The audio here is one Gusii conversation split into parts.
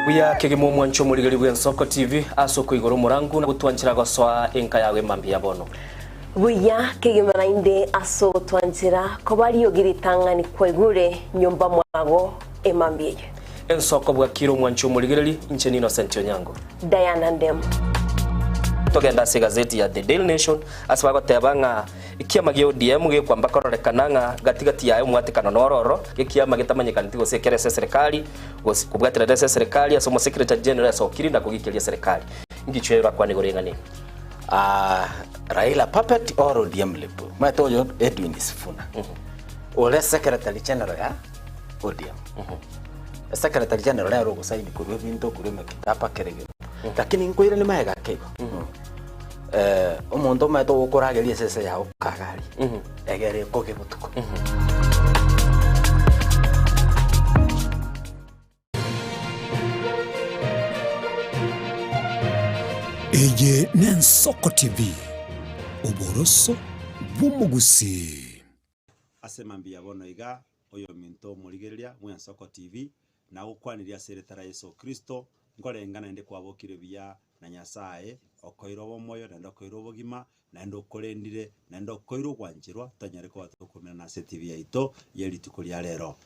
Buya kegima omwancho omorigeri bw'Ensoko TV ase okoigora omorangu na gotwanchera gosoa enka yago emambia ya bono. Buya kegima naende ase ogotwanchera koba riogi ritang'ani kwaigure nyomba mwago emambia eye. Ensoko bwakire omwancho omorigereri, inche n'Innocent Onyango. Diana Ndemo. Togende ase egazeti ya The Daily Nation ase bagoteba ng'a ekiama gia ODM gekwamba kororekana ng'a gati gati yaye omwatekano noro oro, ekiama getamanyekaneti gose ekere ase eserekari gose kobwaterana ase eserekari ase omosecretary general esokiri na kogikeria eserekari. Ngichwe bakwane igoro y'eng'ana eye. Ah, Raila puppet or ODM lip. Omanyete oyo Edwin Sifuna. Ore secretary general ya ODM. Secretary general nere ogosaini korwa ebinto korwa emekitaba kere egento. Lakini nkoiranie magega ake igo. Eh, omonto omanyete ogokorageria esese yago kagari. Egere ekoge botuko. Eye n'Ensoko TV, oboroso bw'omogusii. Ase mambia bono iga, oyominto omorigereria bw'Ensoko TV, nagokwanirie ase erieta ria Yeso Kristo, nkorenga naende kwabokire buya na Nyasae, okoeire obomoyo naende okoeire obogima, naende okorendire, naende okoeire ogwancherwa, tonyare koba tokomerana ase etibi yaito ye rituko ria rero.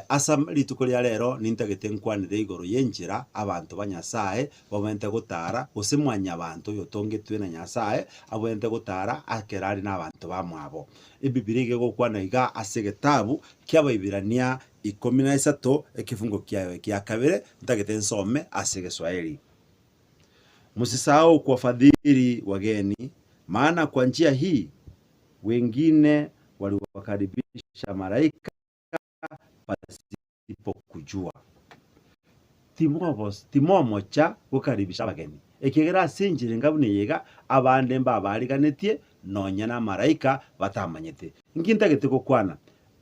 Ase rituko ria rero nintagete nkwanere igoro y'enchera abanto ba Nyasae babwenerete gotara, gose mwanyabanto oyotongetwe na Nyasae abwenerete gotara ekero are nabanto bamwabo. Ebibilia iga egokwana iga ase egetabu ki'Abaibirania ikomi na isato ekefungo kiaye ekia kabere, ntagete nsome ase Egeswaeri. Msisahau kuwafadhili wageni, maana kwa njia hii wengine waliwakaribisha malaika pasipo kujua. Timobos timomocha gokaribisha abageni, ekiagera ase enchera enga buna eye iga abande mbabariganetie nonya namalaika batamanyete. Inki ntagete gokwana?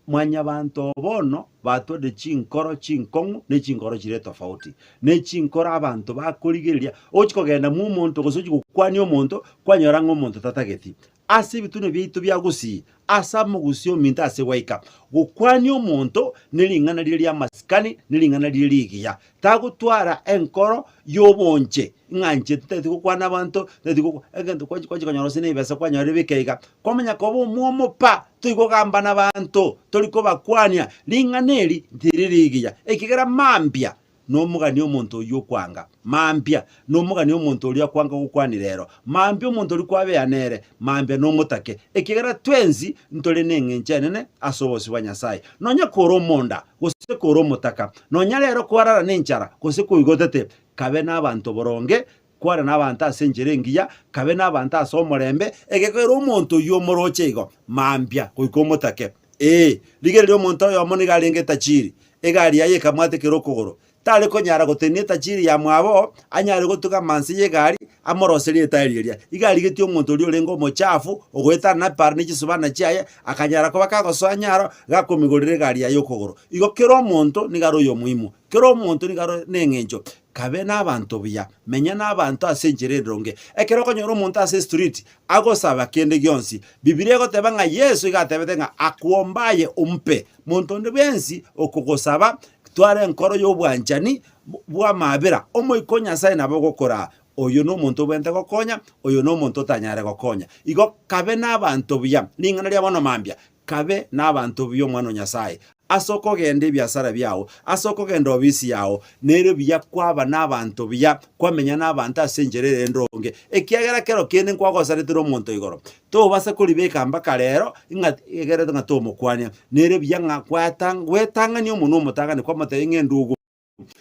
Mwanyabanto bono batwarire chinkoro chinkong'u ne chinkoro chire tofauti, ne chinkoro abanto bakorigereria, ogochia kogenda mwa omonto gose ochia gokwania omonto, kwanyora ng'a omonto tatageti. Ase ebitunwa biaito bia gusii, ase amogusii ominto ase gwaika, gokwania omonto ne ring'ana rire ri'amasikani, ne ring'ana rire rigiya. Tagotwara enkoro y'obonche, ng'a inche tintageti gokwana abanto, ntageti gokwa egento kwachi kwachi konyora gose na ebesa kwanyorire bike iga. Kwamanya koba omwomo pa, tori kogamba nabanto, tori kobakwania, ring'ana eri tiriri rigiya, ekiagera mambia nomogani omonto oyio okwanga, mambia nomogani omonto oria akwanga gokwania rero, mambia omonto oria kwabea nere, mambia nomotake, ekiagera twensi ntore neng'encho enene ase obosio bwa Nyasae. Nonya kore omonda, gose kore omotaka, nonya rero kwarara nenchara, gose koigotete, kabe nabanto boronge, kwana nabanto ase enchera engiya, kabe nabanto ase omorembe, egekogera omonto oyio omoroche igo, mambia goika omotake. Ee, rigereria omonto oyomo nigo arenge etachiri, egari yaye ekamwatekera okogoro. Tare konyara gotenenia etachiri yamwabo, anyare gotugama nse y'egari, amoroserie etaeri eria. Iga arigetie omonto oria orenge omochafu, ogoetana na epara ne chisubana chiaye, akanyara koba kagosoa nyaro, gakomigorera egari yaye okogoro. Igo kera omonto nigo are oyomoimo, kera omonto nigo are neng'encho. Kabe nabanto buya, menya nabanto ase enchera endonge. Ekero okonyora omonto ase estreet agosaba kende gionsi, Bibilia egoteba ng'a Yeso iga atebete ng'a akwomba aye ompe. Monto onde bwensi okogosaba, twara enkoro y'obwanchani bw'amaabera. Omoika o Nyasae nabo ogokoraa, oyo nomonto obwenerete gokonya, oyo nomonto otanyare gokonya. Igo kabe nabanto buya, ring'ana ria bono mambia, kabe nabanto buya omwana o Nyasae. Ase okogenda ebiasara biao, ase okogenda obisi yao, nere buya kwaba nabanto buya, kwamenya nabanto ase enchera ere endonge, ekiagera kero kende nkwagosaretire omonto igoro. Tobasa koribeka mpaka rero, ng'a egerete ng'a tomokwania. Nere buya ng'a gwatang gwetang'ania omonwe omotang'ani kwamotebia ng'a endugu.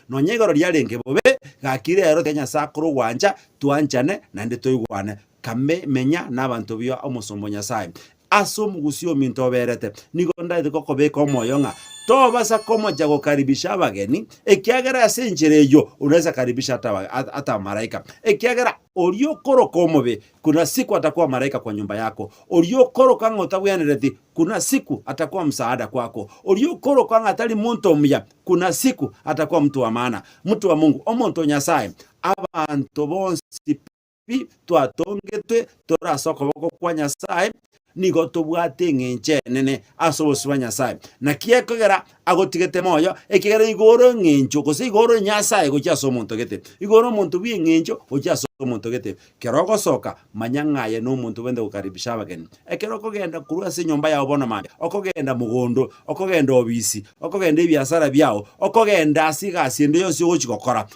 Nonya igoro riarenge bobe, gaki rero tiga Nyasae akore ogwancha, twanchane naende toigwane. Kame menya nabanto buya omosomba o Nyasae. Ase omogusii ominto oberete, nigo ndaete gokobeka omoyo ng'a tobasa komocha gokaribisha abageni, ekiagera ase enchera eyio unaweza karibisha ata ata amalaika, ekiagera oria okoroka omobe kuna siku atakuwa malaika kwa nyumba yako, oria okoroka ng'a otabwenereti kuna siku atakuwa msaada kwako, oria okoroka ng'a tari monto omuya kuna siku atakuwa mtu wa maana. Mtu wa Mungu, omonto o Nyasae, abanto bonsi pi twatongetwe tore ase okoboko kwa Nyasae. nigo tobwate eng'encho enene ase obosio bwa Nyasae. Naki ekogera agotigete moyo, ekiagera igo ore eng'encho, gose igo ore Nyasae gochia ase omonto gete. Igo ore omonto bw'eng'encho gochia ase omonto gete. Kero ogosoka, manya ng'a aye nomonto obwenerete gokaribisha abageni. Ekero okogenda korwa ase enyomba yao bono mambia, okogenda mogondo, okogenda obisi, okogenda ebiasara biao, okogenda ase egasi ende yonsi ogochi gokora,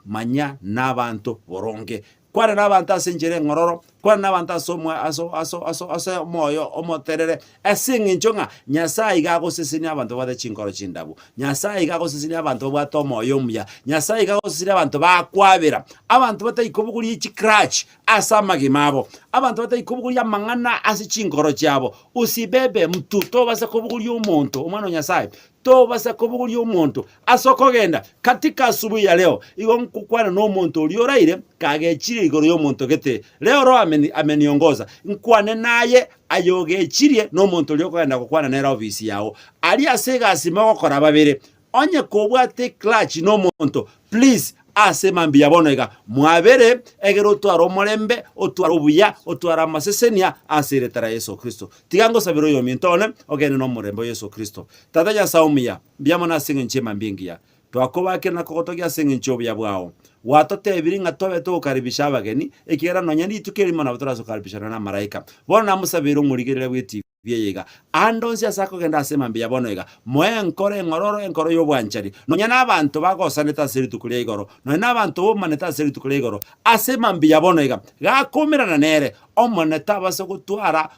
manya nabanto boronge. Kwana nabanto ase enchera eng'ororo, kwana nabanto ase omo aso aso aso ase omoyo omoterere, ase eng'encho ng'a Nyasaye iga agosesenia abanto babwate chinkoro chindabu. Nyasaye iga agosesenia abanto babwate omoyo omuya. Nyasaye iga agosesenia abanto bakwabera, abanto batari kobogoria chicrutch ase amagima abo, abanto batari kobogoria amang'ana ase chinkoro chiabo. Usibebe mtu, tobasa kobogoria omonto, omwana o Nyasaye, tobasa kobogoria omonto ase okogenda katika asubuhi ya leo, igo nkokwana nomonto oria oraire kagechire igoro y'omonto gete. Leo Roho ameni ameniongoza, nkwane naye aye ogechirie nomonto oria okogenda gokwana nere ofisi yao. Aria ase egasi mogokora babere, onye kobwate eclutch nomonto, please ase mambia bono iga, mwabere egere otware omorembe, otware obuya, otware amasesenia ase erieta ria Yeso Kristo. Tiga ngosabere oyominto one ogende nomorembe o Yeso Kristo. Tata Nyasae omuya, mbuya mono ase eng'encho y'emambia engiya. Twakobakire na kogotogia ase eng'encho y'obuya bwao. Gwatotebirie ng'a tobe togokaribisha abageni, ekiagera nonya rituko erimo nabo torache gokaribishana namalaika. Bono namosabeire omorigereria bw'etibi eye iga, Ande onsi ase akogenda ase emambia ya bono iga, moe enkoro eng'ororo, enkoro y'obwanchani, nonya nabanto bagosanete ase rituko ria igoro, nonya nabanto bomanete ase rituko ria igoro, ase emambia ya bono iga, gakomerana nere, Omonene tabasa gotwara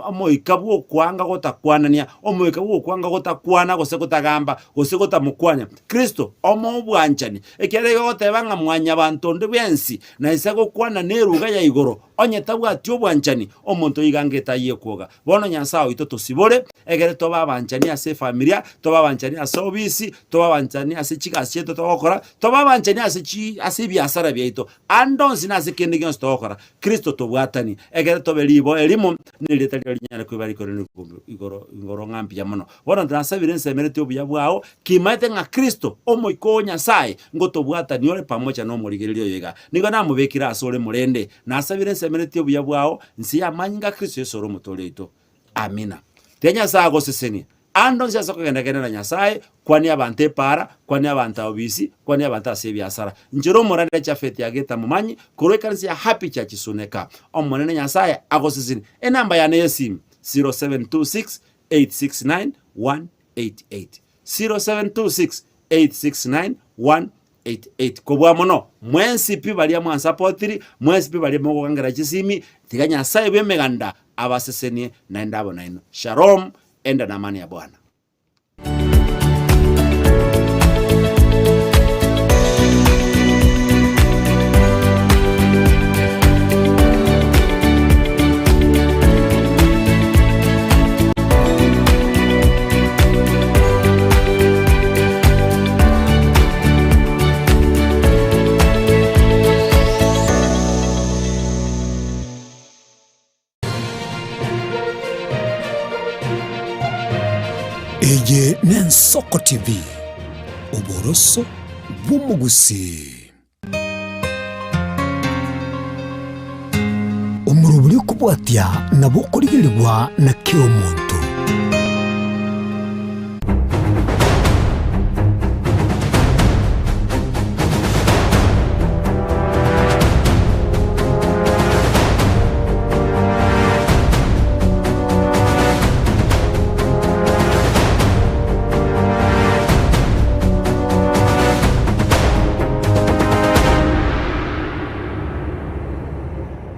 omoika bw'okwanga gotakwanania, omoika bw'okwanga gotakwana gose gotagamba, gose gotamokwania Kristo, omoe obwanchani. Ekiagera igo agoteba ng'a mwanyabanto onde bwensi naisa gokwana neruga ya igoro, onye tabwati obwanchani, omonto oiga angete ayie kwoga. Bono Nyasae oito tosibore, egere tobe abanchani ase efamilia, tobe abanchani ase obisi, tobe abanchani ase chigasi chiaito togokora, tobe abanchani ase chi ase ebiasara biaito, Ande onsi na ase kende gionsi togokora, Kristo tobwatanie, ekero tobe riboa erimo, nerieta riao rinyare koba rikorire igoro igoro ng'a mbuya mono. Bono nasabire nsemeretie obuya bwao, kimaete ng'a Kristo, Omoika o Nyasae, ngotobwatania ore pamoja nomorigereria oyo iga. Nigo namobekire asore morende, nasabire nsemeretie obuya bwao, nse y'amanyinga a Kristo Yeso ore Omotoori oito. Amina. Tiga Nyasae agosesenie. Ande onsi ase okogenda genda na Nyasae, kwania abanto epaara, kwania abanto aobisi, kwania abanto ase ebiasara. Inche omorande Jafeti Ageta Momanyi, korwa ekanisa ya Happy Church Suneka. Omonene Nyasae agosesenie. Enamba yane y'esimi, 0726 869 188. 0726 869 188. Kobua mono, mwensi pi baria mwansapotiri, mwensi pi baria mogokangera chisimi, tiga Nyasae bw'emeganda abasesenie naende abo nainwe. Shalom. Enda namani ya Bwana. Eye n'Ensoko TV, oboroso bw'omogusii. Omorobori okobwatia nabo okorigerigwa na kera omonto.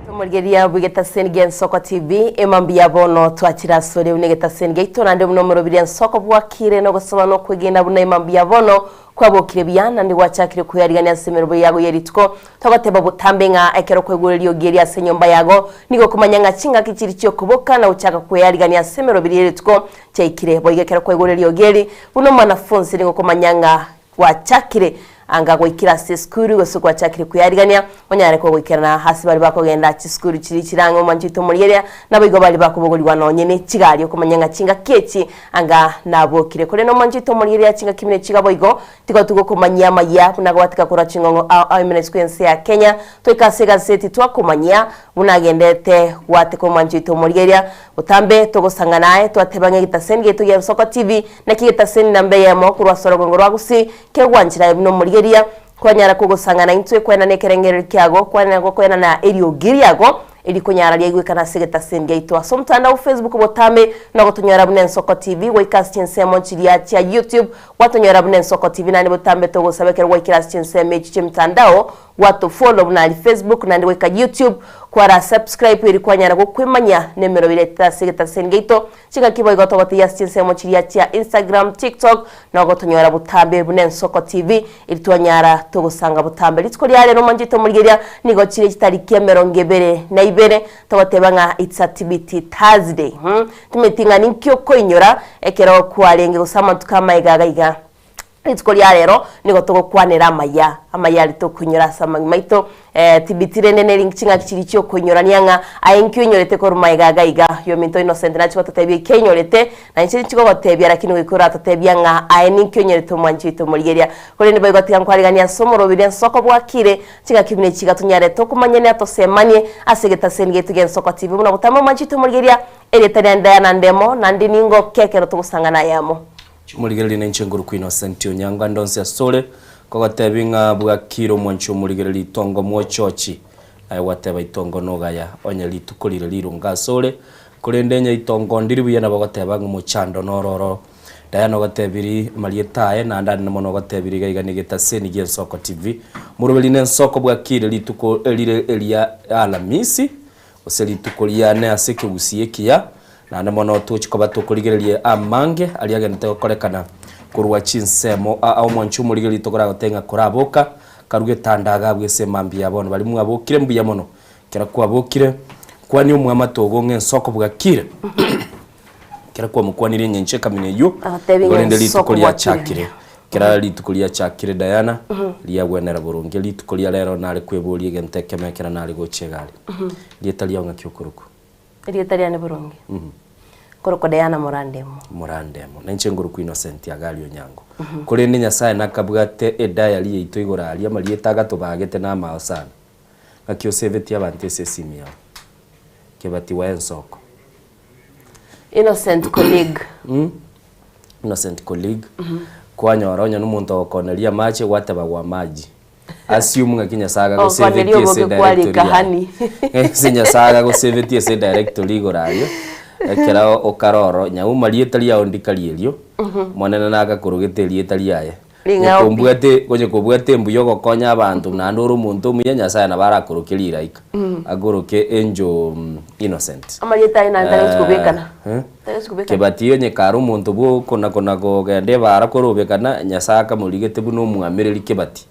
Omorigereria bw'egetaseni gia Ensoko TV, emambia ya bono twachire asore buna egetaseni giaito naende buna omorobiri Ensoko bwakire nogosaba na okwegena buna emambia ya bono kwabokire buya naende gwachakire kweyarigania ase emerobo yago ye rituko. Togoteba botambe ng'a ekero kwaigure riogi eri ase enyomba yago, nigo okomanya ng'a chingaki chiri chi'okoboka na gochaka kweyarigania ase emerobiri ye rituko chiaikire. Boigo ekero kwaigure riogi eri buna omwanafunsi nigo okomanya ng'a gwachakire. Anga gwaikire ase esukuru gose gwachakire kweyarigania, onyare kogoikerana ase baria bakogenda chisukuru chiria chire ang'e omwancho oito omorigereria, naboigo baria bakobogorigwa nonye ne chigari okomanya ng'a chingaki echi anga nabokire. Korende omwancho oito omorigereria chingaki buna echi iga boigo, tigo togokomanyia amayia buna gwatika korwa ching'ong'o ao ao emenetswe ense ya Kenya, toike ase egaseti twakomanyia buna agendete gwateka omwancho oito omorigereria. Botambe togosang'ana aye twateba ng'a egetaseni giaito gia Nsoko TV naki egetaseni namba eyemo korwa ase orogongo rwa Gusii Kegwanchera aye buna omorigeria, kwanyara kogosang'ana intwe kwenana ekerengererio kiago, kwanera gokoenana eriogi riago, erikonyara riaigwekana ase egetaseni giaito ase omotandao o Facebook botambe na gotonyora buna Ensoko TV, goika ase chinsemo chiria chia YouTube gwatonyora buna Ensoko TV naende botambe togosaba ekero gwaikire ase chinsemo echi chi'emitandao gwatofollow buna aria Facebook naende goika YouTube kwara subscribe eri kwanyara gokwemanya nemeroberi yaito ase egetaseni giaito Chingaki boigo togotigia ase chinsemo chiria chia Instagram, TikTok, na ogotonyora botambe buna Ensoko TV, eri twanyara togosanga botambe. Rituko ria rero omwanchete omorigereria nigo chire chitariki emerongo ebere na ibere, togoteba ng'a it's a TBT Thursday. Mh, timanyeti ng'a ninki okoinyora ekero kwarenge gose amatuko amaiga iga iga. Rituko ria rero nigo togokwanera amaya, amaya aria tokoinyora ase amagima aito. Tibiti rende neri ching'aki chiria chiokoinyorania ng'a aye nki oinyorete korwa magega iga iga. Yominto Innocent nachie gototebia eki ainyorete, na inche ninchigogotebia lakini goika oratotebia ng'a aye ninki onyorete omwanchi oito omorigeria. Korende boigo tiga nkwariganie ase omorobiri ensoko bwakire, ching'aki buna echi iga tonyare tokomanyania tosemanie ase egetaseni giaito gi'ensoko TV buna botambe omwanchi oito omorigeria, erieta riane Diana Ndemo, naende ningoke ekero togosang'ana aye amo. Chimorigererie nainche ngorokwa Innocent Onyango ande onsi asore, nkogotebi ng'a bwakire omwanchi omorigereria itongo mwochochi, naye gwateba itongo nogaya, onye rituko rire rirunga asore, korende onye itongo ndiri buya nabo ogoteba ng'a omochando noro oro. Diana ogotebiri amarieta aye naende ande mono ogotebiri iga iga negetaseni gi'Ensoko TV. Moroberi n'Ensoko bwakire rituko rire eria Alamisi, Gose rituko riane ase ekegusii ekiya, naende mono tochi koba tokorigereria amange aria agenderete gokorekana korwa chinsemo aa omwanchi omorigereria tokoragotebie ng'a koraboka, karuge etandaga abwo ase emambia ya bono. Baria mwabokire mbuya mono, ekero kwabokire, kwania omwamate ogo ng'a ensoko bwakire, ekero kwamokwanirie eng'encho ekamina eywo, Agotebi igo ng'a rende rituko ensoko bwakire riachakire. buya. Kera rituko riachakire Diana, riagwenera boronge. Rituko ria rero nare kweboria egento ekemo ekero nare gocha egari. Rieta riao ng'aki okorokwa? Erieta riane boronge. Nkorokwa Diana Morandemo. Morandemo. Na inche nkorokwa Innocent Agari Onyango. Korende Nyasaye nakabwate ediary yaito igoro aria, amarieta agatobagete namao sana. Ng'aki osebetie abanto ase esimi yao? Kebati wa ensoko. Innocent colleague. Innocent colleague, kwanyora onye nomonto ogokoneria amache gwateba gwa maji. Assume ng'aki Nyasaye Ogokoneria agagosevetie ase oboke kware directory yaye. ekahani. Ase Nyasaye agagosevetie ase directory igoro aria, ekero okaroro nyauma rieta riao ndikari erio, Omonene nagakorogete erieta riaye. Ring'ao pi. Nyekombwate onye kobwate embuya ogokonya abanto naende ore omonto omuya Nyasaye nabo arakoroke riraika, akoroke angel innocent. Amarieta aye naende tari gochi kobekana. Eh, Tari gochi kobekana. Kebati onye kare omonto bwa okona kona kogenda ebara korobekana, Nyasaye akamorigete buna omwamereri Kebati.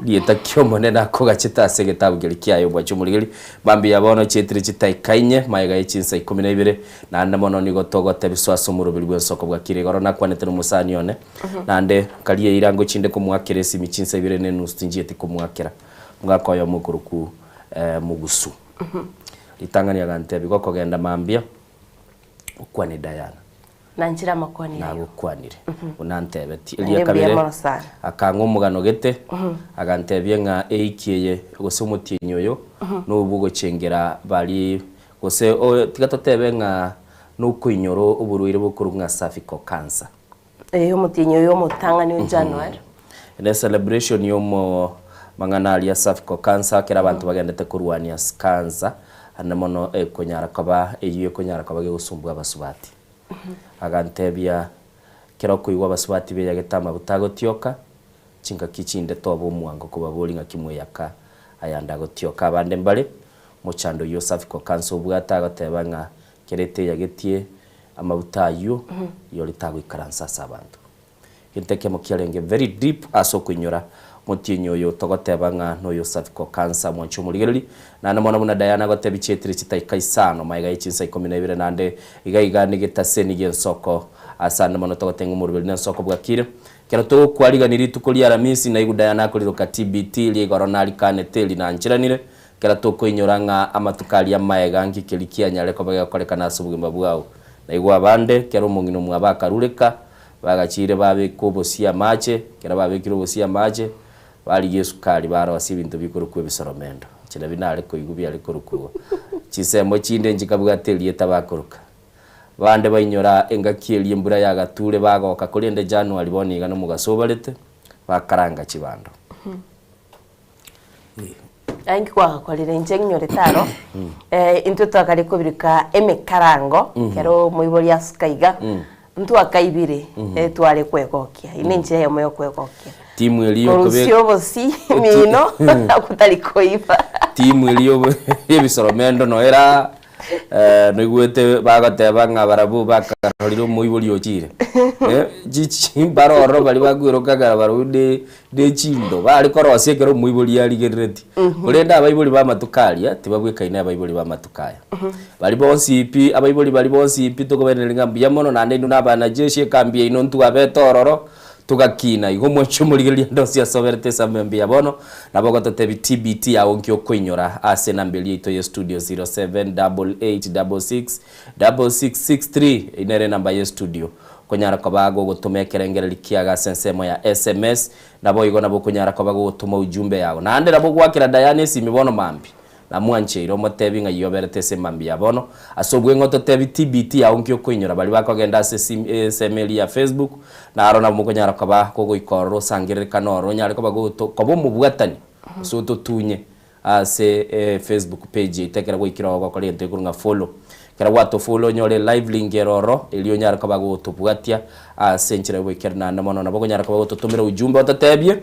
Rieta ki Omonene akogachete ase egetabu keria kiaye obwache omorigeri? Mambia bono chietire chitaika inye, magega ye chinsa ikomi na ibere, naende mono nigo togotebiswa ase omoroberi bw'ensoko bwakire igoro. Nakwanete nomosani one, naende nkaria eira ngochinde komoakera esimi chinsa ibere na enusu tinchieti komoakera. Omogaka oyomo okorokwa Mogusu. Ritang'ani agantebia, Gokogenda mambia, okwane Diana. Nanchire amakwani ayo. Nagokwanire, buna antebetie. Naende Eria mbuya kabere, mono sana. akang'a omogano gete, agantebia ng'a eiki eye, gose omotienyi oyo, nobwo ogochengera baria, gose oyo tiga totebe ng'a nokoinyora oborwaire bokorokwa ng'a cervical cancer. Ee, omotienyi oyo omotang'ani o January. Ne celebration ya omo mang'ana aria cervical cancer, ekero abanto bagendete korwania cancer, ande mono ekonyara koba eyio ekonyara koba gegosumbua abasubati. Agantebia, Ekero okoigwa abasubati beyagete amaguta agotioka, chingaki chinde toba omwango kobaboria ng'aki mweyaka ayande agotioka. Abande mbare, mochando oyio o cervical cancer obwate agoteba ng'a kera eteyagetie amaguta ayio, rirorio tagoikaransa ase abanto. Gento ekemo kiarenge very deep ase okoinyora motienyi oyo togoteba ng'a noyo cervical cancer mwanche omorigereri naende mono buna Diana agotebia chietire chitaika isano maega ye chinsa ikomi na ibere naende iga iga negetaseni giensoko ase ande mono togoteba ng'a omoroberi nensoko bwakire. Ekero togokwarigania rituko ria Aramisi, naigwe Diana akoriroka TBT ria igoro narikanete eri nancheranire, ekero tokoinyora ng'a amatuko aria amaega nki keria kianyare koba gegokorekana ase obogima bwao. Naigwe abande, kera omong'ina omwabo akarureka, bagachire babeka obosie amache, ekero babekire obosie amache, barigia esukari barosia ebinto bikorokwa ebisoromendo. Inche nabio nare koigwa biare korokwa igo. Chinsemo chinde nchikabwate erieta bakoroka. Bande bainyora engaki eria embura yagature bagoka korende January bono iga nomogaso obarete, bakaranga chibando. Aye inki kwagakorire inche ng'inyorete aro intwe twakare kobirika emekarango ekero omoibori asuka iga ntwakaibire tware kwegokia eye nenchera eyemo ya okwegokia Timu eria yokobe korusia obosi mino akwo tari koiba. Timu eria yobo yebisoromendo noyo era Noigwete bagoteba ng'a barabwo bakarorire omoibori ochire, chichi mbare ororo baria bakweroka ekero barabwo ne ne chindo, bare korosia ekero omoibori arigereretie. Korende abaibori ba amatuko aria, tibabwekaine abaibori ba amatuko aya. Baria bonsi pi, abaibori baria bonsi pi tokobairaneria ng'a mbuya mono naende inwe na abanajeshi ekambi yaino ntwabete ororo, Togakina igo omwancho omorigereria ande onsi asoberete esambe mbuya bono, nabo ogototebia TBT yao nki okoinyora ase enamba eria yaito ye studio 0788666663 eyio nere enamba ye studio okonyara koba gogotoma ekerengereri kiago ase ensemo ya sms naboigo nabo okonyara koba gogotoma ujumbe yago naende nabo ogwakera Diana esimi bono mambia Namwancheire omotebi ng'a yoberete ase emambia ya bono. Ase obweng'e ototebi TBT yao nki okoinyora baria bakogenda ase esim ensemo eria ya Facebook, naro nabo mokonyara koba kogoika ororo osangererekane ororo onyare koba goto koba omobwatani gose ototunye ase Facebook page yaito ekero gwaikire oo gokora egento gekorwa ng'a follow. Ekero gwatofollow onyore elive link ere ororo erio onyare koba gotobwatia ase enchera yoboikeranu naende mono nabo okonyara koba gototomera ujumbe ototebie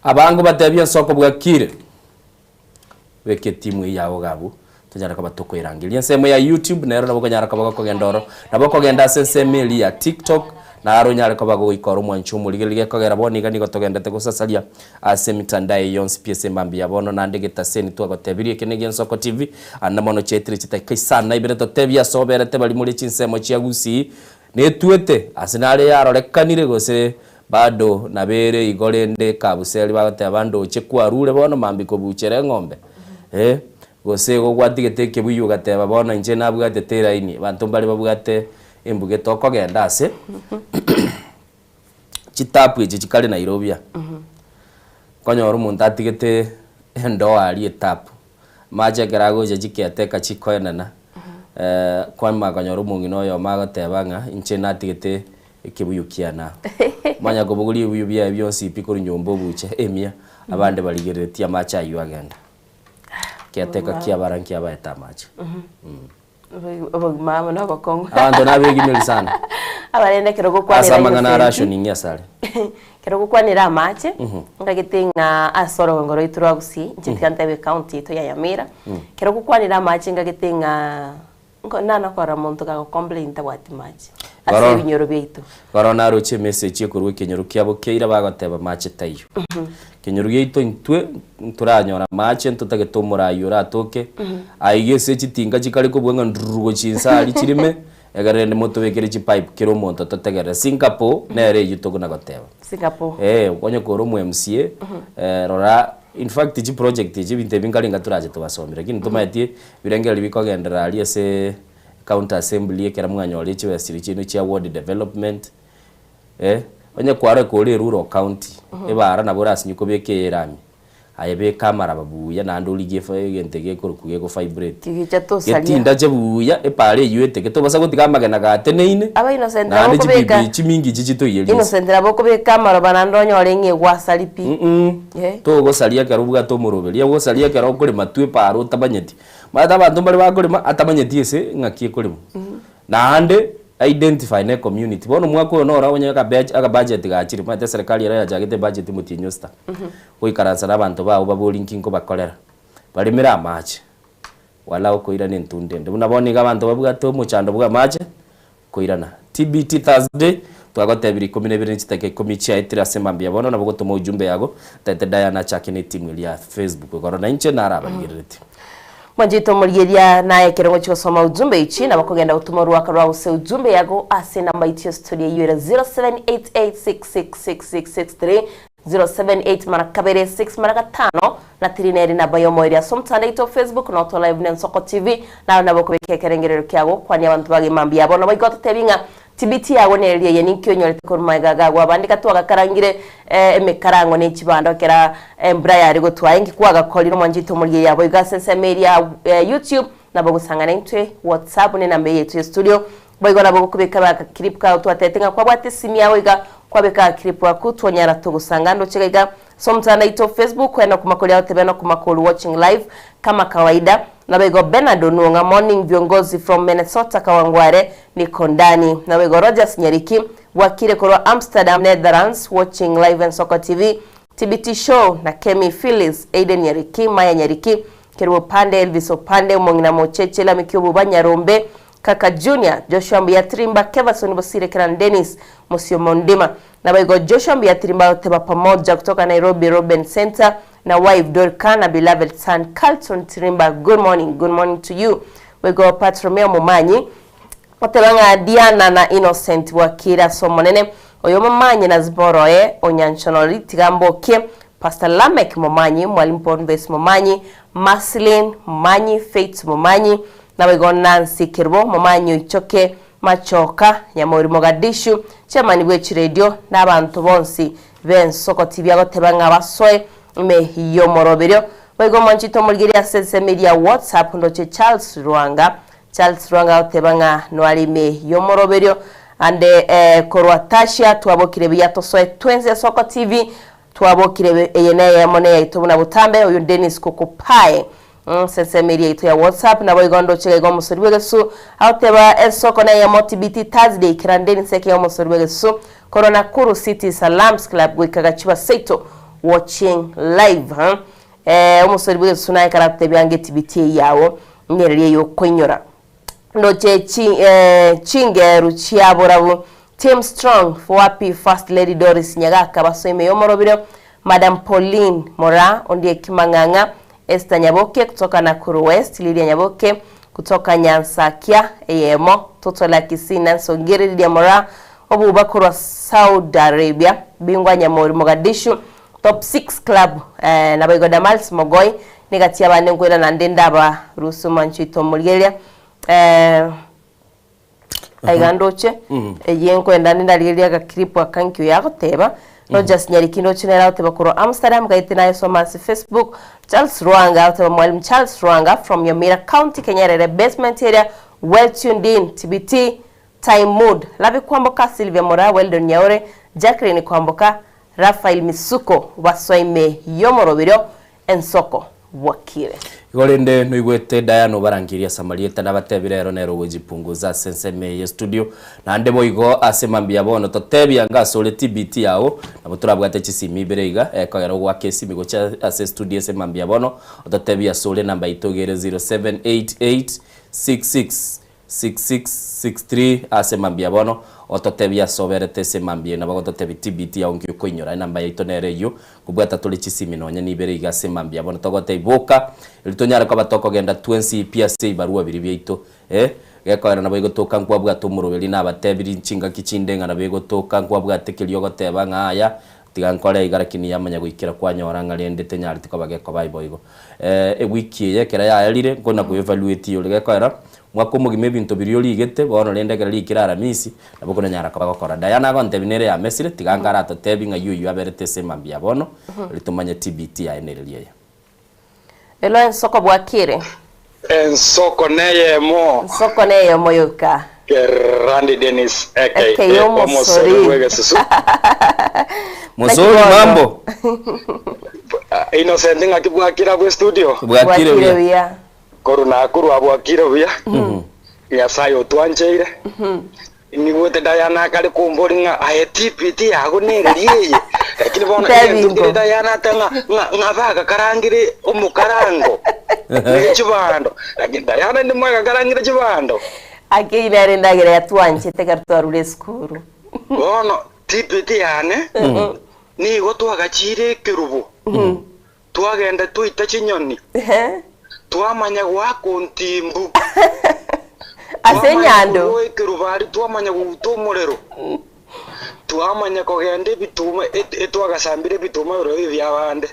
abango batebie ensoko bwakire. Beka etimu eyio yao iga abwo, tonyare koba tokoerangeria. Ensemo ya YouTube nero nabo okonyara koba gokogenda oro, nabo okogenda ase ensemo eria ya TikTok, naro onyare koba gogoika oro omwanchi omorigereria gekogera bono iga nigo togendete gosasaria ase emitandao eye yonsi pi ase emambia ya bono naende getaseni twagotebirie eke ne Gensoko TV, ande mono chiaetire chidakika isano na ibere totebie ase oberete baria more chinsemo chia Gusii, netwete ase nare yarorekanire gose Bado nabere igo rende Kabuseri bagoteba ndoche kwarure bono mambia kobuchera eng'ombe eh, gose igo gwatigete ekebuyu ogateba bono inche nabwatete eraini, abanto mbare babwate embuga etokogenda ase chitapu echi chikare Nairobi aa, okonyora omonto atigete endoo aria etapu, amache ekero agocha chiketeka chikoenana, kwamanya konyora omong'ina oyomo agoteba ng'a inche natigete Ekebuyu kiane aa. Omanya kobogoria ebibuyu biaye bionsi pi korwa nyomba obuche emia, abande barigereretie amache ayio agenda. Kiateka kiabara nkiabaete amache. Obogima amo nobokong'u. Abanto nabegimeri sana. Abarende ekero Ase gokwanera amang'ana a Innocent, rationing ase are. ekero gokwanera amache, ngagete ng'a ase orogongo rwaito rwa Gusii, inche tiga ntebe ecounty yaito ya Nyamira, ekero gokwanera amache ngagete ng'a Nko nana korora monto gago complain tabwati mache ase Goro- ebinyoro biaito. Goro naroche emessage ekorwa ekenyoro kiabo keira bagoteba mache taiyo. Ekenyoro giaito intwe ntoranyora mache ntotagete omorai oratoke aiga ase chitinga chikare kobua ng'a ndururu gochia inse aria chirime egere rende motobekere chipipe kera omonto totegerere. Singapore nere eyio tokona goteba. Singapore. Eh, onye kore omo MCA, rora in fact chiproject echi ebinto ebi nkare turache tobasomie lakini tomaeti Ebirengererio bikogenderera aria ase County Assembly ekero mwanyorire chibesa chiria chiaino chia ward development, eh, onye kwarora kore erural county, ebara nabo orasinye kobeka eyerami, aye beka amaraba buya naende origie efa egento gekorokwa geko vibrate. Tigicha tosaria. Getindache buya, epara eywo eteke, tobasa gotiga amagena gateneine, Aba Innocent nabo naende okobeka chibibi chimingi echi chitoiyerie inse. Innocent nabo okobeka amaroba naende onyore ng'a egwasari pi. Mm Eh. togosaria ekero obwate omoroberi, ogosaria ekero okorema tu epaaro otamanyeti. Omanyete abanto mbare bakorema atamanyeti ase ng'aki ekoremwa. Naende identify na ecommunity, bono omwaka oyo noro onye akabe akabudget gachire, omanyete eserekari ere yachagete ebudget omotienyi osita, goikaransa na abanto bago babori nki nkobakorera, baremere amache, wala okoirana entunda ende. Buna bono iga abanto babwate omochando bwa amache, Koirana. TBT Thursday, Twagotebirie ikomi na ibere ne chidakika ikomi chiaetire ase mambia bono nabo gotoma ujumbe yago, tete Diana achake ne etimu eria ya Facebook igoro na inche naro abarigereretie. Mwanchete omorigeria naye ekero ngochia gosoma ujumbe ichi nabo kogenda gotuma oruaka rwa gose ujumbe yago ase enamba yaito ya studio eyio ere 0788666663 078 mara kabere 6 mara gatano na tiri nere namba yomoerio ase omotandao oito o Facebook na oto live nensoko TV naro nabo okobeka ekerengerero kiago kwania abanto bagima mbuya bono boigo ototebi ng'a Tibiti yago neria eye ninki onyorete korwa magega agago abande gatwagakarangire emekarango ne chibando ekero embura yare gotwa inki kwagakorire omwanchete omorigereria yabo igo ase ensemo eria ya YouTube nabo ogosangana intwe WhatsApp ne enamba eye yaito ya studio boigo nabo gokobeka agaclip kago twatebete ng'a kwabwate esimi yago iga kwabeka agaclip aku twanyara togosanga ndoche iga iga Ase omotandao oito o Facebook, Enock Makori agoteba Enock Makori watching live kama kawaida. Naboigo Bernard Onuong'a morning viongozi from Minnesota Kawangware niko ndani. Naboigo Rogers Nyariki bwakire korwa Amsterdam Netherlands watching live Ensoko TV, TBT show na Kemi Phyllis, Aiden Nyariki, Maya Nyariki, Kerubo Opande, Elvis Opande, Omong'ina Mocheche, Lameki Obuba, Nyarombe, Kaka Junior, Joshua Mbuyatirimba, Keverson Bosire Keran Dennis, Mosiomo Ndima. Naboigo Joshua Mbuyatirimba agoteba pamoja kutoka Nairobi Roben Centre na wife Dorca na beloved son Carlton Tirimba good morning, good morning to you. Boigo Pat Romeo Momanyi goteba ng'a Diana na Innocent bwakire ase Omonene oyo Momanyi na Zipporah oye Onyanchonori tiga mbokie Pastor Lameck Momanyi, Mwalimu Bonface Momanyi, Marceline Momanyi, Faith Momanyi, naboigo Nancy Kerubo Momanyi Oichoke Machoka, Nyamori Mogadishu, Chairman bwe chiredio na abanto bonsi b'ensoko tibiagoteba ng'a basoe ime y'omoroberio. Boigo mwanchete omorigereria ase ensemo eria ya WhatsApp ndoche Charles Rwanga. Charles Rwanga agoteba ng'a noare ime y'omoroberio. Ande korwa Tasha twabokire buya tosoe twensi Esoko TV twabokire eye neyemo neyaito buna botambe oyo Dennis Kokopae Ase ensemo eria yaito ya WhatsApp naboigo ndoche iga iga omosori bw'egesusu agoteba esoko neyemo TBT Thursday kerande inse eke omosori bw'egesusu korwa Nakuru City Salams Club goika Gachuba Seito watching live huh? Eh, omosori bw'egesusu naye karatotebia ange TBT eyio yago nyereria eyokoinyora ndoche chi, eh, chingeru chia borabu Team Strong wapi First Lady Doris Nyagaka basoime yomorobiro Madam Pauline Moraa Ondieki Mang'ang'a Esther Nyaboke kutoka Nakuru West, Lydia Nyaboke kutoka Nyansakia eyemo, Totola Kisii, Nancy Ongeri, Lydia Moraa, Obuba korwa Saudi Arabia, Bingwa Nyamori Mogadishu, Top Six Club, eh, naboigo Damals Mogoi, negati y'abande nkoira naende ndaba ruhusu mwancho oito omorigereria eh, Aiga ndoche, eye nkoenda nde ndarigereria agaclip aka nkio yagoteba, Rogers Nyariki ndoche nere agoteba korwa Amsterdam gaete nayesoma ase Facebook, Charles Rwanga agoteba Mwalimu Charles Rwanga from Nyamira County Kenyerere basement area well tuned in TBT time mood Lavi Kwamboka Sylvia Moraa Weldon Nyaore Jacqueline Kwamboka Raphael Misuko basoa ime yomoroberio Ensoko bwakire. Igo rende noigwete Diana obarangeria ase amarieta nabatebire ero nere ogojipunguza ase ensemo eye studio naende boigo ase mambia bono totebia anga ase ore TBT yao nabo torabwate chisimi ibere iga ekogera ogoaka esimi gochia ase studio ase mambia bono ototebie ase ore enamba yaito iga ere 0788 66 6663 ase mambia bono, ototebie ase oberete ase mambia nabo agototebia TBT yao nki okoinyora enamba yaito nere eyio, kobwata tore chisimi nonye nibere iga ase mambia bono togotebia boka erio tonyare koba tokogenda twensi pi ase ebibarua biria biaito eh gekoera nabo egotoka nkwabwate omoroberi nabatebirie chingaki chinde ng'a nabo egotoka nkwabwate keria ogoteba ng'a aya tiga nkore iga lakini yamanya goikera kwanyora ng'a rende tenyareti koba gekoba iboigo. Ewiki eye ekero yaerire nkona ko evaluate ore gekoera Mwaka omogima ebinto biria origete, bono rende ekero rikire Aramisi, nabo konanyara koba gokora. Diana agontebia nere yamesire, tiga anga aratotebi ng'ai oyio aberete ase emambia ya bono, erio tomanye TBT yaye nereri eye. Elo ensoko bwakire. Ensoko neyemo. Ensoko neyemo yoka. Kerandi Dennis aka Aka Omosori Omosori. bw'egesusu. Mosori Naki bono? mambo? Innocent ng'aki bwakire abwo estudio? Bwakire Bwakire buya. buya. Korwa Nakuru abwakire buya, Nyasaye otwancheire. Nigwete Diana akare kombori ng'a aye TPT yago nereri eye, lakini bono Ntebi egento ingo. nkere Diana ate ng'a ng'a ng'a bagakarangire omokarango ne chibando, lakini Diana inde mwagakarangire chibando. Ake ine are endagera yatwanchete ekero twarure esukuru. Bono TPT yane nigo twagachire ekerubo, twagenda twaita chinyoni. Twamanya goaka ontimbu. Ase Twamanya enyando. korwa ekerubari twamanya goguta omorero. Twamanya kogenda ebituma et- etwagasambire ebituma birobio ebiabande.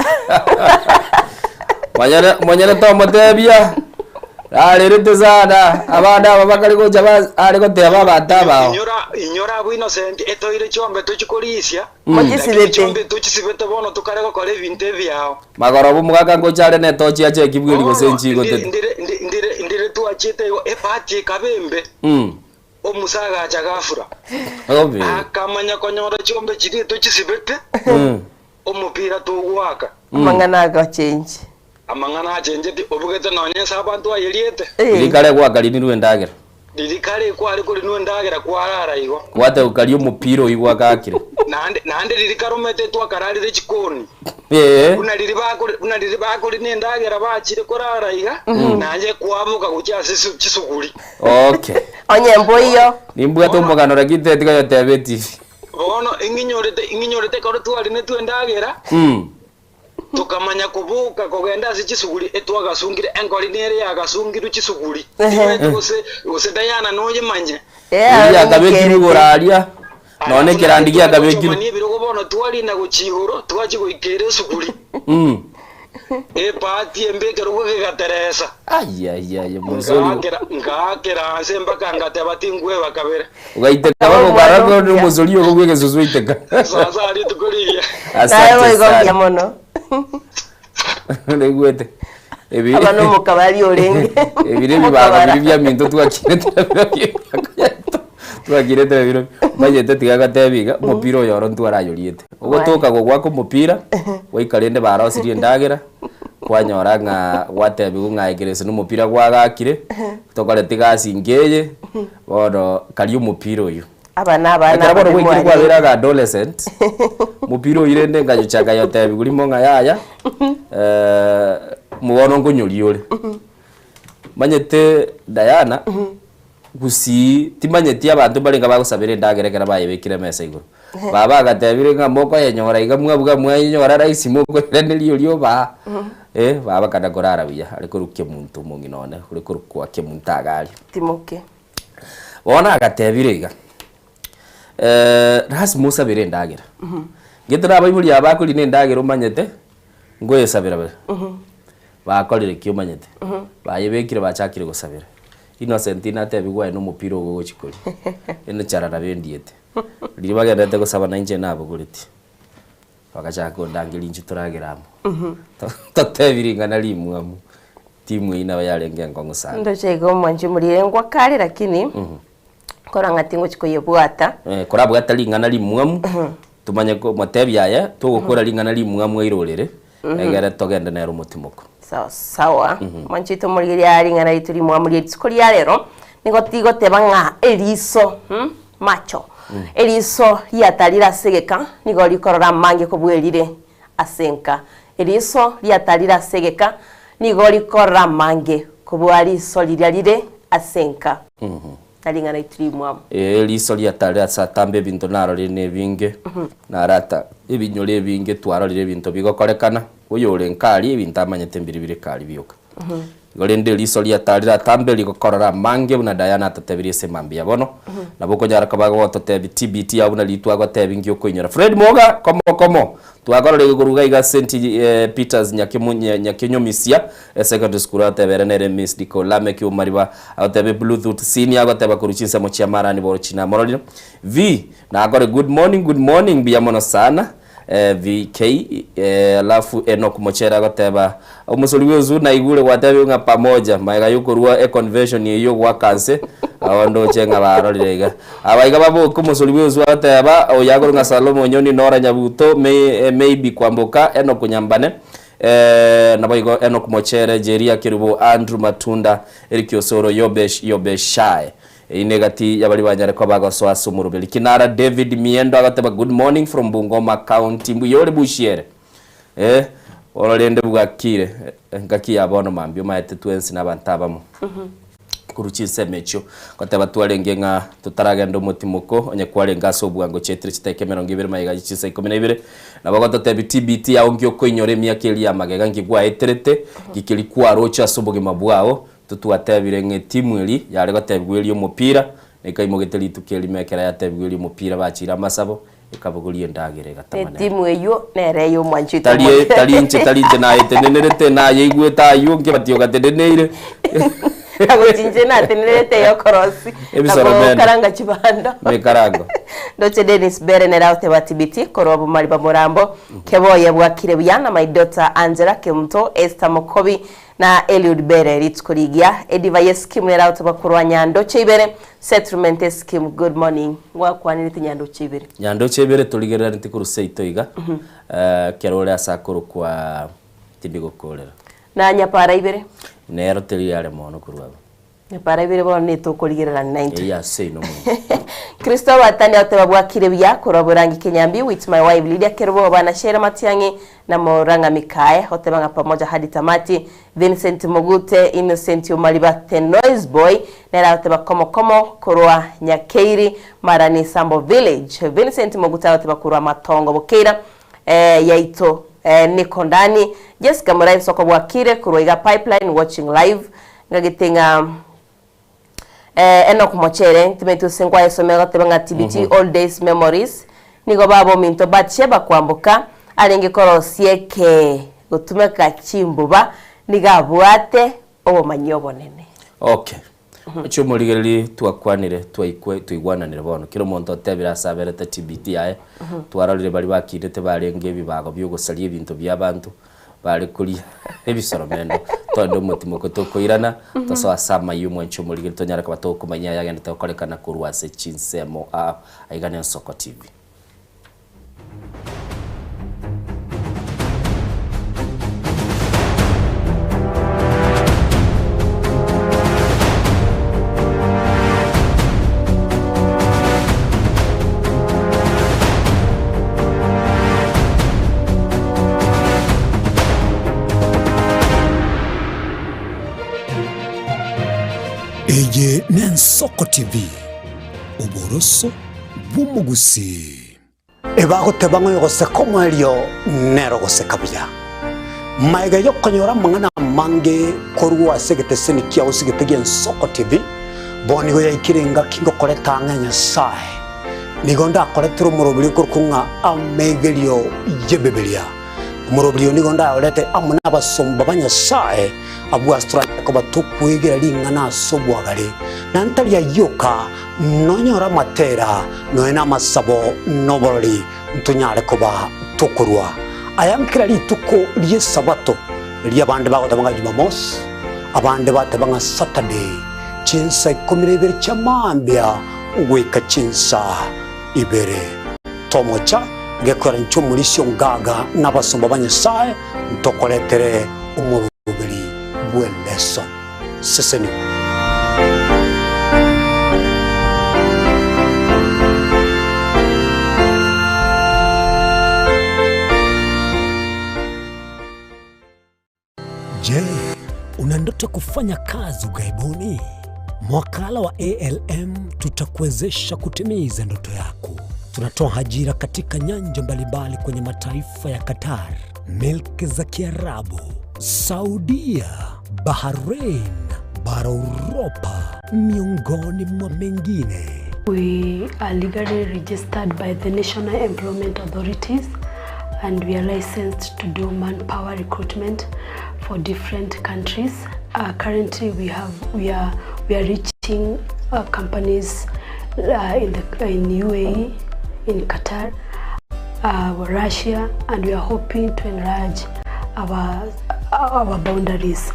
Monyene monyene tomotebia arerete sana abana aba bakare gocha ba are goteba abanto abao. Inyora inyora abwo Innocent toire chiombe tochie korisia, Mochisibete. lakini chiombe tochisibe bono tokare gokora ebinto ebiao. Magoroba omogaka ngocha are netochi ache ekibweri gose Bono enchigotete. ndire ndire ndire ndire twachiete igo ebahati ekaba embe. Mm. Omusa agacha gafura, Obe. akamanya konyora chiombe chiria tochisibete, Mm. omopira togoaka. Amang'ana agachenji. Amang'ana achencheti, obugete nonya ense abanto ayeriete. Eh. Riria kare gwakarinirwe endagera. Riria kare kware korinwa endagera kwarara igo. Gwateba okaria omopira oyio gwakakire. Naende, naende riria karomete twakararire chikoni. Ee. Buna riria bakori, buna riria bakorina endagera bachire korara iga, naye kwaboka gochia ase su- chisuguri. Okay. Onye mboiyo. Nimbwate omogano lakini teti koyoteba etibi. Bono ing'inyorete, ing'inyorete ekero twarinetwe endagera, Mm. Tokamanya koboka kogenda ase chisuguri etwagasungire, enkori nere yagasungirwe chisuguri. Ehe. Timanyeti gose gose Diana noyemanye. Eh, Eria akabekirwe igoro aria, nonye Alafu ekerandi naende giakabekirwe. twachomania ebirogo bono twarina gochia igoro, twachia goikera esuguri. Mm. Ebahati embe ekerogo kegateresa. Ayayaya mosori. Ngaakera ngaakera nse mpaka ngateba tingweba kabere. Ogaiteka Nabo baka omwana okarora omuya. omosori ogo bw'egesusu oiteka. Sasa rituko riria. Naye Asante boigo mbuya sana. mono. Naigwete. Ebi Aba nomokabari orenge. ebi nebibago Omokabara. biri bia minto twakirete twakirete biro manyete tiga gotebi iga omopira oyo oro ntwarayoriete ogotoka gogwaka omopira gwaika rende barosirie endagera kwanyora ng'a gwatebiwa ng'a ekerese na omopira gwagakire tokoreti gasi nkeye bono karia omopira oywo. Aba nabana Ekero bono ababe gwaikire mwarenge. kwabera aga adolescent, mopira oywo rende nkayochaka yotebiwa rimo ng'a yaya bono nkonyoria ore. Manyete Diana, gusii timanyeti abanto mbarenge bagosabera endagera ekero bayebekire emesa igoro. Baba agatebire ng'a mokoyenyora iga mwabuga mwayenyora rahisi mokoiraneria oria obaa, eh baba kana korara buya are korwa kemunto omong'ina one ore korokwa kemunto iga aria. Timoke. Bono agatebire iga, lasima osabere endagera. Gete na abaibori aba bakorina endagera omanyete, nkoyesabera bare. Bakorire ki omanyete? Bayebekire bachakire gosabera. Innocent natebigwe aye na omopira ogo ogochi koria. Enechara nabo endiete. Riria bagenderete gosaba na inche nabogoretie. Bagachaka kondangeria inche toragere amo. Totebi ring'ana rimwamu. Timu eyio nabo yarenge enkong'u sana. Ndoche iga omwanchi omorire ngwakare lakini Korora ng'a tingochi koyebwata. Eh, korabwate ring'ana rimwamu, tomanye komotebia aye, togokora ring'ana rimwamu aire orere, egere togende nere omotimoko. Sawa sawa. Mwanche oito omorigereria ring'ana riaito rimwamu rie rituko ria rero, nigo tigoteba ng'a eriso, mm, macho, eriso riatarire ase egeka, nigo rikorora amange kobua erire ase enka. Eriso riatarire ase egeka, nigo rikorora amange kobua riso riria rire ase enka. Na ring'ana ritu rimwamu. Ee, riiso riatarire ase atambe ebinto narorire nebinge, narata ebinyoro ebinge twarorire ebinto bigokorekana, oyore nkaria ebinto amanyete mbiri bire kari bioka. Igo rende eriiso riatarire atambe rigokorora amange buna Diana atotebirie ase mambia bono, nabo okonyara koba gototebia TBT yao buna riria twagotebia nki okoinyora. Fred Moga, komo komo, twakorora iga korwa iga iga St Peters Nyakimu Nyakinyomisia Secondary School agoteba ere nere Miss Diko Lameck Omariba agoteba Bluetooth Senior agoteba korwa chinsemo chia Marani boro chinamororire V nakore good morning good morning mbuya mono sana eh, VK eh, alafu Enock Mochere agoteba omosori bwe naigure gwatebigwe ng'a pamoja maega yokorwa econvention eyio goaka nse abo ndoche ng'a barorire iga aba iga baboke omosori bwe agoteba oyo akorwa ng'a Salomo Onyoni Nora Nyabuto may, maybe Kwamboka Enock Nyambane Ee, naboigo Enock Mochere, Jeria Kerubo, Andrew Matunda, Eric Osoro, Yobesh Yobeshai. Eyio negati y'abaria banyare koba bagosoa ase omoroberi. Kinara David Miendo agoteba good morning from Bungoma County. Mbuya ore Bushiere? Eh, oro rende bwakire. Engaki ya bono mambia omaete twensi na abanto abamo. Korwa chinsemo echio, goteba twarenge ng'a totaragenda omotimoko, onye kwarenge ase obwango chiaitire chidakika 20 magega ye chinsa 12, nabo gototebia TBT yao nki okoinyora emiaka eria ya magega nki gwaeterete, nki keria kwaroche ase obogima bwao, totwatebire ng'a etimu eria yare gotebigwa eria omopira, nekaimogete rituko erimo ekero yatebigwa eria omopira bachiire amasabo, ekabogoria endagera egatama nere. Etimu eyio nere ey'omwanchi oito Tari omonene. tari inche tari inche nayetenenerete nayeigwete aywo nkebatio gateneneire. Nagochi inche natenenerete ey'okorosi na Ebisoro mende. gokaranga chibando. Mekarango. Ndoche Dennis Bere nere agoteba TBT korwa Bomariba Morambo, Keboye bwakire buya na my daughter Angela Kemunto, Esther Mokobi na Eliud Bere rituko rigiya. Ediva ye scheme nere agoteba korwa Nyandoche ibere, Settlement scheme good morning ngwakwanirete Nyandoche ibere. Nyandoche ibere torigereraneti korwa seito iga, ekero ore ase akorokwa tindi gokorera. Na Nyapara ibere. Nero teri are mono korwa abwo. Nyapara ibere bono netokorigererani naintwe. Eyio ase ino mono. Kristo abatani agoteba bwakire buya korwa Borangi Kenyambi with my wife Lydia Kerubo abana Sheila Matiang'i na Morang'a Mikae agoteba ng'a pamoja hadi tamati Vincent Mogute Innocent Omariba The Noise Boy nere agoteba komo komo korwa Nyakeiri Marani Sambo Village Vincent Mogute agoteba korwa Matongo Bokeira eh yaito eh niko ndani Jessica Murai Nsoko bwakire korwa iga Pipeline watching live ngagete ng'a Eh, Enock Mochere, ntimeti ase nkwayesomia goteba ng'a TBT Old Days Memories, nigo baba ominto Bathsheba kwamboka arenge korosia ekee gotumeka chimbuba, nigo abwate obomanyi obonene. Okay. Oche omorigererie twakwanire twaikwe twaigwananire bono. Kera omonto otebire ase aberete TBT yaye, twarorire baria bakindete barenge ebibago biogosaria ebinto bia abanto, bare koria ebisoromendo, togende omotimoko tokoirana, tosoe ase amayio omwanchi omorigeri tonyare koba tokomanya ayagendete gokorekana korwa ase chinsemo aa aiga ne Nsoko TV. Eye n'Ensoko TV, oboroso bw'omogusii. Ebagoteba ng'a oyogoseka omoerio nere ogoseka buya. Magega y'okonyora amang'ana amange korwa ase egeteseni kiao osigete gi'Ensoko TV, bono nigo yaikire engaki ngokoreta ang'e Nyasae. Nigo ndakoretere omoroberi okorokwa ng'a Amegerio y'Ebibilia. Omoroberi oyo nigo ndayorete amo nabasomba ba Nyasae, abwo ase toranyare koba tokwegera ring'ana ase obwagare, na ntari ayio oka, nonyore amatera, nonya namasabo, na oborori, ntonyare koba tokorua aya nkera rituko ri'Esabato, riria abande bagoteba ng'a Jumamosi, abande bateba ng'a Saturday, chinsa ikomi na ibere chia mambia goika chinsa ibere. Tomocha gekwera inche omorisia ongaga na abasomba ba Nyasae ntokoretere omoroberi bw'eleso. Sesenigwa. Je, una ndoto ya kufanya kazi ughaibuni? Mwakala wa ALM tutakuwezesha kutimiza ndoto yako. Tunatoa ajira katika nyanja mbalimbali kwenye mataifa ya Qatar, milki za Kiarabu, Saudia, Bahrain, bara Uropa, miongoni mwa mengine. We are legally registered by the National Employment Authorities and we are licensed to do manpower recruitment for different countries. Uh, currently we have we are we are reaching uh, companies uh, in the in UAE, in Qatar, uh, Russia, and we are hoping to enlarge our our boundaries.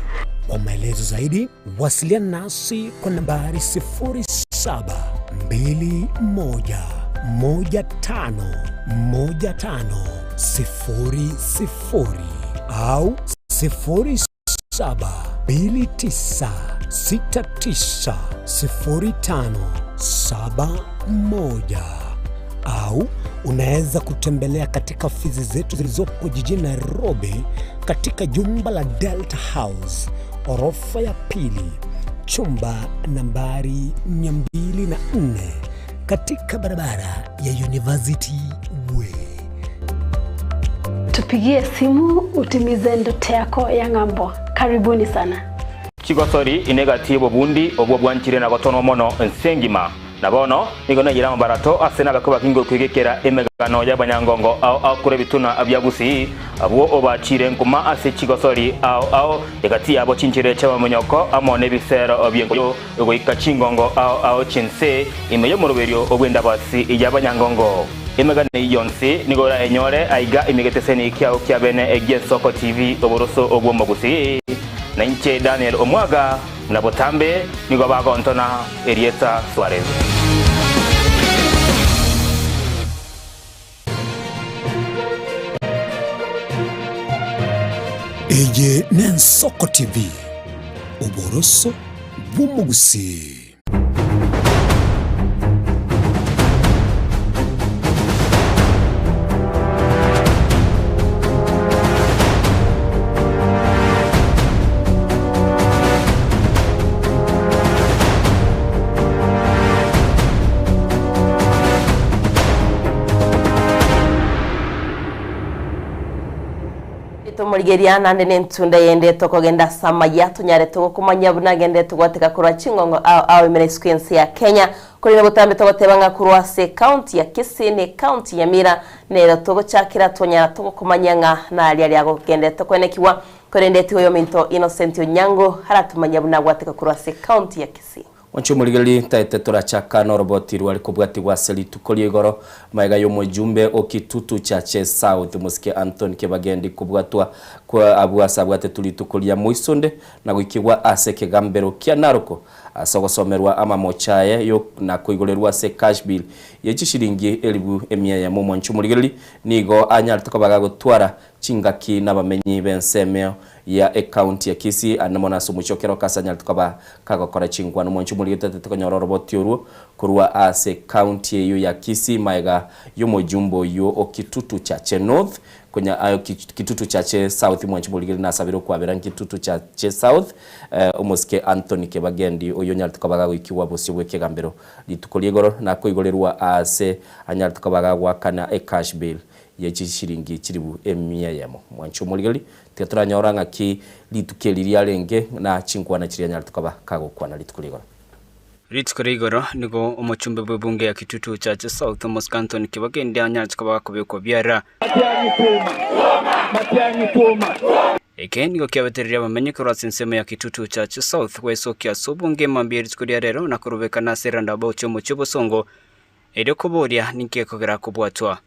Kwa maelezo zaidi wasiliana nasi kwa nambari 0721151500 au 0729690571 au unaweza kutembelea katika ofisi zetu zilizopo jijini Nairobi katika jumba la Delta House orofa ya pili. Chumba nambari 204 katika barabara ya University Way. Tupigie simu utimize ndoto yako ya ng'ambo. Karibuni sana. Chigosori inegati y'obobundi obwo bwanchire na gotonwa mono ense engima. Na bono nigo naiyire amabarato ase nabakwe bakinge okwegekera emegano y'abanyangongo ao ao korwa ebituna bia Gusii, abwo obachiire nkuma ase chigosori ao ao, egati yabo chinchera chi'amamonyoko amo nebisero bi'enkoyo goika chingongo ao ao chi'ense ime y'omoroberio bw'endabasi y'abanyangongo. Emegano eyio yonsi nigo orayenyore aiga ime egeteseni kiao kia bene gi'Ensoko TV oboroso bw'Omogusii. Na inche Daniel Omwaga buna botambe nigo bagontona erieta Suarez. Eye n'Ensoko TV, oboroso bw'Omogusii. Tomorigeria naende nentunda eyende tokogenda ase amaya tonyare togokomanya buna agende togwateka korwa ching'ong'o ao ao ime na isiko y'ense ya Kenya. Korende botambe togoteba ng'a korwa ase ecounty ya Kisii na ecounty ya Nyamira nero togochakera twanyara togokomanya ng'a naria aria agogenderete koenekigwa. Korende tiga oyominto Innocent Onyango aratomanyia buna agwateka korwa ase ecounty ya Kisii. Mwanche omorigereria ntaete torachaka noroboti rware kobwatigwa ase rituko ria igoro magega y'omojumbe o Kitutu Chache South Mosike Anthony Kibagendi kobwatwa kwa abwo ase abwatetwe rituko ria moisonde na goikigwa ase ekegambero kia Narok ase ogosomerwa amamocha aye yo na koigorerwa ase cash bill ye chishilingi elibu emia eyemo. Mwanche omorigereria nigo anyarete koba gagotwara chingaki nabamenyi b'ensemo ya ecounty ya Kisii ande mono ase omochie o Keroka ase anyarete koba kagokora chinkwano. Mwanche omorige totete konyora oroboti orwo korwa ase ecounty eyio ya Kisii maega y'omojumbe oyio o Kitutu Chache North konya ayo Kitutu Chache South mwanche omorigeri nasabire okwabera Nkitutu Chache South omosike Anthony Kibagendi oyio onyarete koba gagoikigwa bosio bw'ekegambero rituko ria igoro nakoigorerwa aase anyarete koba gagoakana ecash bail ye chishilingi chilifu emia eyemo. Mwanche omorigeri Tiga toranyora ng'aki rituko eri riarenge, na chinkwana chiria anyarete koba kagokwana rituko ria igoro. Rituko ria igoro nigo omochumbe bw'ebunge ya Kitutu Chache South, Omosike Anthony Kibagendi anyarete koba gakobekwa biara. Eke nigo kiabetereria abamenyi korwa ase ensemo ya Kitutu Chache South gwesokia ase obonge mambia rituko ria rero na korobekana ase roundabout y'omochie o Bosongo Erio koboria, Ninki gekogera kobwatwa?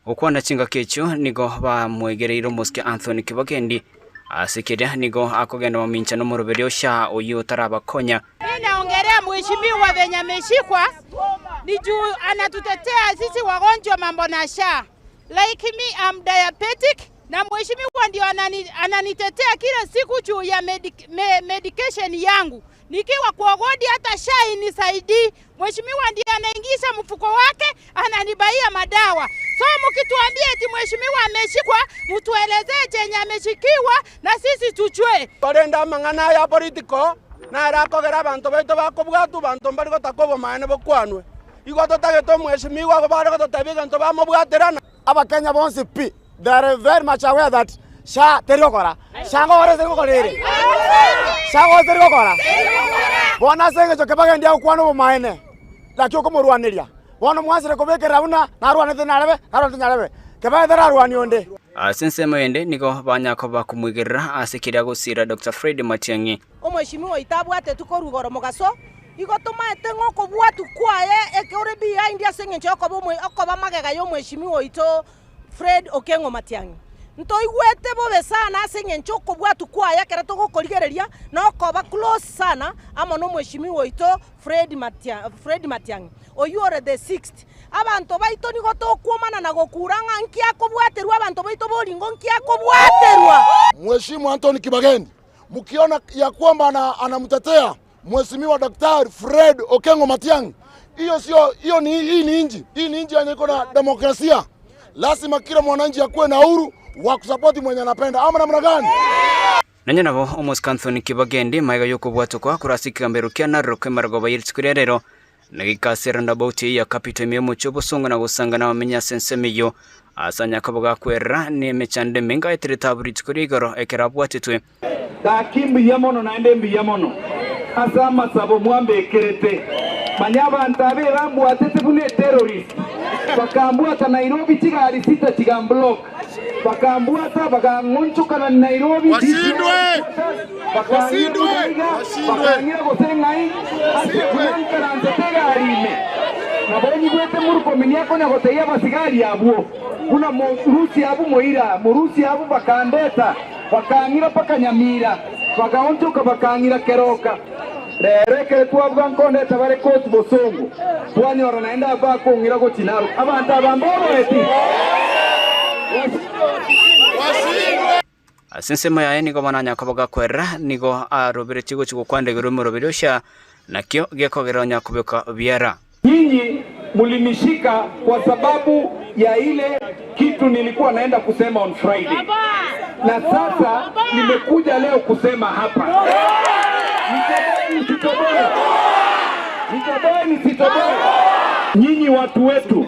Gokwana chingaki echio nigo bamwegereire omosike Anthony Kibagendi, ase keria nigo akogenda mamincha nomoroberio o SHA oyio otarabakonya. Mi naongelea mheshimiwa venye ameshikwa ni juu anatutetea sisi wagonjwa mambo na SHA. Like me I'm diabetic na mheshimiwa ndio anani, ananitetea kila siku juu ya medic, me, medication yangu. Nikiwa kwa wodi hata SHA inisaidii. Mheshimiwa ndiye anaingisha mfuko wake ananibaia madawa. So mkituambia eti mheshimiwa ameshikwa, mtuelezee chenye ameshikiwa na sisi tujue. Korende amang'ana aya political naro akogera abanto baito bakobwatwa, banto mbari gotaka obomaene bokwanwe. Igo totagete omweshimiwa abwo bare gototebia egento bamobwaterana. Abakenya bonsi pi, they are very much aware that SHA teri gokora. SHA ngokora teri gokora ere. SHA ngokora teri gokora. Bono ase eng'encho kebagendia gokwana obomaene, naki okomorwaneria. Bono mwansire kobekerera buna narwanete narebe, narwanete nyarebe. Kebaye tararwanie onde. Ase ensemo ende nigo banya koba komoigerera ase keria gosira Doctor Fred Matiang'i. Omweshimiwa oito abwatetwe korwa igoro mogaso, igo tomaete ng'a okobwatwa kwaye ekore behind ase eng'encho yokoba omwe okoba magega y'omweshimiwa oito Fred Okengo Matiang'i. Ntoigwete bobe sana ase eng'encho okobwatwa kwaye ekero togokorigereria na okoba close sana amo nomweshimiwa oito Fred Matia Fred Matiang'i oyio ore the sixth. Abanto baito nigo tokwomana na gokura ng'a nki akobwaterwa abanto baito boringo nki akobwaterwa. Mheshimu Anthony Kibagendi mkiona ya kwamba anamtetea Mheshimiwa Daktari Fred Okengo Matiang'i, hiyo sio hiyo ni hii ni inji hii ni inji yenye iko na demokrasia. Lazima kila mwananchi akuwe na uhuru wa kusapoti mwenye anapenda, ama namna gani? Nonya nabo, omosike Anthony Kibagendi, magega y'okobwatokwa korwa ase ekegambero kia Narok emargoba ye rituko ria rero, Nagika ase roundabout eyio ya Capital ime y'omochie obosongo na gosanga nabamenyi ase ensemo eyio. Ase anyakoba gakwerera nemechando emenge aetere taabu rituko ria igoro ekero abwatetwe. Gaki mbuya mono naende mbuya mono ase amasabo mwambekerete. Manya abanto aba ebambwatete buna eterrorist. Bakambwata Nairobi chigari sita chigamblock. Bakambwata bakang'onchokana Nairobi DCI headquarters, bakang'ira Muthaiga, bakang'ira gose ng'ai ase buna nkaransete egari ime. Nabo nyigwete Murkomen akonya gotebia abasigari abwo buna morusie abwo moira, morusie abwo bakandeta, bakang'ira mpaka Nyamira, bagaonchoka bakang'ira Keroka. Rero ekero twabua nkondeta bare koti bosongo, twanyora naende abwo bakong'ira gochia Narok. Abanto aba mboboeti. Ase ensemo yaye nigo bananya koba gakwerera, nigo aroberetie gochia gokwana igoro y'omoroberi osia, nakio gekogera onya kobeka biara. Nyinyi mulinishika kwa sababu ya ile kitu nilikuwa naenda kusema on Friday, na sasa nimekuja leo kusema hapa. Nitoboe nisitoboe? Nitoboe nisitoboe? Nyinyi watu wetu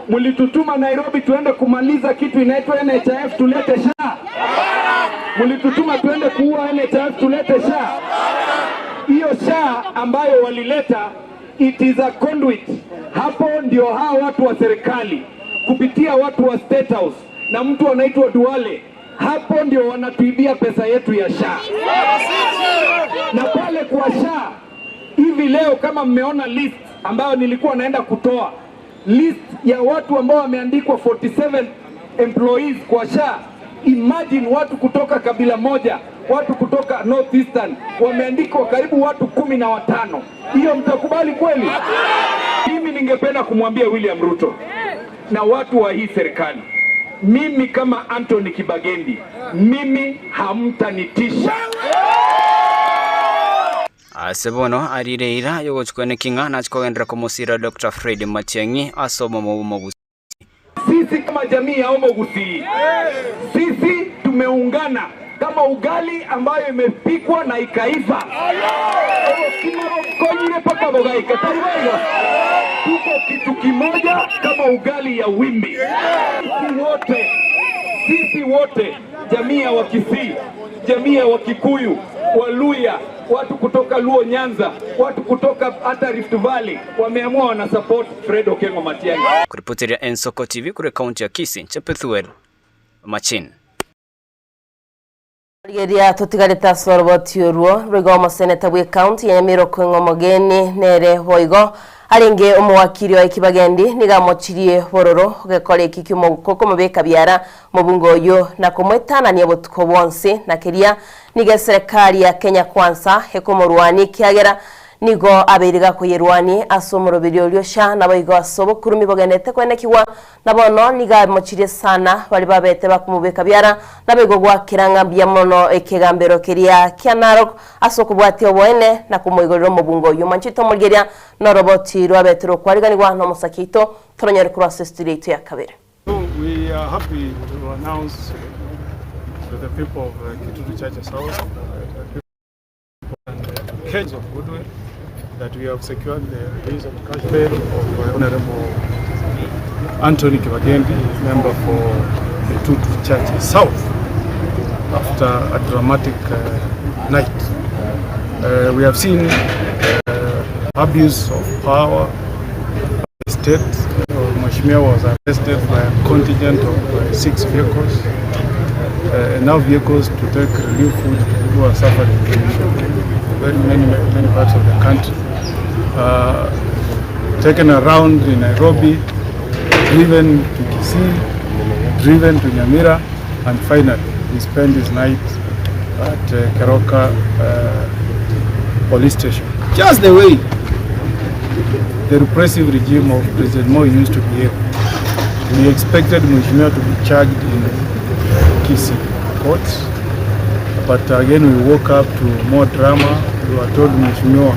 mulitutuma Nairobi tuende kumaliza kitu inaitwa NHIF tulete SHA. Mulitutuma tuende kuua NHIF tulete SHA. Hiyo SHA ambayo walileta it is a conduit. Hapo ndio hawa watu wa serikali kupitia watu wa State House na mtu anaitwa Duale, hapo ndio wanatuibia pesa yetu ya SHA. Na pale kwa SHA hivi leo, kama mmeona list ambayo nilikuwa naenda kutoa list ya watu ambao wameandikwa 47 employees kwa SHA. Imagine watu kutoka kabila moja, watu kutoka North Eastern wameandikwa karibu watu 15. Hiyo mtakubali kweli? Mimi ningependa kumwambia William Ruto na watu wa hii serikali, mimi kama Anthony Kibagendi, mimi hamtanitisha. Ase bono arire eira y'ogochikwana eking'a nache kogenderera komosira Doctor Fred Matiang'i ase obomo bw'omogusii. Sisi kama jamii ya Omogusii, sisi tumeungana kama ugali ambayo imepikwa na ikaiva. Obokima bokonyire mpaka bogaika tari boigo. Tuko kitu kimoja kama ugali ya wimbi. Sisi wote, sisi wote jamii ya Wakisii, jamii ya Wakikuyu, Waluya, watu kutoka Luo Nyanza, watu kutoka hata Rift Valley wameamua wana support Fred Okengo Matiang'i. Kuripoteria Ensoko TV korwa ekaunti ya Kisii, inche Pethuel Machin. Rigereria totigarete ase oroboti orwo rwaigo omoseneta bw'ecounty ya Nyamira Okong'o Omogeni nere boigo arenge omowakiri oye Kibagendi nigo amochirie bororo gekora eki ki'omouko komobeka biara mobunge oyio na komoetanania botuko bwonsi na keria nigo eserekari ya Kenya Kwanza ekomorwania ekiagera nigo abeire gakoyerwania ase omoroberio oria osha naboigo ase obokurumi bogenderete kwenekigwa Na bono nigo amochirie sana baria babete bakomobeka biara, naboigo gwakera ng'a mbuya mono ekegambero keria kia Narok ase okobwatia oboene na komoigorera omobungo oyio mwanchete omorigeria noroboti rwabete rokwariganigwa nomosake oito toronyore korwa ase estudio yaito ya kabere. So we are happy to announce to the people of Kitutu Chache South, the people and Kenyans of goodwill that we have secured the release of cash bail of Honorable Anthony Kibagendi, member for Kitutu Chache South, after a dramatic night. We have seen abuse of power by the state. Mheshimiwa was arrested by a contingent of 6 vehicles, enough vehicles to take relief food to people who are suffering in very many, many parts of the country. Taken around in Nairobi, driven to Kisii, driven to Nyamira, and finally he spent his night at Keroka police station. Just the way the repressive regime of President Moi used to behave. We expected Mheshimiwa to be charged in Kisii courts, but again we woke up to more drama. We were told Mheshimiwa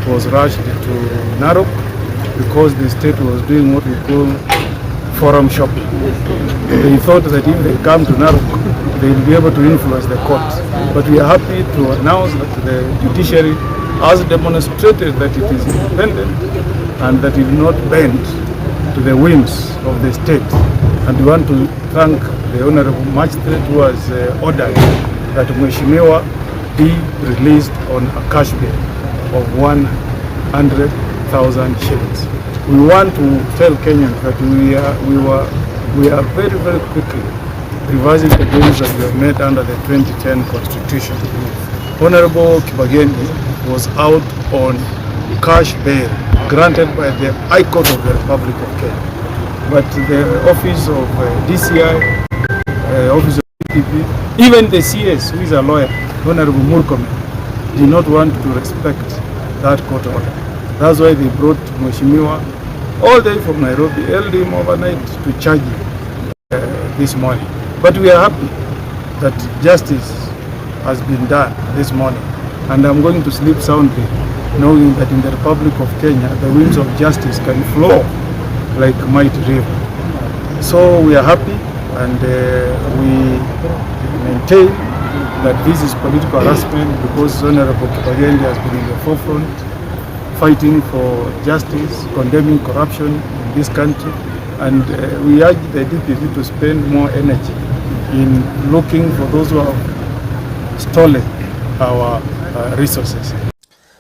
was rushed to Narok because the state was doing what we call forum shopping. They thought that if they come to Narok, they will be able to influence the court. But we are happy to announce that the judiciary has demonstrated that it is independent and that it will not bend to the whims of the state. And we want to thank the Honorable Magistrate who has uh, ordered that Mheshimiwa be released on a cash bail of 100,000 shillings. We want to tell Kenyans that we are, we were, we are very, very quickly reversing the gains that we have made under the 2010 Constitution. Honorable Kibagendi was out on cash bail granted by the High Court of the Republic of Kenya. But the office of uh, DCI, uh, office of DPP, even the CS, who is a lawyer, Honorable Murkomen, did not want to respect that court order. That's why they brought Mheshimiwa all the way from Nairobi, held him overnight to charge him uh, this morning. But we are happy that justice has been done this morning. And I'm going to sleep soundly knowing that in the Republic of Kenya, the winds of justice can flow like mighty river. So we are happy and uh, we maintain that this is political harassment because Honorable Kibagendi has been in the forefront fighting for justice, condemning corruption in this country. And uh, we urge the DPP to spend more energy in looking for those who have stolen our uh, resources.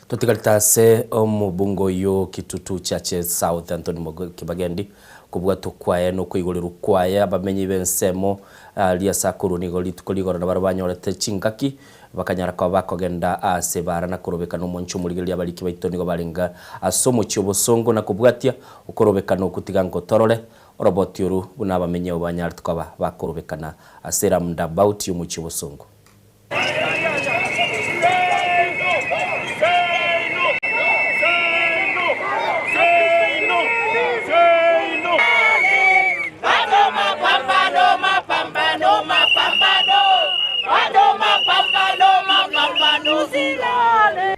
Totigarete ase omobunge oyio Kitutu Chache South Anthony Kibagendi kobwatwa kwaye na okoigorerwa kwaye abamenyi b'ensemo aria ase akorwa nigo rituko rigoro nabaro banyorete chingaki bakanyara koba bakogenda ase bara na korobekana omonche omorigereria abariki baito nigo barenge ase omochie obosongo na kobwatia okorobekana okwo tiga nkotorore oroboti oru buna abamenyi abo banyarete koba bakorobekana ase eroundabout y'omochie obosongo.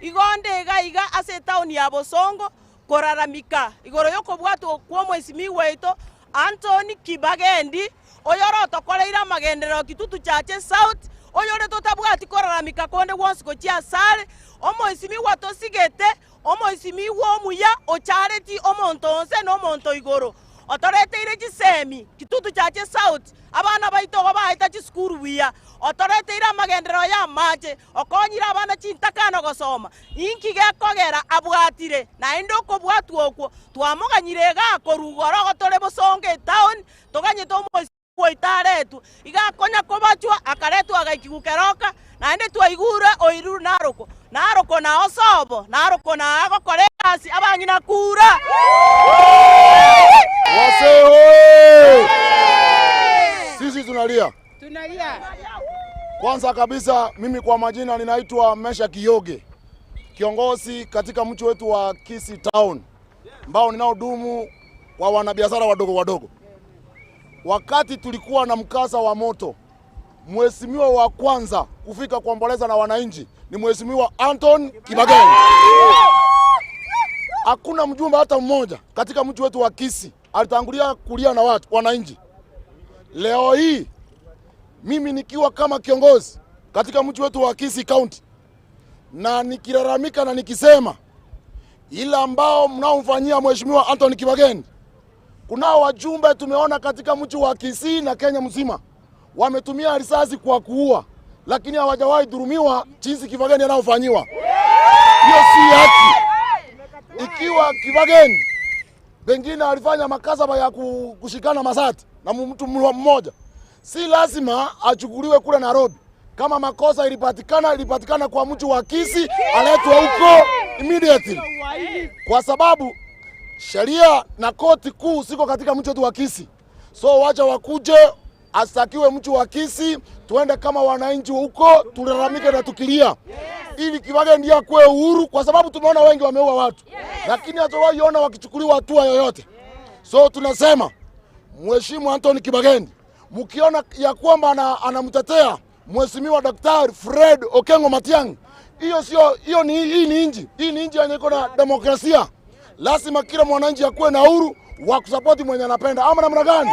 Igo nde iga iga ase etaoni ya Bosongo koraramika igoro y'okobwatwa kw'omoisimigwa oito Anthony Kibagendi, oyore otokoreire amagenderero Kitutu Chache South, oyore totabwati koraramika konde gwonsi gochia asare, omoisimigwa tosigete, omoisimigwa omuya ochareti omonto onse na omonto igoro, otoreteire chisemi Kitutu Chache South, abana baito igo baeta chisukuru buya, otoreteire amagenderero y'amache, okonyire abana chintakana gosoma, inki gekogera abwatire naende okobwatwa okwo Twamoganyire igaa korwa igoro igo tore bosongo etaoni, toganyete omoisia oito aretwe. Iga akonya kobachwa, akaretwa agaikigwa keroka, naende twaigure oirure Naroko. Naroko nao sobo, Naroko nao agokora egasi, abang'ina kura. Wazee hoye! Sisi tunalia. Kwanza kabisa mimi kwa majina ninaitwa Mesha Kiyoge, kiongozi katika mji wetu wa Kisii Town ambao ninaodumu kwa wanabiashara wadogo wadogo. Wakati tulikuwa na mkasa wa moto, mheshimiwa wa kwanza kufika kuomboleza na wananchi ni mheshimiwa Anton Kibagendi. Hakuna mjumbe hata mmoja katika mji wetu wa Kisii alitangulia kulia na watu wananchi. Leo hii mimi nikiwa kama kiongozi katika mji wetu wa Kisii County na nikilalamika na nikisema ila ambao mnaomfanyia mheshimiwa Anthony Kibagendi, kunao wajumbe tumeona katika mji wa Kisii na Kenya mzima wametumia risasi kwa kuua, lakini hawajawahi dhurumiwa jinsi Kibagendi anaofanyiwa. Hiyo si haki. Ikiwa Kibagendi pengine alifanya makasaba ya kushikana masati na mtu mmoja, si lazima achukuliwe kule Nairobi. Kama makosa ilipatikana, ilipatikana kwa mji wa Kisii, aletwe huko immediately, kwa sababu sheria na koti kuu siko katika mji wetu wa Kisii. So wacha wakuje, astakiwe mji wa Kisii, tuende kama wananchi huko tulalamike na tukilia, ili Kibagendi akuwe uhuru, kwa sababu tumeona wengi wameua watu, lakini hatuwahi ona wakichukuliwa hatua yoyote. So tunasema Mheshimu Anthony Kibagendi, mkiona ya kwamba anamtetea Mheshimiwa Daktari Fred Okengo Matiang'i, hiyo sio hiyo ni hii ni inji. Hii ni inji yenye iko na demokrasia. Lazima kila mwananchi akuwe na uhuru wa kusupport mwenye anapenda ama namna gani?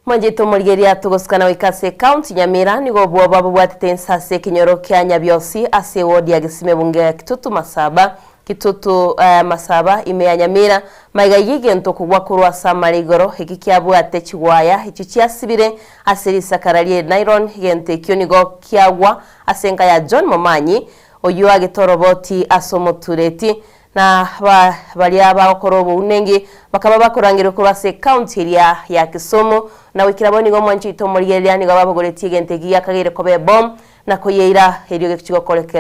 Mwanchete omorigereria togosikana goika ase ekaunti Nyamira nigo obwoba bobwatete inse ase ekenyoro kia Nyabiosi ase ewodi ya Gesime ebunge ya Kitutu Masaba Kitutu Masaba ime ya Nyamira maiga y'egento kogwa korwa ase amare igoro eki kiabwate chigwaya echio chiasibire ase risakara rie nylon egento ekio nigo kiagwa ase enka ya John Momanyi oyio agete oroboti ase omotureti Na baria bagokora obounengi bakaba bakorangerwa korwa ase ecounty eria ya Kisumu, na goikera bono nigo omwanchi oito omorigereria nigo ababogoretie egento eki giakageire koba ebomu na koyeira erio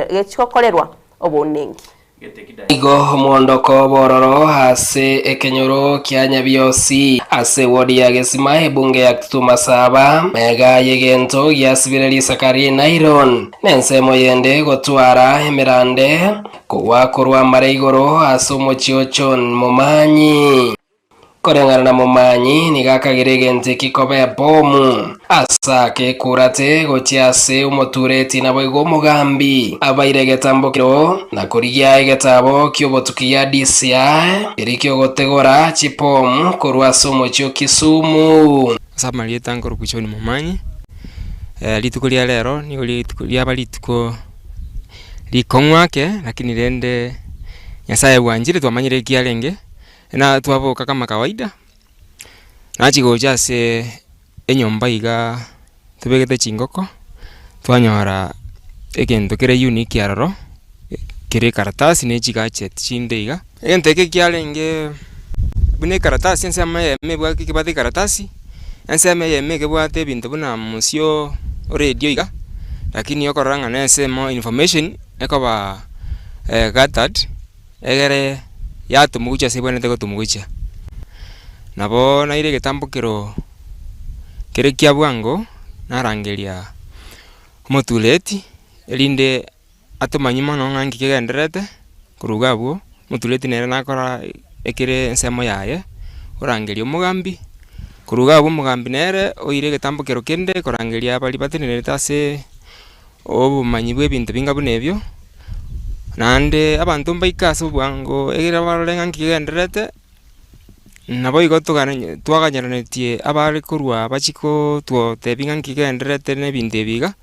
gechigokorerwa obounengi. Igo omwondoko bw'ororo ase ekenyoro kia Nyabiosi ase ewodi ya Gesima ebunge ya Kitutu Masaba mega y'egento giasibire risaka rie nylon nensemo yende gotwara emerande Kogwa korwa amare igoro ase omochie o John Momanyi. Koreng'ana na Momanyi, nigo akagera egento eki koba ebomu ase akekurate gochia ase omotureti naboigo omogambi abaire egetambokero na korigia egetabo ki'obotuki gia DCI keria kiogotegora chibomu korwa ase omochie o Kisumu. Ase amarieta nkorokwa John Momanyi, rituko ria rero nigo riaba rituko rikong'u ake, lakini rende Nyasaye bwanchire twamanyire eki arenge, na twaboka kama kawaida, nachia gocha ase enyomba igaa tobegete chingoko, twanyora egento kere unique aroro, kere ekaratasi na echigadget chinde iga. Egento eke kiarenge buna ekaratasi ensemo eyemo ebwate ekebwate ekaratasi, ensemo eyemo ekebwate ebinto buna mosio oradio iga, lakini okorora ng'a na ensemo information ekoba gathered egere yatomwa gochia ase ebwenerete gotomwa gochia. Nabo naire egetambokero kere kia bwango narangeria omotureti erinde Atomanyie mono ng'a nki kegendererete korwa iga abwo, omotureti nere nakora ekere ensemo yaye, orangeria omogambi, korwa iga abwo omogambi nere oire egetambo kero kende korangeria baria batenenerete ase obomanyi bwa ebinto binga buna ebio, naende abanto mbaike ase obwango egere barore ng'a nki kegendererete. Naboigo togane twaganyeranetie abare korwa bachie kotwotebia ng'a nki kegendererete na ebinto ebi iga.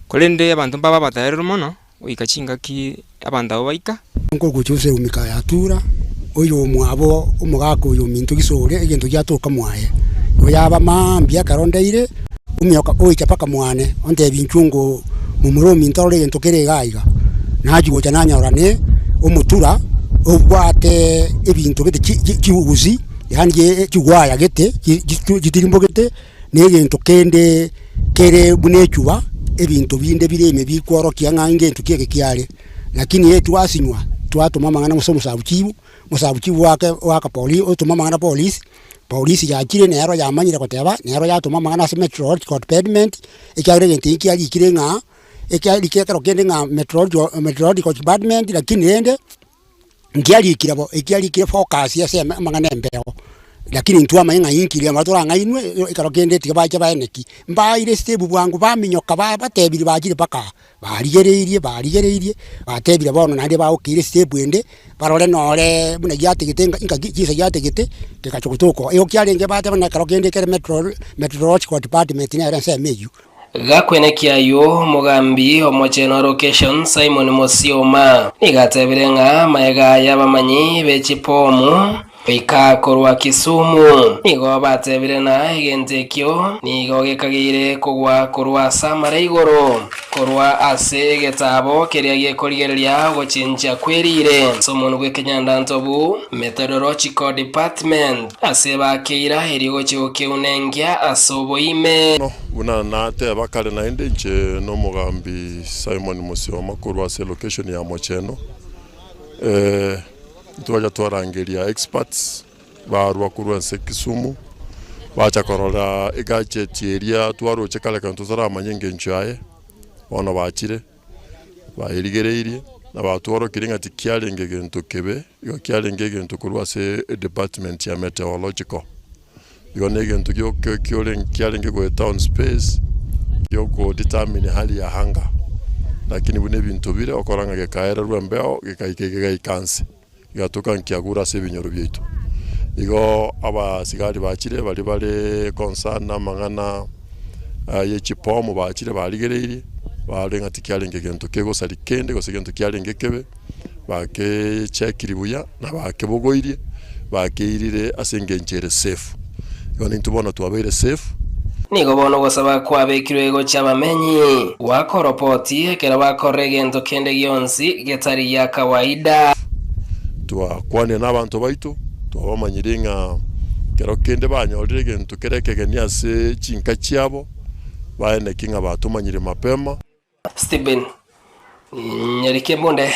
Korende abanto mbabe abataereru mono goika chingaki abanto abwo baika. Nkogocha ase emika ya Tura, oyomwabo omogaka oyo ominto gisore egento giatoka mwaye. Igo yaba mambia ekero ndeire, omioka oicha mpaka mwane, ontebia inchuo ngo momura ominto arore egento kere iga iga. Nachia gocha nanyora ne omotura obwate ebinto gete chi chi chiusi yaani chigwaya gete chitirimbogete. na egento kende kere buna echuba, ebinto binde bire ime bikworokia ng'a ngento ki eke kiare. Lakini eye twasinywa, twatoma amang'ana ase omosabu chibu, omosabu chibu oake oaka poli otoma amang'ana polisi, polisi yachire nero yamanyire goteba, nero yatoma amang'ana ase meteorological department, ekiagera egento eki kiarikire ng'a, ekiarikire ekero kende ng'a meteorological meteorological department lakini rende. Nkiarikire bo, ekiarikire focus ase amang'ana embeo, lakini intwe twamanya ng'a inki riria torang'ainwe ekero kende tiga bache baeneki. Mbaire step bwango baminyoka ba batebirie bachire mpaka aa, barigereirie barigereirie, batebire bono naende bagokeire step ende, barore nore buna giatigete inga inga chinsa giatigete, kegacha gotoka oo. Igo kiarenge bateba na ekero kende ekere metro meteorological department nere ensemo eywo. Gakwenekia ayio, omogambi omochenu location Simon Musioma nigo atebire ng'a amaega y'abamanyi be chipomu goika korwa Kisumu nigo batebire na egento ekio nigo gekageire kogwa korwa ase amare igoro korwa ase egetabo keria gekorigereria ogochenchia kw'erire ase omonwa bw'ekenyandantobu Methodological Department. Ase bakeira erio gochia gokeunenkia ase oboime. Buna nateba kare naende inche nomogambi Simon Musioma korwa ase location ya Mocheno, ntwacha twarangeria experts barwa korwa ense Kisumu bacha korora egadget eria twaroche kare ekero totaramanya engencho yaye, bono bachire. Bayerigereirie, na batworokirie ng'a tikiarenge egento kebe, igo kiarenge egento korwa ase edepartment ya meteorological. Igo na egento gioka kiarenge goeta on space, giokodetermine hali ya anga. Lakini buna ebinto bire, okora ng'a gekaererwa embeo, gekaika iga gegaika nse. Egatoka nkiagure ase ebinyoro biaito. Igo abasigari bachire baria bare concerned namang'ana ye chibomu bachire barigereirie, barore ng'a tikiarenge gento kegosaria kende gose gento kiarenge kebe, bakechekirie buya na bakebogoirie, bakeirire ase engencho ere safe. Igo nintwe bono twabeire safe. Nigo bono ogosaba kwabekirwe gochia abamenyi goaka oropoti ekero bakorora egento kende gionsi getari gia kawaida. Twakwanire nabanto baito, twabamanyirie ng'a ekero kende banyorire egento kere ekegeni ase chinka chiabo, baeneki ng'a batomanyire mapema. Stephen Nyarikembunde,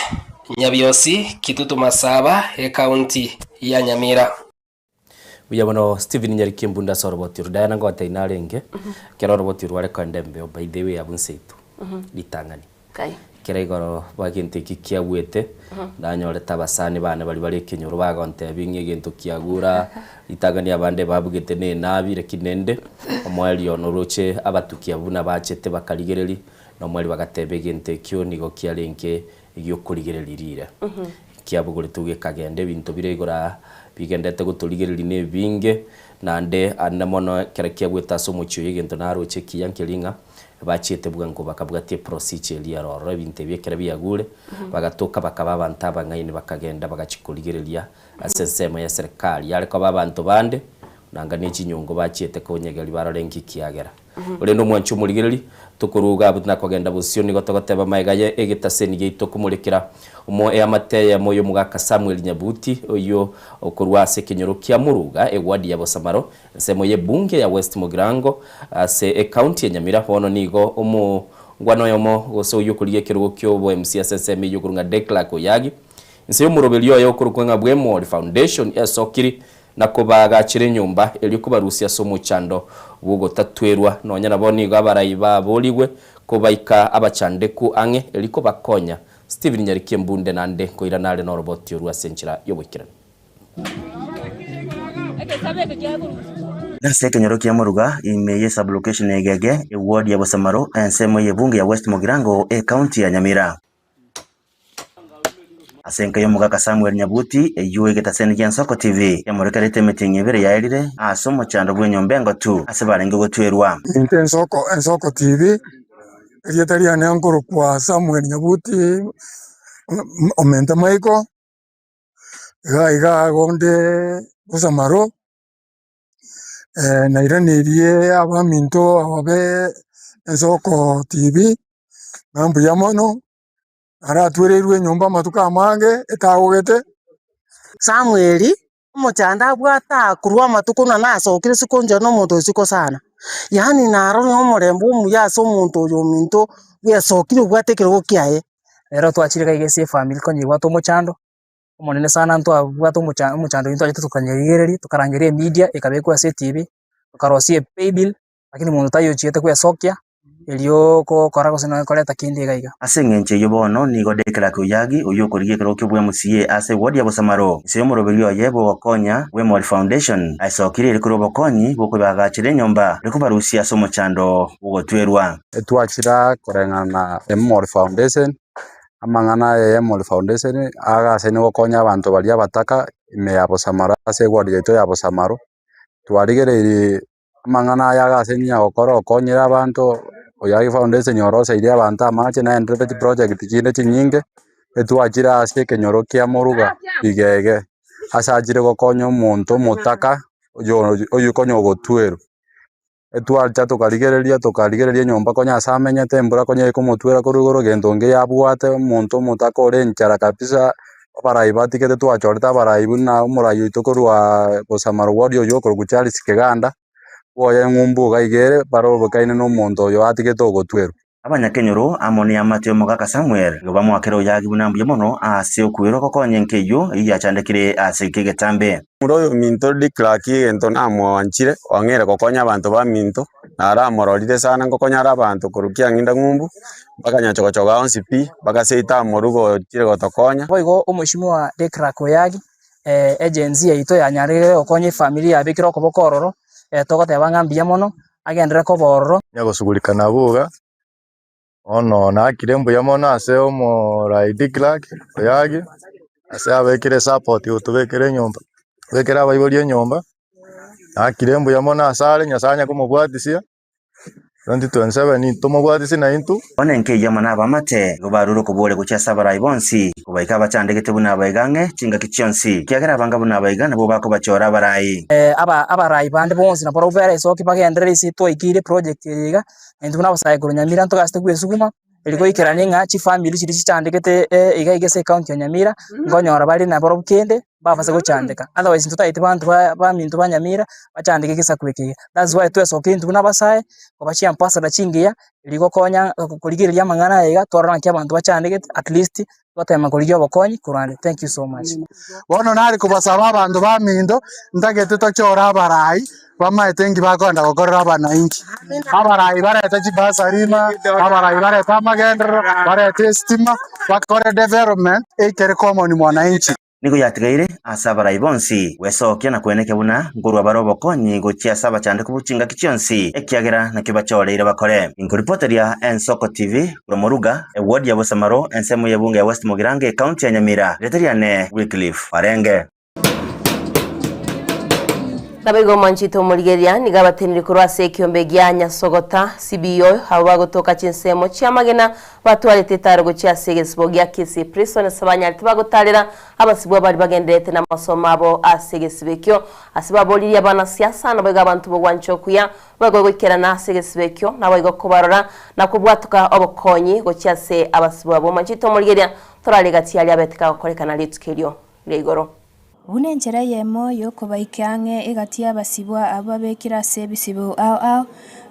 Nyabiosi, Kitutu Masaba, Ekaunti ya Nyamira. Buya bono Stephen Nyarikembunde ase oroboti oru Diana ngotebi narenge, ekero oroboti oru rware koenda embeo by the way abwo nse yaito, ritang'ani. Kai. Ekero igoro ba egento eki kiagwete, nanyorete abasani bane baria bare ekenyoro bagontebia ng'a egento kiagure aa, ritang'ani abande babugete na enabi lakini rende, omoerio noroche abatuki abwo buna bachete bakarigereria, na omoerio bagateba egento ekio nigo kiarenge giokorigereria riire. Kiabogoretwe gekagenda ebinto bire igoro aa bigendete gotorigereria na ebinge, naende ande mono ekero kiagwete ase omochie oyo egento naroche ekiya nkeria ng'a bachiete bwango bakabwatia eprocedure eria ere ororo ebinto ebi ekero biagure, bagatoka bakaba abanto abang'aini bakagenda bagachia korigereria ase ensemo ya eserekari. Yare koba abanto bande, nanga ne chinyongo bachiete konyegeria barore nki kiagera. Korende omwanchi omorigereria, tokoruga abwo na kogenda bosio, nigo togoteba magega ye egetaseni giaito komorekera omo eamate eyemo y'omogaka Samuel Nyabuti, oyio okorwa ase ekenyoro kia Muruga, eward ya Bosamaro, ensemo y'ebunge ya West Mugirango, ase ecounty ya Nyamira. Bono nigo omongwana oyomo gose oyio okorigia ekerogo ki'obo MC ase ensemo eyio okorwa ng'a Declark Oyagi, inse y'omoroberio oye okorokwa ng'a Bwemori Foundation esokiri na kobaagachera enyomba, erio kobarusia ase omochando bw'ogotatwerwa. Nonya nabo nigo abarai baborigwe kobaika abachandeku ang'e, erio kobakonya. Stephen Nyariki Embunde naende nkoirana are noroboti orwo ase enchera y'oboikeranu. Nase ekenyoro kia Moruga, ime ye sub-location ya Igege, eward ya Bosamaro, ensemo y'ebunge ya West Mugirango, ecounty ya Nyamira. Ase enka y'omogaka Samuel Nyabuti, eyio egetaseni gia Nsoko TV yamorekerete emetienyi ebere yaerire ase omochando bw'enyomba engotu ase barenge gotwerwa. Intwe Ensoko Ensoko TV, erieta riane nkorokwa Samuel Nyabuti omente Michael, iga iga igo nde Bosamaro, nairaneirie abaminto aba be Ensoko TV, ng'a mbuya mono. Aratwereirwe enyomba amatuko amange etagogete. Samweli, omochando abwate aa korwa amatuko na nasokire isiko inche nomonto oisiko sana, yaani narore omorembe omuya ase omonto oyo ominto bwesokire obwate ekerogo kiaye. Rero twachire iga iga ase efamiri konya ebwate omochando, omonene sana ntwabwate omocha omochando oyio ntwachete tokanyerigereria, tokarangeria emedia ekabekwa ase etv, tokarosia epaybill, Lakini monto taiyo ochiete gwesokia, erio gokora gose nonya koreta kende iga iga. Ase engencho eyio bono nigo Declark Oyagi, oyio okorigia ekerogo ki'obw'MCA ase eward ya Bosamaro, inse y'omoroberio oye bw'ogokonya bw'Emori Foundation, aesokirie ere korwa obokonyi bw'okobaagachera enyomba ere kobarusia ase omochando bw'ogotwerwa. Etwachira koreng'ana na Emori Foundation, amang'ana aya ya Emori Foundation agasaine gokonya abanto baria abataka ime ya Bosamaro ase eward yaito ya Bosamaro, twarigereirie Amang'ana aya agasenia gokora okonyire abanto, Oyagi Foundation oroseirie abanto amache naenderete chiproject chinde chinyinge, etwachire ase ekenyoro kia Moruga Igege, ase achire gokonya omonto omotaka oyo oywo konya ogotwerwa. Etwacha tokarigereria tokarigereria enyomba konya ase amenyete embura konya ekomotwera korwa igoro gento nkeyo abwate omonto omotaka ore enchara kabisa. Abarai batigete twachorete abarai buna omorai oito korwa Bosamaro ward oyio okorokwa Charles Keganda, bwoye eng'umbu iga iga ere bare obokaine na omonto oyo atigete ogotwerwa. Abanyakenyoro amo neamate y'omogaka Samuel nigo bamoakera Oyagi buna mbuya mono ase okwerwa gokonya enka eyio eyio yachandekire ase gika egetambe. Omura oyo ominto Declark egento namwanchire, oang'eire gokonya abanto baminto, naramororire sana ngokonya are abanto korwa kiang'inda ng'umbu, mpaka nyachogochogo onsi pi, mpaka seito amoruga ochire gotokonya. Boigo omweshimiwa Declark Oyagi, agency yaito yanyarire gokonya efamiri yabekire okoboko ororo, togoteba ng'a mbuya mono, agenderere koba ororo. Nyagosugurika nabwo iga, bono naakire mbuya mono ase omorai Declark Oyagi. Ase abekire support gotobekera enyomba, kobekera abaibori enyomba, nakire mbuya mono asare, Nyasaye anye komobwatisia, 2027 tomobwatisie naintwe. Bono enka eyio amo nabamate nigo barure okoboria gochia ase abarai bonsi, kobaika abachandegete buna abaiga ang'e chingaki chionsi, ekiagera abanga buna abaiga nabwo bakobachora abarai. Aba abarai bande bonsi nabarobwo bare esoki bagenderere ase twaikeire project eye iga, na intwe buna abasae korwa Nyamira ntogasete kwesuguma, eri goikerania ng'a chifamiri chiria chichandegete iga iga ase ecounty ya Nyamira, nkonyora bare nabarobwo kende, mbabase gochandeka. Otherwise intwe totagete banto ba baminto ba Nyamira, bachandeke egesaku eke iga. That's why twesokia intwe buna abasae, koba chiambassador chingiya, erio gokonya korigereria amang'ana aya iga, twarora naki abanto bachandegete, at least twatema korigia obokonyi korwa ande. Thank you so much. Bono nare kobasaba abanto baminto, ntagete tochore abarai bamaete inki bakoenda gokorera abanainchi. Abarai barete chibasari ime, abarai barete amagenderero, barete estima, bakore development eikere common mwananchi. Nigo yatigaire ase abarai bonsi gwesokia na kwenekia buna nkorua bare obokonyi gochia ase abachandeku bo chingaki chionsi, ekiagera nakio bachoreire bakore. Inkoripoteria Ensoko TV korwa Moruga, eward ya Bosamaro, ensemo y'ebunge ya West Mugirango, ecounty ya Nyamira. Rieta riane Wycliffe Warenge. Naboigo omwanchete omorigereria nigo abatenire korwa ase ekiombe gia Nyasogota, CBO, abwo bagotoka chinsemo chi'amagena batwarete etaro gochia ase egesibo gia Kisii Prison ase banyarete bagotarera abasibwa baria bagendererete namasomo abo ase egesibo ekio. Ase baboririe abanasiasa naboigo abanto b'ogwancha okuya boigo goikerana ase egesibo ekio naboigo kobarora na kobwatoka obokonyi gochia ase abasibwa abwo. Omwanchete omorigereria torare gati aria abete kagokorekana rituko erio ria igoro. Buna enchera eyemo y'okobaika ang'e egati y'abasibwa abwo babekire ase ebisibo ao ao,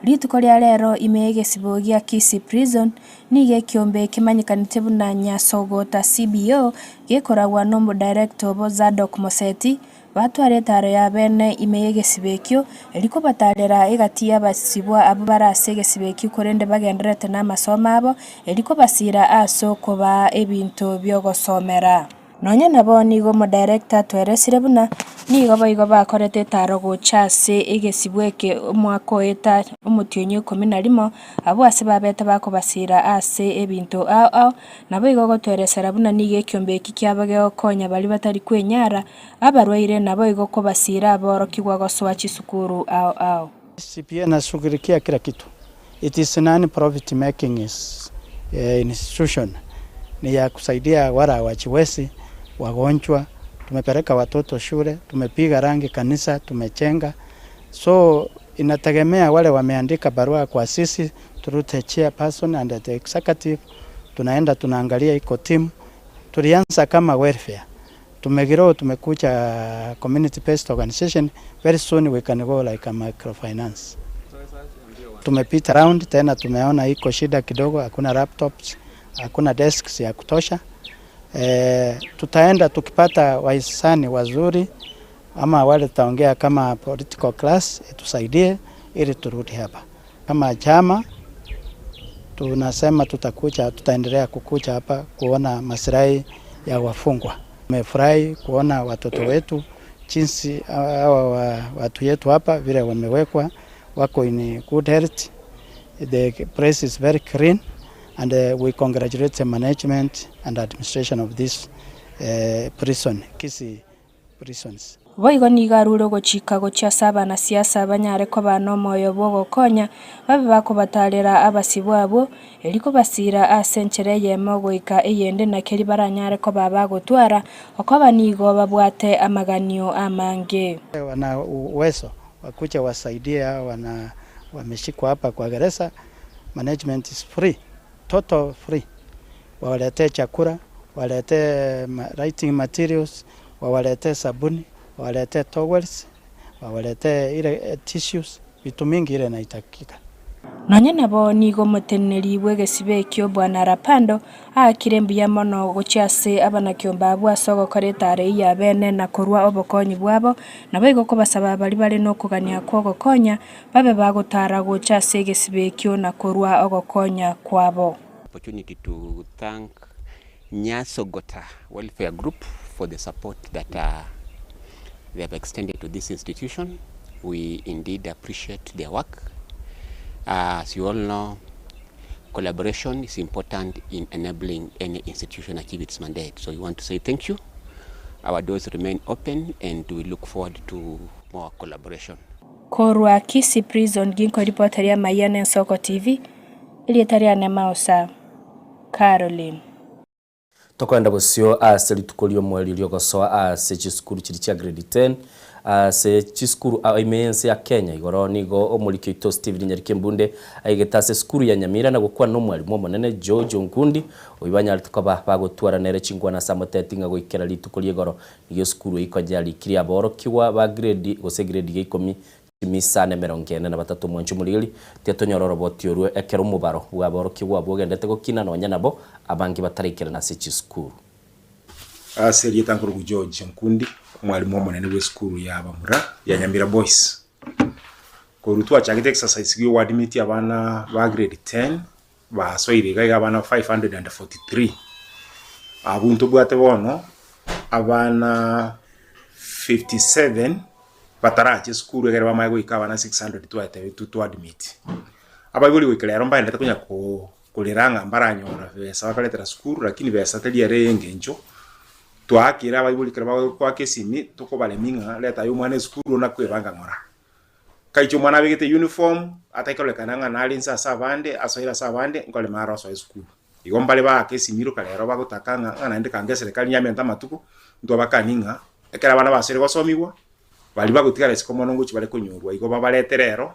rituko ria rero ime y'egesibo gia Kisii Prison, nigo ekiombe kemanyekanete buna Nyasogota CBO gekoragwa n'omodirector obo Zadok Moseti, batware etaro ya bene ime y'egesibo ekio, erio kobatarera egati y'abasibwa abwo bare ase egesibo ekio korende bagendererete namasomo abo, erio kobasira ase okobaa ebinto bi'ogosomera. Nonya nabo nigo omodirector atweresire buna nigo boigo bakorete etaro gocha ase egesibwa eke omwaka oeta omotienyi oikomi na rimo, abwo ase babete bakobasira ase ebinto ao ao, naboigo ogotweresera buna nigo ekiombe eki kiabo gegokonya baria batari kwenyara, abarwaire naboigo kobasira aborokigwa gosoa chisukuru ao ao. CPA inashughulikia kila kitu. It is non profit making institution. Ni ya kusaidia wale hawajiwezi, wagonjwa, tumepeleka watoto shule, tumepiga rangi kanisa, tumechenga. So inategemea wale wameandika barua kwa sisi through the chairperson and the executive, tunaenda tunaangalia iko team. Tulianza kama welfare. Tumegrow tumekuja community based organization very soon we can go like a microfinance. Tumepita round tena tumeona iko shida kidogo, hakuna laptops, hakuna desks ya kutosha. E, tutaenda tukipata wahisani wazuri ama wale tutaongea kama political class itusaidie ili turudi hapa kama chama. Tunasema tutakuja, tutaendelea kukuja hapa kuona maslahi ya wafungwa. Tumefurahi kuona watoto wetu jinsi hawa watu yetu hapa vile wamewekwa, wako in good health. The place is very clean and we congratulate the management and administration of this prison, Kisii prisons. Boigo nigo arure ogochika gochia ase abanasiasa banyare koba nomoyo bw'ogokonya, babe bakobatarera abasibwa abwo, erio kobasiira ase enchera eyemo goika eyende na keria baranyare koba bagotwara, okoba nigo babwate amaganio amange. Wana uwezo wakuja wasaidie hao wana wameshikwa hapa kwa gereza. Management is free, total free. Wawaletee chakula, waletee writing materials, wawaletee sabuni, wawaletee towels, wawaletee ile tissues, vitu mingi ile inahitajika. Nonya nabo nigo omoteneneri bw'egesibo ekio Bwana Rapando aakire mbuya mono gochia ase abanakiombe abwo ase ogokora etaara eyio ya bene na korua obokonyi bwabo, naboigo kobasaba baria bare nokogania kw'ogokonya babe bagotara gocha ase egesibo ekio na korua ogokonya kwabo. Opportunity to thank Nyasogota Welfare Group for the support that they have extended to this institution. We indeed appreciate their work. As you all know, collaboration is important in enabling any institution achieve its mandate. So we want to say thank you. Our doors remain open and we look forward to more collaboration. Korwa Kisii Prison ginkoripoteria amayia na Ensoko TV, erieta riane Mausa Caroline. Tokoenda bosio ase rituko ri'omoerio ri'ogosoa ase chisukuru chiria chia grade 10 ase chisukuru ime y'ense ya Kenya. Igoro nigo omoriki oito Stephen Nyariki Embunde aigete ase esukuru ya Nyamira na gokwana nomwalimu omonene George Onkundi oyio banyarete koba bagotwara nere chinkwana ase amoteti ng'a goikera rituko ri'igoro nigo esukuru eyio konya rikirie aborokigwa ba grade gose grade ya ikomi chimisa na emerongo ene na batato omwancho omorigeri tiatonyora oroboti orwo ekero omobaro bw'aborokigwa abwo ogendete gokina nonya nabo abange bataraikerana ase chisukuru. Ase erieta nkorokwa George Nkundi, omwalimu omonene bw'esukuru ya abamura ya Nyamira Boys. Korwa twachagete exercise ya ogoadmit abana ba grade 10, basoire iga iga abana 543. Abwo ntobwate bono abana 57 bataracha esukuru ekero bamanye goika abana 600 twatebetwe twadmit. Abaibori goika rero mbaendete konya ko korera ng'a mbaranyora besa bakaretera sukuru lakini besa teri ere eye engencho, twaakire abaibori ekero bagoaka esimi tokobaremia ng'a reta aye omwana esukuru ona kwebanga ng'ora. Kaiche omwana abegete uniform, ataikorekana ng'a nare inse ase abande, asoire ase abande, nkorema are osoe esukuru. Igo mbare baaka esimi roka rero bagotaka ng'a ng'a naende kange eserekari yamente amatuko, ntwabakani ng'a ekero abana basoire gosomigwa, baria bagotigara isiko mono ngochia bare konyorwa igo babarete rero,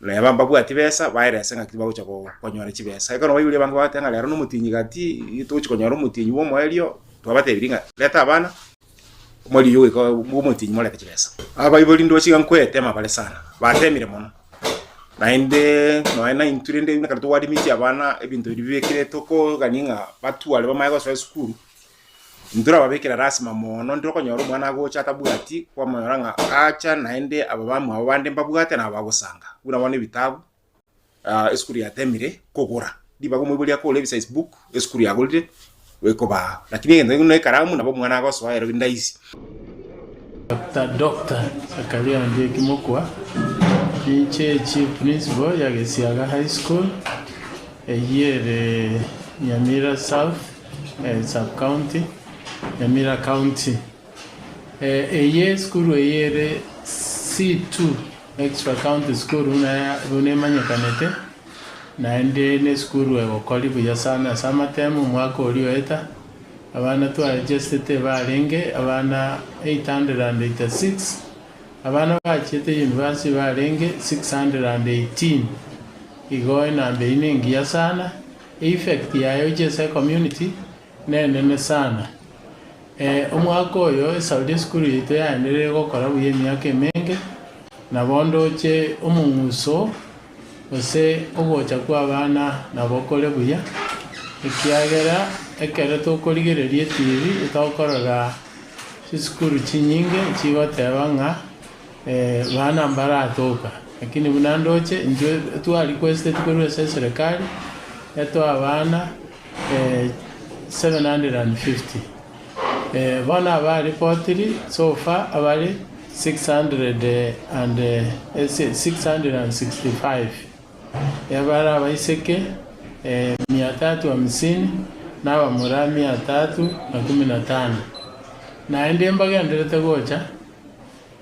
Neba mbabwati besa, baerese ng'aki bagocha konyora chibesa. Ekero baibori abange bagoteba ng'a rero nomotienyi gati, togochi konyora omotienyi bwa omoerio, twabatebirie ng'a reta abana, omoerio oyio goika bwa omotienyi morete chibesa. Abaibori ndoche iga nkoetema bare sana, batemire mono, naende nonya na intwe rende ekero twaadmit abana ebinto biria bibekire tokogania ng'a batware bamanye gosoa esukuru, Ntorababekera lasima mono, ndire okonyora omwana agocha atabwati, kwamonyora ng'a acha naende aba bamwabo bande mbabwate nabo bagosanga. Buna bono ebitabu, esukuru yatemire kogora, ribaga omoibori akore ebisize book, esukuru yagorire ekobaa. Lakini egento buna ekaramu nabo omwana agosoa ero binde rahisi. Doctor Doctor Zakaria Ondieki Mokua, ninche Chief Principal ya Gesiaga High School, eyio ere Nyamira South. Sub county, Nyamira county. Eye esukuru eye ere C2 extra county school buna buna emanyekanete, naende ne esukuru egokori buya sana ase amatemo omwaka oria oeta, abana twaregestete barenge abana 886, abana bachiete university barenge 618, igo enamba eyio nengiya sana. Effect yaye gochia ase ecommunity nenene sana. Omwaka oyo esauri esukuru yaito yaenderire gokora buya emiaka emenge, nabo ndoche omong'uso gose ogocha kwa abana nabo kore buya, ekiagera ekero tokorigereria etv tokorora chisukuru chinyinge chigoteba ng'a Bana mbaratoka, lakini buna ndoche intwe twa requested korwa ase eserekari etoe abana 750. Bono aba reportiri so far abare 665, ebare abaiseke mia tatu hamsini na abamura mia tatu na kumi na tano. Naende mbagenderete gocha.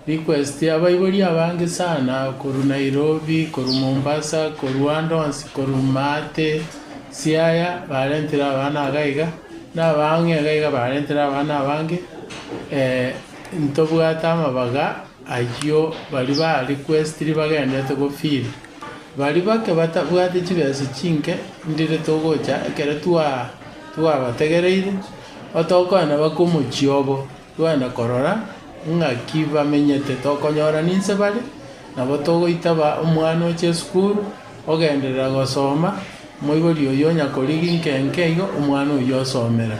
Request, Abaibori abange sana korwa Nairobi, korwa Mombasa, korwa ande onsi, korwa Maate, Siaya, barentire abana iga iga, na abang'e iga iga barentire abana abange, ntobwate amabaga ayio baria ba requestiri bagenderete go fill. Baria bake batabwati chibesa chinke, ndire togocha ekero twa twabategereire, otokoenda mpaka omochie obo. Twagenda korora ng'aki bamenyete, tokonyora ninse bare, nabo togoitaba omwana oche esukuru, ogenderera gosoma, omoibori oyio onya korigia nke nke igo, omwana oyio osomera.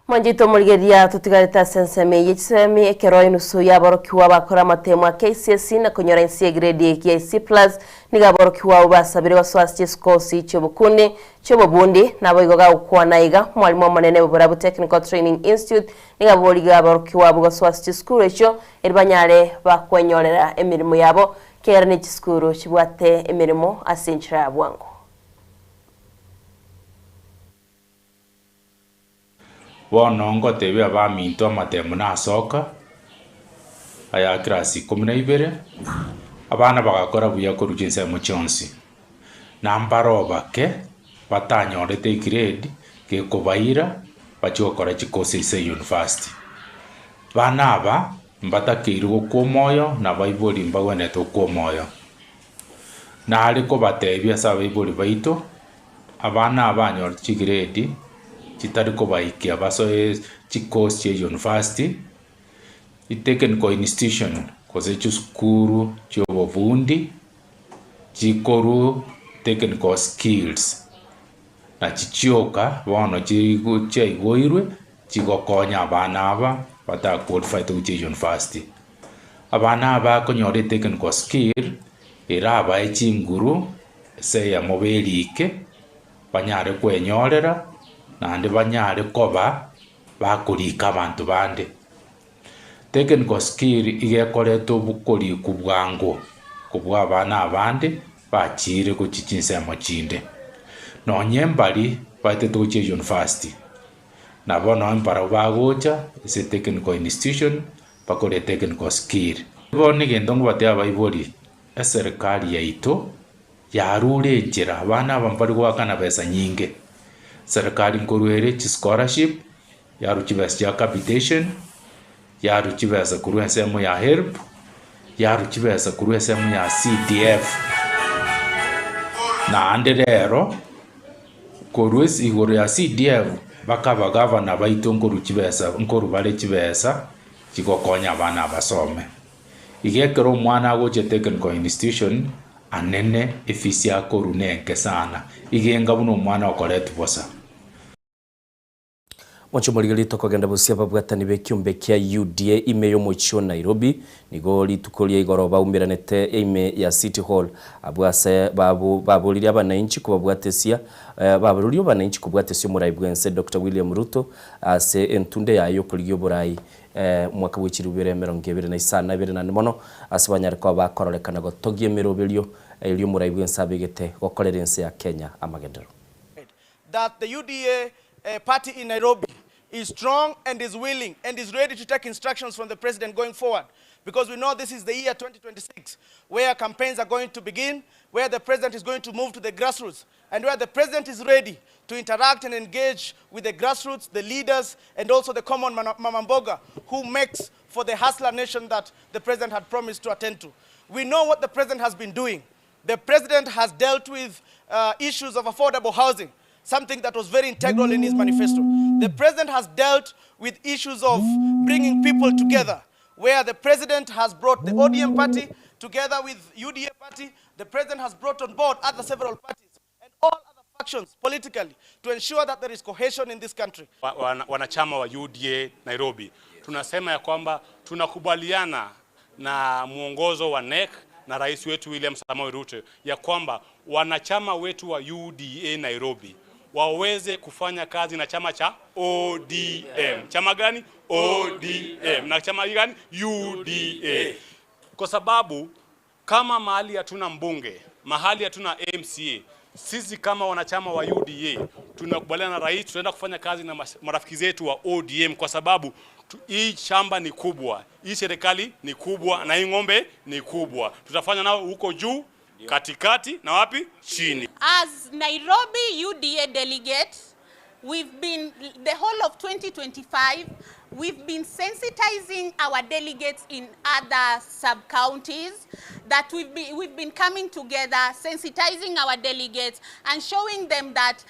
Mwanchete omorigereria totigarete ase ensemo eye chisemi ekero enusu y'aborokigwa bakora amatemo a KCSE na konyora inse y'egrade ya C plus nigo aborokigwa abwo basabire gosoa ase chisikosi chi'obokundi chi'obobundi naboigo gagokwana iga omwalimu omonene bw'Borabu Technical Training Institute nigo aborigie aborokigwa abwo gosoa ase chisukuru echio eri banyare bakwenyorera emeremo yabo. Kera ne chisukuru chibwate emeremo ase enchera ya bwango. Bono ngotebia abaminto amatemo nasoka, aya class ikomi na ibere, abana bagakora buya korwa chinsemo chionsi, na mbare obake batanyorete egrade gekobaira bachie gokora chikosi ase university. Bana aba mbatakeirwe gokwa omoyo na abaibori mbagwenerete gokwa omoyo. Nare kobatebia ase abaibori baito, abana aba banyorete chigrade chitari kobaikia basoe chikosi chia university, technical institution gose chisukuru chia obobundi chikorwa technical skills nachi chioka bono chigo chiaigoirwe chigokonya abana aba bata qualified gochia university. Abana aba bakonyora etechnical skill, erabae chinguru ase eyemo berike, banyare kwenyorera, naende banyare koba bakorika abanto bande. Technical skill iga ekoreta obokorikwa bwango kobua abana abande bachire gochia chinsemo chinde. Nonye mbari baetete gochia university, nabo nonye mbarabwo bagocha ase technical institution bakore technical skill. Bono egento nkobatebi abaibori, eserikari yaito yarure enchera, abana aba mbari goakana besa nyinge, serikari nkorwa ere chischolarship, yarwa chibesa chia capitation, yarwa chibesa korwa ensemo ya HELB, yarwa chibesa korwa ensemo ya CDF. Naende rero, korwa ase igoro ya CDF, mpaka abagavana baito nkorwa chibesa nkorwa bare chibesa chigokonya abana abasome. Iga ekero omwana agocha technical institution, anene efees akorwa nenke sana, iga enga buna omwana okoretwa bosa. Moche morigererie tokogenda bosio ababwatani b'ekiombe kia UDA ime y'omochie o Nairobi nigo rituko ria igoro baumeranete ime ya City Hall abwo ase baboririe abanainchi kobabwatesia baboririe abananchi kobwatesia omorai bw'ense Doctor William Ruto ase entunde yaye y'okorigia oborai omwaka bwe chilifu ibere emerongo ebere na isano na ibere naende mono ase banyare koba bakororekana gotogia emeroberio eria omorai bw'ense abegete gokorera ense ya Kenya amagenderero. That the UDA party in Nairobi is strong and is willing and is ready to take instructions from the president going forward because we know this is the year 2026 where campaigns are going to begin, where the president is going to move to the grassroots and where the president is ready to interact and engage with the grassroots, the leaders, and also the common mamamboga who makes for the hustler nation that the president had promised to attend to. We know what the president has been doing. The president has dealt with issues of affordable housing, something that was very integral in his manifesto. The president has dealt with issues of bringing people together, where the president has brought the ODM party together with UDA party. The president has brought on board other several parties and all other factions politically to ensure that there is cohesion in this country. Wanachama wa UDA Nairobi, tunasema ya kwamba tunakubaliana na mwongozo wa NEC na rais wetu William Samoei Ruto ya kwamba wanachama wetu wa UDA Nairobi waweze kufanya kazi na chama cha ODM. Chama gani? ODM. Na chama gani? UDA. Kwa sababu kama mahali hatuna mbunge, mahali hatuna MCA, sisi kama wanachama wa UDA tunakubaliana na rais, tunaenda kufanya kazi na marafiki zetu wa ODM kwa sababu hii shamba ni kubwa, hii serikali ni kubwa na hii ng'ombe ni kubwa. Tutafanya nao huko juu, katikati na wapi? Chini. As Nairobi UDA delegates, we've been, the whole of 2025, we've been sensitizing our delegates in other sub-counties that we've been coming together, sensitizing our delegates and showing them that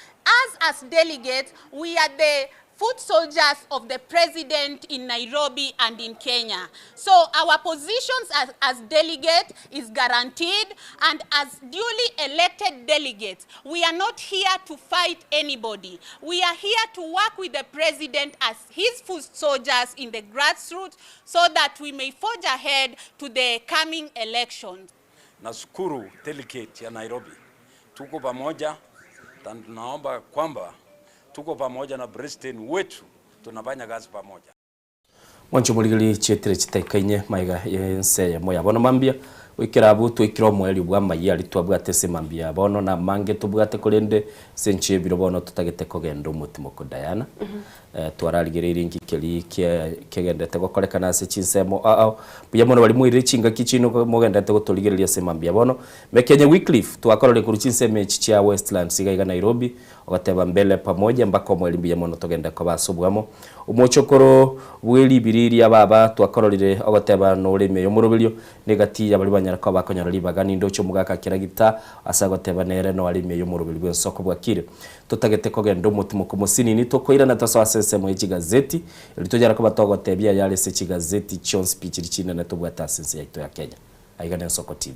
as delegates, we are the foot soldiers of the president in Nairobi and in Kenya. So our positions as delegate is guaranteed, and as duly elected delegates, we are not here to fight anybody. We are here to work with the president as his foot soldiers in the grassroots so that we may forge ahead to the coming elections. Nashukuru delegate ya Nairobi. Tuko pamoja na tunaomba kwamba tuko pamoja na president wetu, tunafanya kazi pamoja. Mwancho morigeri chietire chitekainye maiga yense ya moya bono mambia Goikera abwo twaikire omoerio bw'amayia aria twabwate ase mambia ya bono, na amange tobwate korende ase enchera y'ebiro bono totagete kogenda omotimoko Diana. Twararigereirie inki keria kegenderete gokorekana ase chinsemo ao ao. Mbuya mono baria moirire chingaki chiino mogenderete gotorigereria ase mambia bono. Mekenye Wycliffe twakorire korwa chinsemo echi chia Westlands iga iga Nairobi, ogoteba mbele pamoja mpaka omoerio mbuya mono togende koba ase oboamo. Omochokoro bwe ribiri ria baba twakororire ogoteba nore ime y'omoroberio Negati ya baria banyara koba bakonyora ribaga nindoche omogaka Kiragita ase agoteba nere noare ime y'omoroberi bw'ensoko bwakire. Totagete kogenda omotimoko mosinini tokoirana tosoe ase ensemo ye chigazeti erio tonyare koba togotebia ayare ase chigazeti chionsi pi chiri chinene tobwate ase ense yaito ya Kenya. Aiga n'Ensoko TV.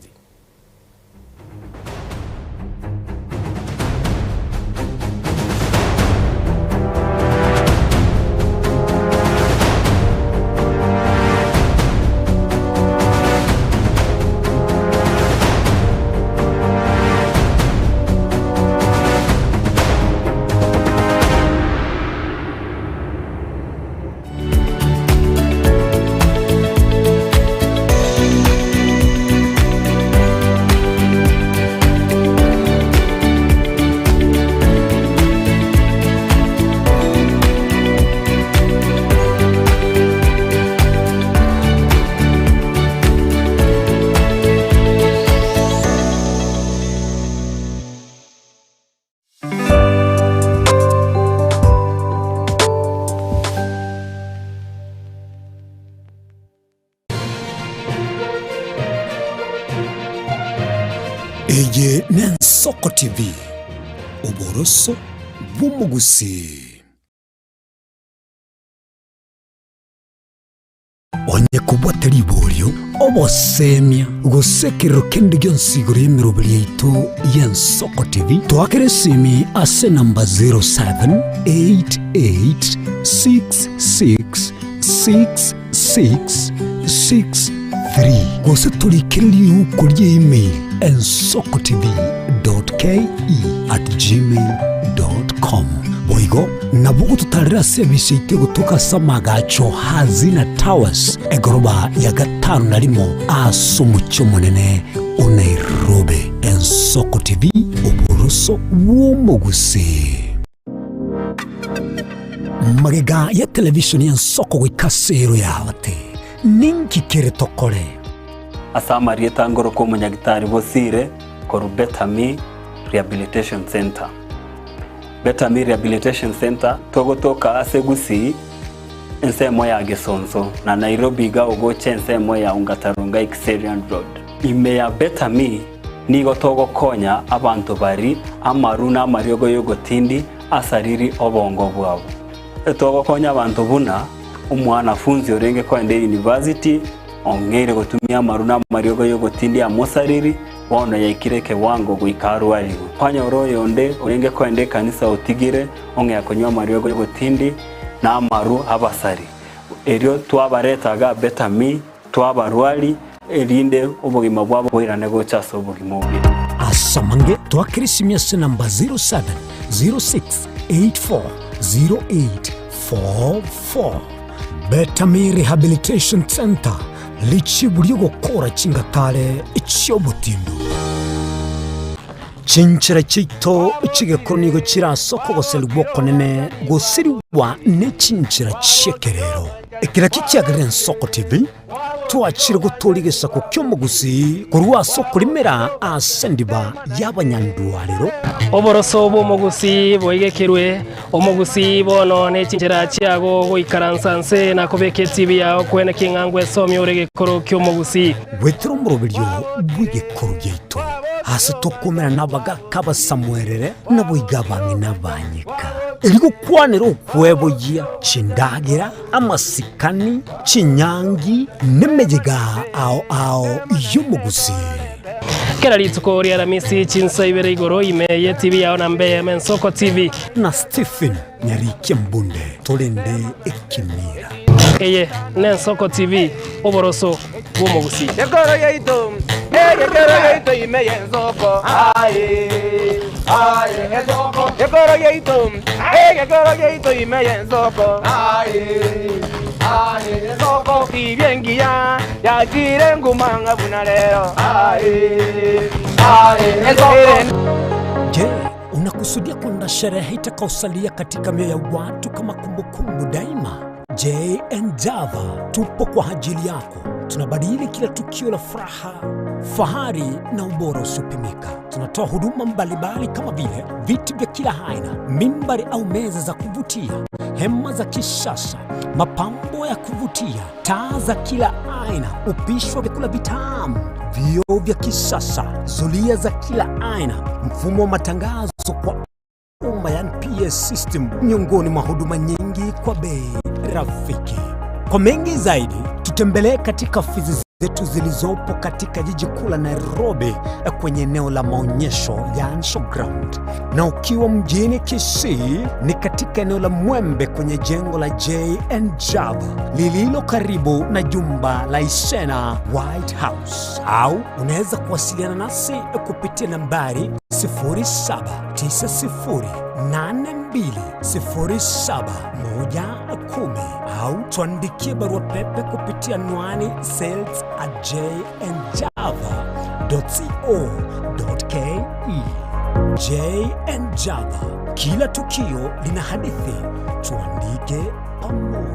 Eye n'Ensoko TV, oboroso bw'omogusii. Onye kobwate riborio, obosemia, gose ekerero kende gionsi igoro y'emeroberi yaito y'Ensoko TV, toakere esimi ase enamba 0788666663 gose torikere riuko rie email ensokotv.ke@gmail.com. Boigo nabo ogototarera ase ebise yaito egotoka ase amagacho Hazina Towers, egoroba ya gatano na rimo ase omochie omonene o Nairobi. Ensoko TV, oboroso bw'omogusii. Magega ya television y'ensoko goika ase ero y'abate, ninki kere tokore? Ase amarieta ngoroka omonyagitari Bosire korwa Better Me Rehabilitation Centre. Better Me Rehabilitation Centre togotoka ase Gusii ensemo ya Gesonso na Nairobi iga ogocha ensemo ya Ongata-Rongai Kiserian Road. Ime ya Better Me nigo togokonya abanto bari amaru na amariogo y'ogotindi asariri obongo bwabo. Togokonya abanto buna omwanafunzi orenge koenda eyunivasiti ong'eire gotumia amaru na amariogo y'ogotindi amosariri bono yaikire ekewango goika arwarigwe. Kwanyora oyonde orenge koenda ekanisa otigire ong'ea konywa amariogo y'ogotindi na amaru abasari. Erio twabareta iga Better Me, twabarwari, erinde obogima bwabo boirane gocha ase obogima obuya. Ase amange twakera esimi ase namba 0706840844. Better Me Rehabilitation Centre, richibu ri'ogokora chingatare chi'obotindu. Chinchera chiaito chi'egekoro nigo chire ase okogoserigwa okonene gosirigwa ne chinchera chi'ekerero. Ekero ekio kiagerire Ensoko TV, twachire gotooria egesaku ki'omogusii korwa ase okorimera ase endiba y'abanyandwarero. Oboroso bw'omogusii boigekerwe, omogusii bono ne chinchera chiago goikaransa nse na kobeka etibi yao kwene king'a ngwesomia ore egekoro ki'omogusii. Goetera omoroberio bw'egekoro giaito, ase tokomerana nabagaaka abasamuerere, naboigo abang'ina abanyeka, erio gokwanera okweboyia chindagera, amasikani, chinyangi, nemeyega ao ao y'omogusii. Kera rituko ria Aramisi chinsa ibere igoro ime ye TV yao na mbe eyemo Ensoko TV. Na Stephen Nyarikia Mbunde torende ekemira. Eye n'Ensoko TV, oboroso bw'omogusii. Gekoro yaito, egekoro yaito ime y'ensoko, aye, aye, ensoko. Gekoro yaito, egekoro yaito ime y'ensoko, aye, aye, ensoko. Tibia engiya ya. Chire nguma buna rero. Je, unakusudia kwenda sherehe itakaosalia katika mioyo ya watu kama kumbukumbu daima? JN Java tupo kwa ajili yako. Tunabadili kila tukio la furaha, fahari na ubora usiopimika. Tunatoa huduma mbalimbali kama vile viti vya kila aina, mimbari au meza za kuvutia, hema za kisasa, mapambo ya kuvutia, taa za kila aina, upishi wa vyakula vitamu, vioo vya kisasa, zulia za kila aina, mfumo wa matangazo kwa umma yani PS system, miongoni mwa huduma nyingi kwa bei rafiki. Kwa mengi zaidi, tutembelee katika ofisi zetu zilizopo katika jiji kuu la Nairobi kwenye eneo la maonyesho ya Showground, na ukiwa mjini Kisii ni katika eneo la Mwembe kwenye jengo la JN Java lililo karibu na jumba la Isena White House, au unaweza kuwasiliana nasi kupitia nambari 0790820710 au tuandikie barua pepe kupitia anwani sales at jnjava.co.ke. JN Java, kila tukio lina hadithi, tuandike pamoja.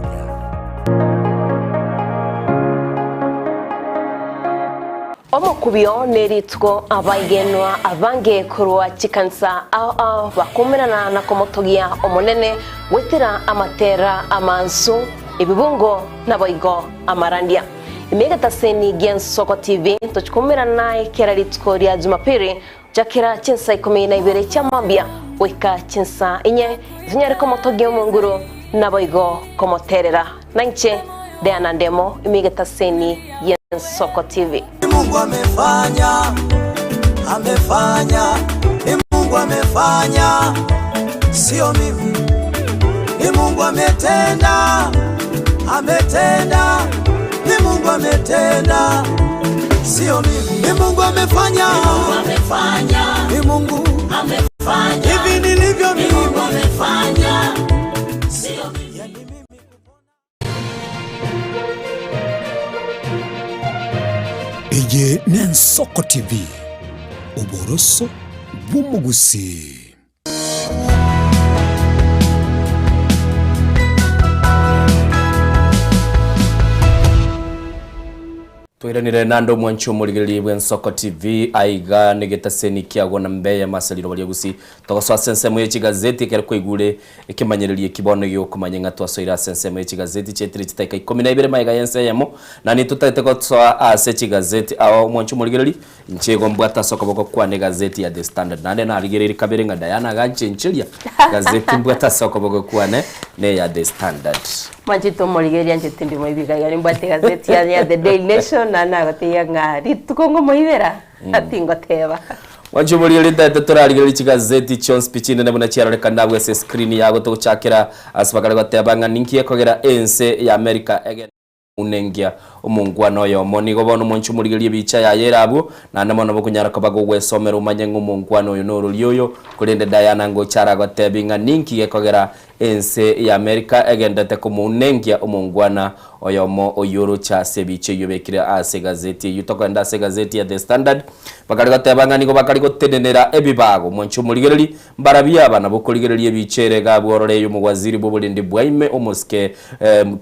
Omokubio nerituko abaigenwa abange korwa chikansa ao ao bakumerana na komotogia omonene gwetera amatera amansu ebibungo naboigo amarandia emegetaseni gia Nsoko TV tochikumerana naye kera rituko ria Jumapili jakera chinsa 12 chia mambia goika chinsa inye tunyare komotogia omonguru naboigo komoterera nainche Diana Ndemo emigetaseni ya Nsoko TV. Mungu amefanya, amefanya, ni Mungu amefanya, sio mimi. Ni Mungu ametenda, ametenda, ni Mungu ametenda, sio mimi. Ni Mungu amefanya, ni Mungu amefanya, hivi nilivyo mimi, Mungu amefanya, sio mimi. Eye n'Ensoko TV, oboroso bw'omogusii. Twairanire nande omwanchi omorigereria bw'Ensoko TV aiga negetaseni kiago na mbeya masaliro baria gusii togosoa ase ensemo ye chigazeti ekero kwaigure ekemanyererio eki bono giokomanya ng'a twasoire ase ensemo ye chigazeti chietire chitaika ikomi na ibere magega y'ense eyemo na nitotagete gosoa ase chigazeti ao omwanchi omorigereria inche igo mbwate ase okoboko kwane egazeti ya The Standard naende narigereiri kabere ng'a Diana aganchencheria gazeti mbwate ase okoboko kwane neya The Standard. Mwanchete omorigereria inche tindi moibiga iga nimbwate egazeti yane ya The Daily Nation na nagotebia ng'a rituko ngomoibera tingoteba. Mwanche omorigereria ntaete torarigereria chigazeti chionsi pi chinene buna chiarorekana abwo ase escreen yago togochakera ase bakare goteba ng'a ninki ekogera ense ya America egende Unengia omongwana oyomo. Nigo bono omonche omorigererie ebicha yaye ere abwo, naende mono bokonyara koba gogwesomera omanye ng'a omongwana oyo norori oyo, korende Diana ngocha aragotebi ng'a ninki gekogera ense ya America egenderete komounengia omongwana oyomo oyio oroche ase ebicha eyio ebekire ase egazeti eyio. Tokogenda ase egazeti ya The Standard, bakare goteba ng'a nigo bakare gotenenera ebibago. Omonche omorigererie Mbarabio aba nabo korigereria ebicha ere iga abwo orore ey'omowaziri bw'oborendi bwaime omosike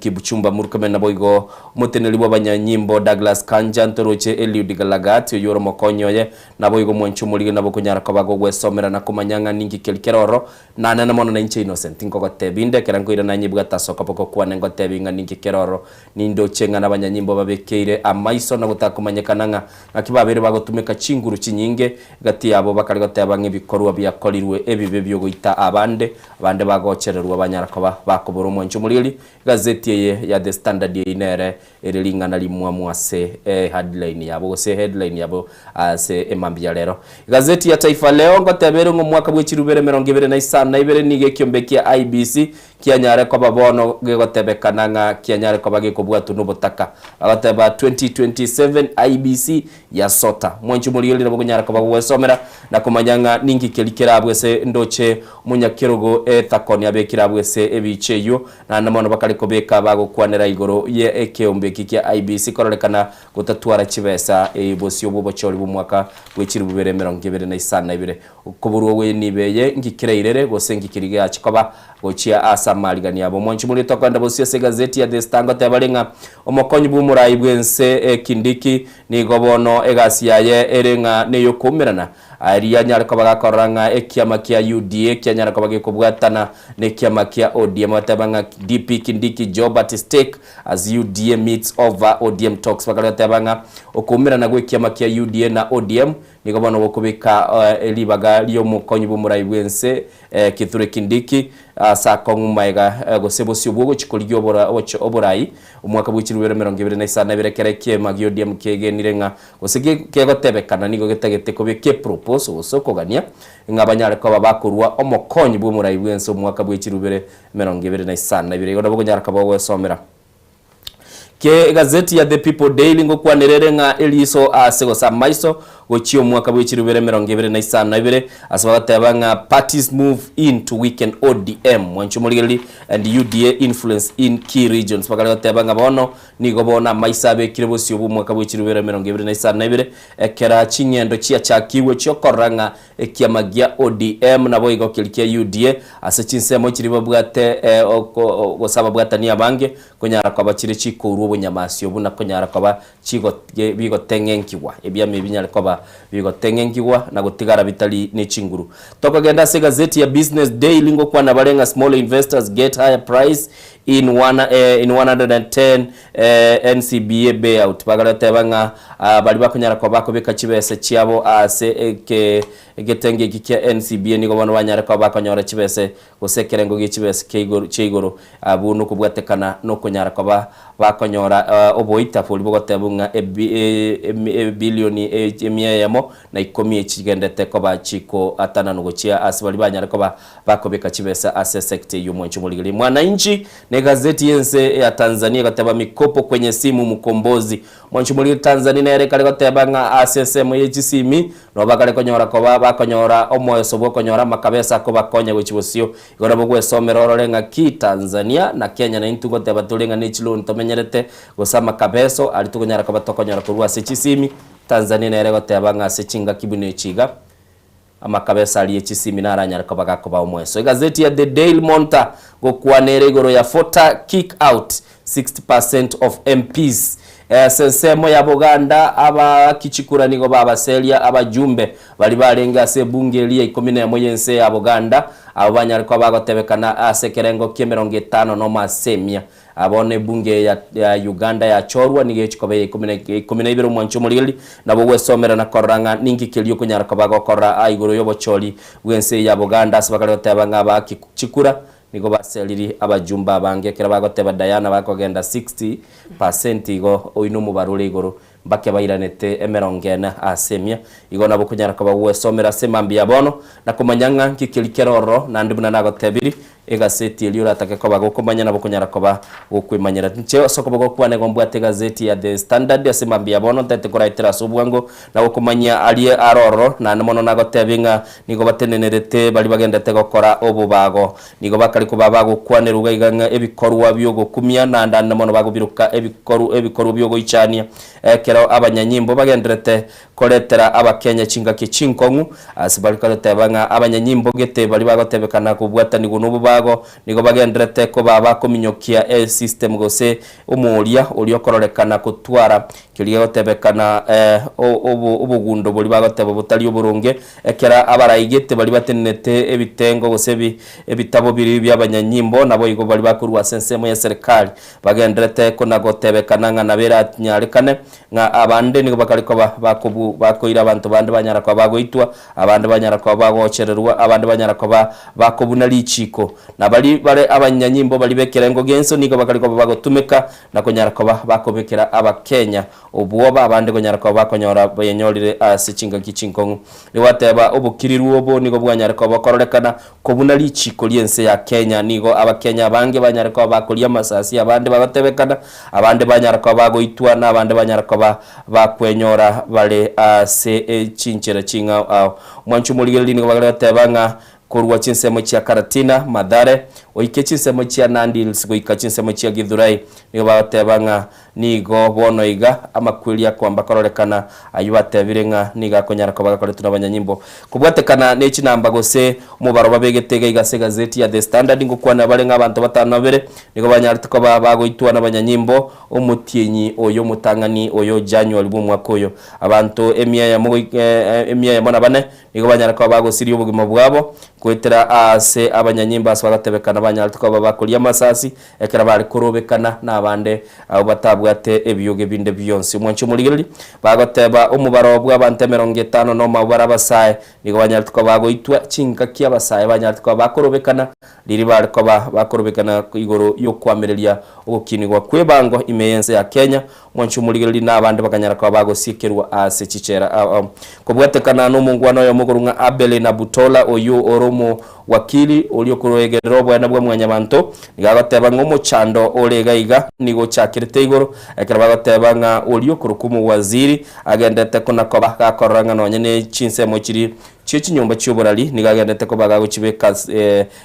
Kipchumba Murkomen naboigo omoteneneri bw'abanyanyimbo Douglas Kanja ntoroche Eliud Lagat oyio ore omokonyi oye naboigo omwanchi omorige nabo okonyara koba gogwesomera na komanya ng'a ninki keri kere ororo nanene mono nainche Innocent nkogotebi inde ekero nkoirana nyebwate ase okoboko kwane ngotebi ng'a ninki kere ororo nindoche ng'a nabanyanyimbo babekeire amaiso na gotakomanyekana ng'a Naki babeire bagotumeka chinguru chinyinge gati yabo bakare goteba ng'a ebikorwa biakorirwe ebibe bi'ogoita abande, abande bagochererwa banyara koba bakobora omwancho omoriri. Egazeti eye ya The Standard eyio nere ere ring'ana rimwamu ase eheadline yabo gose headline yabo ase emambia ya rero. Egazeti ya Taifa Leo ngoteba ere ng'a omwaka bwe chirubere 25 na ibere nigo ekiombe kia IEBC. Kianyare koba bono gegotebekana ng'a kianyare koba gekobwatwa nobotaka. Bagoteba 2027 IEBC yasota. Mwanche omorigereria nabo okonyara koba gogwesomera na komanya ng'a ninki keria kerabwe ase ndoche omonyakerogo ethakoni abekire abwo ase ebicha eyio. Naende mono bakare kobeka bagokwanera igoro ye ekeombe eki kia IEBC kororekana gotatwara chibesa bosio bw'obochori bw'omwaka bwe chilifu bibere emerongo ebere na isano na ibere. Okoborwa gw'enibo eye ngikera irere, gose ngikeri geache koba gochia ase amarigani abo. Omwanchi moria tokoenda bosio ase egazeti ya The Star ngoteba are ng'a omokonyi bw'omorai bw'ense e Kindiki nigo bono egasi yaye ere ng'a neyokoumerana aria anyare koba gakorora ng'a ekiama kia UDA kianyara koba gekobwatana nekiama kia ODM. Bateba ng'a DP Kindiki job at stake as UDA meets over ODM talks. Bakare goteba ng'a okoumerana gwekiama kia UDA na ODM Nigo bono gokobeka ribaga ri'omokonyi bw'omorai bw'ense, Kithure Kindiki, ase akong'u magega gose bosio bw'ogochia korigia oborai omwaka bwe chilifu bibere emerongo ebere na isano na ebere ekero ekiema gia ODM kegenire ng'a gose kegotebekana nigo getagete kobeka eproposal gose okogania ng'a banyare koba bakorua omokonyi bw'omorai bw'ense omwaka bwe chilifu bibere emerongo ebere na isano na ibere. Igo nabo okonyara koba ogwesomera. Ke egazeti ya The People Daily ngokwanera ere ng'a eriso aase gose amaiso gochia omwaka bwe chirubere 25 ase bagoteba ng'a parties move in to weaken ODM mwanche omorigereria and UDA influence in key regions bakare goteba ng'a bono nigo bono amaiso abekire bosio bwa omwaka bwe chirubere 25 ekera ching'endo chiachakigwe chiokorora ng'a Ekiama gia ODM naboigo keria kia UDA ase chinsemo chiria babwate gose ababwatani abange konyara koba chire chikourwa obonyamasio buna konyara koba bigoteng'enkigwa ebiama ebi binyare koba bigoteng'enkigwa na gotigara bitari ne chinguru. Tokogenda ase egazeti ya Business Daily ngokwana bare ng'a small investors get higher price in one in 110 NCBA bayout. Bagare goteba ng'a baria bakonyara koba bakobeka chibesa chiabo ase eke egetenge eki kia NCBA nigo bono banyare koba bakonyora chibesa gose ekerengo gie chibesa kia igoro chia igoro abwo nokobwatekana nokonyara koba bakonyora oboita boria bogotebwa ng'a ebi ebilioni emia eyemo na ikomi echigendete koba chikoatananwa gochia ase baria banyare koba bakobeka chibesa ase esekta eyio omwancho omorigereria Mwananchi na egazeti y'ense ya Tanzania egoteba mikopo kwenye simu mkombozi. Omwancho omorigereria Tanzania nere ekare goteba ng'a ase ensemo ye chisimi nabo bakare konyora koba bakonyora omoeso bw'okonyora amakabesa akobakonya gochia bosio. Igo nabo gwesomera orore ng'a ki Tanzania na Kenya naintwe ngoteba tore ng'a ne chiloan tomenyerete gose amakabeso aria tokonyara koba tokonyora korwa ase chisimi. Tanzania nere egoteba ng'a ase chingaki buna echi iga, amakabesa aria echisimi naranyare koba gakoba omweso. Egazeti ya The Daily Monitor gokwana ere igoro ya Voter kick out 60 percent of MPs. Ase ensemo ya Boganda abaaki chikura nigo babaseria abajumbe baria barenge ase ebunge eria ya ikomi na emo y'ense ya Boganda abwo banyare koba bagotebekana ase ekerengo ki'emerongo etano nomo ase emia. Bono ebunge ya ya Uganda yachorwa nigo egochia koba eya ikomi na ikomi na ibere omwancho omorigereria, nabo ogwesomera na korora ng'a ninki keria okonyara koba gokorora aa igoro y'obochori bw'ense ya Buganda ase bakare goteba ng'a abaaki chikura nigo baseriri abajumbe abange ekero bagoteba Diana bakogenda 60% igo oyio nomobaro ore igoro mbake bairanete emerongo ene ase emia. Igo nabo okonyara koba gwesomera ase mambia ya bono, na komanya ng'a nki keria kere ororo, naende buna nagotebiri, egaseti eria oratake koba gokomanya nabo okonyara koba gokwemanyera. Inche ase okoboko kwane igo mbwate egazeti ya The Standard ase mambia ya bono, ntaete koraetera ase obwango, na gokomanyia aria are ororo, naende mono nagotebi ng'a nigo batenenerete baria bagendete gokora obobago. Nigo bakare koba bagokwanerwa iga iga ng'a ebikorwa bi'ogokumia, naende ande mono bagobiroka ebikoru ebikorwa bi'ogoichania. Ekero abanyanyimbo bagenderete koretera Abakenya chingaki chinkong'u, ase bare goteba ng'a abanyanyimbo gete baria bagotebekana kobwatanigwa nobobago nigo bagenderete koba bakominyokia esystem gose omoria oria okororekana kotwara keria gegotebekana obogundo boria bagoteba botari oboronge. Ekero abaraigete baria batenenete ebitengo gose ebitabo biria bi'abanyanyimbo, naboigo baria bakorua ase ensemo y'eserekari bagenderete kona-gotebekana ng'a nabo eranyarekane, ng'a abande nigo bakare koba bakoira abanto bande banyara koba bagoitwa, abande banyara koba bagochererwa, abande banyara koba bakobuna richiiko. Na baria bare abanyanyimbo baria b'ekerengo gi'ense nigo bakare koba bagotumeka na konyara koba bakobekera Abakenya obwoba, abande konyara koba bakonyora bayenyorire ase chingaki chinkong'u. Nigo ateba obokiriru obo nigo bwanyare koba bokororekana kobuna richiko ri'ense ya Kenya. Nigo Abakenya abange banyare koba bakoria amasasi, abande bagotebekana, abande banyara koba bagoitwa, na abande banyara koba bakwenyora bare ase chinchera ching'ao ao. Omwancho omorigereria nigo bagare goteba ng'a Korwa chinsemo chia Karatina, Mathare, goika chinsemo chia Nandi Hills goika chinsemo chia Githurai, nigo bagoteba ng'a nigo bono iga amakweri akoamba kororekana ayio batebire ng'a nigo akonyara koba gakoretwe nabanyanyimbo. Kobwatekana ne chinamba gose omobaro babegete iga iga ase egazeti ya The Standard ngokwana bare ng'a abanto batano na babere nigo banyarete koba bagoitwa nabanyanyimbo omotienyi oyo omotang'ani oyo January bw'omwaka oyo. Abanto emia eyemo goika emia eyemo na bane Nigo banyare koba bagosiria obogima bwabo goetera aase abanyanyimbo ase bagatebekana banyarete koba bakoria amasasi ekero bare korobekana nabande abwo batabwate ebioge binde bionsi. Omwanchi omorigereria, bagoteba omobaro bw'abanto emerongo etano nomo abwo bare abasae nigo banyarete koba bagoitwa chingaki abasae banyarete koba bakorobekana Riria bare koba bakorobekana igoro y'okoamereria ogokinigwa kw'ebango ime y'ense ya Kenya, omwanchi omorigereria na abande bakanyara koba bagosiekerwa ase chichera ao ao. Kobwatekana nomongwana oyomo okorwa ng'a Abele Nabutola oyio ore omowakili oria okoegerera oboene bwa mwanyabanto, nigo agoteba ng'a omochando ore iga iga nigo ochakerete igoro ekero bagoteba ng'a oria okorokwa omowaziri agendete kona koba gakorora ng'a nonye ne chinsemo chiria chie chinyomba chi'oborari nigo agenderete koba gagochibeka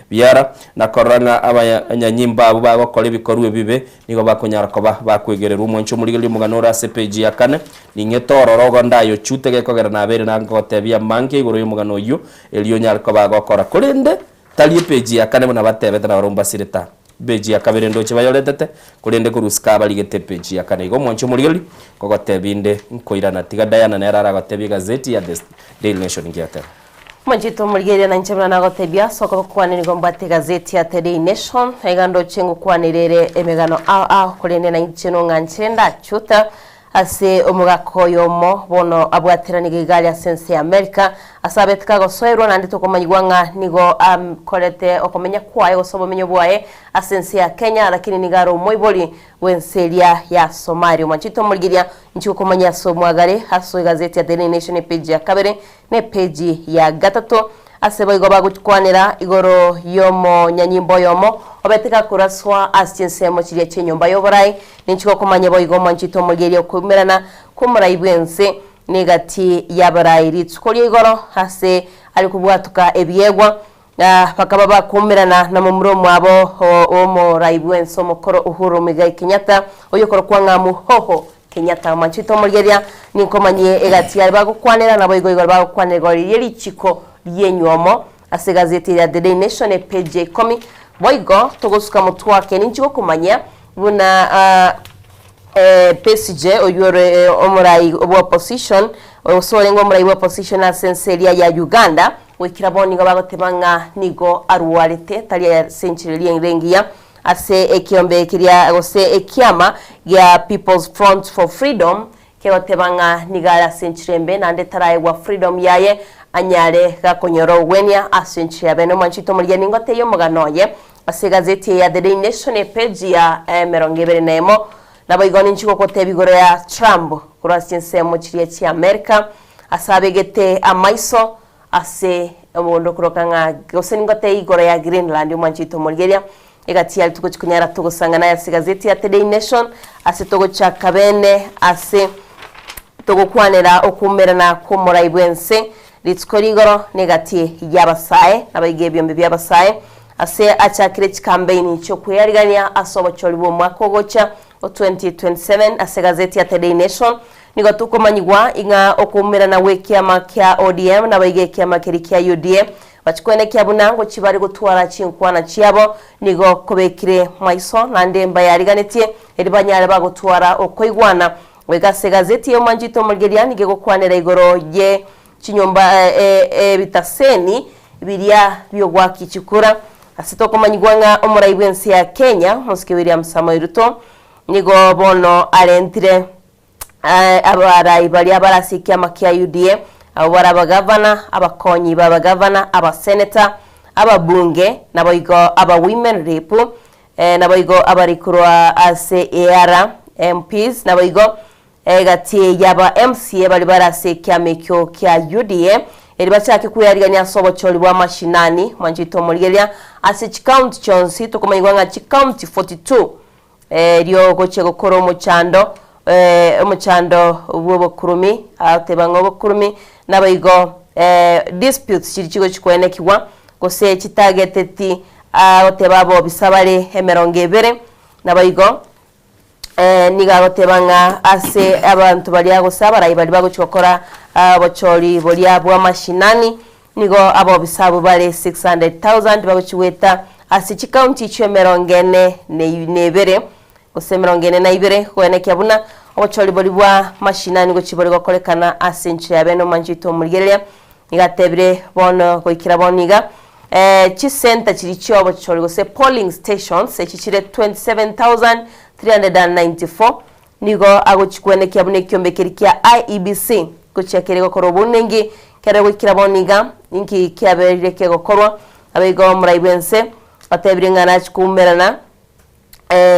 biara, na korora ng'a abanyanyimbo abwo bagokora ebikorwa ebibe nigo bakonyara koba bakwegererwa. Omwancho omorigereria omogano ore ase epeji ya kane, Ning'ete ororo ogo ndayochute gekogera nabeire nagotebia amange igoro y'omogano oyio, erio onyare koba agokora. Korende tari epeji ya kane buna batebete nabarobwo mbasire ta. Epeji ya kabere ndoche bayoretete, korende korwa isiko abarigete epeji ya kane. Igo omwancho omorigereria, nkogotebia inde nkoirana. Tiga Diana nere aragotebie egazeti ya The Daily Nation ngiateba. Omwanchete omorigereria na inche buna nagotebia ase okoboko kwane nigo mbwate egazeti ya The Daily Nation, na iga ndoche ngokwanera ere emegano ao ao, korende nainche nong'anche ndachuta Ase omogaka oyomo bono abwateranirie iga aria ase ense ya Amerika, ase abete kagosoerwa naende tokomanyigwa ng'a nigo akorete okomenya kwaye gose obomenyo bwaye ase ense ya Kenya lakini nigo are omoibori bw'ense eria ya Somalia. Omwanchete omorigeria inche gokomanyia ase omwagare ase egazeti ya Daily Nation epage ya kabere na epage ya gatato Ase boigo bagokwanera igoro y'omonyanyimbo oyomo obete gakoraswa ase chinsemo chiria chi'enyomba y'oborai, ninche gokomanya boigo omwanchete omorieria okoumerana kw'omorai bw'ense negati y'abarai rituko ria igoro ase are kobwatoka ebiegwa, na bakaba bakoumerana na momura omwabo omorai bw'ense omokoro Uhuru Muigai Kenyatta, oyokorokwa ng'a Muhoho Kenyatta. Omwanchete omorieria, ninkomanyie egati yaye bagokwanera, naboigo igoro bagokwanera igoro riria richiko ri'enywomo ase egazeti ya The Daily Nation epeji ya ikomi. Boigo togosuka motwake ninchi gokomanyia buna Besigye oyio ore omorai bwa opposition gose orenge omorai bwa opposition ase ense eria ya Uganda goikera bono nigo bagoteba ng'a nigo arwarete tari ase enchera eria ere engiya Ase ekiombe keria gose ekiama gia People's Front for Freedom kegoteba ng'a nigo are ase enchera embe naende taraegwa freedom yaye anyare gakonyora ogwenia ase enchera ya bene. Omwanchete omorigia ningotebie omogano oye ase egazeti eye ya The Daily Nation epage ya emerongo ebere na emo. Naboigo ninchi gogotebia igoro ya Trump korwa ase chinsemo chiria chia America ase abegete amaiso Ase omogondo okoroka ng'a gose ningotebie igoro ya Greenland omwanchete omorigeria, egati ya rituko chikonyara togosang'ana ase egazeti ya Today Nation ase togochaka bene ase togokwanera okoumerana kw'omorai bw'ense rituko rigoro negati y'abasae nabaiga ebiombe bi'abasae ase achakire chikambeini chi'okweyarigania ase obochori bw'omwaka ogocha o 2027 ase egazeti ya Today Nation Nigo tokomanyigwa ing'a okoumerana gw'ekiama kia ODM naboigo ekiama keria kia UDA bachikwenekia buna ngochia bare gotwara chinkwana chiabo nigo kobekire maiso naende mbayariganetie erio banyare bagotwara okoigwana. Goika ase egazeti y'omwanchete omorigeria nigo egokwanera igoro ye chinyomba ebitaseni biria bi'ogoakia chikura. Ase tokomanyigwa ng'a omorai bw'ense ya Kenya Omosike William Samoei Ruto nigo bono arentire Abarai baria bare ase ekiama kia UDA, abwo bare abagavana, abakonyi b'abagavana, abaseneta, Ababunge, naboigo aba Women Rep, naboigo abare korwa ase eara, MPs, naboigo egati y'aba MCA baria bare ase ekiama ekio kia UDA, erio bachake kweyarigania ase obochori bwa mashinani, mwanchete omorigereria, ase chicounty chionsi, tokomanyigwa ng'a chicounty 42 erio gochia gokora omochando, omochando bw'obokurumi, agoteba ng'a obokurumi naboigo disputes chiria chigochia koenekigwa, gose chitageteti agoteba abobisa bare emerongo ebere, naboigo nigo agoteba ng'a ase abanto baria gose abarai baria bagochia gokora obochori boria bw'amashinani, Nigo abobisa abwo bare 600,000 bagochia goeta ase chikaunti echio emerongo ene na ebere, gose emerongo ene na ibere, koenekia buna obochori boria bwa mashinani gochia bore gokorekana ase enchera ya bene omwancho oito omorigereria. Nigo atebire bono goikera bono iga, chisenta chiria chiobochori gose polling stations echi chire 27,394 Nigo agochia kwenekia buna ekiombe keria kia IEBC gochia kere gokora obonengi kere goikera bono iga, ninki kiaberire kegokorwa. Nabo igo omorai bwense otebirie ng'a nachia koumerana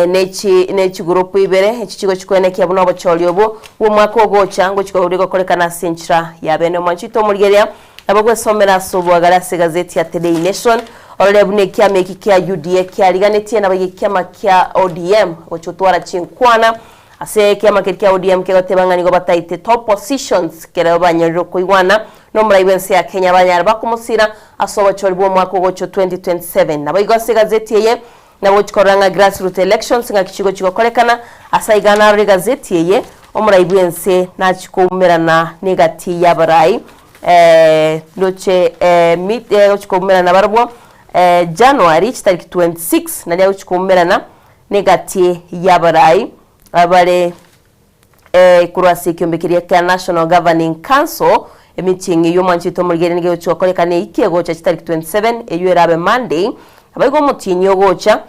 nechi nechigurupu ibere echi chigochia kwenekia buna obochori obwo bwa omwaka ogocha ngochia kore gokorekana ase enchera ya bene. Omwanchi oito omorigereria nabo gwesomera ase obwagare ase egazeti ya The Daily Nation orore buna ekiama eki kia UDA kiariganetie nabo iga ekiama kia ODM gochia gotwara chinkwana ase ekiama keria kia ODM kegoteba ng'a nigo bataete top positions kero banyorire okoigwana nomorai bwense ya Kenya banyare bakomosira ase obochori bw'omwaka ogocha o 2027. Nabo igo ase egazeti eye nabo gochia korora ng'a grassroot elections ng'aki chigochia gokorekana ase aiga narore egazeti eye omorai bwense nachia koumerana negati y'abarai ndoche gochia koumerana nabarabwo January chitariki 26 naria agochia koumerana negati y'abarai abare korwa ase ekiombe keria kia National Governing Council. Emeeting eyio omwanchete omorigereria nigo egochia gokorekana eyiki egocha chitariki 27 eyio erabe Monday. Naboigo omotienyi ogocha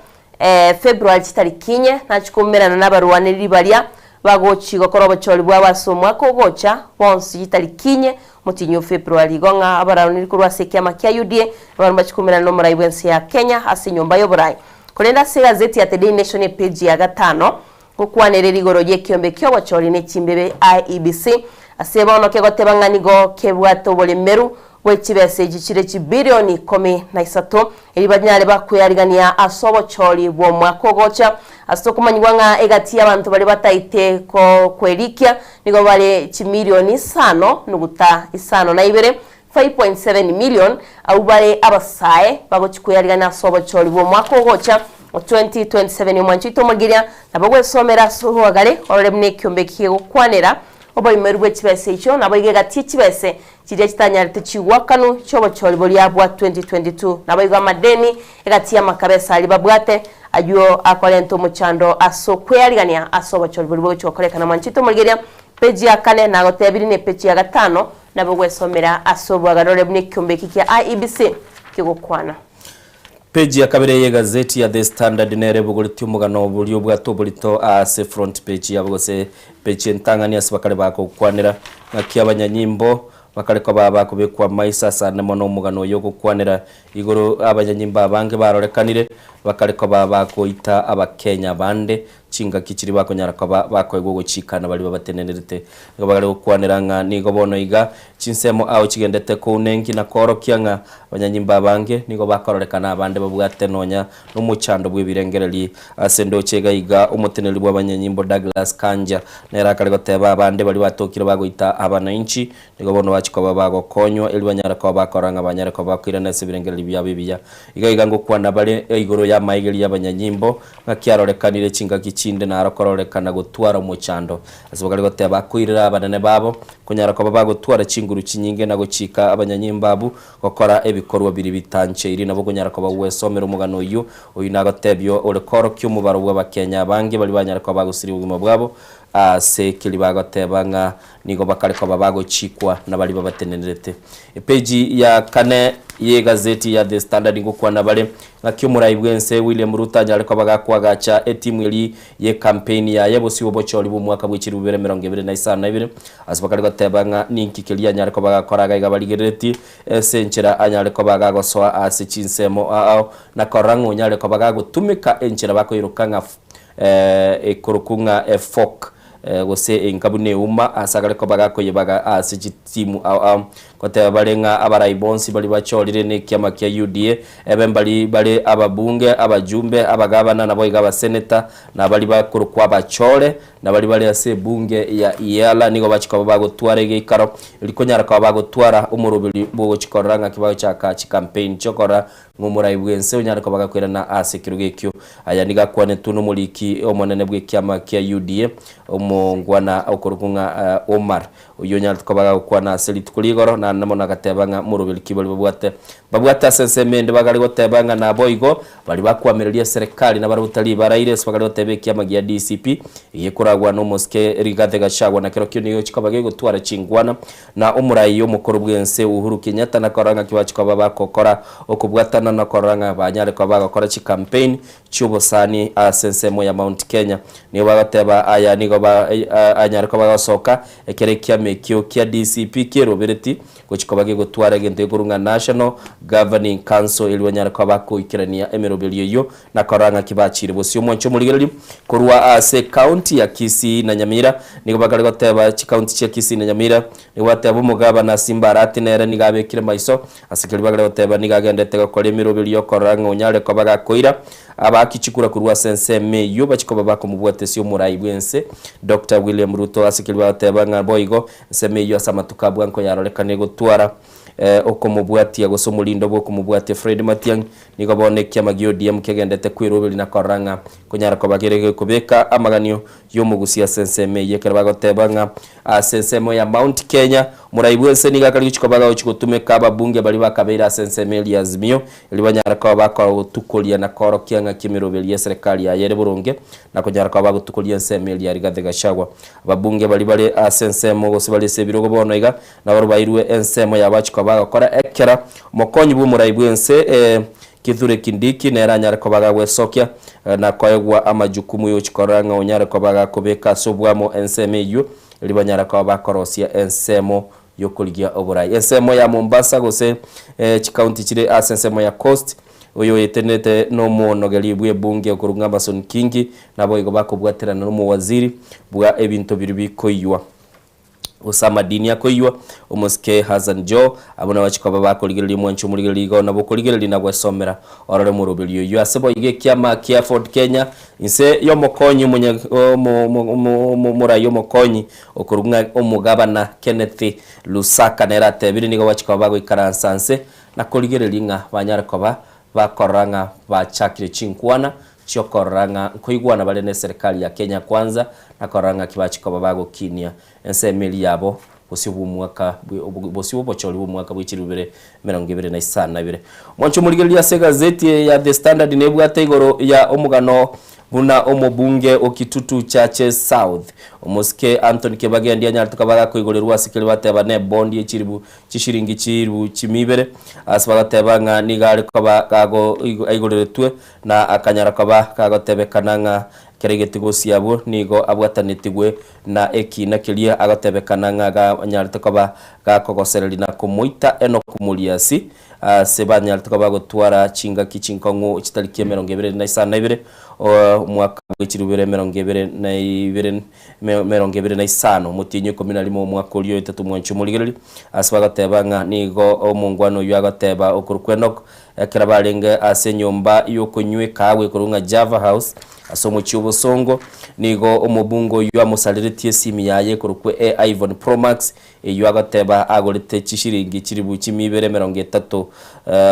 February chitariki inye nachia koumerana nabarwanereri baria bagochi gokora obochori bwabo ase omwaka ogocha bonsi chitariki inye omotienyi o February. Igo ng'a abarwanereri korwa ase ekiama kia UDA nabarabwo mbachie koumerana nomorai bwense ya Kenya ase enyomba y'oborai. Korende ase egazeti ya The Daily Nation epeji ya gatano Gokwanereria igoro y'ekiombe ki'obochori ne chimbebe, IEBC, ase bono kegoteba ng'a nigo kebwate oboremeru bwe chibesa echi chire chibilioni 13 erio banyare bakwearigania ase obochori bw'omwaka ogocha. Ase okomanyigwa ng'a egati y'abanto baria bataete kwerikia nigo bare chimilioni isano nuguta isano na ibere, 5.7 million, abwo bare abasae bagochia kweyarigania ase obochori bw'omwaka ogocha o 2027. Omwancho oito omogiria nabo gwesomera ase oboagare orore buna ekiombe eki kegokwanera oboimeru bwe chibesa echio naboigo egati ye chibese chiria chitanyarete chigwakanu chi'obochori boria bwa 2022 naboigo amadeni egati y'amakabesa aria babwate ayio akorenta omochando ase okweyarigania ase obochori boria bogochia gokorekana. Omwancho oito omorigeria Peji ya kane nagotebirie ne peji ya gatano nabo gwesomera ase obwagare ore buna ekiombe eki kia IEBC kegokwana. Peji ya kabere y'egazeti ya The Standard nere ebogoretie omogano boria obwate oborito ase front page yabo gose peji entang'ani ase bakare bagokwanera ng'aki abanyanyimbo bakare koba bakobekwa amaiso asande mono omogano oyo ogokwanera igoro abanyanyimbo abange barorekanire bakare koba bagoita abakenya bande Chingaki chiria bakonyara koba bakoegwa ogochika na baria babatenenerete. Nigo bagare gokwanera ng'a nigo bono iga chinsemo ao chigendete kounenki na koorokia ng'a abanyanyimbo abange nigo bakororekana abande babwate nonya nomochando bw'ebirengereri. Ase endoche iga iga omoteneneri bw'abanyanyimbo Douglas Kanja nere akare goteba abande baria batokire bagoita abanainchi nigo bono bachia koba bagokonywa erio banyare koba bakorora ng'a banyare koba bakoirana ase ebirengereri biabo ebiya. Iga iga ngokwana bare igoro y'amaegeri y'abanyanyimbo Ng'aki arorekanire chingaki chinde naro kororekana gotwara omochando. Ase bakare goteba akoirera abanene babo, konyara koba bagotwara chinguru chinyinge na gochika abanyanyimbo abwo gokora ebikorwa biria bitancheiri. Nabo okonyara koba gwesomera omogano oyio, oyio nagotebia ore koorokia omobaro bw'Abakenya abange baria banyare koba bagosiria obogima bwabo ase keria bagoteba ng'a nigo bakare koba bagochikwa na baria babatenenerete. Epeji ya kane y'egazeti ya The Standard ngokwana bare ng'aki omorai bw'ense William Ruto anyare koba gakoagacha etimu eria Y'ekampeini yaye bosio bw'obochori bw'omwaka bwe chilifu bibere emerongo ebere na isano na ibere, ase bakare goteba ng'a ninki keria anyare koba agakora iga iga barigereretie ase enchera anyare koba agagosoa ase chinsemo ao na korora ng'a onyare koba gagotumeka enchera bakoiroka ng'a ekorokwa ng'a efork gose enka buna euma ase agare koba gakoyebaga ase chitimu ao ao. Goteba bare ng'a abarai bonsi baria bachorire nekiama kia UDA, ebe mbari bare ababunge, abajumbe, abagabana naboigo abaseneta, na baria bakorokwa abachore, na baria bare ase ebunge ya EALA nigo bachia koba bagotwara egeikaro erio konyara koba bagotwara omoroberi bwogochia korora ng'aki bagochaka chicampaign chiokorora ng'a omorai bwense onyare koba gakoirana ase ekerogo ekio. Aya nigo akwanetwe nomoriki omonene bw'ekiama kia UDA, omongwana okorokwa ng'a Omar. Oyio onyarete koba gagokwana ase rituko ri'igoro, naende mono agateba ng'a moroberi ki baria babwate? Mbabwate ase ensemo ende bagare goteba ng'a naboigo, baria bakoamereria eserekari nabarabwo tari baraire ase bagare goteba ekiama gia DCP egekoragwa nomosike Rigathi Gachagua na kerokio nigo chikoba gegotwara chingwana na omorai omokoro bw'ense Uhuru Kenyatta na korora ng'aki bachikoba bagokora okobwatana na korora ng'a banyare koba bagokora chicampaign chi'obosani ase ensemo ya Mount Kenya. Nigo bagoteba aya nigo anyare koba agosoka ekero ekiama ekio kia DCP kierobereti gochia koba gegotwara egento gekorwa ng'a National Governing Council erio banyare koba bakoikerania emeroberio eyio na korora ng'aki bachire bosio. Omwancho omorigereria korwa ase ecounty ya Kisii na Nyamira nigo bakare goteba chicounty chia Kisii na Nyamira nigo bateba omogabana Simba Arati nere nigo abekire maiso Ase keria bagare goteba nigo agenderete gokora emeroberio y'okorora ng'a onyare koba gakoira abaaki chikura korwa ase ensemo eyio bachie koba bakomobwatesia omorai bw'ense Doctor William Ruto. Ase keria bagoteba ng'a boigo ensemo eyio ase amatuko abwo anko yarorekane gotwara okomobwatia gose omorindo bw'okomobwatia Fred Matiang'i nigo bono ekiama gia ODM kegendete kweroberia na korora ng'a konyara koba kere gekobeka amaganio y'omogusi ase ensemo eyio ekero bagoteba ng'a Ase ensemo ya Mount Kenya, omorai bw'ense nigo akare gochia koba agochia gotumeka ababunge baria bakabeire ase ensemo eria Azimio, erio banyare koba bakotukoria na koorokia ng'aki emeroberi y'eserekari yaye ere boronge, na konyara koba bagotukoria ensemo eria Rigathi Gachagua. Ababunge baria bare ase ensemo gose bare ase ebirogo bono iga, nabarobwo bairwe ensemo yabo bachia koba bagokora ekero omokonyi bw'omorai bw'ense Kithure Kindiki nere anyare koba gagwesokia na koegwa amajukumu y'ogochia korora ng'a onyare koba gakobeka ase obwamo ensemo eyio, erio banyare koba bakorosia ensemo y'okorigia oborai. Ensemo ya Mombasa gose chikaunti chire ase ensemo ya Coast, oyo oetenenete nomonogeri bw'ebunge okorwa ng'a Amason Kingi, naboigo bakobwaterana nomowaziri bwa ebinto biria bikoiywa. Gose amadini akoiywa, omosike Hassan Joho, abwo nabachia koba bakorigereria omwancho omorigereria igo nabo okorigereria na gwesomera orore omoroberio oyio. Ase boigo ekiama kia Ford Kenya inse y'omokonyi omonya omorai omokonyi okorwa ng'a omogabana Kenneth Lusaka nere atebire nigo bachia koba bagoikaransa nse na korigereria ng'a banyare koba bakorora ng'a bachakire chinkwana chi'okorora ng'a nkoigwana bare neserikari ya Kenya Kwanza na korora ng'aki bachia koba bagokinia ensemo eria yabo bosio bw'omwaka bosio bw'obochori bw'omwaka bwe chilifu bibere emerongo ebere na isano na ibere. Mwanche omorigereria ase egazeti eye ya The Standard nebwate igoro ya omogano buna omobunge o Kitutu Chache South omosike Anthony Kibagendi anyarete koba gakoigorerwa ase keria bateba ne bondi ye chilifu chishiringi chilifu chimi ibere ase bagoteba ng'a nigo are koba gago aigoreretwe Na akanyara koba kagotebekana ng'a kera egetigosi abwo nigo abwatanetigwe na ekiina keria agotebekana ng'a ganyarete koba gakogosereria na komoita Enoku Moriasi, ase banyarete koba bagotwara chingaki chinkong'u chitariki emerongo ebere na isano na ibere, omwaka bwe chilifu ibere emerongo ebere na ibere emerongo ebere na isano, omotienyi o ikomi na rimo omwaka oria o etato mwanche omorigereria, ase bagoteba ng'a nigo omongwana oyio agoteba okorokwa Enoku Ekero barenge ase enyomba y'okonywa ekaagwa ekorokwa ng'a Java House ase omochie o Bosongo, nigo omobunge oyio amosareretie esimi yaye ekorokwa e iPhone Pro Max eyio agoteba agorete chishiringi chilifu chimia ibere emerongo etato.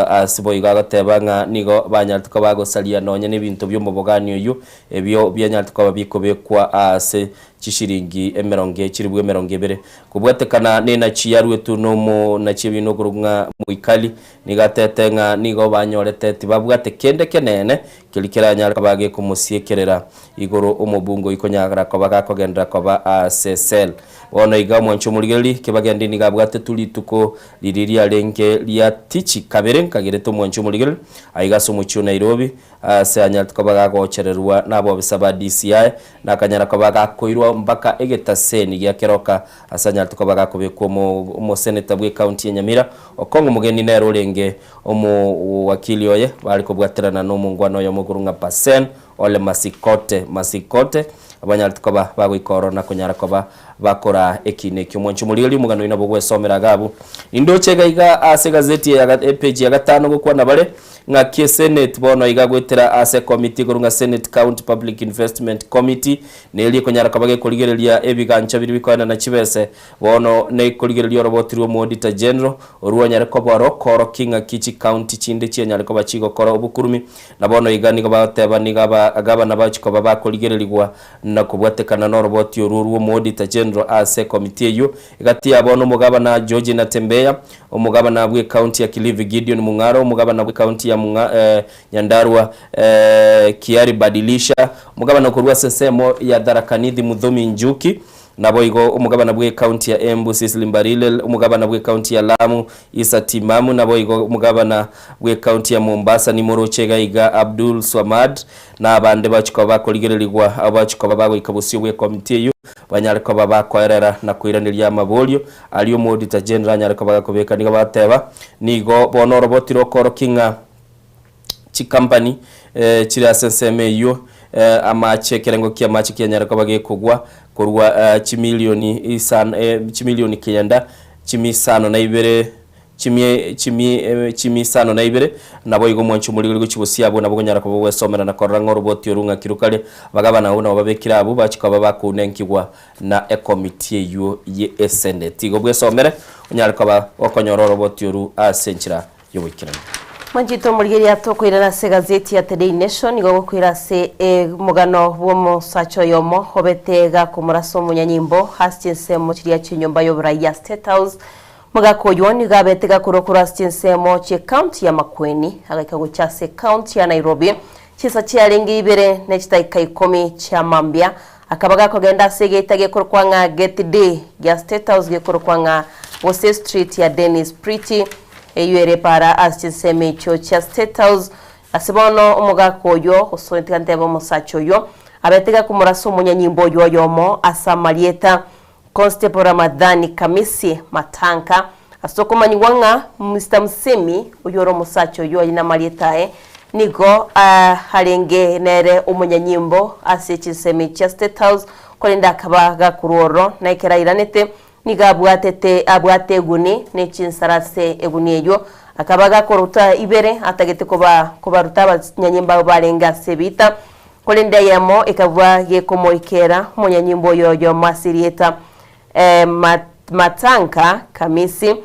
Ase boigo agoteba ng'a nigo banyarete koba bagosaria nonya nebinto bi'omobogani oyio ebio bianyarete koba bikobekwa ase chishiringi emerongo chilifu emerongo ebere. Kobwatekana nenachi yaruetwe nomonachi ebina okorokwa ng'a Mwikali, Nigo atete ng'a nigo banyorete tibabwate kende keneene keria keranyare koba gekomosiekerera igoro omobungo oyio konyara koba gakogenderera koba ase cell. Bono iga omwancho omorigereria Kibagendi nigo abwatetwe rituko riria riarenge ria tichi kabere nkagerete omwancho omorigereria aiga ase omochie o Nairobi. Ase anyarete koba gagochererwa nabobisa ba DCI, na akanyara koba gakoirwa mpaka egetaseni gia Keroka ase anyarete koba gakobekwa omo omoseneta bw'ecounty ya Nyamira. Okong'u Mogeni nere orenge omowakili oye bare kobwaterana na omongwana oyomo okorwa ng'a Basen Ole Masikote Masikote abanyarete koba bagoika ororo na konyara koba bakoraa ekiina ekio. Mwanche omorigereria omogano oyio nabo ogwesomera iga abwo. Nindoche iga iga ase egazeti eye ya epage ya gatano gokwana bare ng'aki esenate bono iga goetera ase ekomiti ekorwa ng'a Senate County Public Investment Committee neria ekonyara koba gekorigereria ebigancha biria bikoenana chibese bono nekorigereria oroboti rwa omoauditor general orwo onyare koba oro koorokia ng'aki chicounty chinde chianyare koba chigokora obokurumi Na bono iga nigo bagoteba, Nigo abagabana bachia koba bakorigererigwa na kobwatekana noroboti orwo rw'Omoauditor General ase ekomiti eyio. Egati yabo nomogabana George Natembeya, omogabana bw'ecounty ya Kilifi Gideon Mung'aro, omogabana bw'ecounty ya Nyandarua Kiari Badilisha, omogabana okorwa ase ensemo ya Tharaka Nithi Muthomi Njuki, Naboigo omogabana bw'ecounty ya Embu, Cecily Mbarire, omogabana bw'ecounty ya Lamu, Issa Timamu, naboigo omogabana bw'ecounty ya Mombasa, nimoroche iga iga Abdul Swamad, na abande bachia koba bakorigererigwa, abwo bachia koba bagoika bosio bw'ekomiti eyio, banyare koba bakoerera na koiraneria amaborio aria Omoauditor General anyare koba gakobeka. Nigo bagoteba, Nigo bono oroboti rokoorokia ng'a chikampani chire ase ensemo eyio, amache ekerengo ki'amache kianyare koba gekogwa korwa chimilioni isano chimilioni kianda, chimia isano na ibere, chimia chimia chimia isano na ibere, naboigo omwancho omorigori gochia bosio abwo nabo okonyara koba ogwesomera na korora ng'a oroboti orwo ng'aki rokare. Abagabana abwo nabo babekire abwo bachia koba bakounenkiwa na ekomiti eyio ye eseneti. Igo bwesomere onyare koba gokonyora oroboti orwo ase enchera y'ogoikeranu. Mwanchete omorigereria tokoirana ase egazeti ya The Daily Nation nigo ogokoira ase omogano bw'omosacha oyomo obete gakomorasa omonyanyimbo ase chinsemo chiria chi'enyomba y'oborai ya State House. Mogaka oywo nigo abete gakorwa korwa ase chinsemo chi'ecounty ya Makueni agaika gocha ase ecounty ya Nairobi chinsa chiarenge ibere ne chidakika ikomi chia mambia akaba gakogenda ase egeita gekorokwa ng'a Gate D gia State House gekorokwa ng'a gose Street ya Dennis Pretty Eyio ere epaara ase chinsemo echio chia State House. Ase bono omogaka oyio, gose tiga ntebe omosacha oyio, abete gakomorasa omonyanyimbo oyio oyomo ase amarieta Constable Ramadhani Kamisi Matanka, ase okomanyigwa ng'a Mister Musemi, oyio ore omosacha oyio aye namarieta aye, nigo arenge nere omonyanyimbo ase chinsemo echia State House, korende akaba gakorwa ororo, na ekero airanete Nigo abwatete abwate eguni ne chinsara ase eguni eyio, akaba gakoruta ibere atagete koba kobaruta abanyanyimbo abwo barenge ase ebiita. Korende eyemo ekaba gekomoikera omonyanyimbo oyo oyomo ase erieta Matanka Kamisi,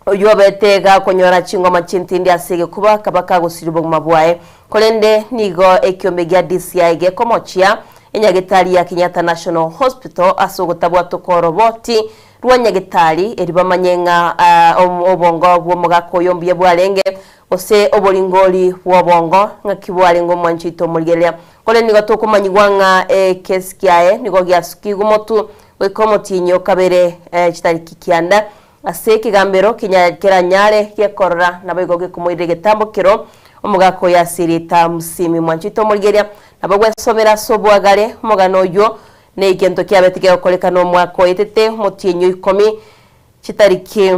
oyio obete gakonyora chingoma chintindi ase egekuba, akaba kagosiria obogima bwaye. Korende nigo ekiombe gia DCI gekomochia enyagetari ya Kenyatta National Hospital ase ogotabwatwa kw'oroboti rwa nyagetari erio bamanye ng'a obongo bw'omogaka oyo mbuya bwarenge gose oboringori bw'obongo ng'aki bwarenge omwancho oito omorigereria. Korende nigo tokomanyigwa ng'a ekesi kiaye nigo giasukigwe motwe goika omotienyi o kabere chitariki kianda Ase ekegambero keranyare gekorora, naboigo gekomoirera egetambo kero omogaka oyo ase erieta Musimi mwanchete omorigeria, nabo gwesomera ase oboagare omogano oyio na egento kiabete kegokorekana omwaka oetete omotienyi o ikomi chitariki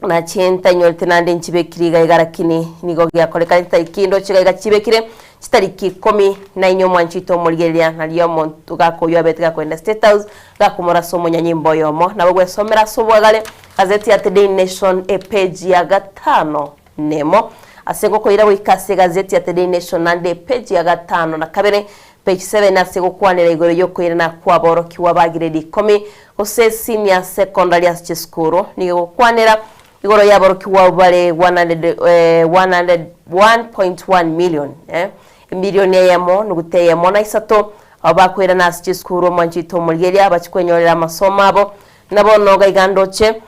nache ntanyorete naende nchibekire iga iga rakini nigo giakorekana chitariki ndoche iga iga chibekire chitariki ikomi na inye omwanchete omorigereria nario omonto gaka oyio abete gakoenda State House Gakomorasa omonyanyimbo oyomo, nabo gwesomera ase obwagare gazeti ya The Daily Nation epeji ya gatano nemo. Ase gokoira goika ase egazeti ya The Daily Nation naende epeji ya gatano na kabere, page 7, ase gokwanera igoro y'okoirana kw'aborokigwa ba giredi ikomi gose senior secondary ase chisukuru nigo egokwanera igoro y'aborokigwa abwo bare 1.1 million, emilioni eyemo nuguta eyemo na isato Abwo bakoirana ase chisukuru omwanchete omorigereria abachie kwenyorera amasomo abo. Na bono gaiga ndoche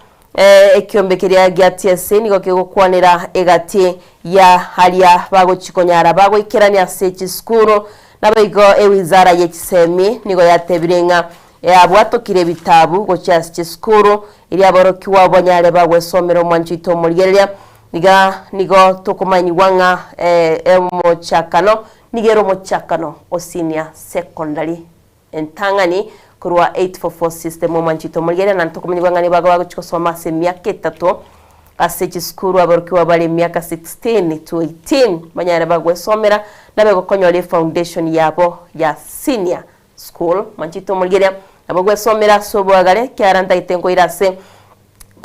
ekiombe keria gia TSC nigo kegokwanera egati ya aria bagochi konyara bagoikerania ase chisukuru. Naboigo ewizara ye chisemi nigo yatebire ng'a yabwatokire ebitabu gochia ase chisukuru erio aborokigwa banyare bagwesomera omwanchete omorigereria. Niga nigo tokomanyigwa ng'a omochakano nigo ere omochakano o senior secondary entang'ani korwa 844 system omwanchete omorigereria na ntokomanyigwa ng'a nigo bagochia gosoma ase emiaka etato ase chisukuru aborokigwa bare emiaka 16 to 18 banyare bagwesomera nabe gokonyora efoundation yabo ya senior school mwanchete omorigereria nabo gwesomera ase oboagare ekiagera ntagete nkoira ase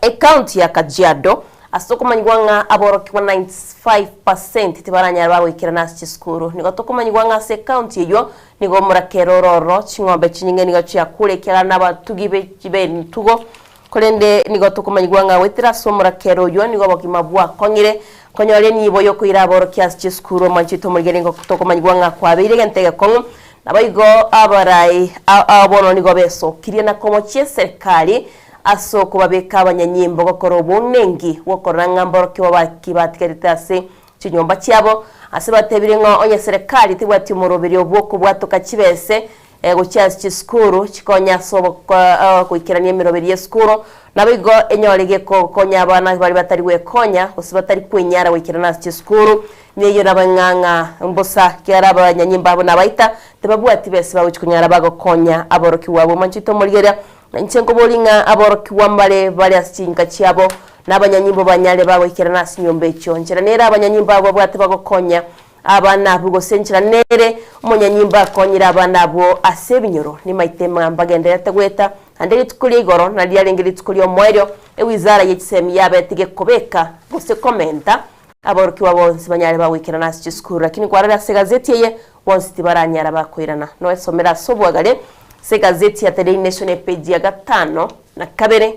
Ecounty ya Kajiado, ase tokomanyigwa ng'a aborokigwa 95 percent tibaranyare bagoikerana ase chisukuru. Nigo tokomanyigwa ng'a ase ecounty eyio nigo omorakera ore ororo, ching'ombe chinyinge nigo chiakure ekiagera nabatugi be b'emitugo. Korende nigo tokomanyigwa ng'a goetera ase omorakera oyio nigo obogima bwakong'ire konyora enibo yokoira aborokia ase chisukuru omwanchete omorigeri nigo tokomanyigwa ng'a kwabeire egento egekong'u. Naboigo abarai ao bono nigo besokirie na komochia eserikari Ase okobabeka abanyanyimbo gokora obounenki bw'okorora ng'a mborokigwa baki batigarete ase chinyomba chiabo, ase batebire ng'a onye serekari tebwati omoroberio bw'okobwatoka chibese gochia ase chisukuru chikonye ase ogoikerania emeroberio y'esukuru, naboigo enyore gekokonya abana baria batari gwekonya gose batari kwenyara goikerana ase chisukuru. Neyio nabe ng'a ng'a mbosa, ekiagera abanyanyimbo abwo nabaita, tibabwati bese bagochia konyara bagokonya aborokigwa abwo. Mwanchete omorigereria. Na inche nkoborie ng'a aborokigwa mbare bare ase chinka chiabo, na abanyanyimbo banyare bagoikerana ase chinyomba echio. Nchera nere abanyanyimbo abwo babwate bagokonya abana abwo, gose nchera nere omonyanyimbo akonyire abana abwo ase ebinyoro. Nimaete ng'a mbagendererete goeta, naende rituko ria igoro nario riarenge rituko ri'omoerio, ewizara ye chisemi yabete gekobeka gose komenta aborokigwa bonsi banyare bagoikerana ase chisukuru. Lakini kwarora ase egazeti eye, bonsi tibaranyara bakoirana. Noesomere ase obwagare Ase egazeti ya The Daily Nation epeji ya 52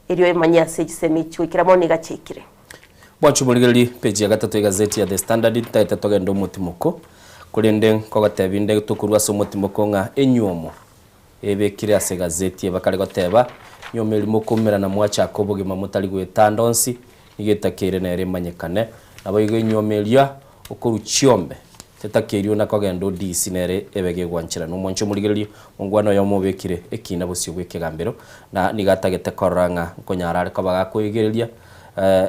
erio emanye ase chisemi echi goikera bono iga chiaikire. Bwancha omorigererie peji ya gatato y'egazeti ya The Standard ntagete togende omotimoko, korende nkogotebia inde tokorwa ase omotimoko ng'a enywomo ebekire ase egazeti eye bakare goteba, nywomo eria mokoumera mwachaka obogima motari goetanda onsi, nigo etakeire nere emanyekane. Naboigo enywomo eria Okorua chiombe tetakeirwe na kogenda odisi nere ebe gegwancherana. Omwanche omorigererie, omongwana oyomo obekire ekina bosio bw'ekegambero, na nigo atagete korora ng'a nkonyara are koba gakoegereria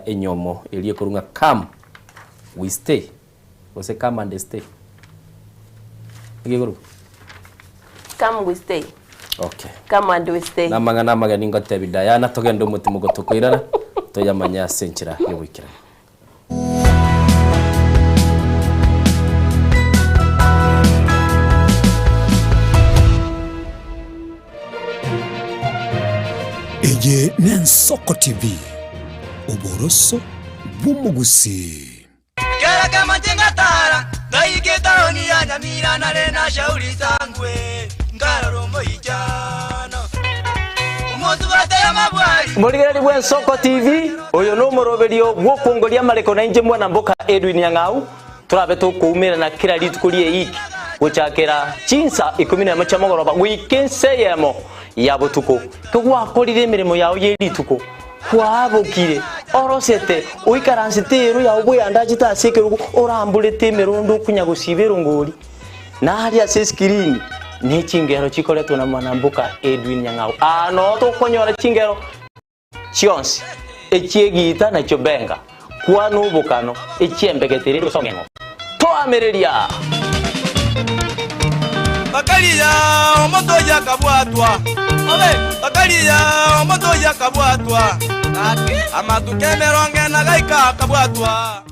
enyomo eria ekorwa ng'a come we stay gose come and stay. Nigo ekorokwa? Come we stay. Okay. Come and we stay. Namang'ana amageni ngotebi Diana togende omotimoko tokoirana toyamanye ase enchera yogoikerana. Eye n'Ensoko TV, oboroso bw'omogusii. Kera kemache ngatara ngaika etaoni ya Nyamira nare na shauri sangwe nkarora omoichano omosubate y'amabwari. Morigereria bw'Ensoko TV, oyo nomoroberio bw'okwongoria amareko na inche mwana mboka Edwin Nyang'au, torabe tokoumerana kera rituko ri'eiki gochakera chinsa ikomi nemo chia mogoroba goika ensa eyemo ya botuko. Kegwakorire emeremo yao ye rituko, Kwabokire, orosete, oikaransete eero yao bweyandachete ase ekerogo, oramborete emerondo okonya gosiba erongori, na aria ase esikirini ne chingero chikoretwa na mwanamboka Edwin Nyang'au. Aa noo tokonyora chingero chionsi, echi'egiita na chiobenga, kwana obokano, echi'embegetere gose ong'eng'o. Toamereria! Bakaria omonto oyio akabwatwa, bakaria omonto oyio akabwatwa, amatuko emerongo ena gaika akabwatwa.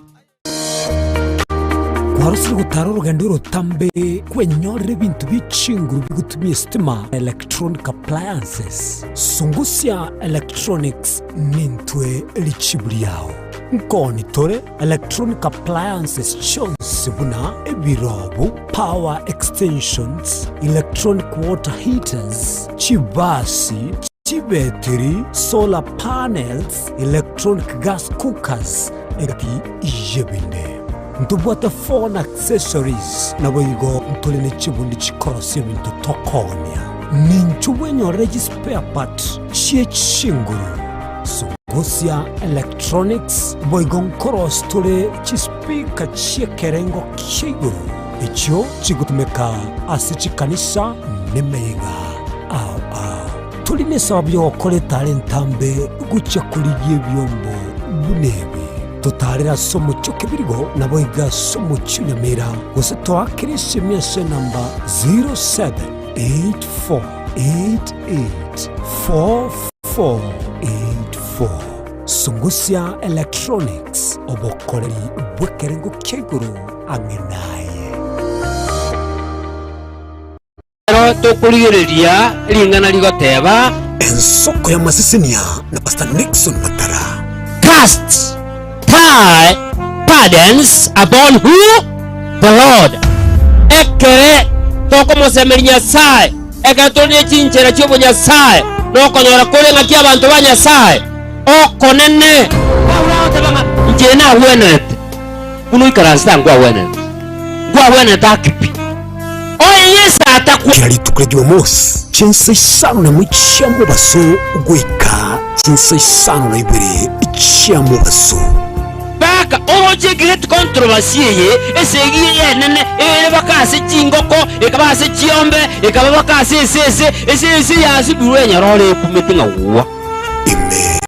Kwarosire gotara orogendo orotambe kwenyorera ebinto bie chinguru bigotumia esitima na electronic appliances. Sungusia Electronics nintwe richibu riao. Nkoni tore electronic appliances chionsi buna ebirobu, power extensions, electronic water heaters, chibasi, chibetiri, solar panels, electronic gas cookers, egati y'ebinde. Ntobwate phone accessories, naboigo ntore ne chibundi chikorosia ebinto tokoonia. Ninchu bwenyorere chispare part chie chinguru. Sungusia Electronics boigo nkorosi tore chispeaker chi'ekerengo kia igoro, echio chigotumeka ase chikanisa nemeyega ao ao. Tori nesababu y'ogokora etara entambe gochia korigia ebiombo buna ebi. Totaarere ase omochie o Kebirigo, naboigo ase omochie o Nyamira, gose toakere esemi ase enamba 0784884484. Sungusia Electronics, obokoreri bw'ekerengo kia igoro ang'e naye. Ekero tokorigereria ring'ana rigoteba. Ensoko y'amasesenia na Pastor Nixon Matara. Cast thy burdens upon who? The Lord. Ekere tokomosemeria Nyasae, ekero tore ne chinchera chi'obonyasae, nokonyora kore ng'aki abanto ba Nyasae okonene. Paulo agoteba ng'a inche nagwenerete buna oikaransete aa nkwagwenerete, nkwagwenerete ake pi. Oye Yeso atakwa. Kera rituko ria Jumamosi, chinsa isano nemo chia mobaso goika chinsa isano na ibere chia mobaso. Baka oroche great controversy eye, esegi eye enene ere baka ase chingoko, ekaba ase chiombe, ekaba baka ase esese, esese yasibirwe enyororo ekumete ng'a gwa. Ime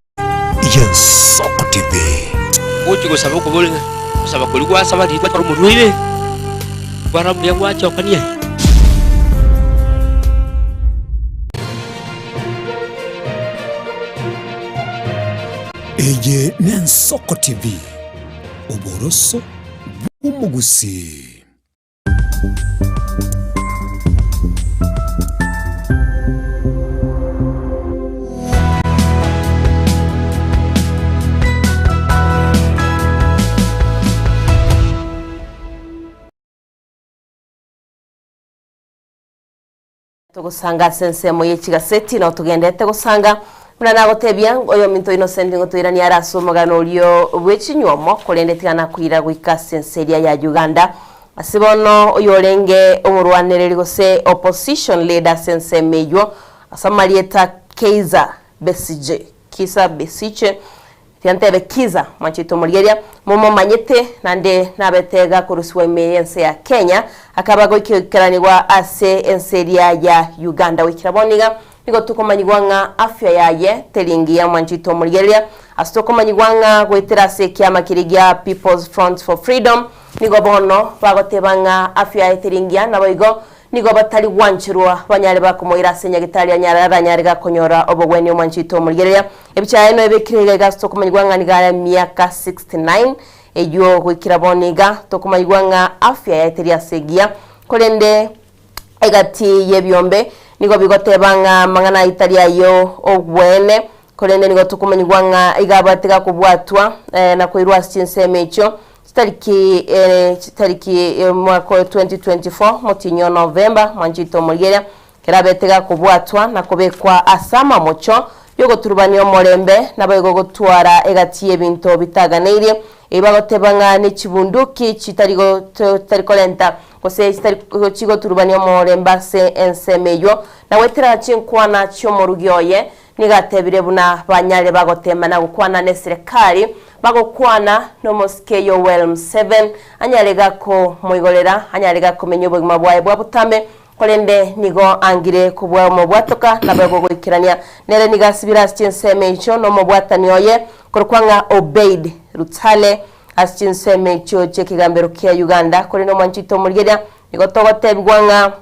y'ensoko TV. Gochia gosaba okobori ng'a gosaba koria gwasaba riria gwachora omorwaire, kwarora mbuya gwachokania. Eye n'Ensoko TV, oboroso bw'omogusii. Togosanga ase ensemo ye chigaseti nao togenderete gosanga buna nagotebia oyominto Innocent ngotoirania are ase omogano orio bwe chinywomo korende tiga nakoira goika ase ense eria ya Uganda ase bono oyorenge omorwanereri gose opposition leader ase ensemo eywo ase amarieta Keiza Besigye Kizza Besigye Tiga ntebe Kizza, mwanchete omorigereria, momomanyete, naende nabete gakorusigwa ime y'ense ya Kenya, akaba goikeranigwa ase ense eria ya Uganda. Goikera bono iga, nigo tokomanyigwa ng'a afya yaye teri ngiya, mwanchete omorigereria, ase tokomanyigwa ng'a goetera ase ekiama keria gia People's Front for Freedom, nigo bono bagoteba ng'a afya yaye teri ngiya, naboigo Nigo batari gwancherwa banyare bakomoira ase nyagetari anyare aranyare gakonyora obogwenia omwanchete omorigereria. Ebicha yaye noebekire iga iga ase tokomanyigwa ng'a nigo are emiaka 69 eyio goikera bono iga tokomanyigwa ng'a afya yaye teri ase egiya korende egati yebiombe nigo bigoteba ng'a amang'ana ayio tari ayo obweene korende nigo tokomanyigwa ng'a iga abwate gakobwatwa na koirwa ase chinsemo echio Chitariki chitariki omwaka oyo 2024 motienyi o November mwanchete omorigereria kerabete gakobwatwa na kobekwa ase amamocho yogoturubania omorembe naboigo gotwara egati y'ebinto bitaganeirie ebi bagoteba ng'a nechibunduki chitari chitari korenta gose chitari chigoturubania omorembe ase ensemo eyio na goetera chinkwana chi'omorugi oye Nigo atebire buna banyare bagoteema na gokwana neserekari, bagokwana nomosike Yoweri Museveni, anyare gakomoigorera, anyare gakomenya obogima bwaye bwa botambe, korende nigo angire kobua omobwatoka naboigo goikerania. Nere nigo asibire ase chinsemo echio nomobwatani oye korokwa ng'a Obeid Lutale ase chinsemo echio chi'ekegambero kia Uganda. Korende omwanchete omorigereria, nigo togotebigwa ng'a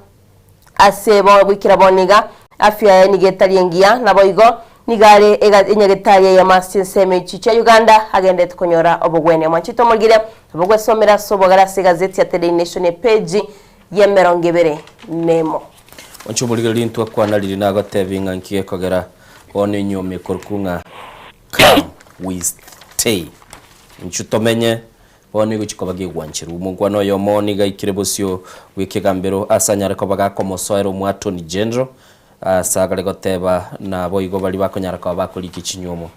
Ase bo goikera bono iga, afya yaye nigo etari engiya, naboigo nigo are ega enyagetari eyemo ase chinsemo echi chia Uganda agenderete konyora obogwenia. Mwanchete omorigire, nabo gwesomera ase obogare ase egazeti ya The Daily Nation epeji y'emerongo ebere nemo. Mwanche omorigire rintwe kwana riria nagotebi ng'a nki gekogera bono enyiomi ekorokwa ng'a come we stay. Inchu tomenye Bono nigo chikoba gegwancherwa. Omongwana oyomo nigo aikire bosio bw'ekegambero ase anyare koba gakomosoera Omoattorney General ase akare goteba naboigo baria bakonyara koba bakorikia chinywomo.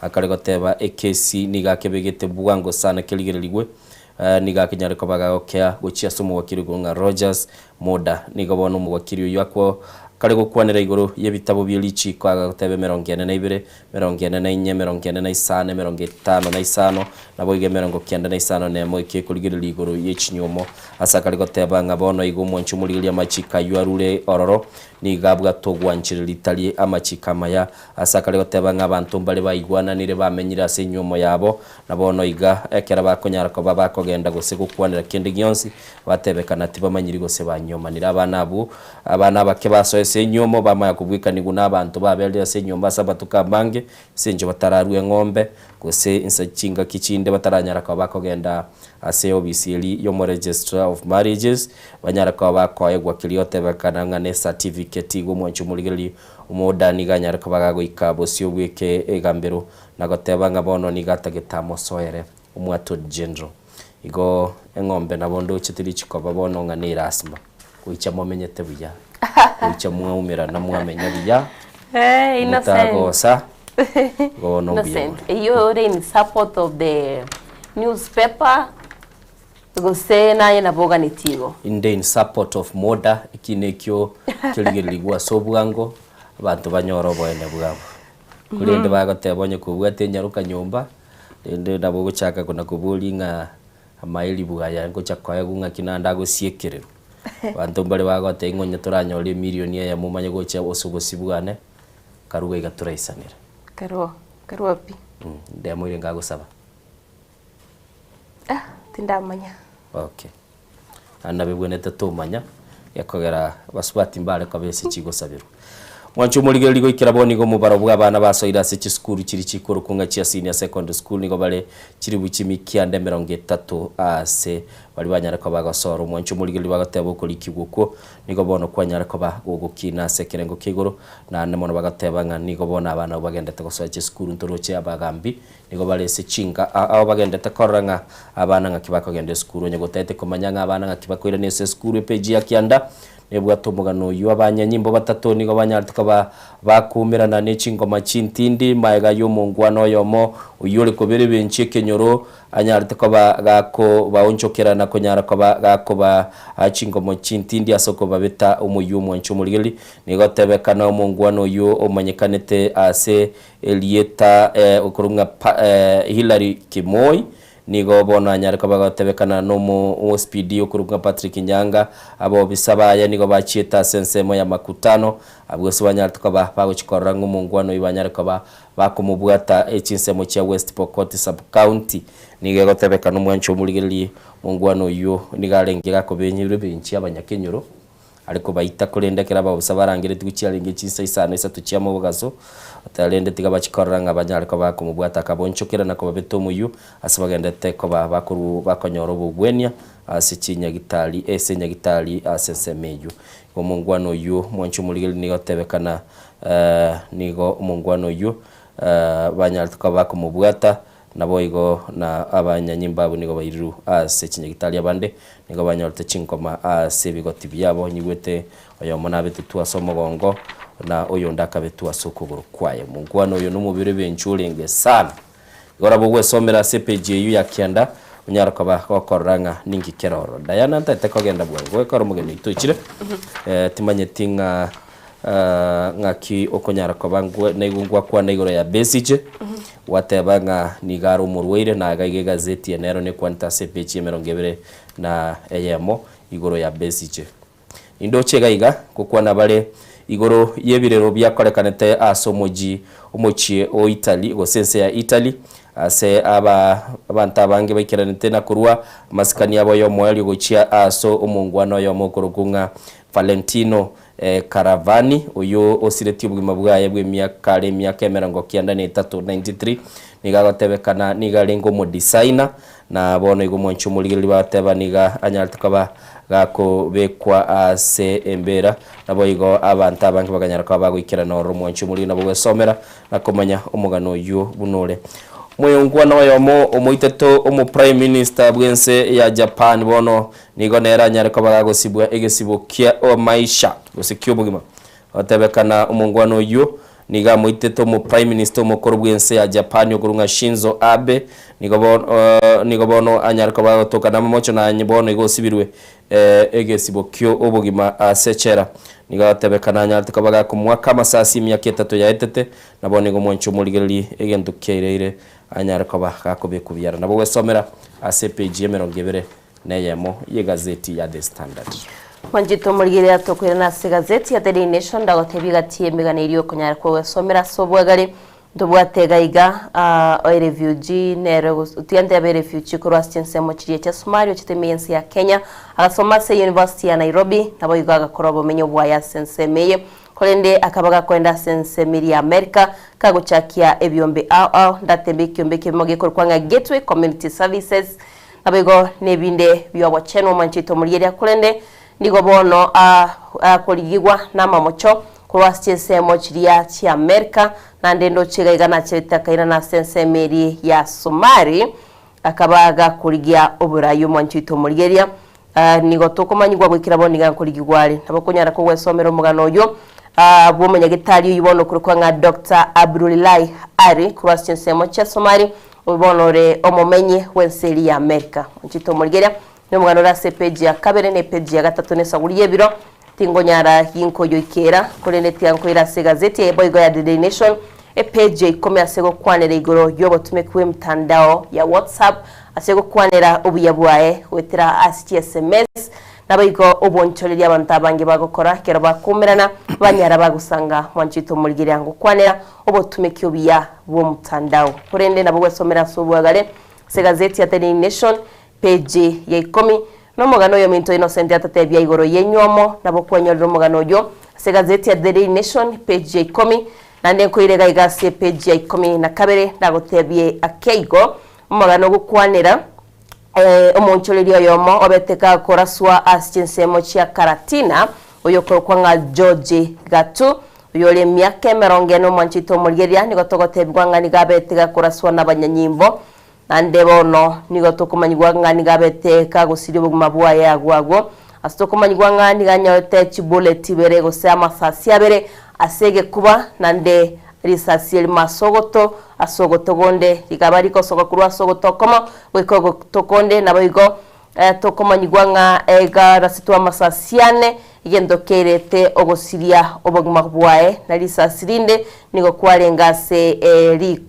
Akare goteba ekesi nigo akebegete bwango sana kerigererigwe nigo akenyare koba gagokea gochia ase omowakiri okorwa ng'a Rogers Muda. Nigo bono omowakiri oyio akwo. Kare gokwanera igoro y'ebitabo bie richiiko agagoteba emerongo ene na ibere, emerongo ene na inye, emerongo ene na isano, emerongo etano na isano, naboigo emerongo kianda na isano na emo, eki ekorigereria igoro ye chinywomo. Ase akare goteba ng'a bono igo omwanche omorigereria amachiiko ayio arure ororo, nigo abwate ogwanchereria tari amachiiko amaya. Ase akare goteba ng'a abanto mbare baigwananire bamenyire ase enywomo yabo, na bono iga ekero bakonyara koba bakogenda gose gokwanera kende gionsi, Batebekana tibamanyiri gose banyomanire. Abana abwo, abana abake basoe ase enyiomo, bamanya kobwekanigwa nabanto baberire ase enyomba ase amatuko amange, ase engencho batararua eng'ombe, gose inse chingaki chinde bataranyara koba bakogenda ase ofisi eria y'omoregistrar of marriages, banyare koba bakoegwa keria otebekana ng'a ne certificate igo omwanchi omorigereria omoda nigo anyare koba gagoika bosio bw'eke egambero na goteba ng'a bono nigo atagete amosoere Omwatoni General. Igo eng'ombe nabo ndoche tiri chikoba bono ng'a ne lasima. Goicha momenyete buya. Goicha mwaumerana mwamenya buya. Eh, innocent. Motagosa. Igo bono mbuya Innocent. mono. Eyio ore in support of the newspaper gose naye nabo oganetie igo. Inde in support of moda, eki nekio kerigererigwe ase obwango, abanto banyore oboene bwabo. Korende bagoteba onye kobwate enyaroka nyomba, Rende nabo ogochaka kona-koboria ng'a amaelibu aya ngocha koegwa ng'aki naende agosiekererwa. Abanto mbare bagotebia ng'a onye toranyore emilioni eyemo omanye gocha ase obosio bwane, karuga iga toraisanere. Karwo, karwo pi. Ndemoire ngagosaba. Ah, tindamanya. Okay. Naende nabebwenerete tomanya, gekogera abasubati mbare koba ase chigosaberwa. Mwanche omorigereria goikera bono nigo omobaro bwa abana basoire ase chisukuru chiria chikorokwa ng'a chia senior secondary school nigo bare chiribu chimikianda emerongo etato ase baria banyare koba gosora. Omwanche omorigereria bagoteba okorikigwa okwo nigo bono kwanyare koba gogokina ase ekerengo kia igoro naende mono bagoteba ng'a nigo bono abana abwo bagendete gosoa chisukuru ntoroche abagambi Nigo bare ase chinka ao bagendete korora ng'a abana ng'aki bakogenda esukuru. Onye gotaete komanya ng'a abana ng'aki bakoirana ase esukuru, epeji ya kianda nebwate omogano oyio. Abanyanyimbo batato nigo banyarete koba bakoumerana ne chingoma chintindi magega y'omongwana oyomo oyio ore kobera ebenchi ekenyoro anyarete koba gakobaonchokera na konyara koba gakobaa chingomo chintindi ase okobabeta omoyio omwanchi omorigereria. Nigo tebekana omongwana oyio omanyekanete ase Erieta okorwa ng'a Hillary Kimoi nigo bono anyare koba agotebekana nomo OCPD okorokwa ng'a Patrick Nyanga. Abobisa baye nigo bachiete ase ensemo ya Makutano abwo ase banyarete koba bagochia korora ng'a omongwana oyio banyare koba bakomobwata chinsemo chia West Pokot Sub-County. Nigo egotebekana omwancho omorigererie omongwana oyio nigo arenge gakobenyerwa ebenchi abanyakenyoro. Are kobaita, korende ekero abaofisa barangeretigwe chiarenge chinsa isano isato chia mogaso, rende tiga bachie korora ng'a banyare koba bakomobwata. Akabonchokera na kobabeta omoyio ase bagenderete koba bakoru bakonyora obogwenia ase chinyagitari ase enyagitari ase ensemo eyio. Igo omongwana oyio mwanche omorigereria nigo atebekana nigo omongwana oyio banyarete koba bakomobwata Naboigo na abanyanyimba abwo nigo bairirwe ase chinyagitari abande nigo banyorete chinkoma ase ebigoti biabo, nyigwete oyomo nabetetwe ase omogongo, na oyonde akabetwa ase okogoro kwaye. Omongwana oyo nomobere bw'enchwa orenge sana. Igo nabo ogwesomera ase epeji eyio ya kianda, onyare koba gokorora ng'a ninki kere ororo. Diana ntaete kogenda bwango ekero omogeni oito oichire, timanyeti ng'a Ng'aki okonyara koba naigo ngwakwana igoro ya Besigye, gwateba ng'a nigo are omorwaire, na iga iga egazeti eye nero nekwanete ase epeji emerongo ebere na eyemo igoro ya Besigye. Nindoche iga iga gokwana bare igoro y'ebirero biakorekanete ase omoji omochie o Italy gose ense ya Italy ase aba abanto abange baikeranete na korua amasikani abo y'omoerio gochia ase omongwana oyomo okorokwa ng'a Valentino Caravani, oyio osiretie obogima bwaye bw'emiaka are emiaka emerongo kianda na etato, 93, nigo agotebekana nigo arenge omodesigner, na bono igo omwanchi omorigereria bagoteba nigo anyarete koba gakobekwa ase embera, naboigo abanto abange bakanyara koba bagoikerana ororo omwanchi omorigereria nabo gwesomera na komanya omogano oyio buna ore. Omoyongwana oyomo omoiteto omo prime minister bw'ense ya Japan bono Nigo nere anyare koba gagosibwa egesibo kia maisha, gose ki'obogima. Gotebekana omongwana oyio nigo amoitete omo prime minister omokoro bw'ense ya Japan okorwa ng'a Shinzo Abe, nigo bono nigo bono anyare koba agotoka namamocho na bono igo osibirwe egesibo ki'obogima ase echela. Nigo agotebekana anyarete koba gakomoaka amasasi emiaka etato yaetete, na bono nigo omwanchi omorigererie egento kiaireire anyare koba gakobekwa biara. Nabo gwesomera ase epeji y'emerongo ebere neyemo y'egazeti ya The Standard. Mwanchete omorigereria tokoirana ase egazeti ya The Daily Nation ndagotebie gati y'emegano eria okonyara kogwesomera ase obwagare Ntobwate iga iga oerefuji nere tiga ntebe erefugee korwa ase chinsemo chiria chia Somalia ochete ime y'ense ya Kenya, agasoma ase University ya Nairobi, naboigo agakora obomenyo bwaye ase ensemo eye, korende akaba gakoenda ase ensemo eria ya America kagochakia ebiombe ao ao, ndatembe ekiombe ekebimo gekorokwa ng'a Gateway Community Services, naboigo nebinde biobochenu omwanchete omorieria korende nigo bono akorigigwa namamocho Korwa ase chinsemo chiria chi'Amerika, naende ndoche iga iga nacherete akairana ase ensemo eria ya Somali, akaba gakorigia oborai omwanchi oito omorigeria. Nigo tokomanyigwa goikera bono iga nkorigigwa are. Nabo okonyara kogwesomera omogano oyio bw'omonyagetari oyio bono okorokwa ng'a Doctor Abdulillahi Ali korwa ase chinsemo chia Somali, oyo bono ore omomenyi bw'ense eria ya Amerika. Mwanchi oito omorigeria, nomogano ore ase epeji ya kabere na epeji ya gatato na esaguri y'ebiro. Tingonyara ginkoyoikera, korende tiga nkoire ase egazeti eye boigo ya The Daily Nation, epeji ya ikomi ase gokwanera igoro y'obotumeki bw'emitandao ya WhatsApp ase gokwanera obuya bwaye goetera ase chi sms, naboigo obonchoreria abanto abange bagokora ekero bakoumerana banyara bagosanga mwanchete omorigereria ngokwanera obotumeki obuya bw'omotandao. Korende nabo gwesomera ase obwagare ase egazeti ya The Daily Nation, Peji ya ikomi, Nomogano oyominto Innocent atatebia igoro y'enywomo, nabo kwanyorire omogano oyio ase egazeti ya The Daily Nation, peji ya ikomi. Naende nkoire iga iga ase epeji ya ikomi na kabere ndagotebie ake igo, omogano ogokwanera omoonchoreria oyomo obete gakoraswa ase chinsemo chia Karatina, oyokorokwa ng'a George Gatu, oyore emiaka emerongo ene omwanchete omorigereria, nigo togotebigwa ng'a nigo abete gakoraswa nabanyanyimbo. Naende bono nigo tokomanyigwa ng'a nigo abete kagosiria obogima bwaye agwo agwo. Ase tokomanyigwa ng'a nigo anyorete chibullet ibere gose amasasi abere ase egekuba, naende risasi erimo ase ogoto, ase ogoto konde rikaba rigosoka korwa ase ogoto okomo goika ogoto konde, naboigo tokomanyigwa ng'a egarasetwe amasasi ane, egento keirete ogosiria obogima bwaye, na risasi rinde nigo kwarenge ase ri.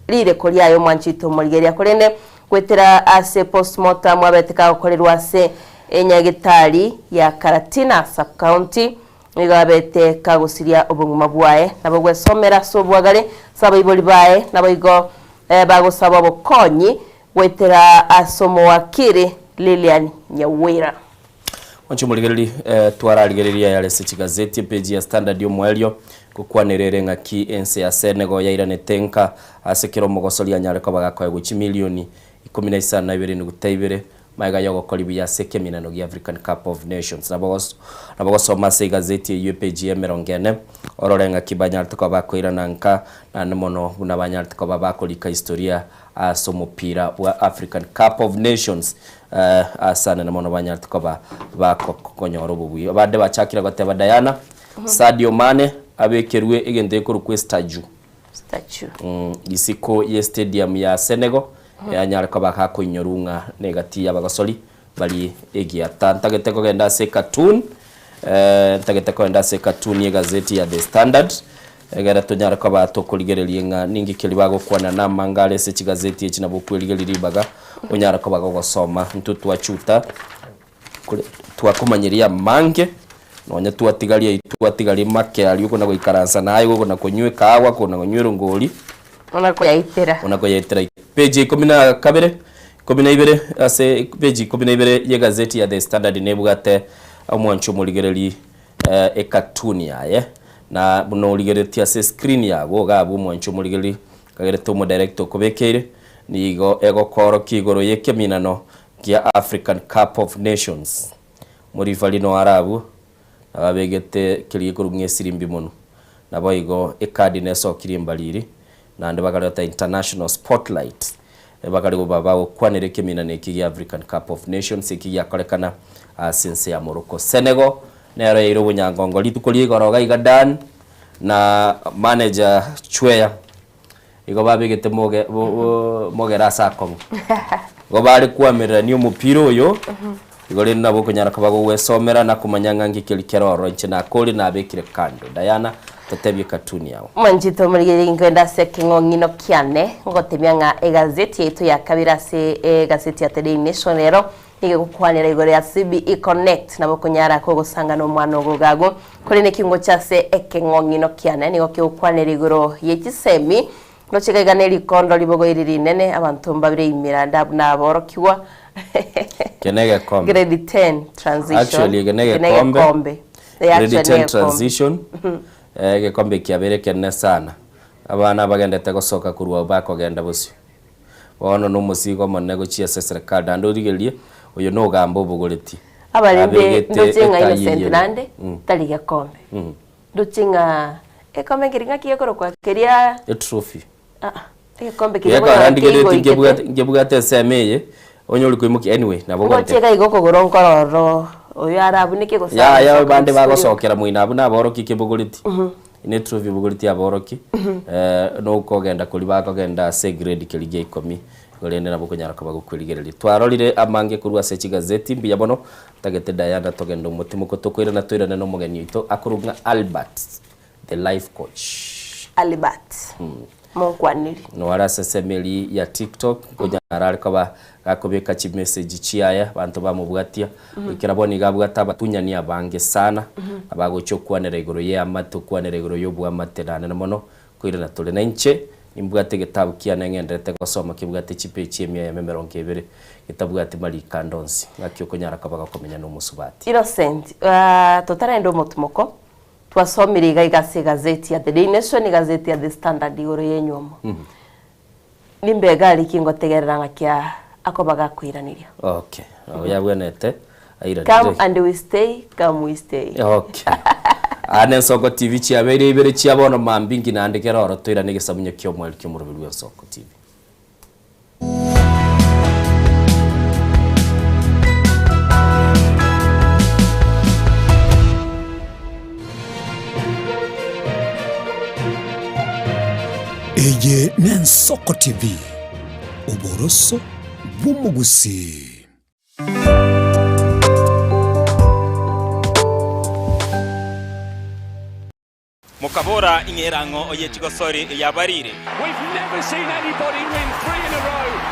Rireko riaye omwanchete omorigereria, korende goetera ase postmortem abete kagokorerwa ase enyagetari ya Karatina sub-county nigo abete kagosiria obogima bwaye. Nabo gwesomera ase obwagare ase abaibori baye naboigo bagosaba obokonyi goetera ase omowakiri Lilian Nyawira. Mwanche omorigereri, twararigereria ayare ase chigazeti, epeji ya Standard omoerio, gokwanera ere ng'aki ense ya Senegal yairanete nka ase kera omogosori anyare koba gakoegwa chimilioni ikomi na isano na ibere nuguta ibere magega yogokori buya ase ekeminano gia African Cup of Nations. Nabo nabo gosoma ase egazeti eyio epeji ya emerongo ene orore ng'aki banyarete koba bakoirana nka naende mono buna banyarete koba bakorika historia ase omopira bwa African Cup of Nations ase anene mono banyarete koba bakonyora obobui. Abande bachakire goteba Diana, Sadio Mane abekerwe egento gekorokwa estatue. Statue. Isiko ye stadium ya Senegal yanyare koba gakoinyorwa ng'a negati y'abagosori bari egiata. Ntagete kogenda ase ecartoon, ntagete kogenda ase ecartoon y'egazeti ya The Standard, egere tonyare koba tokorigereria ng'a ninki keria bagokwana na amanga are ase chigazeti echi nabo okwerigeria ribaga onyare koba gogosoma. Intwe twachuta kore twakomanyeria amange, nonye twatigaria aywo twatigaria make aria okona goikaransa naye gokona konywa ekahawa kona konywa erongori, Ona koyaitera. Ona koyaitera. Page ya ikomi na kabere, ikomi na ibere, ase page ikomi na ibere y'egazeti ya The Standard nebwate omwancho omorigereri ecartoon yaye, na buna origereretie ase escreen yago iga abwo omwancho omorigereri kagerete omodirector okobekeire, nigo egokoorokia igoro y'ekeminano gia African Cup of Nations. Morifari noyo are abwo, Nababegete keria gekorokwa ng'a esirimbi mono. Naboigo ekadi nesokirie embariri, naende bakareta international spotlight. Bakare koba bagokwanera ekeminano eke gia African Cup of Nations eki giakorekana ase ense ya Morocco. Senegal nero yaire obonyangongo rituko ria igoro iga iga Dan na manager Chweya igo babegete moge mogere ase akong'u. Igo bare koamererania omopira oyo. Igo rende nabo okonyara koba gogwesomera na komanya ng'a nki keria kere ororo. Inche nakorire nabekire kando. Diana, totebie cartoon yao. Mwanchete omorigereria nkoenda ase ekeng'ong'ino kiane, ngotemia ng'a egazeti yaito ya kabere ase egazeti ya The Daily Nation rero nigo egokwanera igoro ya CBE Connect nabo okonyara kogosanga na omwana ogo iga agwo. Korende eki ngocha ase ekeng'ong'ino kiane nigo kegokwanera igoro ye chisemi Roche iga iga nerikondo ribogoiri rinene, abanto mbabire imiranda buna aborokigwa. Eke negekombe. Grade 10 transition. Actually eke Eke negekombe. negekombe. Eh, Grade actually 10 negekombe. transition. Eh, egekombe ekiabeire ekenene sana. Abana bagendete gosoka korwa abwo bakogenda bosio. Bono nomosigo omonene gochia ase eserekari naende origererie oyo nogamba obogoretie. Abarende Abegete ndoche ng'a etai Innocent eyere. naende tari gekombe. Ndoche ng'a egekombe nkeria ng'aki gekorokwa keria Etrophy. Ah, egekombe keria Gekogera okonyora ndigeretie keigoikete. nkebwate nkebwate ensemo eye, onye ore koimokia anyway nabo Ngochie ogontebia. iga iga okogoro nkororo oyo arabuneke gose Yaya arasoke bande rituko rioka. bagosokera moino abwo naborokia kebogoretie. Ne trophy ebogoretie aborokia, nokogenda koria bakogenda ase egrade keria gia ikomi, igo rende nabo okonyara koba gokwerigereria. Twarorire amange korwa ase chigazeti, mbuya mono, ntagete Diana togende omotimoko tokoirana toirane na omogeni oito akorokwa ng'a Albert the life coach. Albert monkwaneri. Noare ase ensemo eria ya TikTok nkonyara are koba gakobeka chimessage chiaye abanto bamobwatia goikera bono iga abwate abatunyani abange sana abagocha okwanera igoro y'eamate okwanera igoro y'oboamate naende mono koirana tore na inche nimbwate egetabu kiane ng'enderete gosoma kebwate chipeji emia eyemo emerongo ebere getabwati mariko ande onsi ng'aki okonyara koba gokomenya nomosubati. Innocent, totarenda omotimoko, Twasomire iga iga ase egazeti ya The Daily Nation, egazeti ya The Standard igoro y'enywomo. Nimbe egari ki ngotegerera ng'aki akoba gakoiraneria. Okay, nabo yabwenerete Come airanere. and we stay, come we stay. Okay. Aa nensoko TV chiabeire ibere chia bono mambia inki naende kera oro toirane egesamunyo ki'omoerio ki'omoroberi bw'ensoko TV. Eye n'Ensoko TV, oboroso bw'omogusii. Mokabora, Ing'era ang'o oye chigosori eyabarire?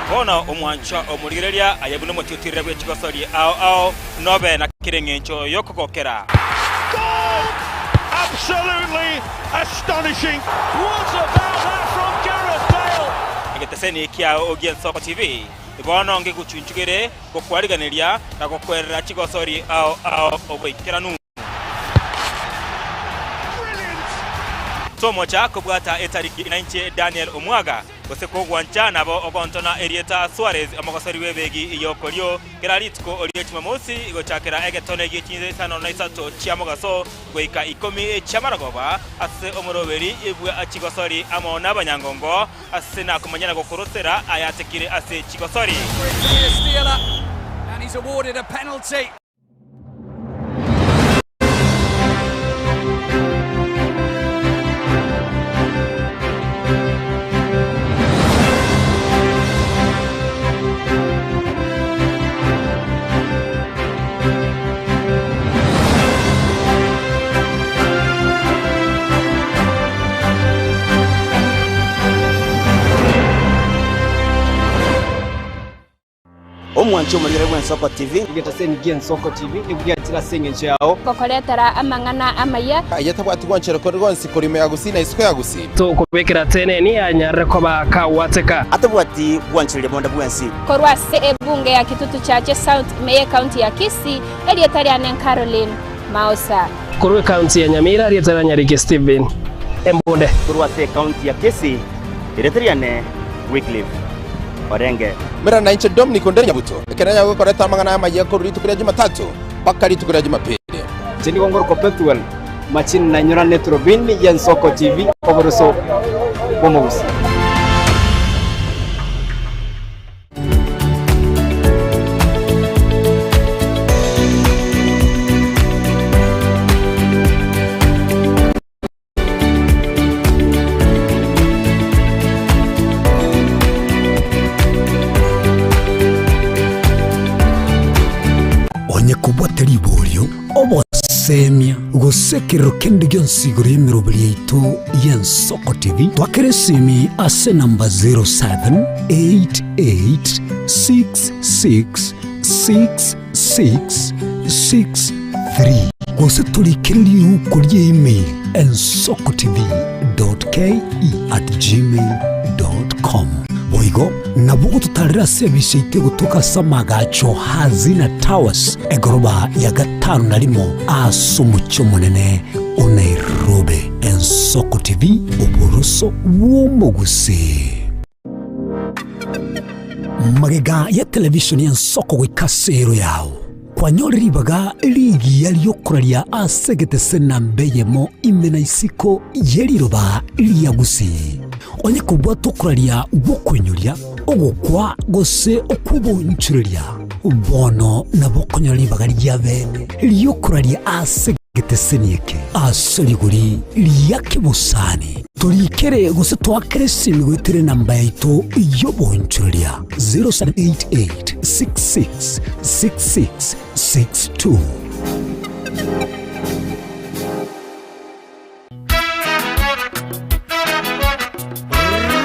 Bono omwanchwa omorigereria aye buna omotiotirire bwe chigosori ao ao, nobe na kera engencho y'okogokera. Egeteseni kiao gi'Ensoko TV bono ngegochunchugere gokwariganeria na gokwerera chigosori ao ao oboikeranu. Tomocha kobwata etariki nainche Daniel Omwaga, gose kogwancha nabo ogontona erieta Suarez omogosori bw'ebegi y'okorio kera rituko rie Jumamosi gochakera egetone gie chinsa isano na isato chia mogaso goika ikomi chi'amarogoba ase omoroberi bwa chigosori amo nabanyangongo ase nakomanya na gokorosera ayatekire ase chigosori. Omwanchi omorigere bw'Ensoko TV. Egetaseni gi'Ensoko TV nigo giachire ase engencho yao. Gokoretera amang'ana amaya. Aye tabwati gwanchera kore gonsi korwa ime ya Gusii na isiko ya Gusii. Tokobekera teneni anyarire koba kagwateka. Atabwati gwanchereria bonde bwensi. Korwa ase ebunge ya Kitutu Chache South ime y'ecounty ya Kisii, erieta riane Caroline Maosa. Korwa ecounty ya Nyamira, erieta ria Nyariki Stephen Embunde. Korwa ase ecounty ya Kisii, erieta riane Wycliffe Orenge. Mera nainche Dominic onde Nyabuto, ekero nyagokoreta amang'ana amayia korwa rituko ria Jumatatu mpaka rituko ria Jumapili. Inche nigo ngorokwa Pethuel Machini nainyora neturubini y'Ensoko TV oboroso bw'omogusii. Gose ekerero kende gionsi igoro y'emeroberi yaito y'Ensoko TV, twakere esimi ase enamba 0788666663 gose torikere riuko rie email ensokotv.ke@gmail.com. Boigo nabo ogototarera ase ebise yaito egotoka ase amagacho Hazina Towers egoroba ya gatano na rimo ase omochie omonene o Nairobi. Ensoko TV, oboroso bw'omogusii. Magega ya televishoni y'ensoko goika ase ero yao, kwanyorire ribaga rigiya ri'okoraria ase egetese namba eyemo ime na isiko ye riroba ria Gusii. Onye kobwata okoraria gw'okoinyoria, ogokwa gose okw'obonchoreria, bono nabo okonyora ribaga ria bene ri'okoraria ase egeteseni eke ase rigori ria kebosani. Torikere gose toakere esimi goetera enamba yaito y'obonchoreria 0788 66 66 62.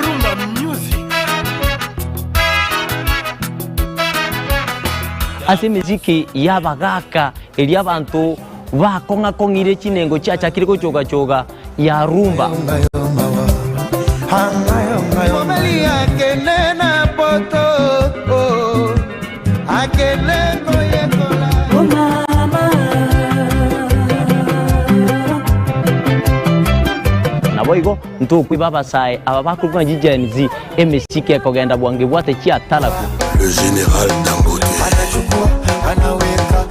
Rumba music. Ase emesiki y'abagaaka eria abanto bakong'a-kong'ire chinengo chiachakire gochoga-choga ya rumba. Mobali akende na poto oh, akende koyekola. Oh mama. Naboigo ntokwiba abasae aba bakorokwa ng'a Gen Z emesiki ekogenda bwango ebwate chiatarabu. Le general Dangote. Anachukua, anaweka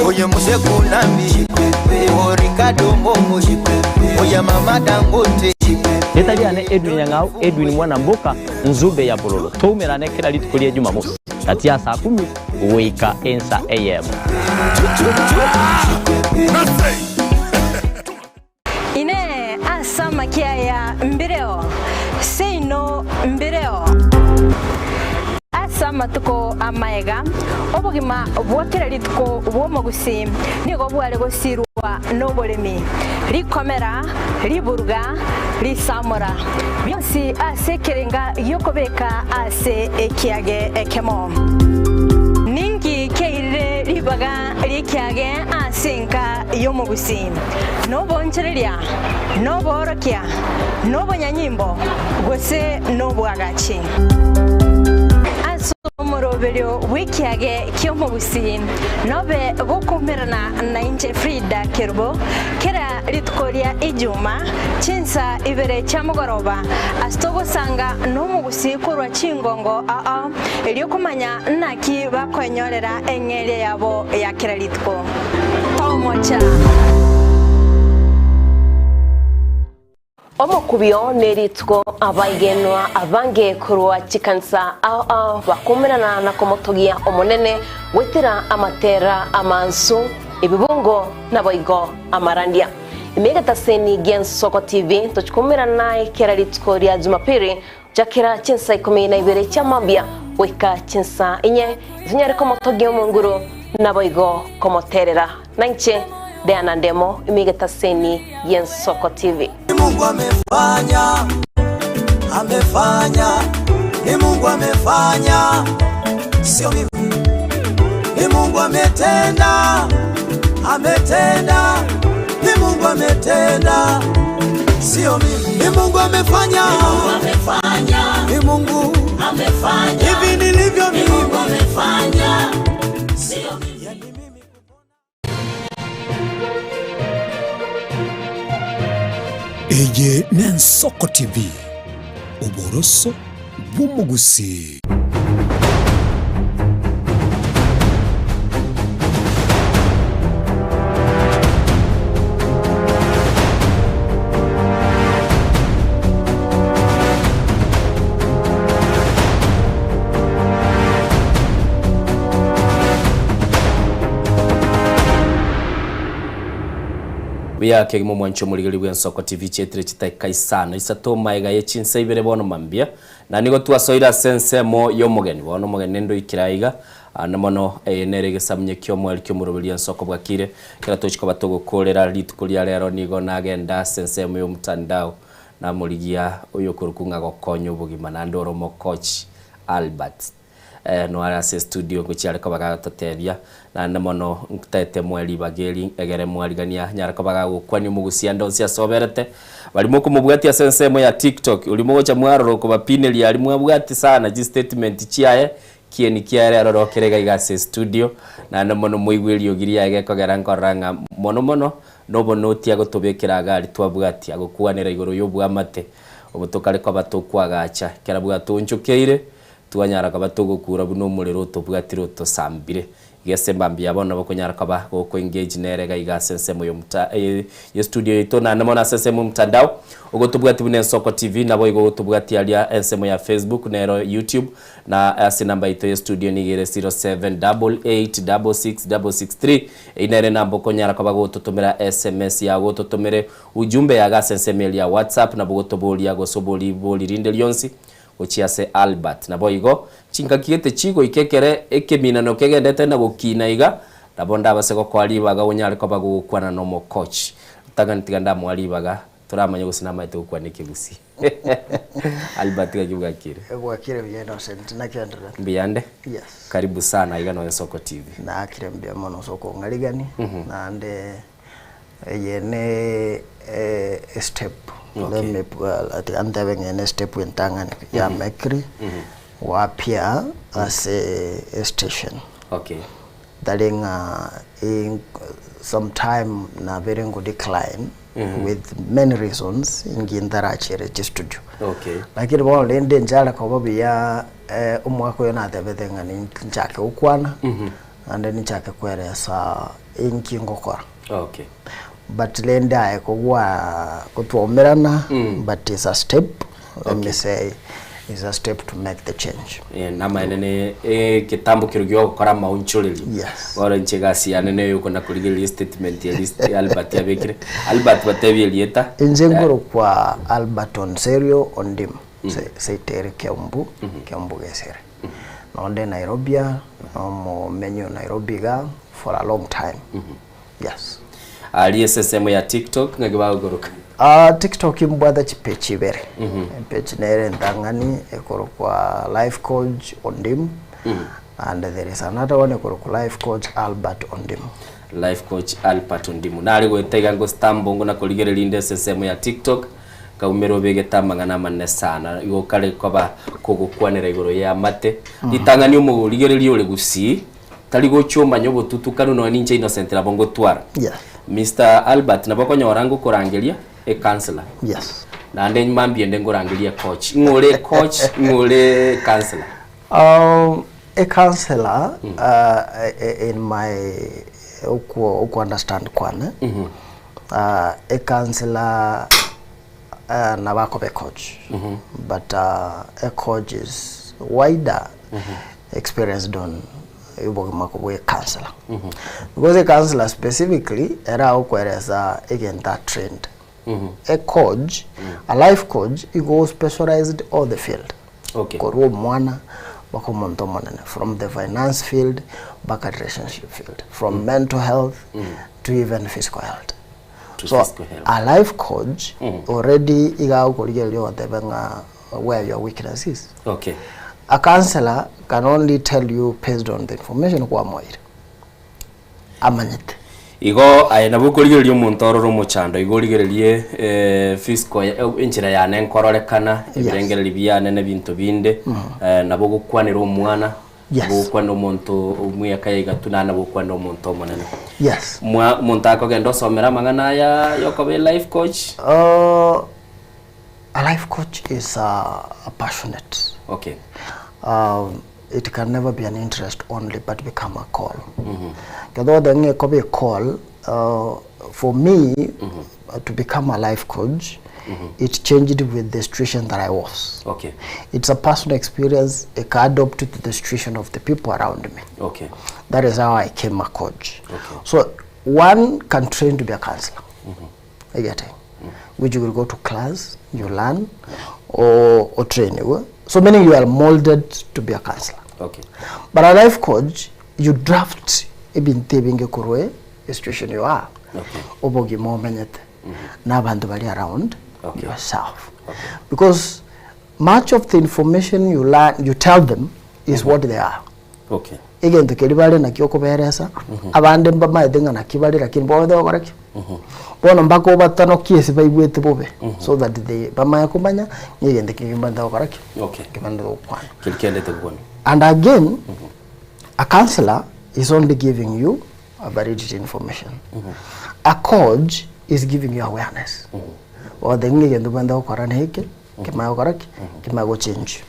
Oye mzee Kunambi O Ricardo Momo Oye mama Dangote Rieta riane Edwin Nyang'au, Edwin Mwana Mboka, Nzube ya Bololo. Toumerane kera rituko ria Jumamosi gati ya saa kumi goika ensa eyemo. Inee! Ase amakia aya mbireo? Seino mbireo. Ase amatuko amaega, obogima bwa kera rituko bw'omogusii nigo bware gosirwa noboremi, rikomera, riburuga, risamora, bionsi ase ekerenga gi'okobeka ase ekiage ekemo. Ninki kiairire ribaga ri'ekiage ase enka y'omogusii? Nobonchereria, noboorokia, nobonyanyimbo, gose nobwagachi. Ase omoroberio bw'ekiage ki'omogusii nobe gokoumerana nainche Frida Kerubo kera rituko ria Ijuma chinsa ibere chia mogoroba ase togosanga nomogusii korwa chingongo ao erio komanya naki bakoenyorera eng'eria yabo ya kera rituko. Tomocha. Omokubio nerituko abaigenwa abange korwa chikanisa ao ao bakomerana na komotogia Omonene goetera amatera amansu, ebibungo naboigo amarandia. Ime egetaseni gi'Ensoko TV tochikomerana naye kera rituko ria Jumapili Chakera chinsa ikomi na ibere chia mambia goika chinsa inye, tonyare komotogia Omonguru, naboigo komoterera. Nainche Diana Ndemo, ime egetaseni gi'Ensoko TV. Ni Mungu amefanya, amefanya, ni Mungu amefanya, sio mimi. Ni Mungu ametenda, ametenda, ni Mungu ametenda, sio mimi. Ni Mungu amefanya, ni Mungu amefanya, ni Mungu amefanya, hivi nilivyo mimi, Mungu amefanya, sio mimi. Eye n'Ensoko TV, oboroso bw'omogusii. Buya kegima omwancho omorigeri bw'Ensoko TV chietire chitaika isano isato maega ye chinsa ibere bono mambia na nigo twasoire ase ensemo y'omogeni bono omogeni nende oikire aiga Ande mono eye nere egesamunye ki'omoerio ki'omoroberio ensoko bwakire, ekero tochia koba togokoorera rituko ria rero nigo nagenda ase ensemo y'omotandao namorigia oyokorokwa ng'a gokonya obogima naende ore omokochi Albert. Noare ase estudio ngochia are koba gagototebia naende mono ntaete moe ribaga eri egere mwarigania nyare koba gagokwania omogusia ande onsi ase oberete. Baria mokomobwatia ase ensemo ya TikTok oria mogocha mwarora okobapineria aria mwabwati sana chistatement chiaye Kieni kiaye rero rokere iga iga ase estudio, naende mono moigwe eriogi riaye gekogera nkorora ng'a mono mono nobonoti agotobekera iga aria twabwatia agokwanera igoro y'oboamate obo tokare koba tokoagacha ekero bwatoonchokeire twanyara koba togokura buna omorero otobwatire otosambire. Iga ase mambia bono nabo okonyara koba goko engage nere iga iga ase ensemo y'omuta ye studio yaito naende mono ase ensemo y'omotandao ogotobwatia buna Ensoko TV naboigo ogotobwatia aria ensemo ya Facebook nero YouTube Na ase enamba yaito ye studio nigo ere 0788666663. Eyio nere enamba okonyara koba gototomera sms yago ototomere ujumbe yago ase ensemo eria ya WhatsApp nabo gotoboria gose obori bori rinde rionsi gochia ase Albert. Naboigo chingaki gete chigoika ekere ekeminano kegendete na gokina iga nabo ndabase gokoa ribaga onyare koba gogokwana na omocoach. Ritang'ani tiga ndamoa ribaga toramanye gose namaete gokwana ekegusii. Albert gaki bwakire. Bwakire buya Innocent naki endererete? Mbuyande. Yes. Karibu sana iga nonya Soko TV. Nakire mbuya mono ase okong'arigani naende eye ne estep let me tiga ntebe ng'a eye ne estep entang'ani ya mekiri goappear ase estation. Okay. Tari ng'a sometime nabere ngo decline with many reasons inki ntarachere chistudio. Okay. Lakini bono rende nchare koba buya omwaka oyo natebete ng'a ninchake gokwana naende ninchake kweresa inki ngokora. Okay. But rende aye kogwa kotwomerana but is a step let me say is a step to make the change. Eh, namaene ne egetambo kero gia ogokora amaonchorerio. Yes. Bono inche egasi yane neye okona korigereria estatement ya list Albert abekire. Albert batebie erieta. Inche nkorokwa Albert Onserio Ondim Seitere Kiambu, Kiambu Gesere. Nonde Nairobi aa, nomomenyi o Nairobi igaa for a long time. Yes. Aria ase ensemo ya TikTok ng'aki bagokoroka? Ah, TikTok imbwate chipage ibere. Epage nere entang'ani ekorokwa Life Coach Ondim and there is another one ekorokwa Life Coach Albert Ondim. Life Coach Albert Ondimu. Nare goeta iga ngostambo ngo nakorigereria inde ase ensemo ya TikTok nkaumera obegete amang'ana amanene sana igo kare koba kogokwanera igoro y'amate. Ritang'ani omorigereria ore gusii Tari gochia omanye obotutukanu nonya ninche Innocent nabo ngotwara. Yes. Mister Albert nabo okonyora ngokorangeria e councillor. Yes. Naende mambia ende ngorangerie e coach. Ng'o ore coach, ng'o ore councillor? Um, a councillor uh, in my okwo okwo understand kwane uh, a councillor uh, nabo akoba e coach but uh, a coach is wider experienced on obogima bwa ecouncillor because ecouncillor specifically ere agokoeresa egento a trained a coach a life coach igo specialized all the field Okay. korwa omwana mpaka omonto omonene from the finance field mpaka relationship field from mental health to even physical health To so physical health. a life coach already iga agokorigereria ogotebe ng'a where your weakness is. Okay. A counselor can only tell you based on the information kwamoire. Amanyete. Igo aye nabo okorigereria omonto orore omochando, igo origererie eh, physical ya- eh, enchera yane nkororekana, ebirengererio biane na ebinto binde, eh, nabo ogokwanera omwana, Yes. nabo ogokwanera omonto omweka ya igatwa naende nabo ogokwanera omonto omonene. Yes. Mwa omonto akogenda osomera amang'ana aya yokoba elife coach, Uh, A life coach is a passionate. Okay. It can never be an interest only but become a call. Ketho othe ng'e kobe a call, for me to become a life coach, it changed with the situation that I was. Okay. It's a personal experience, it can adapt to the situation of the people around me. Okay. That is how I came a coach. Okay. So one can train to be a counselor. You get it? Which you will go to class, you learn, or, or train. So meaning you are molded to be a counselor. Okay. But a life coach, you draft ebinto ebinge korwa e situation you are, Okay. obogima omenyete, na abanto bari around Okay. yourself. Because much of the information you learn, you tell them is what they are. Okay. Egento keria bare nakio okoberesa, abande mbamaete ng'a naki bare lakini bobe bagokora ki? Bono mpaka obatanokie ase baigwete bobe so that they bamanye komanya ng'a egento eke nkebwenerete gokora ki? Okay. Nkebwenerete gokwana. Keri kiendete gokwana. And again, a counsellor is only giving you a validity information. A coach is giving you awareness. Ogoteba ng'a egento obwenerete gokora neke, nkemanye gokora ki? Nkemanye gochange.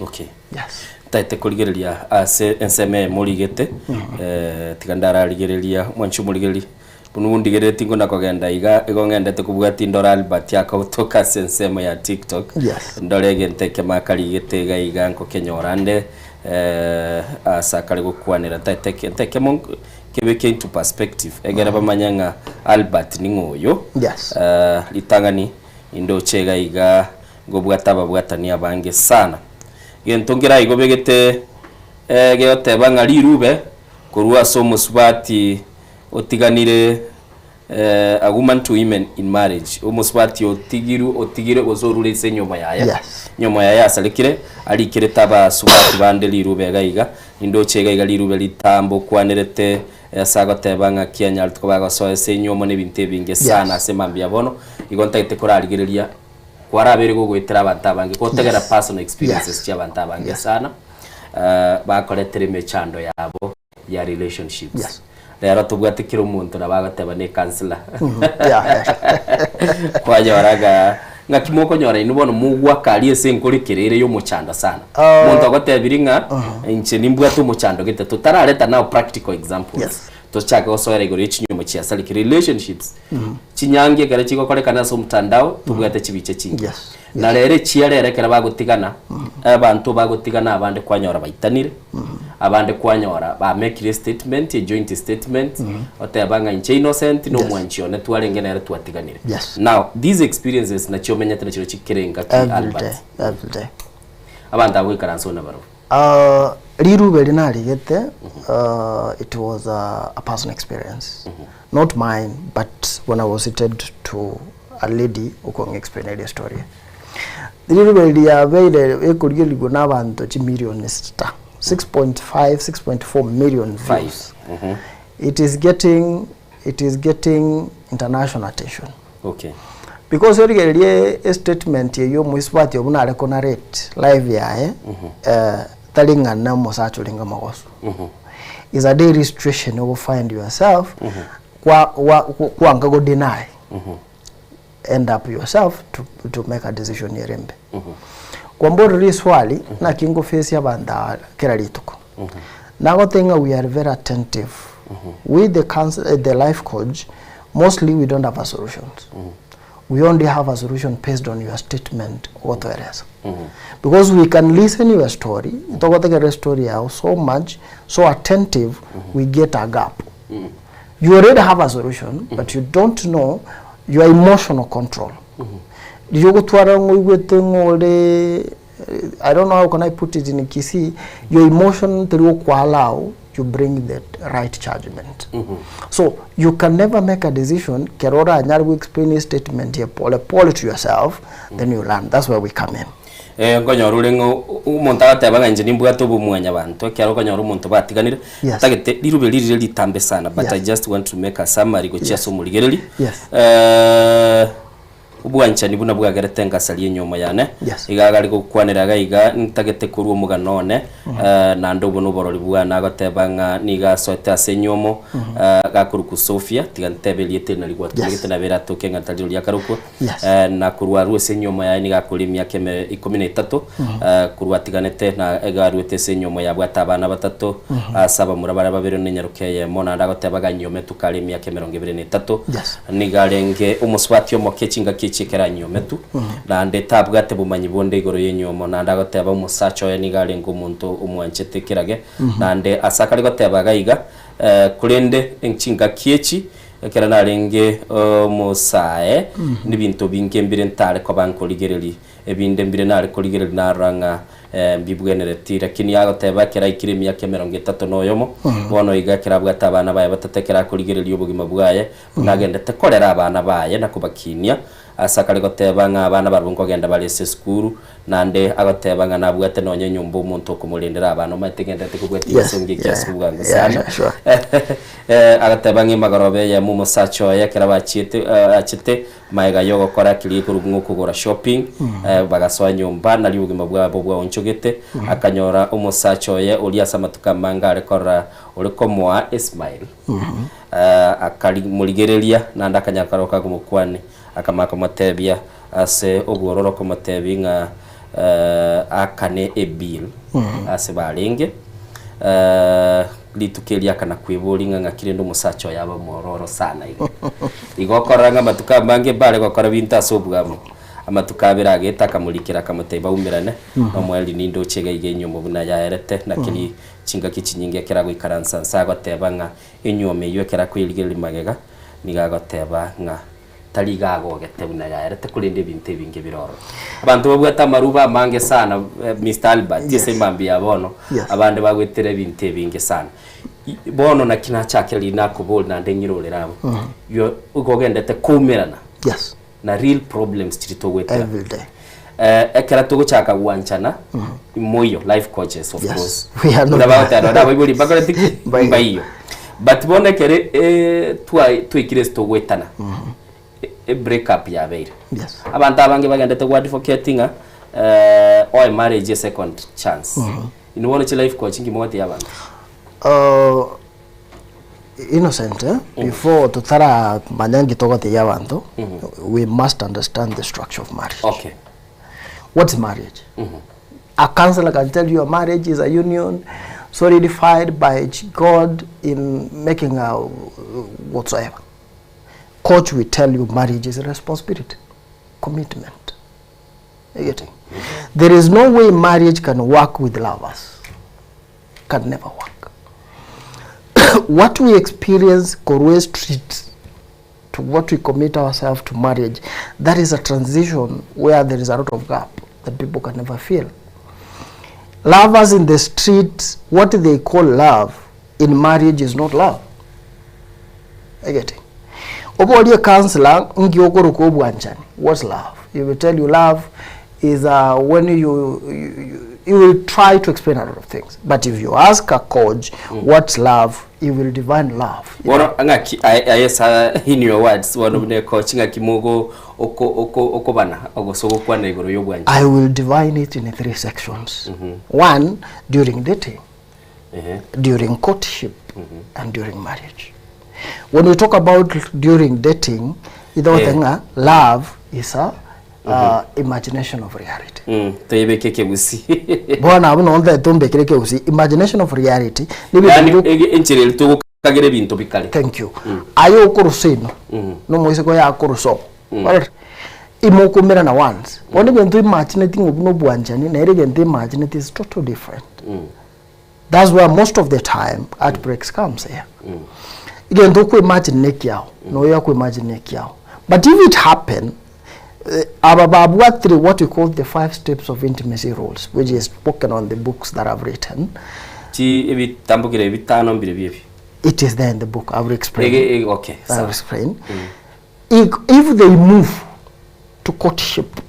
Okay. Yes. Ntaete korigereria ase ensemo eye morigete, eh, tiga ndararigereria mwanche omorigereria, buna ondigereretie ngona kogenda iga, igo ng'endete kobwatia ndore Albert akotoka ase ensemo ya TikTok, Yes. ndore egento ekemo akarigete iga iga nkokenyora nde, eh, ase akare gokwanera ntaete egento ekemo nk- kebeke into perspective, egere bamanye ng'a Albert ning'o oyo, Yes. eh, ritang'ani indoche iga iga Ngobwate ababwatani abange sana. Gento nkeraigobegete gegoteba ng'a rirube korwa ase omosubati otiganire a woman to women in marriage, omosubati otigirwe otigire gose orure ase enyiomo yaye, Yes. enyiomo yaye yasarekire, arikerete abasubati bande rirube iga iga, nindoche iga iga rirube ritambe okwanerete ase agoteba ng'a kianyarete koba agosoa ase enyiomo na ebinto ebinge sana Yes. ase mambia bono, igo ntagete korarigereria Kwarabeire gogoetera abanto abange, gotegera Yes. personal experiences Yes. chia abanto abange Yes. sana, eh, bakoretera emechando yabo ya relationships. Yes. Rero tobwate kera omonto nabo agoteba ne counselor. Yeah, yeah. Kwanyora ng'a ng'aki mokonyora inwe bono mogwaka aria ase enkorekere ere ya omochando sana. Ah. Omonto agotebiri ng'a inche nimbwate omochando gete, totarareta now practical examples. Yes. Tochake gosoera igoro ye chinyomba chiasareke, relationships. Chinyangi ekero chigokorekana ase omotandao tobwate chibicha chingiya. Yes. Na rero echiya rero ekero bagotigana, abanto bagotigana abande kwanyora baitanire, abande kwanyora bamekire estatement, a joint statement, oteba ng'a inche innocent na Yes. omwanchi one twarenge nere twatiganire. Yes. Now, these experiences nachio omenyete nachio chikere engaki Every Albert. day, every day. Abanto aba goikaransa one nabarobwo. Uh, rirube eri narigete uh, it was a, a personal experience not mine but when I was seated to a lady okong'a explain eria story rirube eri riabeire ekorigerigwa na abanto chimilion sita 6.5 6.4 million views it is getting it is getting international attention Okay. Because origererie estatement eyio omoisubati obo nare ko narrate life yaye eh, tari ng'a na omosacha orenge omogoso is a daily situation ogo find yourself kwa wa kwanga go deny end up yourself to, to make a decision ere embe. Kwamborire riswali naki ngo face abanto aba kera rituko. Nagoteba ng'a we are very attentive with the counsel, eh, the life coach mostly we don't have a solutions. We only have a solution based on your statement ogotoeresa. Because we can listen your story, togotegerera estory yao so much, so attentive, we get a gap. You already have a solution, but you don't know your emotional control. Riria ogotwara ng'a oigwete ng'a ore I don't know how can I put it in Kisii, your emotion teri gokwa allow you bring the right judgment. So you can never make a decision kero oranyare go explain a statement ye pole pole to yourself, then you learn. That's where we come in. Eh, nkonyora ore ng'a omonto agateba ng'a inche nimbwate obomwanyabanto ekero okonyora omonto batiganire, Yes. ntagete rirube rire ritambe sana but Yes. I just want to make a summary gochia Yes. ase omorigereri. Yes. Eh, Obwanchani buna bwagerete ngasaria enyiomo yane, Yes. iga agare gokwanera iga iga, ntagete korua omogano one, eh, naende obwo noborori bwane agoteba ng'a nigo asoete ase enyiomo, eh, gakorokwa Sofia, tiga ntebe erieta eri nari gwatumegete Yes. nabo eratoke ng'a tari riria akarokwa, Yes. eh, na korwa arue ase enyiomo yaye nigo akore emiaka eme ikomi na etato, eh, korwa atiganete na iga aruete ase enyiomo yabwate abana batato, ase abamura baria babere na enyaroka eyemo, naende agoteba iga anyiometwe kare emiaka emerongo ebere na etato, Yes. Nigo arenge omosubati omoke chingaki echi ekero anyometwe, naende tabwate bomanyi bonde igoro y'enyomo, naende agoteba omosacha oye nigo arenge omonto omwanchete ekerage, naende ase akare goteba iga iga, korende chingaki echi Ekero narenge omosae, nebinto binge mbire ntare koba nkorigereria, ebinde mbire nare korigereria narora ng'a mbibwenereti. Lakini agoteba ekero aikire emiaka emerongo etato na oyomo, bono iga ekero abwate abana baye batato, ekero akorigereria obogima bwaye, buna agendete korera abana baye na kobakinia, Ase akare goteba ng'a abana barabwo nkogenda bare ase esukuru, naende agoteba ng'a nabwate nonya enyomba omonto okomorendera abana, omanyete ngenderete kobwatia Yes, egesongo eke yeah, ase obwango yeah, sana. yeah, sure. Eh, agateba ng'a emagoroba eyemo omosacha oye ekero bachiete eh, achete magega yogokora keria gekorokwa ng'a okogora shopping, eh, bagasoa nyomba nario obogima bwabo bwaonchogete, akanyora omosacha oye oria ase amatuko amange are korora ore komoa esmile. Akarimorigereria, naende akanyara karoka akomokwania, akamanya komotebia ase obwororo komotebia ng'a aakane ebill ase barenge. Rituko erio akana kweboria ng'a ng'aki rende omosacha oye abe omwororo sana iga. Igo okorora ng'a amatuko amange mbare gokora binto ase obwamo. Amatuko abere ageta akamorikera akamotebia baumerane, nomoerio nindoche iga iga enyiomo buna yaerete, naki Chingaki chinyinge ekero agoikaransa nse agoteba ng'a enyuomo eyio ekero akoyerigereria magega, nigo agoteba ng'a tari iga agogete buna yaerete korende ebinto ebinge bire ororo. Abanto babwate amaruba amange sana Mister Albert ase emambia ya bono, abande bagoetera ebinto ebinge sana. Bono naki nachakera riria nakoboria naende ng'irorere abwo, igo ogendete koumerana na real problems chiria togoetera. Every day. Eh, ekero togochaka gwanchana moiyo life coaches of Yes. course We are not Buna bagoteba nonye abaibori mbakoreti ki? Mbaiyo. Mbaiyo but bono ekero eh, twa- twaikire ase togoetana e break up yabeire Yes. abanto abange bagendete go advocate ng'a eh, oe marriage a second chance Inwe bono chi life coach nki mogotebi abanto? Innocent eh? Before totaramanya nki togotebia abanto, we must understand the structure of marriage. Okay. What's marriage? A counselor can tell you a marriage is a union solidified by God in making a whatsoever. Coach will tell you marriage is a responsibility, commitment. You getting? There is no way marriage can work with lovers. Can never work. What we experience korwa street to what we commit ourselves to marriage, that is a transition where there is a lot of gap that people can never feel. Lovers in the street, what they call love in marriage is not love. You getting? Oborie counselor nki okoroka obwanchani, what's love? He will tell you love is uh, when you, you, you he will try to explain a lot of things. But if you ask a coach mm. what's love, he will define love. Bono ng'aki aye sa in your words bono buna coach ng'aki mogo oko oko okobana gose ogokwana igoro y'obwanchani. I will divine it in three sections. Mm -hmm. One, during dating. during courtship and during marriage. When we talk about during dating, ithote Eh. ng'a love is a imagination of reality. Toyebeke ekegusi. Bono abwo nonye ntaete ombekere ekegusi, imagination of reality nibinto Yaani biria enchera eria togokagera ebinto bikare. Thank you. Aye okorusa ino, na omoiseke oye akorusa oo. Kwarora? Imokomerana once. Bono egento imagineti ng'a obwo na obwanchani, nere egento imagineti is totally different. That's why most of the time heartbreaks comes here. Egento okwa imagine ne ekiao, na oyo akwa imagine ne ekiao. But if it happen, eh, aba babwatire what we call the five steps of intimacy rules, which is spoken on the books that I've written. Chi ebitambukire ebitano mbire biebi. It is there in the book. I will explain. Ege, ege, okay, I will sawa. explain. If, if they move to courtship,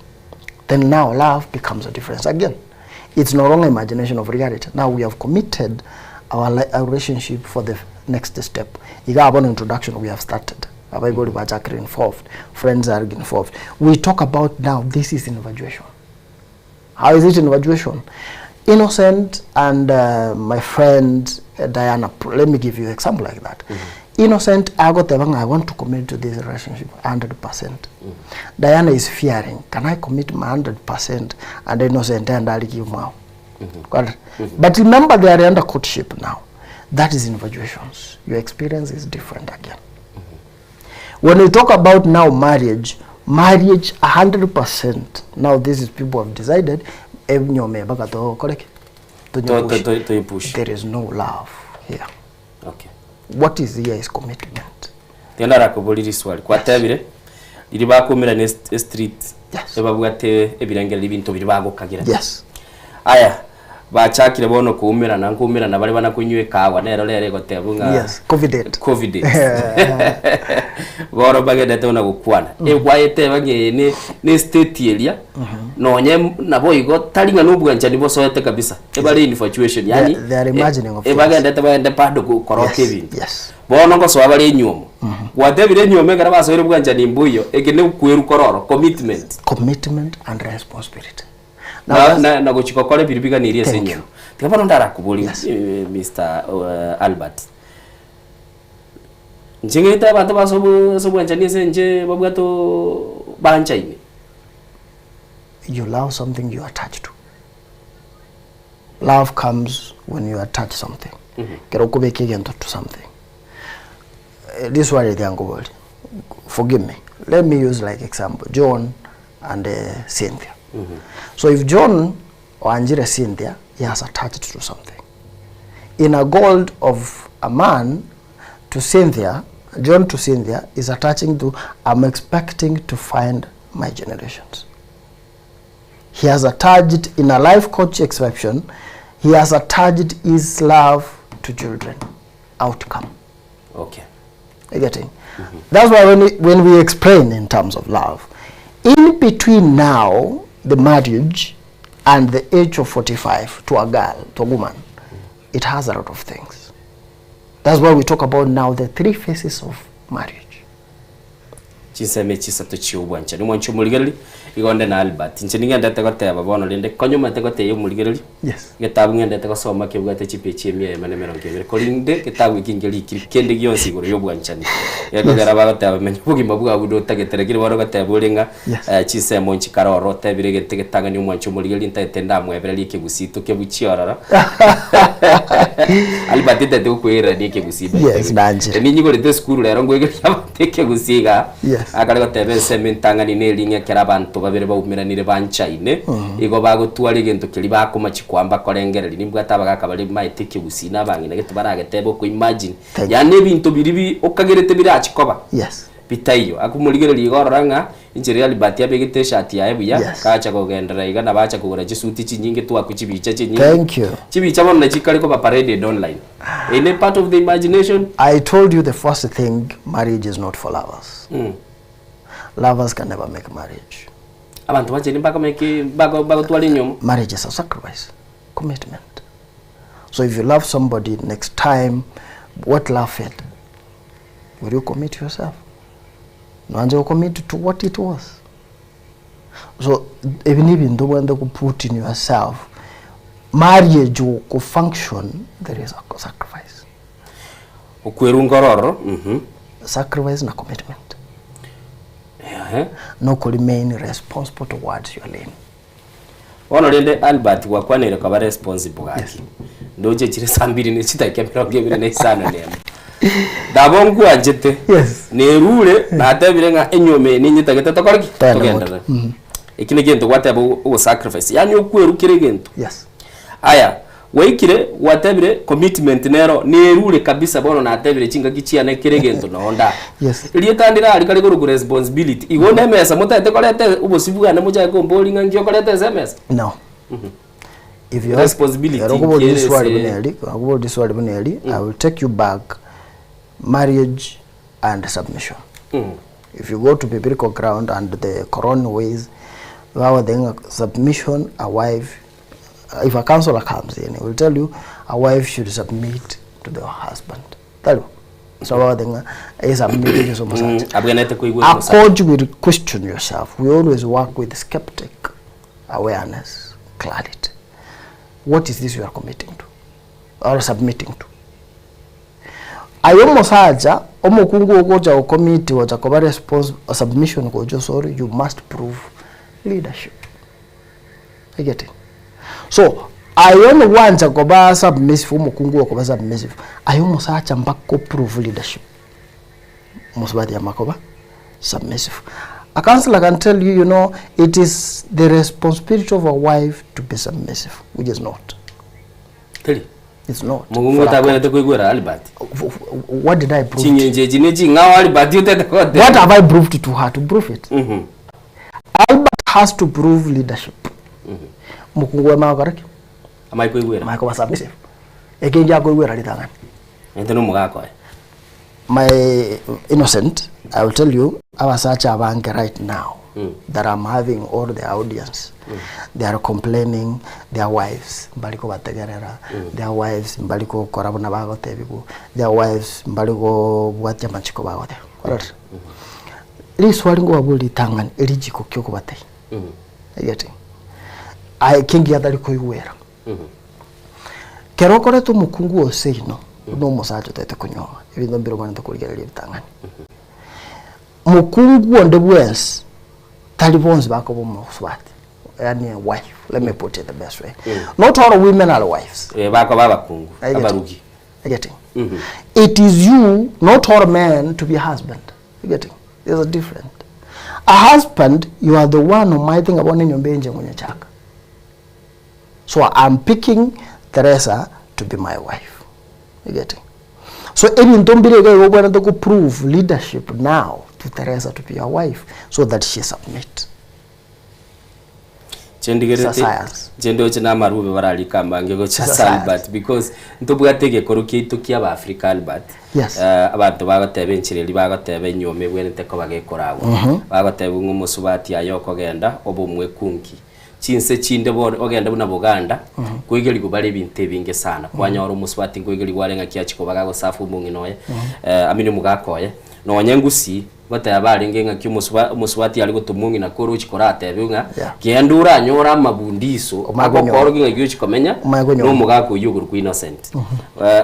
then now love becomes a difference again. It's no longer imagination of reality. Now we have committed our, our relationship for the next step. Iga upon introduction we have started. Abaibori bachakire involved, friends are involved. We talk about now this is infatuation. How is it infatuation? Innocent and uh, my friend uh, Diana, let me give you an example like that. Mm -hmm. Innocent agoteba ng'a I want to commit to this relationship 100%. Mm -hmm. Diana is fearing, can I commit my 100% and Innocent and ariki mwao. Mm -hmm. Mm -hmm. But remember they are under courtship now. That is infatuations. Your experience is different again. Mm -hmm. When we talk about now marriage, marriage 100% now this is people have decided enyome baka tokore ki Toyipush. There is no love here. Okay. What is here is commitment. Tiga ndarakoborie riswali. Kwatebire, riria bakoumerana est- estreet, ebabwate ebirengererio ebinto biria bagokagera. Yes. Aya, bachakire bono koumerana, nkoumerana bare bana konywa ekahawa, nero rero egotebwa ng'a Yes, Covidate. Covidate. Bono bagendete buna gokwana. Egwayeteba ng'a eye ne ne estate eria, nonye naboigo tari ng'a nobwanchani bosoete kabisa. Ebare infatuation, yaani They are imagining of things. ebagendete bagende bado korota Yes, ebinto. yes. Bono ngosoa bare enyiomo. Gwatebire enyiomo ekero basoire bwanchani mboiyo, eke ne okweru kororo, commitment. Commitment and responsibility. Now Na, that's- na, na gochia gokora ebiri biganirie ase Thank you. enyiomo. Tiga bono ndarakoborie eh, Mr. Albert. Inche ng'ete abanto base obo ase obwanchani ase inche babwate oo banchaine. You love something you attach to. Love comes when you attach something. Ekero okobeka egento to something. Eh, This one riangoboria. Forgive me. Let me use like example John and uh, Cynthia. So if John oanchire Cynthia, he has attached to something. In a gold of a man to Cynthia, John to Cynthia is attaching to I'm expecting to find my generations. He has attached, in a life coach exception, he has attached his love to children. Outcome. Okay. You getting? That's why when we, when we explain in terms of love, in between now, the marriage and the age of 45 to a girl, to a woman, it has a lot of things. That's why we talk about now the three phases of marriage. Chinsemo echi isato chi'obwanchani, omwanchi omorigereria, igo onde na Albert. Inche nigendete goteba bono rende konya omanyete gotebia omorigereria, Yes. egetabu ng'endete gosoma kebwate chipeji emia eyemo na emerongo ebere, korende getabu eki nkerikiri kende gionsi igoro y'obwanchani. Gekogera bagoteba menya obogima bwao buna otagete lakini bono ogoteba ore ng'a Yes. eh, chinsemo nchikare ororo otebire egento egetang'ani omwanchi omorigereria ntagete ndamwebererie ekegusii tokebuchie ororo. Albert ntagete gokoererania ekegusii by the Yes, way. nanche. Ninyigorete esukuru rero nkoegeria abanto ekegusii igaa. Yes. Akare goteba ensemo entang'ani neri ng'a ekero abanto babere baumeranire banchaine, igo bagotwara egento keria bakomachia koamba korengereria. Nimbwate abagaka baria maete ekegusii na abang'ina gete baragetebe oko imagine. Thank you. Yaani ebinto biria bi okagerete birachi koba Yes. bitaiyo. Akomorigereria iga orora ng'a inche riria Albert abegete eshati yaye buya, Yes. kacha kogenderera iga nabo acha kogora chisuti chinyinge twakwa chibicha chinyinge. Thank you. Chibicha bono nachi chikare koba paraded online. Eye ne part of the imagination. I told you the first thing, marriage is not for lovers. Lovers can never make marriage. Abanto banchani mbakomeki mbago bagotwara enyiomo. Marriage is a sacrifice, commitment. So if you love somebody, next time, what love fed? Will you commit yourself? Noanche gocommit to what it was. So ebi ne ebinto obwenerete go put in yourself. Marriage go function, there is a sacrifice. Okwerunga ororo, mhm. Sacrifice na commitment. Ehe. No ko remain responsible towards your lane. Bono rende Albert gwakwanire koba responsible gaki. Ndoche chire saa mbiri ne chidakika emerongo ebere na isano na emo. Ndabo nkwanchete. Yes. Nerure natebire ng'a enyuomo eye ninyetagete tokore ki? Togende Togenderere. moto. Mhm. Eki ne gento gwateba ogosacrifice. Yaani okweru kera egento. Yes. Aya, gwaikire gwatebire commitment nero nerure kabisa bono natebire chingaki chiane kera egento noo nda. Yes. Erieta ndire aria kare korokwa responsibility. Igo na emesa motagete koreta obosio bwane mochake komboria ng'a nki okoreta ase emesa? No. If you ask, Responsibility ero okobori nkere riswali ase- buna eri, okobori riswali buna eri, I will take you back marriage and submission. If you go to biblical ground and the Quran ways, bagoteba ng'a submission a wife, if a counselor comes in, he will tell you a wife should submit to the husband. Tari bo? So bagoteba ng'a esubmit ase omosacha. Abwenerete koigwera omosacha. Accord will question yourself. We always work with skeptic awareness, clarity. What is this you are committing to or submitting to? Aye omosacha, omokungu ogocha gocommit gocha koba response submission gocha osore, you must prove leadership. You get it? So, aye onye gwancha koba submissive, omokungu okoba submissive, aye omosacha mpaka oprove leadership. Mosubati amakoba submissive. A counselor can tell you, you know, it is the responsibility of a wife to be submissive, which is not. Teri. It's not. Mokungu For a otabwenerete koigwera Albert. What did I prove? Ching'encho echi ne ching'ao Albert otete goteba. What have I proved to her to prove it? Albert has to prove leadership. Mokungu oyo amanye gokora ki? Amanye koigwera. Amanye koba submissive. Ekenki akoigwera ritang'ani. Naintwe na omogaka oye. My innocent, I will tell you, abasacha abange right now that I'm having all the audience, they are complaining their wives mbari kobategerera, their wives mbari gokora buna bagotebigwa, their wives mbari gobwatia amachiko bagoteba. Kwarorire? Riswali nkobaboria ritang'ani, erichiko ki okobatebia? You getting? Aye ekenki atari koigwera. Kero okorete omokungu o seino, buna omosacha otagete konyuoma, ebinto mbire obwenerete korigereria ebitang'ani. Mokungu onde bwensi, tari bonsi bakoba omosubati, yaani a wife, let me put it the best way. Not all women are wives. Eh, bakoba abakungu, Are you getting? abarugi. Are you getting? It is you, not all men, to be a husband. You getting? There's a difference. A husband, you are the one omaete ng'a bono enyomba eye inche ngonyechaka. So I'm picking Teresa to be my wife. You getting? So ebinto mbire iga igo obwenerete go prove leadership now to Teresa to be your wife so that she submit. Inche ndigerete It's a science. inche ndoche na amarube bararike amange gocha It's a ase Albert because ntobwate egekoro kiaito kia abafrika Albert. Yes. Eh, abanto bagoteba enchera eria bagoteba enyuoma ebwenerete koba gekoragwa. Bagoteba ng'a omosubati aye okogenda obe omwekungi. Chinse chinde bono ogende buna Buganda, nkoigerigwa bare ebinto ebinge sana. Kwanyora omosubati nkoigerigwa are ng'aki achia koba gagosafa omong'ina oye, I mean omogaka oye. Nonye ngusii, ngoteba barenge ng'aki omosuba omosubati are gotoma ong'ina kore ochia koratebigwe ng'a Yeah. genda oranyore amabundiso Omanye konyora. agokorokia ng'aki ochia komenya Omanye konyora. na omogaka oyio okorokwa Innocent.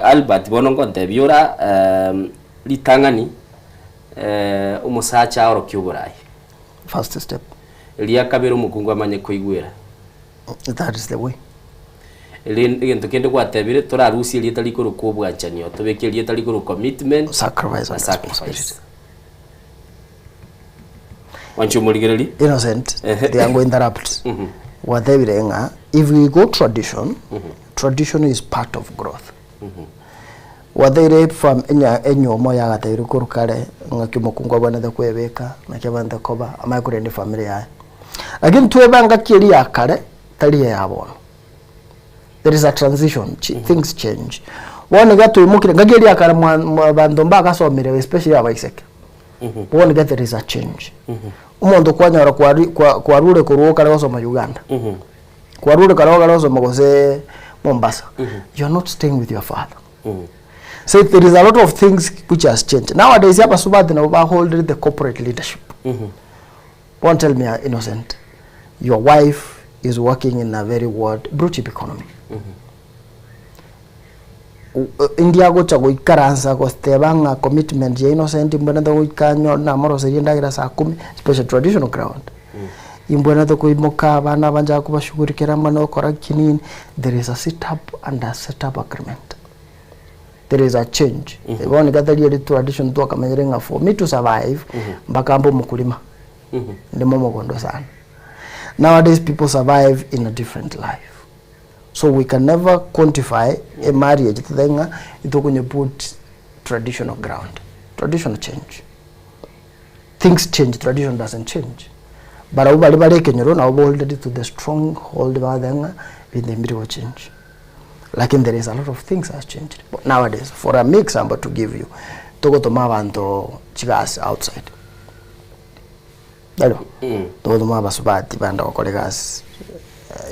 Albert bono ngontebia ora ritang'ani omosacha aorokie oborai. First step. Eria kabere omokungu amanye koigwera. That is the way. Rende egento kende gwatebire torarusie erieta rikorokwa obwanchani oo tobeke erieta rikorokwa commitment Sacrifice na and sacrifice. responsibility. Mwanche omorigereria. Innocent, Ehe. they are going interrupt. Gwatebire ng'a if we go tradition, tradition is part of growth. Gwateire fam enya enyomo yagateirwe korwa kare ng'aki omokungu abwenerete kwebeka, naki abwenerete koba, amanye korenda efamiri yaye. Lakini twebe ngaki eria ya kare, tari eya bono. There is a transition, chi things change. Bono iga toimokire, ngaki eria ya kare mwa mwa abanto mbagasomire especially abaiseke. Bono iga there is a change. Omonto kwanyora kwari kwa kwarure korwa okare gosoma Uganda, Kwarure kare ogare osome gose Mombasa, you are not staying with your father. So there is a lot of things which has changed. Nowadays abasubati nabo ba hold the corporate leadership. Won't tell me uh, innocent. Your wife is working in a very what blue chip economy. India gocha goikaransa goteba ng'a commitment ya innocent mbwenerete goika nyo namoroserie endagera saa kumi special traditional ground. Imbwenerete koimoka abana aba nchake kobashughulikera mbwenerete gokora ki nini, there is a sit up and a set up agreement. There is a change. Bono iga tari eri tradition twakamanyire ng'a for me to survive mpaka mbe omokulima, ndime omogondo sana. Nowadays people survive in a different life. So we can never quantify a marriage totebe ng'a itokonye put traditional ground. Traditional change. Things change, tradition doesn't change. Barabwo baria bare ekenyoro nabo bolded to the strong hold bagoteba ng'a ebinto ebi mbiri gochange. Lakini there is a lot of things has changed but nowadays for a me example to give you, togotoma abanto chigasi outside. Tari bo? Togotoma abasubati bande gokora egasi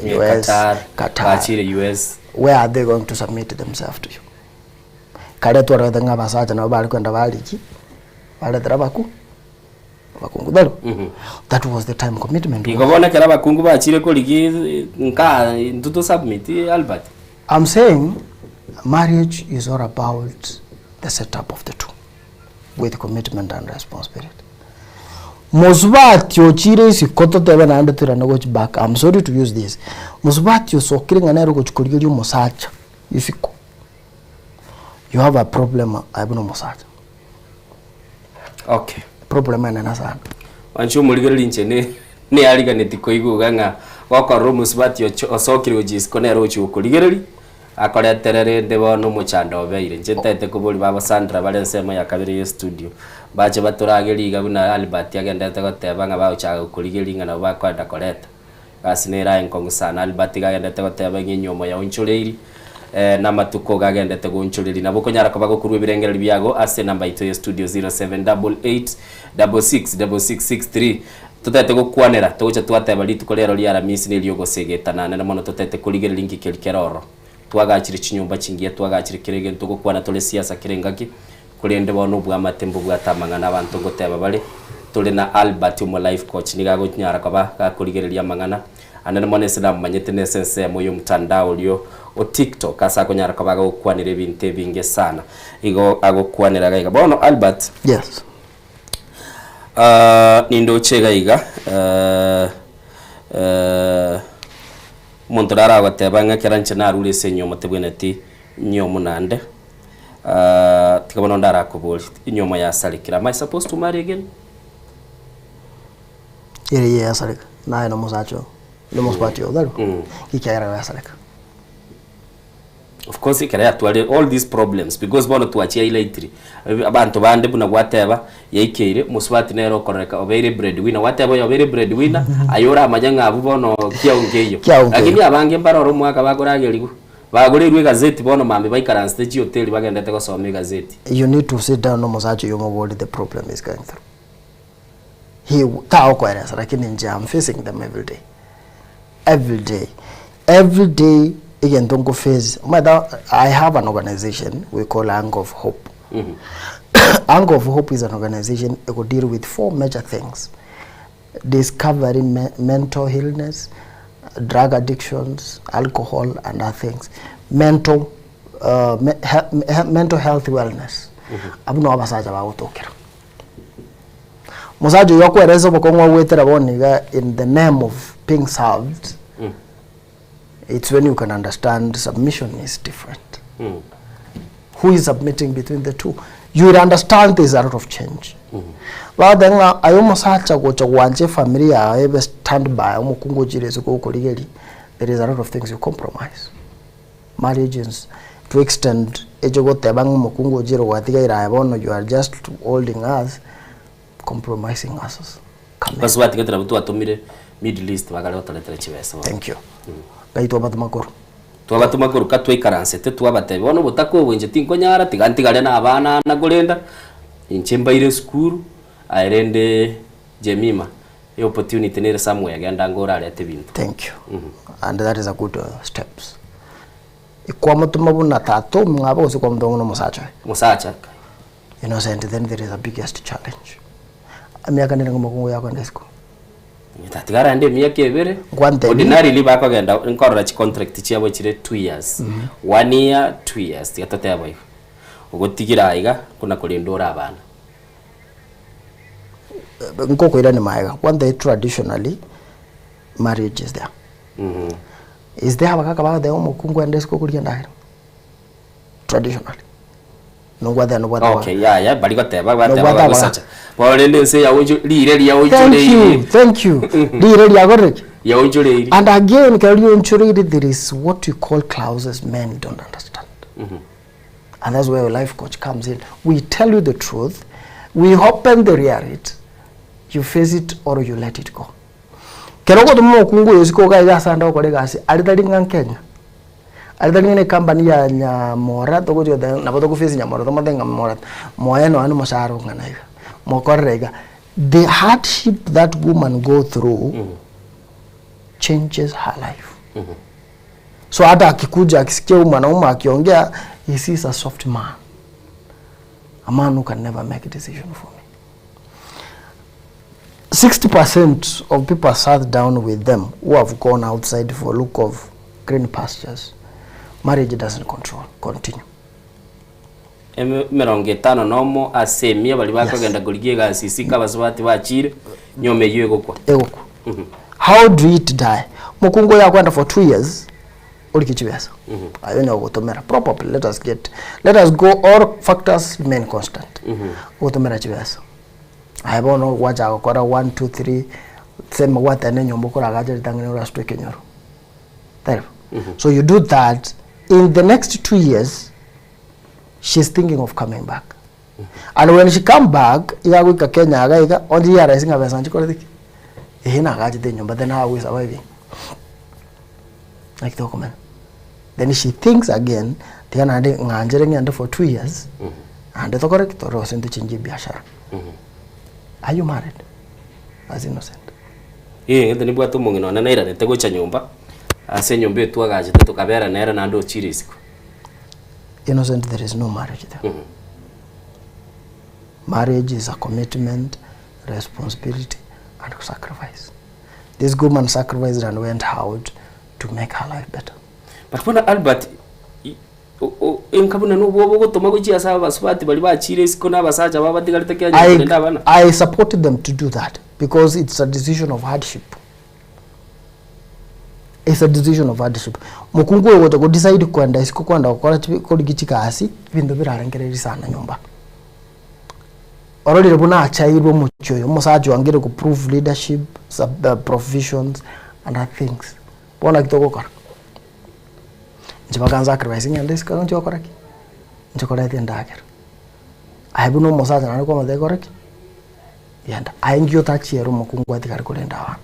Eh, US, Qatar, Qatar. bachire US. Where are they going to submit themselves to you? Kare twarorete ng'a abasacha nabo bare kogenda bariki, baretera abaku abakungu tari bo? That was the time commitment was. Igo bono ekero abakungu bachire korigia nka intwe to submit Albert. I'm saying marriage is all about the setup of the two with commitment and responsibility. Mosubati ochire isiko totebe naende toirane gochi back, I'm sorry to use this, mosubati osokire ng'a nere ogochi korigeria omosacha isiko, you have a problem aye buna omosacha. Okay. Problem enene sana. Mwanche omorigereria inche ne neariganeti koigwa iga ng'a gokorora omosubati ocho osokire gochia isiko nere ogochia gokorigereria. Akoretere rende bono omochando obeire. Inche ntaete koboria babo Sandra bare ensemo ya kabere ye studio, mbache batoragerie iga buna Albert agenderete goteba ng'a bagochaka gokorigeria ng'a nabo bakoenda koreta. Egasi nere aye nkong'u sana. Albert iga agenderete goteba ng'a enyiomo yaonchoreiri, na amatuko iga agenderete goonchoreria. Nabo okonyara koba gokorwa ebirengererio biago ase enamba yaito ye studio 0788 66 66 63. Totaete gokwanera, togocha twateba rituko rero ria Aramisi neriogosegetana nere mono totaete korigereria inki keri kere ororo. Twagachire chinyomba chingiya, twagachire kera egento gokwana tore siasa kera engaki, korende bono obwamate mbobwate amang'ana abanto ngoteba bare. Tore na Albert omo life coach nigo agonyara koba gakorigereria amang'ana anene mono ase namomanyete nese ensemo yomtandao orio o TikTok ase akonyara koba agokwanera ebinto ebinge sana. Igo agokwanera iga iga. Bono Albert. Yes. Nindoche iga iga, omonto nare agoteba ng'a ekero inche narure ase enyiomo tebwenereti nyiomo naende, tiga bono ndarakoborie, enyiomo yasarekire, am I supposed to marry again? Ere eye yasareka, naye na omosacha oo, na omosubati oo, tari bo? Ekiagera yasareka. Of course ekero yatwarire all these problems because bono twachia highlightiri abanto bande buna gwateba yaikeire omosubati nere okororeka obeire bread winner gwateba oyo obeire bread winner aye oramanye ng'a abwo bono kiao nkeiyo. Kiao nkeiyo. Lakini abange mbare oro omwaka bakoragerigwa bagoreirwe egazeti bono mambia baikaransete chihoteli bagendete gosoma egazeti. You need to sit down na omosacha oyio omoborie the problem he's going through. He tagokoeresa lakini inche am facing them every day. Every day, every day egento nko face, omanyete I have an organization we call Anchor of Hope. Anchor of Hope is an organization ego deal with four major things, discovery me mental illness, drug addictions, alcohol and other things, mental me he mental health wellness. Abwo nabo abasacha bagotokera. Mosacha oyio akwerese obokong'u agwetera bono iga in the name of being served, it's when you can understand submission is different. Who is submitting between the two? You will understand there is a lot of change. Bagoteba ng'a aye omosacha gocha gwancha efamiri yago ebe stand by omokungu ochire ase gokorigeria, there is a lot of things you compromise. Marriages to extend eche goteba ng'a omokungu ochire gwatigaire aye bono you are just holding us, compromising us. Come in. Basubati gete nabwo twatomire Middle East bakare gotoretera chibesa bono. Thank you. Ngai twabatoma korwa. Twabatoma korwa ka twaikaransete twabatebia bono obotaka obo inche tinkonyara tiga ntigare na abana aa nakorenda, inche mbaire esukuru, aye rende Jemimah eopportunity nere somewhere genda ango orarete ebinto. Thank you. And that is a good steps. Kwamotoma buna tata omwabo gose kwamotoma buna omosacha oye? Omosacha. Innocent then there is a biggest challenge. Emiaka nere omokungu yakoenda isiko. Tiga arende emiaka ebere. Nkwantebie. Ordinarily bakogenda nkorora chicontract chiabo chire 2 years. One year, 2 years tiga totebe igo. Ogotigira aiga buna korenda ore abana. Nkokoirania magega, kwantebia traditionally marriage is there. Is there abagaka bagoteba omokungu aende isiko koria endagera? Traditionally. Nobwate nobwate Okay, yaya bari goteba bateba Nobwate abagaka. bagosacha. Bono rende ense yaoncho rire Thank you, riaonchoreiri. thank you. Rire riakorire ki? Yaonchoreiri. And again, ekero rionchoreiri there is what we call clauses men don't understand. And that's where your life coach comes in. We tell you the truth, we open the reality, you face it or you let it go. Kero ogotoma omokungu oyo isiko iga iga ase ande ogokora egasi, aria tari ng'a Kenya, aria tari ng'a ne ecompany ya Nyamora togochi goteba nabo togo face Nyamora tomotebi ng'a Nyamora moe nonya na omoshahara ong'ana iga, mokorere iga. The hardship that woman go through changes her life. So hata akikuja akisikia huyu mwanaume akiongea, he sees a soft man, a man who can never make a decision for me. 60% of people sat down with them who have gone outside for look of green pastures. Marriage doesn't control, continue. Emerongo etano nomo ase emia baria bakogenda korigia egasi isiko abasubati bachire, nyoma eyio egokwa. Egokwa. How do it die? Mokungu oyo akwenda for 2 years orike chibesa aye onye ogotomera probably let us get let us go all factors remain constant ogotomera chibesa aye bono gwachaka gokora 1 2 3 seme gwatena enyomba okoragacha ritang'ani orasutwe ekenyoro tari bo so you do that. In the next 2 years she's thinking of coming back. And when she come back, iga agoika Kenya iga iga, onye realize ng'a besa nchikorete ki? Ehe nagachete enyomba then how are we surviving? Naki tokomenya. Then she thinks again, tiga naende ng'anchere ng'ende for 2 years, naende tokore ki? Torore gose ntochengie ebiashara. Are you married? As innocent. Ee, egento nibwate omong'ina one nairanete gocha nyomba, ase enyomba eye twagachete tokabera nere naende ochire isiko. Innocent there is no marriage there. Marriage is a commitment, responsibility and sacrifice. This woman sacrificed and went out to make her life better. But bono Albert, enka buna nobwoba ogotoma gochia ase abasubati baria bachire isiko na abasacha babatigarete Kenya korende abana. I supported them to do that because it's a decision of hardship. It's a decision of hardship. Mokungu oyo gocha go decide kwenda isiko kwenda gokora korigi chigasi ebinto birarengereria sana nyomba. Ororire buna achairwe omochie oyo omosacha oangire go prove leadership, sub, provisions and other things. Bono naki togokora? Inche bakan sacrifice ng'ende isiko inche gokora ki? Inche koreta endagera. Aye buna omosacha naende kwamotebia kora ki? Genda. Aye nki otachiere omokungu atigare korenda abana.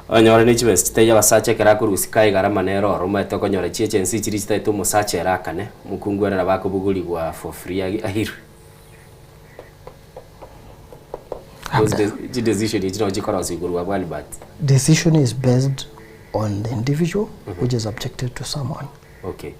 Onyore ne chibesa chitaiyo abasacha ekero akorusia igarama nere oro omanyete okonyora chiagency chiria chitaete omosacha ere akane, omokungu ere nabo akobogorigwa for free airwe. Those chi decision echi nabo chikorosia korwa abwo Albert. Decision is based on the individual which is subjected to someone. Okay.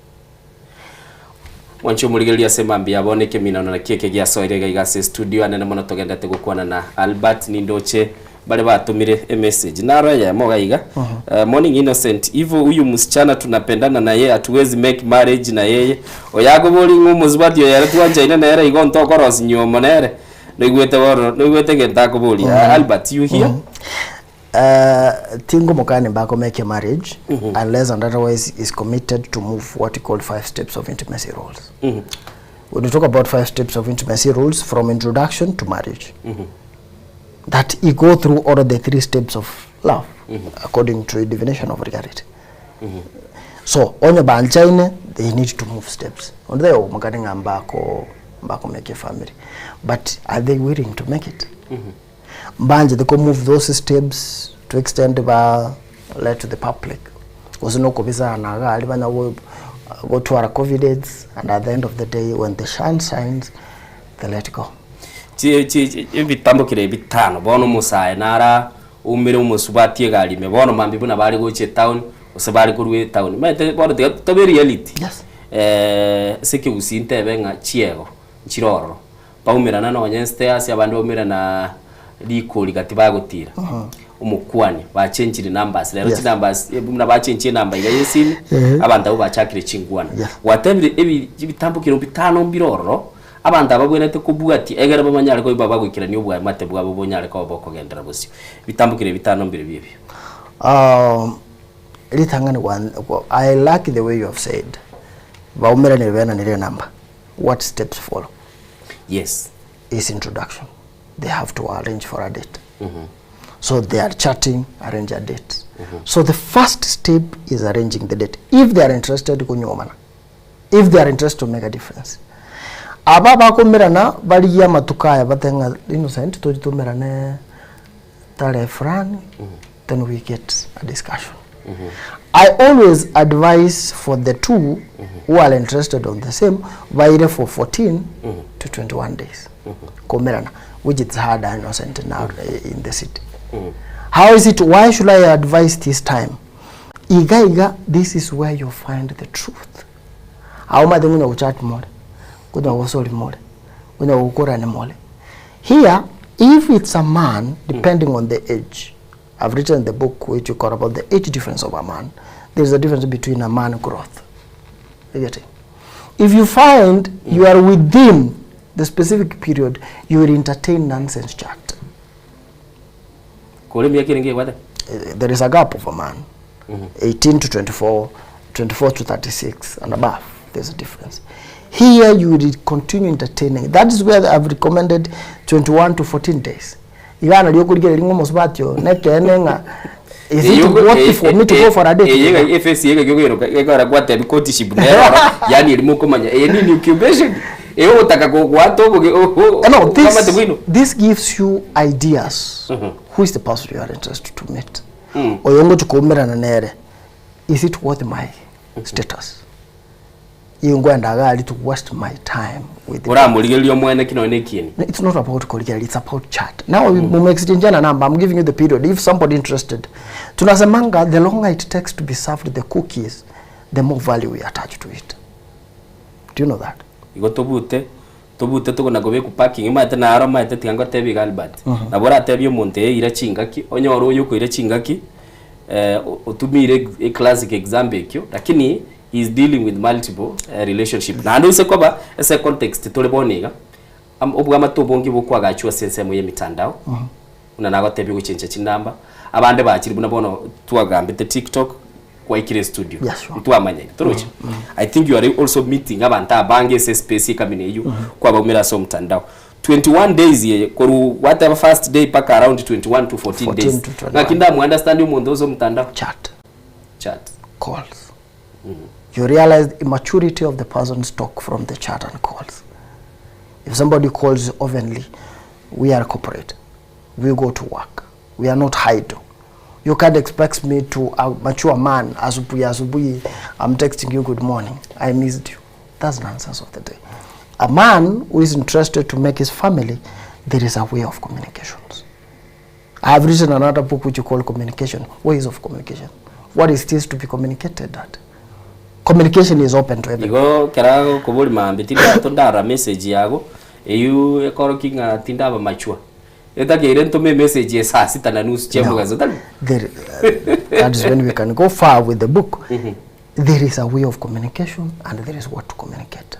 Mwanche omorigereria ase mambia abone ekeminano naki eke giasoire iga iga ase studio anene mono togendete gokwana na Albert nindoche bare batomire emessage naro eyemo iga iga morning Innocent ivo huyu msichana tunapendana na yeye hatuwezi make marriage na yeye oyakobori ng'a omosubati oyo ere twanchaine nere igo ntokorosia nywomo nere noigwete bono noigwete egento akobori Albert you hear Tingo mokani mbako make a marriage unless and otherwise is committed to move what you call five steps of intimacy rules. When you talk about five steps of intimacy rules from introduction to marriage, that you go through all of the three steps of love according to the definition of reality. So onye banchaine they need to move steps. On there mokani mbako mbako make a family. But are they willing to make it? Mbanje they can move those steps to extend ba let to the public usinokubisana akali banya gotwara covid AIDS and at the end of the day when the sun shines they let go. Ebitambukire bitano bono omosae nara umire omosubati egarime bono mambi buna bari gochia etown gose bari korwa etown maete bono tiga tobe reality yes. Ase ekegusii ntebe ng'a chiego nchirororo baumerana nonye stairs abande baumerana rikori gati bagotira omokwani bachenchire numbers rero chinumbers buna bachenchie enamba iga ya esimi abanto abo bachakire chingwana gwatebire ebi ebitambukiro bitano mbirororo abanto aba babwenerete kobwatia egere bamanyare koiba bagoikerania obwamate bwabo bonyare koba bokogendera bosio bitambukire bitano mbire biebio. Ritang'ani I like the way you have said baumeranire benanire number what steps follow is introduction. They have to arrange for a date. So they are chatting, arrange a date. So the first step is arranging the date if they are interested kunyuomana, if they are interested to make a difference. Aba bakumirana barigia amatuko aya batenga innocent tujitumirane tarehe fulani, then we get a discussion. I always advise for the two who are interested on the same vaire for 14 to 21 days kumirana, which is hard innocent now in the city. How is it? Why should I advise this time? Iga iga, this is where you find the truth. Auma the kuchat more, kunya gusori more, kunya gukurane more. Here, if it's a man, depending on the age, I've written the book which you call about the age difference of a man. There's a difference between a man growth. You get it? If you find you are within the specific period, you will entertain nonsense chat. Kore miaka ere ngegwate There is a gap of a man 18 to 24, 24 to 36 and above. There's a difference here. You will continue entertaining. That is where I've recommended 21 to 14 days igana ryo kurigereria ng'o mosubati oyo nekene ng'a Is it worth for me to go for a date? Eye efesi ege gyogeroka gekora gwatebi courtship nero yani erimo okomanya eye nini occupation eye ogotaka gwata oboge No, obwamate this, bwino this gives you ideas. Who is the person you are interested to meet? Oyo ngochi kuumerana nere. Is it worth my status? Ingwenda gari to waste my time with the oramorigereria omwene ki nonye na ekieni No, It's not about collegial, it's about chat. Now mm. mumexchangeana number, I'm giving you the period. If somebody interested, tunasemanga the longer it takes to be served the cookies, the more value we attach to it. Do you know that? Igo tobute tobute tokona kobekwa parking omanyete naro omanyete tiga ngotebi iga Albert nabo oratebie omonto ee ira chingaki onyore oyo okoira chingaki eh, otumire e classic example ekio lakini he is dealing with multiple eh, relationship naende oise koba ase context tore bono iga am- obwamate obonge bokwagachwa ase ensemo ya emitandao buna nagotebia ogochencha chinamba abande bachire buna bono twagambete tiktok kwaikire studio Yes, sure. ntwamanya toroche i think you are also meeting abantu abange ase space ekamina eywo kwabaumera ase omtandao 21 days ye koru whatever first day paka around 21 to 14, 14 days to 21. ng'aki ndamu-understand omonto ase omtandao Chat. chat Calls. You realize the immaturity of the person's talk from the chat and calls. If somebody calls openly, we are corporate. We go to work. We are not idle. You can't expect me to a mature man asubuhi asubuhi I'm texting you good morning. I missed you. That's nonsense of the day. A man who is interested to make his family, there is a way of communications. I have written another book which you call communication, ways of communication. What is this to be communicated at? Communication is open to everyone. Igo kera gokobori maambia tinda tondara message yago eywo ekorokia ng'a tindaba mature etakeire ntome emessage ya saa sita na nusu chia No. omogaso tari There, that is when we can go far with the book. There is a way of communication and there is what to communicate.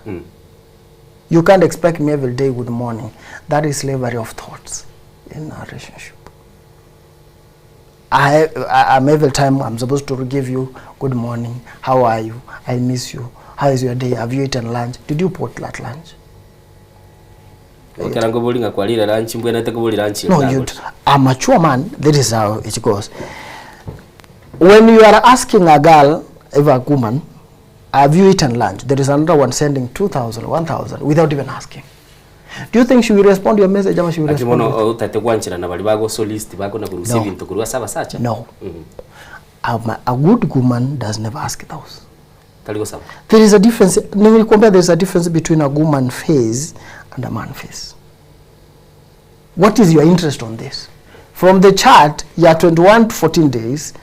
You can't expect me every day good morning. That is slavery of thoughts in a relationship. I, I, I'm every time I'm supposed to give you good morning, how are you, I miss you, how is your day, have you eaten lunch, did you put that lunch? Ekero nkobori ng'a kwarire lunch mbwenerete kobori lunch No, you, a mature man, that is how it goes. When you are asking a girl, if a woman, have you eaten lunch? There is another one sending 2,000, 1,000 without even asking. Do you think she will respond to your message ama she will Ati respond? bono with- otete gwancherana baria bagosolist bakona korusia No. ebinto korwa ase abasacha No. A, a good woman does never ask those. Tari gosaba. There is a difference. Nilikwambia there is a difference between a woman face and a man face. What is your interest on this? From the chart, ya 21 to 14 days,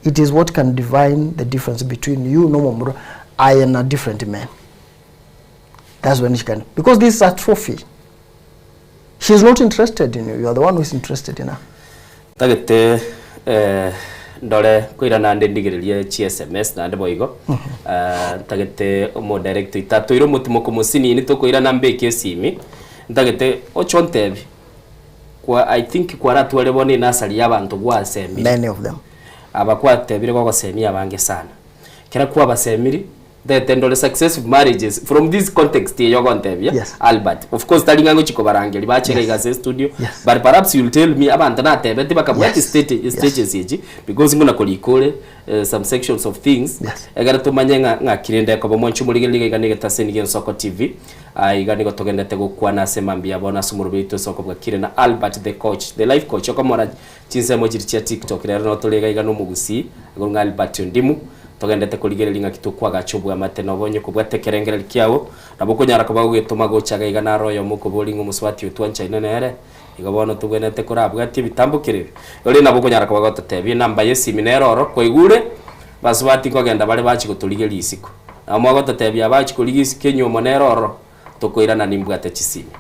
it is what can define the difference between you, no more, I and a different man. That's when she can, because this is a trophy. She is not interested in you. You are the one who is interested in her. Ntagete eh, ndore koirana nde ndigererie chi sms naende boigo Eh, ntagete omo director oito atoire omotimoko mosinini tokoirana mbeke esimi ntagete oche ontebi kwa i think kwaratware bono enasari ya abanto gwasemire Many of them. Aba kwatebire gogosemia abange sana kera kwabasemiri ntagete ndore successful marriages from this context eye ogontebia Yes. Albert of course tari ng'a ngochi kobarangeria bachere Yes. iga ase studio Yes. but perhaps you'll tell me abanto natebete bakabwati Yes. state Yes. stages echi because ng'una korika ore eh, some sections of things Yes. egere tomanye ng'a ng'aki rende ekoba mwanche omorigereria iga iga nigo etaseni gia Ensoko TV Ah, iga nigo togendete gokwana ase mambia bono ase omorobio oito Ensoko bwakire na Albert the coach the life coach okomora chinsemo chiri chia TikTok rero no tore iga iga na omogusii igoro ng'a Albert Ondimu Togendete korigereria ng'aki tokwagacha oboamate na obonye kobwate ekerengererio kiao, nabo okonyara koba gogetoma gocha iga iga naro oyomo okoboria ng'a omosubati oyo twanchaine nere, igo bono tobwenerete korabwatie ebitambo kere ebi. Ore nabo okonyara koba gototebia enamba y'esimi nere oro, kwaigure, basubati nkogenda bare bachie gotorigeria isiko. Nabo mogototebia abachie korigia isiko enyiomo nere ororo, tokoirana nimbwate chisimi.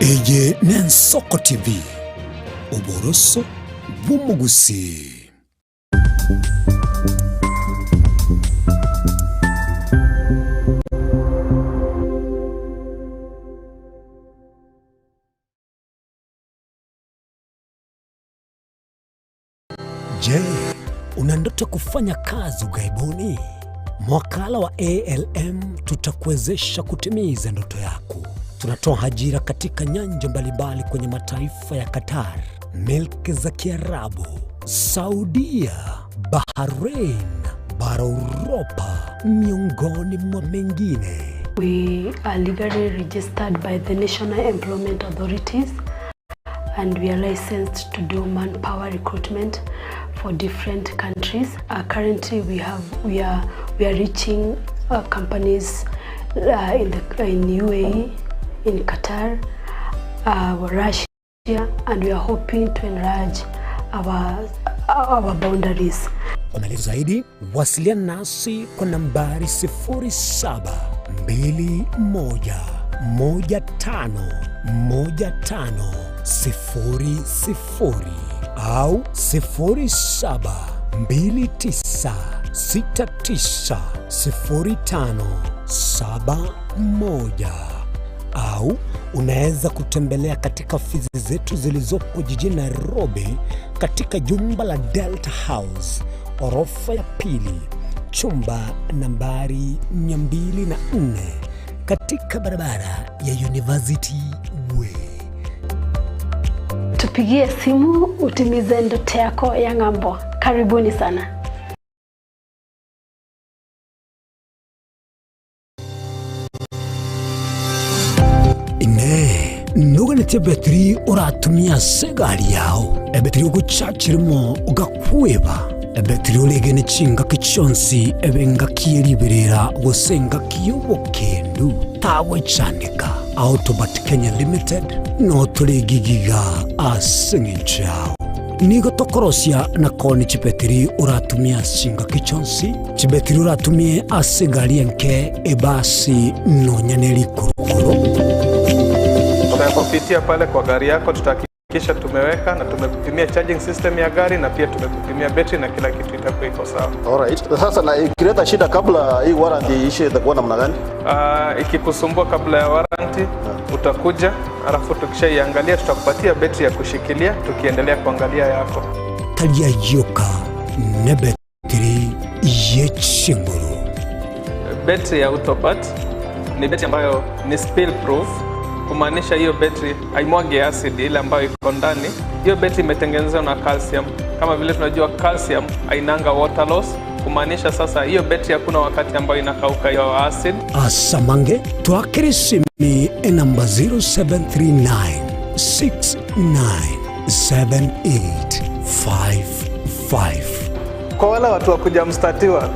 Eye n'Ensoko TV, oboroso bw'omogusii. Je, una ndoto ya kufanya kazi ughaibuni? Mwakala wa ALM tutakuwezesha kutimiza ndoto yako. Tunatoa ajira katika nyanja mbalimbali kwenye mataifa ya Qatar, milki za Kiarabu, Saudia, Bahrain, bara Uropa, miongoni mwa mengine. We are legally registered by the National Employment Authorities and we are licensed to do manpower recruitment for different countries. Currently we have we are we are reaching companies in the in UAE, in Qatar, Russia and we are hoping to enlarge our our boundaries. Kwa maelezo zaidi wasiliana nasi kwa nambari 0721151500 au 0729690571 au unaweza kutembelea katika ofisi zetu zilizopo jijini Nairobi katika jumba la Delta House orofa ya pili chumba nambari 204 katika barabara ya University Way. Tupigie simu utimize ndoto yako ya ng'ambo. Karibuni sana. Inee, noganetie ebetiri oratumie ase egari yao, ebetiri ogochachirimo ogakweba, ebetiri oregene chingaki chionsi ebe engaki ye riberera gose engaki y'obokendu, tagwechandeka. Autobat Kenya Limited notoregigiga ase eng'encho yao. Nigo tokorosia na koonia chibetiri oratumie ase chingaki chionsi, chibetiri oratumie ase egari enke, ebasi, nonya ne rikurukuru. Tutakupitia pale kwa gari yako, tutahakikisha tumeweka na tumekupimia charging system ya gari na pia tumekupimia betri na kila kitu itakuwa iko sawa. Alright. Sasa na ikileta shida kabla hii warranty iishe itakuwa namna gani? Ikikusumbua kabla ya warranty utakuja, alafu tukishaiangalia tutakupatia betri ya kushikilia tukiendelea kuangalia yako. Taria yoka ne betiri ye chinguru. Betri ya Autobat ni betri ambayo ni spill proof, kumaanisha hiyo betri haimwagi acid ile ambayo iko ndani. Hiyo betri imetengenezwa na calcium. Kama vile tunajua calcium hainanga water loss, kumaanisha sasa hiyo betri hakuna wakati ambayo inakauka hiyo acid. Asamange twakere esimi enamba 0739 697855. Kwa wale watu wa kuja mstatiwa,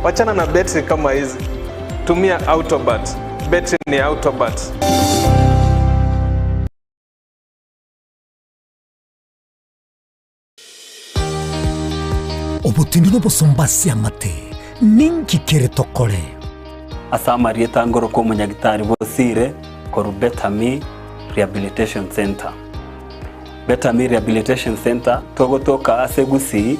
wachana na betri kama hizi, tumia Autobat. Betri ni Autobat. Obotindi nobosomba ase amate, ninki kere tokore? Ase amarieta ngorokwa omonyagitari Bosire korwa Better Me Rehabilitation Center. Better Me Rehabilitation Center togotoka ase Gusii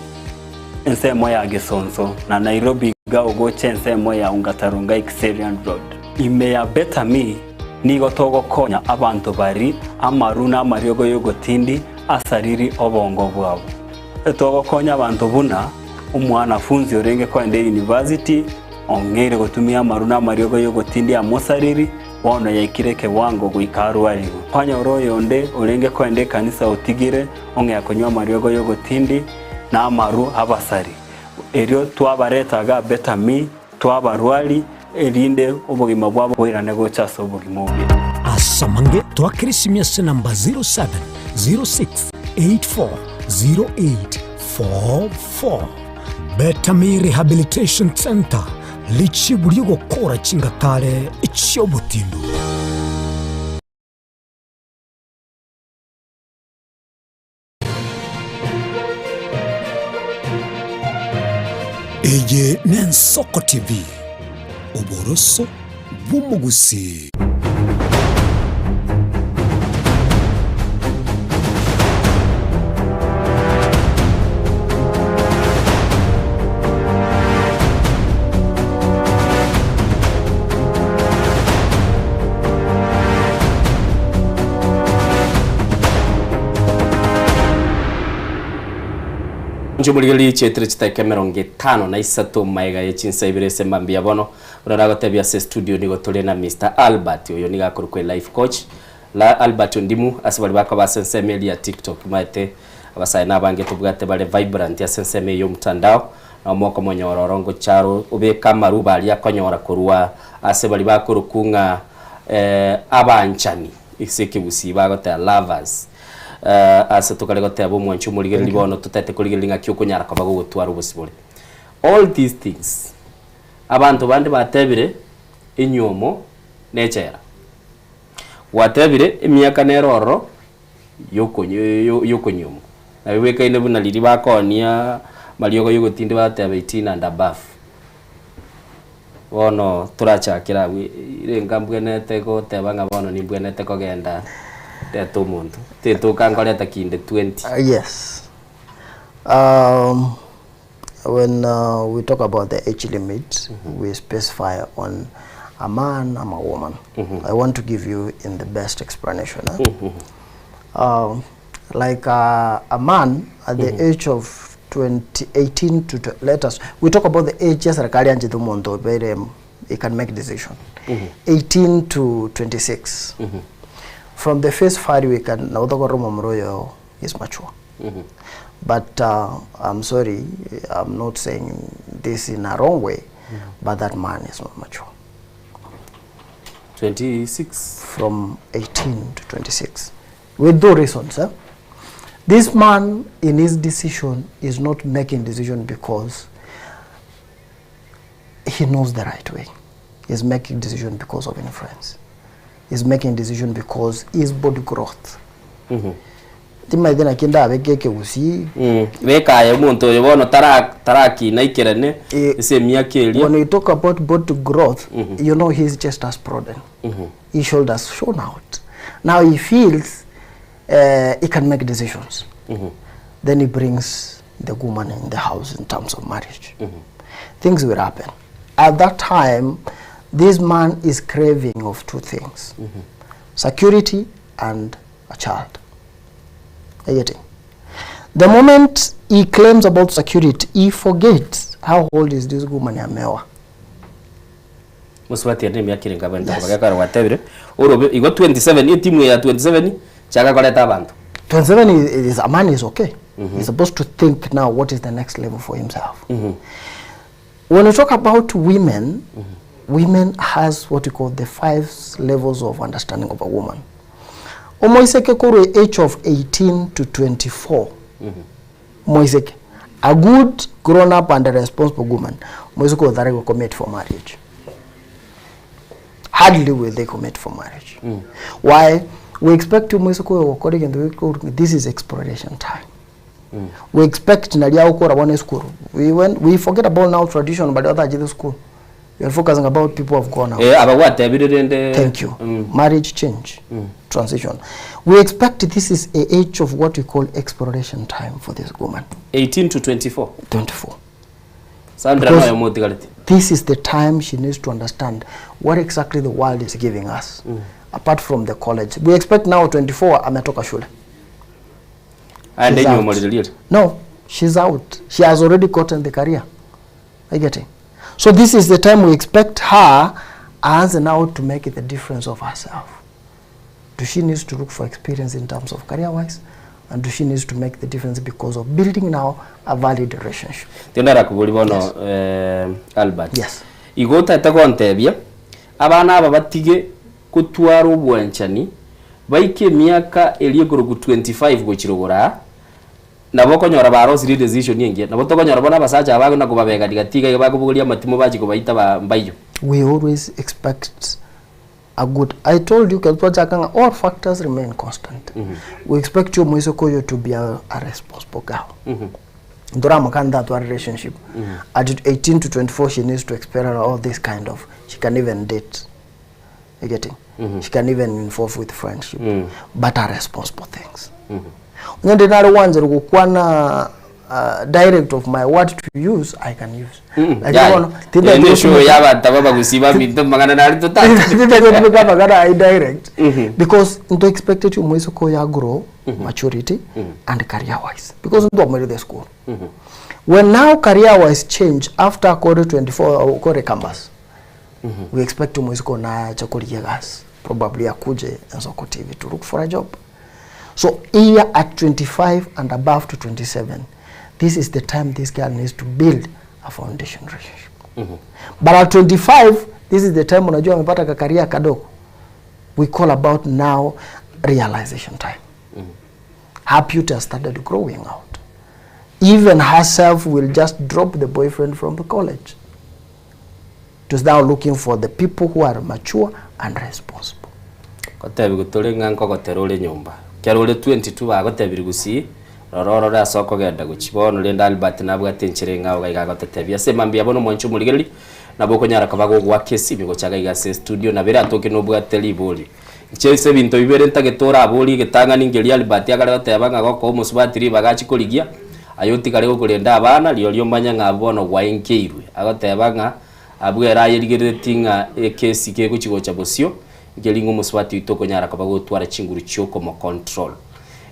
ensemo ya Gesonso na Nairobi iga ogocha ensemo ya Ongata Rongai Kiserian Road. Ime ya Better Me nigo togokonya abanto bari amaru na amariogo y'ogotindi asariri obongo bwabo. Togokonya abanto buna omwanafunzi orenge koenda university ong'eire gotumia amaru na amariogo y'ogotindi amosariri bono yaikire ekewango goika arwariwe. Kwanyora oyonde orenge koenda ekanisa otigire ong'ea konywa amariogo y'ogotindi na amaru abasari. Erio twabaretaga Better Me twabarwari erinde obogima bwabo boirane gocha ase obogima obuya. Asamange twakere esimi ase namba 0706840844. Better Me Rehabilitation Center, richibu ri'ogokora chingatare chi'obotindu. Eye n'Ensoko TV, oboroso bw'omogusii. Omonche omorigereria chietire chidakika 53 maega ye chinsa ibere ase mambia bono. Buna nagotebia ase studio nigo tore na Mister Albert oyo nigo akorokwa life coach. La Albert Ondimu ase baria bakoba ase ensemo eria ya TikTok maete abasae na abange tobwate bare vibrant ase ensemo eye y'omotandao nabo mokomonyora oro ngocha aro obeke amaruba aria akonyora korwa ase baria bakorokwa ng'a abanchani ase ekegusii bagoteba lovers. Ase tokare goteba omwanchi omorigereria bono totete korigereria ng'aki okonyara koba gogotwara obosibore. All these things, abanto bande batebire enyiomo nechela, gwatebire emiaka nere ororo yokonyiomwa, nabo ebwekaine buna riria bakoonia amariogo yogotindi bateba 18 and above. Bono torachakere abwo, renga mbwenerete goteba ng'a bono nimbwenerete kogenda ndete omonto, tetoka nkoreta kinde 20. Yes. When we talk about the age limit, we specify on a man and a woman. I want to give you in the best explanation. Eh? Like a man at the age of 20, 18 to, to let us we talk about the age ya serikali yanchete omonto obeire he can make decision 18 to 26 from the face value we can nabo tokorora omomura oyo is mature but I'm sorry I'm not saying this in a wrong way but that man is not mature 26 from 18 to 26 with two reasons eh? This man in his decision is not making decision because he knows the right way. He's making decision because of influence. He's making decision because his body growth. Timaete naki ndabeke ekegusii. Beka aye omonto oyo bono tara tarakina aikerane ase emiaka eria. When we talk about body growth, you know his chest has broadened. His shoulders shown out. Now he feels he can make decisions. Then he brings the woman in the house in terms of marriage. Things will happen. At that time, this man is craving of two things. Security and a child. Are you getting? The moment he claims about security, he forgets how old is this woman ameoa. Mosubati ere nemiaka ere nkabwente koba gekogera gwatebire, orobe igo 27 etimu eye ya 27 chaka koreta abanto. 27 is, is a man is okay. He's supposed to think now what is the next level for himself. When we talk about women, women has what we call the five levels of understanding of a woman. Omoiseke korwa age of 18 to 24, omoiseke, a good grown up and a responsible woman, omoiseke otare go commit for marriage. Hardly will they commit for marriage. Why? We expect omoiseke oyo gokora egento gekorwa this is exploration time. We expect naria agokora bono esukuru. We went, we forget about now tradition baria batachete esukuru. We are focusing about people who have gone out. Eh, aba gwatebire rende Thank you. Marriage change, transition. We expect this is a age of what we call exploration time for this woman. 18 to 24. 24. Sandra Because noyo motigareti. This is the time she needs to understand what exactly the world is giving us. Apart from the college. We expect now 24 ametoka shule. Aende She's out. nyuomo riria riria. No, she's out. She has already gotten the career. Are you getting? So this is the time we expect her as now to make the difference of herself. Do she needs to look for experience in terms of career-wise? And do she needs to make the difference because of building now a valid relationship? Tio narakobori bono eh, Albert. Yes. Igo otagete gontebia, abana aba batige gotwara obwanchani, baike emiaka eria ekoroku 25 gochia rogoro aa, nabo okonyora barosirie edecision engiya. Nabo tokonyora bono abasacha aba na kobabegani gati iga iga bakobogoria amatimo bachia kobaita ba mbaiyo. We always expect a good I told you ekero twachaka ng'a all factors remain constant. We expect omoiseke oyo to be a, a responsible girl. Ntoramokane tatware relationship. At 18 to 24 she needs to experience all this kind of she can even date. You getting? She can even involve with friendship. But are responsible things. Onye ndi nare gwanchera gokwana uh, direct of my word to use I can use. Lakini Yaya. bono tinde Eye neshow ya abanto ababagusi baminto amang'ana nare totake. tinde gotumeka amang'ana aye direct because nto expected omoiseke oyo agrow maturity and career wise because ntwamoirete esukuru. When now career wise change after akore 24 okore campus we expect omoiseke oyo nache korigia egasi probably akuje Ensoko TV to look for a job. So here at 25 and above to 27 this is the time this girl needs to build a foundation relationship. But at 25 this is the time unajua amepata kakaria kadogo we call about now realization time. Her beauty has started growing out. Even herself will just drop the boyfriend from the college. To now looking for the people who are mature and responsible. Ngotebiwa tore ng'a nkogotera ore nyomba. Ekero ore 22 bagotebirie gusii, rora orore ase okogenda gochia. Bono rende Albert nabwate enchera eng'ao iga iga agotetebia. Ase mambia bono omwanchi omorigereria, nabo okonyara koba gogoaka esimi gocha iga iga ase estudio, nabo eratoke nobwate ribori. Inche ase ebinto bibere ntagete oraborie egetang'ani nkeria Albert akare goteba ng'a gokoa omosubati ribaga achie korigia, aye otigare gokorenda abana, rirorio omanye ng'a abwo bono gwaenkeirwe. Agoteba ng'a abwo ere ayerigereretie ng'a ekesi kegochia gocha bosio, nkeri ng'a omosubati oito okonyara koba gotwara chinguru chiokomocontrol.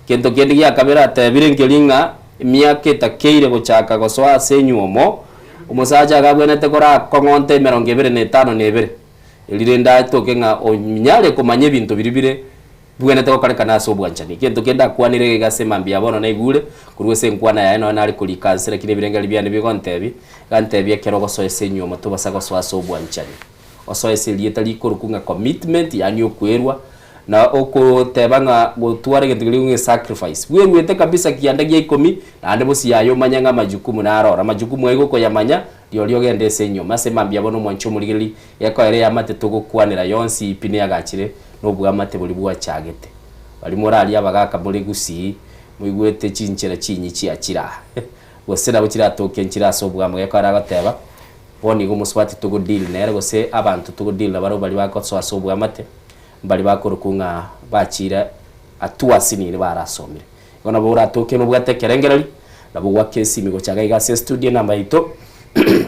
Gento kende giakabere atebire nkeri ng'a emiaka etakeire gochaka gosoa ase enywomo, omosacha iga abwenerete korakong'onta emerongo ebere na etano na ebere. Erio rende atoke ng'a onyare komanya ebinto biria bire bibwenerete gokorekana ase obwanchani. Egento kende akwanire iga ase mambia ya bono naigure korwa ase enkwana yaye nonya nare korika nse lakini ebirengererio biane bigontebia, gantebia ekero ogosoa ase enyiomo tobasa gosoa ase obwanchani. Osoe ase erieta rikorokwa ng'a commitment yaani okwerwa na okoteba ng'a gotwara egento keria ng'a esacrifice. Bweruete kabisa kianda gia ikomi naende bosio yaye omanye ng'a amajukumu naro oro. Amajukumu aiga okoyamanya Rirorio ogende ase enyoma, ase mambia bono omwanche omorigereria, gekoera eamate togokwanera yonsi pi neagachire nobwamate boria bwachagete. Baria morarie abagaka more gusii, moigwete chinchera chinyi chiachire aa. Gose nabo chiratoke nchire ase obwamo gekoera agoteba, bono igo omosubati togo deal nere gose abanto togo deal nabarabwo baria bagosoa ase obwamate, mbaria bakorokwa ng'a bachire hatua asinini barasomire. Igo nabo oratoke nobwate ekerengererio, nabo gwaka esimi gocha iga iga ase estudio enamba yaito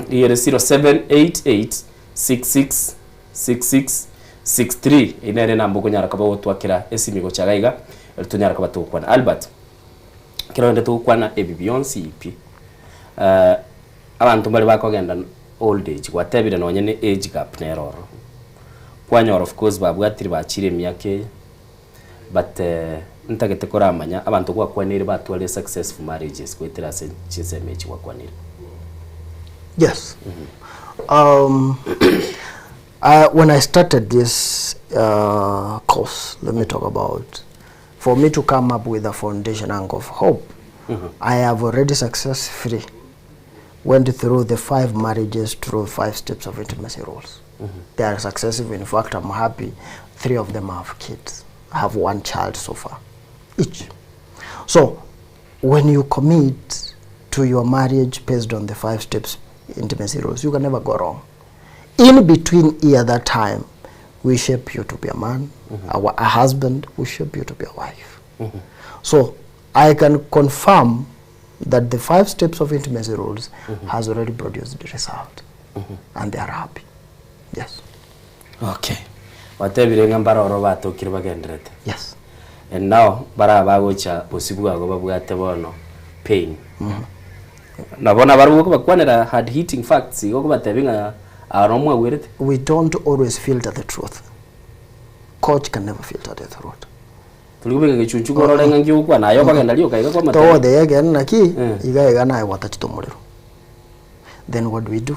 nigo ere 0788666663 eyio nere enamba okonyara koba ogotwakera esimi gocha iga iga eri tonyare koba togokwana. Albert, ekero rende togokwana ebi bionsi pi, abanto mbare bakogenda old age, gwatebire nonye ne age gap nere ororo, kwanyora of course babwatire bachire emiaka eye. But ntagete koramanya abanto gwakwaneire batwarire successful marriages goetera ase chinsemo echi gwakwanire. Yes. Um, I, when I started this uh, course, let me talk about, for me to come up with a foundation angle of hope, I have already successfully went through the five marriages through five steps of intimacy rules. They are successful. In fact, I'm happy. Three of them have kids. I have one child so far, each. So, when you commit to your marriage based on the five steps intimacy rules, you can never go wrong. In between here, that time, we shape you to be a man, our, a husband, we shape you to be a wife. So, I can confirm that the five steps of intimacy rules has already produced the result and they are happy. Yes. Okay. Gwatebire ng'a mbare oro batokire bagenderete. Yes. And now bara bagocha bosio bwago babwate bono pain. Nabo nabarabwo okobakwanera hard hitting facts igo okobatebia ng'a aa noo mwagwerete. We don't always filter the truth. Coach can never filter the truth. Tori kobeka gechunchugo orore ng'a nki ogokwana, aye okogenda rioka iga kwamatebia. Togoteba ekeene naki, iga iga naye gwatachete omorero. Then what do we do?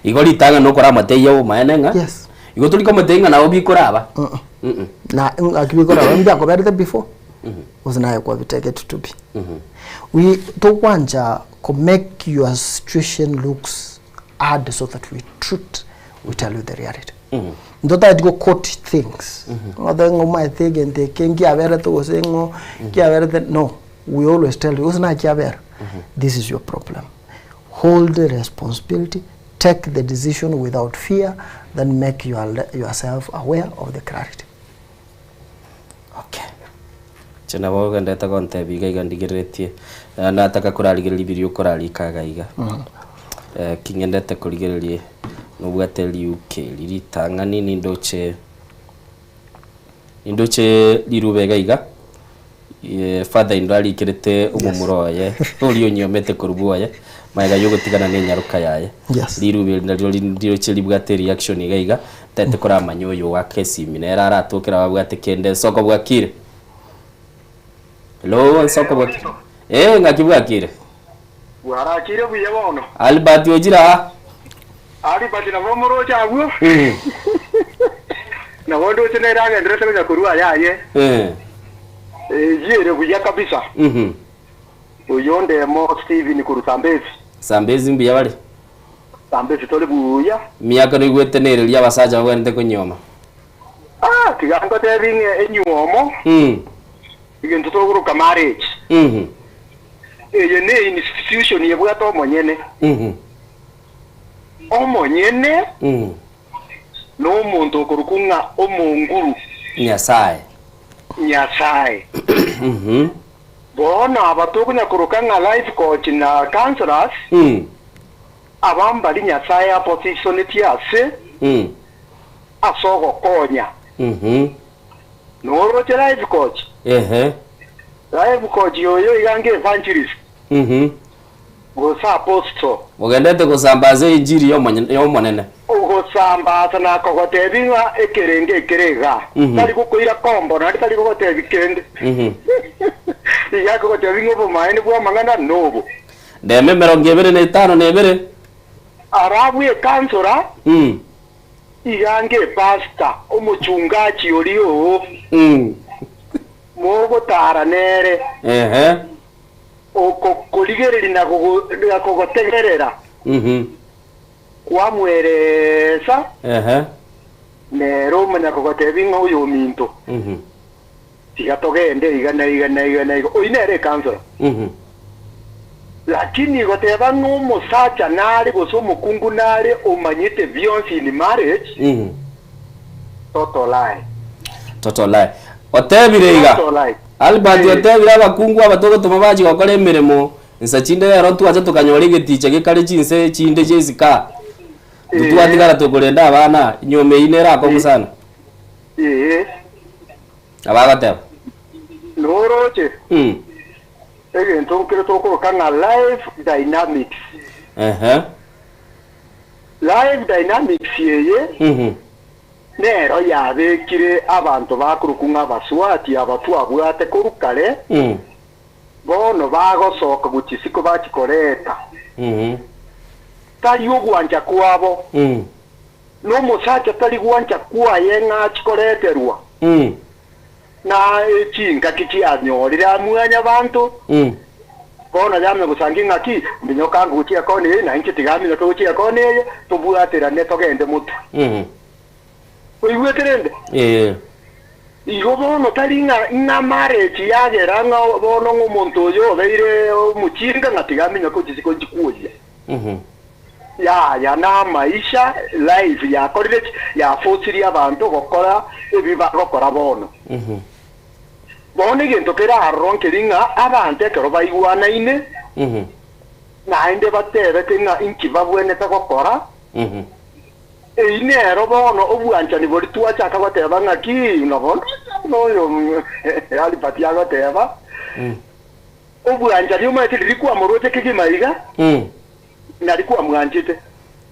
Igo ritang'ani nokoramotebia obomaene ng'a Yes. igo tori komotebia ng'a nabo bikoraba. Na ng'aki bikoraba mbiakoberete before gose naye kwabitegete to be. We togwancha ko make your situation looks hard so that we truth we tell you the reality. Ntotageti go quote things ng'ote ng'a omanyete egento eke nkiaberete gose ng'o nkiaberete no we always tell you gose nakiabera this is your problem hold the responsibility take the decision without fear then make your, yourself aware of the clarity Okay. Inche nabo ogendete gontebia iga iga ndigereretie, eh, nataka korarigereria biria okorarika iga iga. Eh, ki ng'endete korigereria nobwate riuke eri ritang'ani nindoche nindoche rirube iga iga. Father in law arikerete omomura oye oria onyiomete korwa bwoye magega ya ogotigana na enyaroka yaye. Yes. Rirubi eri nario riroche ribwate reaction iga iga tete koramanya oyo ogoaka esimi nere aratoke nabo abwate kende nsoko bwakire. Hello nsoko bwakire. Eh ng'aki bwakire. Bwarakire buya bono. Albert ochire aa. Albert nabo omoroche abwo. Nabo ndoche nere agenderete konya korwa ayaye. Eyio ere buya kabisa. Oyio ndemo Stephen korwa Sambesi. Sambesi mbuya bare? Sambesi tore buya. Emiaka noigwete nereria abasacha babwenerete konyuoma? Ah, tiga ngotebi ng'a enyuomo, egento tokoroka marriage, eye ne institution ebwate omonyene. Omonyene nomonto okorokwa ng'a omonguru. Nyasae. Nyasae. Bono aba tokonya koroka ng'a life coach na counsellors, aba mbari Nyasae apositionetie ase ase ogokonya. Noroche life coach? Life coach oyo iga nge evangelist gose apostle. Ogendete gosambasa enchiri y'Omonene. Ogosambasa nakogotebi ng'a ekerengo ekere igaa. Tari gokoira kombo naende tari gogotebi kende. Iga akogotebi ng'a obomaene bw'amang'ana nobo. Ndeme emerongo ebere na etano na ebere. Arabwo ekansora iga nge pastor, omochungachi oria oo. Mogotara nere. Okokorigereria na kogotegerera kwamweresa, nere omanya kogotebia ng'a oyominto, tiga togende iga na iga na iga na iga. Oyio nere ekansora. Lakini goteba ng'a omosacha nare gose omokungu nare omanyete bionsi in marriage, total lie. Total lie. Otebire iga. Total lie. Albert otebire abakungu aba togotoma bachie gokora emeremo, insa chinde rero twacha tokanyora egeticha gekare chinse chinde chia isiko aa. Intwe twatigara tokorenda abana, enyuoma eyio nere akong'u sana. Nabo agoteba. Noroche egento nkere tokoroka ng'a life dynamics. Life dynamics eye Nero yabekire abanto bakorokwa ng'a abaswati aba twabwate korwa kare, bono bagosoka gochia isiko bachia koreta. Tari ogwancha kwabo, na omosacha tari gwancha kwaye ng'a achie koreterwa, na chingaki chianyorire amwanyabanto, bono yamanya gosangia ng'aki, Minyoka ango gochia ekona eye, na inche tiga aminyoke gochia ekona eye, tobwaterane togende motwe. Oigwete rende? Ee. Igo bono tari ng'a ng'a marriage yagera ng'a bono ng'a omonto oyo obeire omochinga ng'a tiga aminyoke gochia isiko nchikwoyia. Yaya namaisha, life yakorire ki? Yafosirie abanto gokora ebi bagokora bono. Bono egento kere aroro nkeri ng'a abanto ekero baigwanaine, naende batebete ng'a inki babwenerete gokora, eyio nero bono obwanchani boria twachaka goteba ng'aki nobono oyo Albert agoteba, obwanchani omanyete riria kwamoroche kegima iga, Nari kwamwanchete.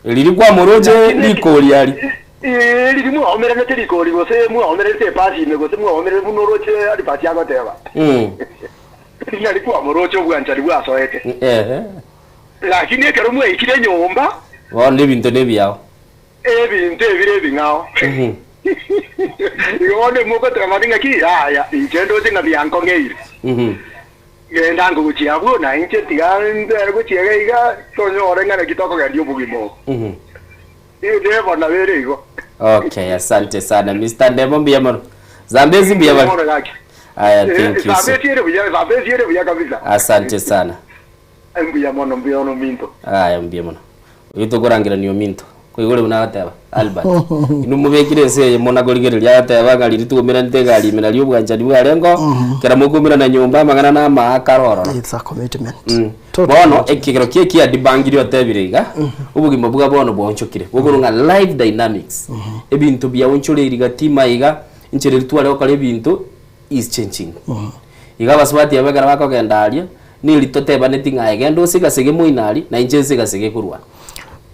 Riria kwamoroche rikori aria. Ee, riria mwaomeranete rikori, gose mwaomeranete epasi ime, gose mwaomerere buna oroche Alifasi agoteba. Riria nari kwamoroche obwanchani bwasoete. Lakini ekero mwaikire nyomba. Bono ebinto nebiao. Ebinto ebire ebing'ao. Igo bono imogoteba ng'aki, Yaya, inche ndoche ng'a biankong'eire. Genda ango gochia abwo, na inche tiga mbere gochia iga iga, tonyore ng'a naki tokogendia obogima obo. Nebo nabo ere igo. Okay, asante sana Mr. Ndemo mbuya mono. Zambezi mbuya Mbuya bari. mono gaki. Aya, Eh, thank you. so- Zambezi ere buya, Zambezi ere buya kabisa. Asante sana. Mbuya mono, mbuya mono minto. Aya, mbuya mono. Oyio tokorangerania ominto. Koigure buna agoteba, Albert. Inwe mobekire ense eye muna korigereria agateba ng'a riria twaumeranete egari ime nario obwanchani bwarenge oo, kera mokoumerana nyomba amang'ana na amaaka are ororo. It's a commitment. Mm. Total Bono commitment. ekegero kia ekiadibangiri otebire iga, obogima bwa bono bwaonchokire, bokorwa ng'a life dynamics. Ebinto biaonchoreiri gati maiga, enchera eria tware gokora ebinto is changing. Iga abasubati aba ekero bakogenda aria, neri totebaneti ng'a aye genda osigasige moino aria, na inche nsigasige korwa aa.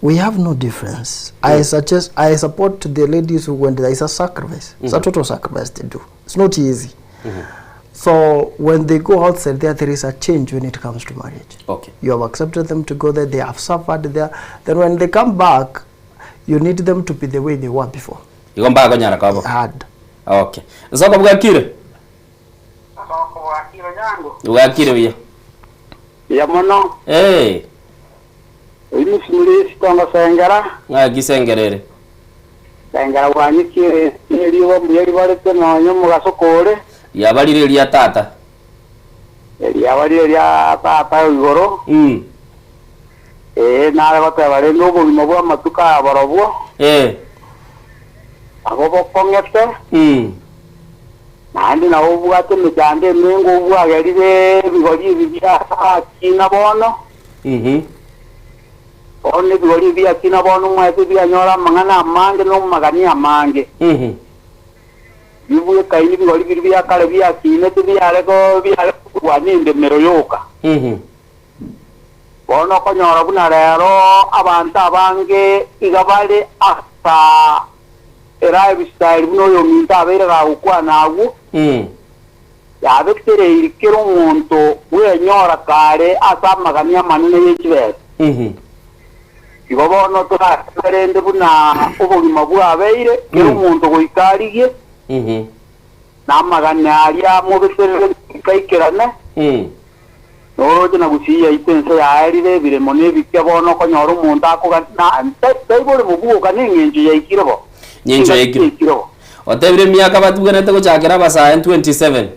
We have no difference. I suggest I support the ladies who went there. It's a sacrifice. It's a total sacrifice they do. It's not easy. So when they go outside there, there is a change when it comes to marriage. Okay. You have accepted them to go there, they have suffered there. Then when they come back, you need them to be the way they were before. Igo mbakonyara koba. Hard. Okay. Nsoko bwakire? Bwakire buya. Buya mono. Eh. Oyio mosimuri sitongo sengera. Ng'aki sengerere? Sengera bwanyekire nerioba mbuya ribarete nonya omogaso kore. Riabarire eria tata. Riabarire eria tata igoro. Mm. Ee, nare goteba rende obogima bw'amatuko aya borobwo. Eh. Nabo bokong'ete. Mm. Naende nabo obwate emechando emenge obwagerire ebigori ebi biakina bono. Mhm. Bono ebigori ebi biakina bono omanyete bianyora amang'ana amange na amagani amange. Mhm. Bibwekaine ebigori biria bia kare biakinete biare ko biare korwana endemero yoka. Mhm. Bono okonyora buna rero abanto abange iga bare asa elifestyle buna oyominto abeire gagokwana agwo, yabetereiri kera omonto bwenyora kare ase amagani amanene ye chibesa. Igo bono toratebe rende buna obogima bwabeire, kera omonto goika arigie, na amagani aria amobeterere goika aikerane. Noroche na gusii yaito ense yaerire ebiremo na ebike bono okonyora omonto akoga na taibore mobuoka neng'encho yaikire bo. Nyencho yaikire. Otebire emiaka batubwenerete gochakera abasae 27.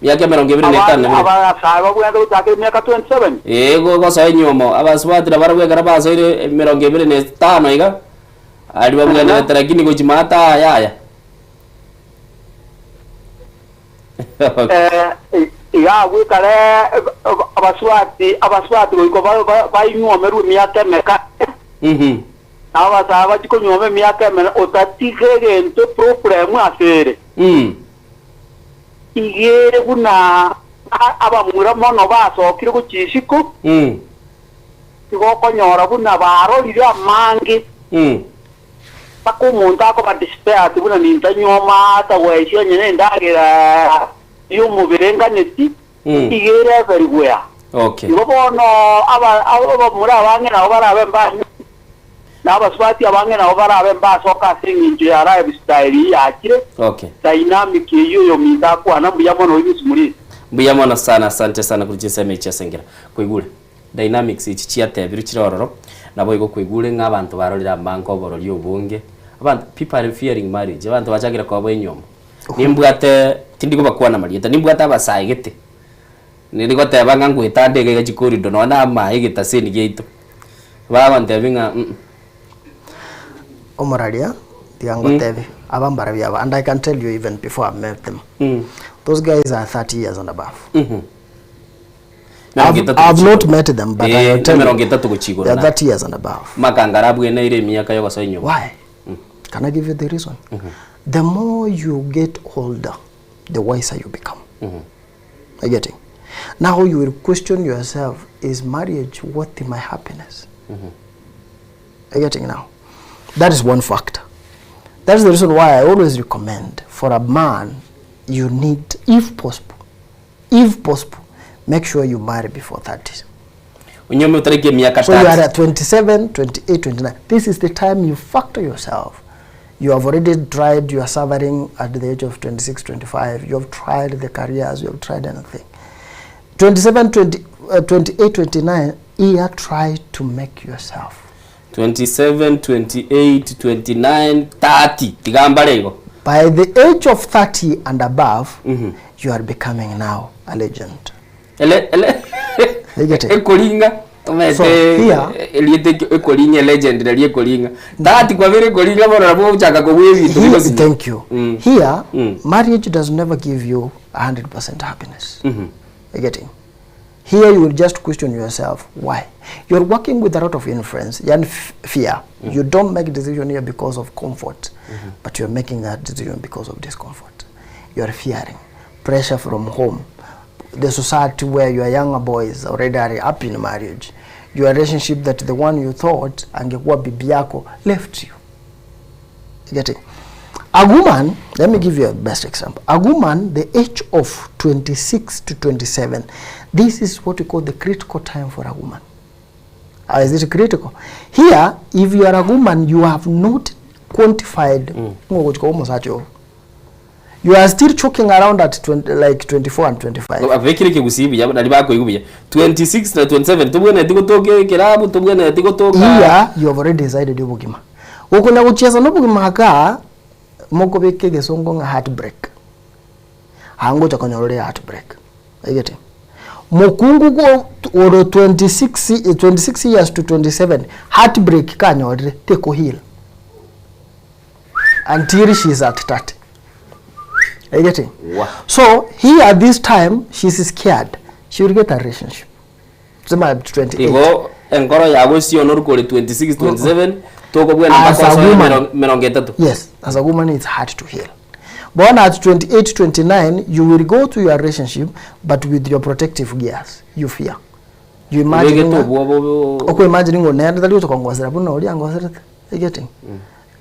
Miaka emerongo ebere na etano na ebere. Abasae babwenerete gochakera emiaka 27? Ee, gosoa enyomo. Abasubati nabarabwo ekero basoire emerongo ebere na etano iga, aria babwenerete lakini gochia maate yaya. Iga agwo ekare abasubati abasubati goika bainywomerwe emiaka emeka, na abasae bachie konywoma emiaka emene, otatiga egento eproblem ase ere. Iga ere buna abamura mono basokire gochia isiko, igo okonyora buna barorire amange. Mpaka omonto akoba desperate buna nintanyuoma atagwesia onye nendagera y'omobere enganeti, iga ere everywhere. Okay. Igo bono aba abamura abange nabo barabe mbanyuome, na abasubati abange nabo barabe mbasoka ase eng'encho ya lifestyle eyio yachire, Okay. dynamic eyio oyominto akwana mbuya mono oyo Mrs. Mbuya mono sana, asante sana korwa chinsemo echi ase engera. Koigure. Dynamics echi chiatebirwe chire ororo, naboigo kwaigure ng'a abanto barorire amange oborori obonge, abanto people are fearing marriage, abanto bachakire koba enyiomo. Nimbwate tindi kobakwana marieta, nimbwate abasae gete, niri goteba ng'a ngoetande iga iga chicorridor nonya na amaye egetaseni giaito, bagontebia ng'a mh. Omoraria, tiga ngotebie, aba mbarabwo aba, and I can tell you even before I met them, those guys are 30 years and above. Emerongo I've, etato I've gochia not igoro. met them, but I Eh, can tell you, emerongo etato gochia igoro they are na. 30 years and above. Makangara abweneire emiaka y'ogosoa enyomba. Why? Can I give you the reason? The more you get older, the wiser you become. Are you getting? Now you will question yourself, is marriage worth my happiness? Are you getting now? That is one factor. That is the reason why I always recommend for a man, you need, if possible, If possible, make sure you marry before 30. Onyuome otariki emiaka So you are 30. at 27, 28, 29. This is the time you factor yourself. You have already tried your suffering at the age of 26, 25. You have tried the careers, you have tried anything. 27, 20, uh, 28, 29, here try to make yourself. 27, 28, 29, 30 tiga mbare igo. By the age of 30 and above, you are becoming now a legend. Ele ele You get it? ekoringa omanyete So, here- erieta eke- ekoringa elegend nari ekoringa 30 kwabere ekoringa bono nabo ogochaka kobua ebinto Here, bigosinya. thank you. Here, marriage does never give you 100% happiness. You getting? Here you will just question yourself why. You're working with a lot of influence yani fear. You don't make decision here because of comfort, but you're making that decision because of discomfort. You are fearing pressure from home. the society where your younger boys already are up in marriage. Your relationship that the one you thought angekuwa bibi yako left you. You getting? A woman, let me give you a best example. A woman, the age of 26 to 27, this is what we call the critical time for a woman. How is it critical? Here, if you are a woman, you have not quantified mm. You are still choking around at 20, like 24 and 25. Abekire kigusi buya nari bakoigwa buya 26 na 27 tobwenereti gotoka ekerabu tobwenereti gotoka Here, you have already decided obogima. Gokonya gochiesa nobogima aka mokobeka egesongo ng'a heartbreak. Angocha konyora ore heartbreak. Egete. Mokungu go oro 26, 26 years to 27 heartbreak kanyorire teko heal until she is at 30. Are you getting? Wow. So here at this time she's scared. She will get a relationship. Sema at 28. Igo enkoro yago siono rukore 26 27 tokobwena As mpaka a osoe woman. merongo etato. Yes, as a woman it's hard to heal. Born at 28, 29, you will go to your relationship, but with your protective gears. You fear. You imagine Obegete obwoba obo- Oko imagine ngo nende tali utokongosera buno ori angoserete. You getting?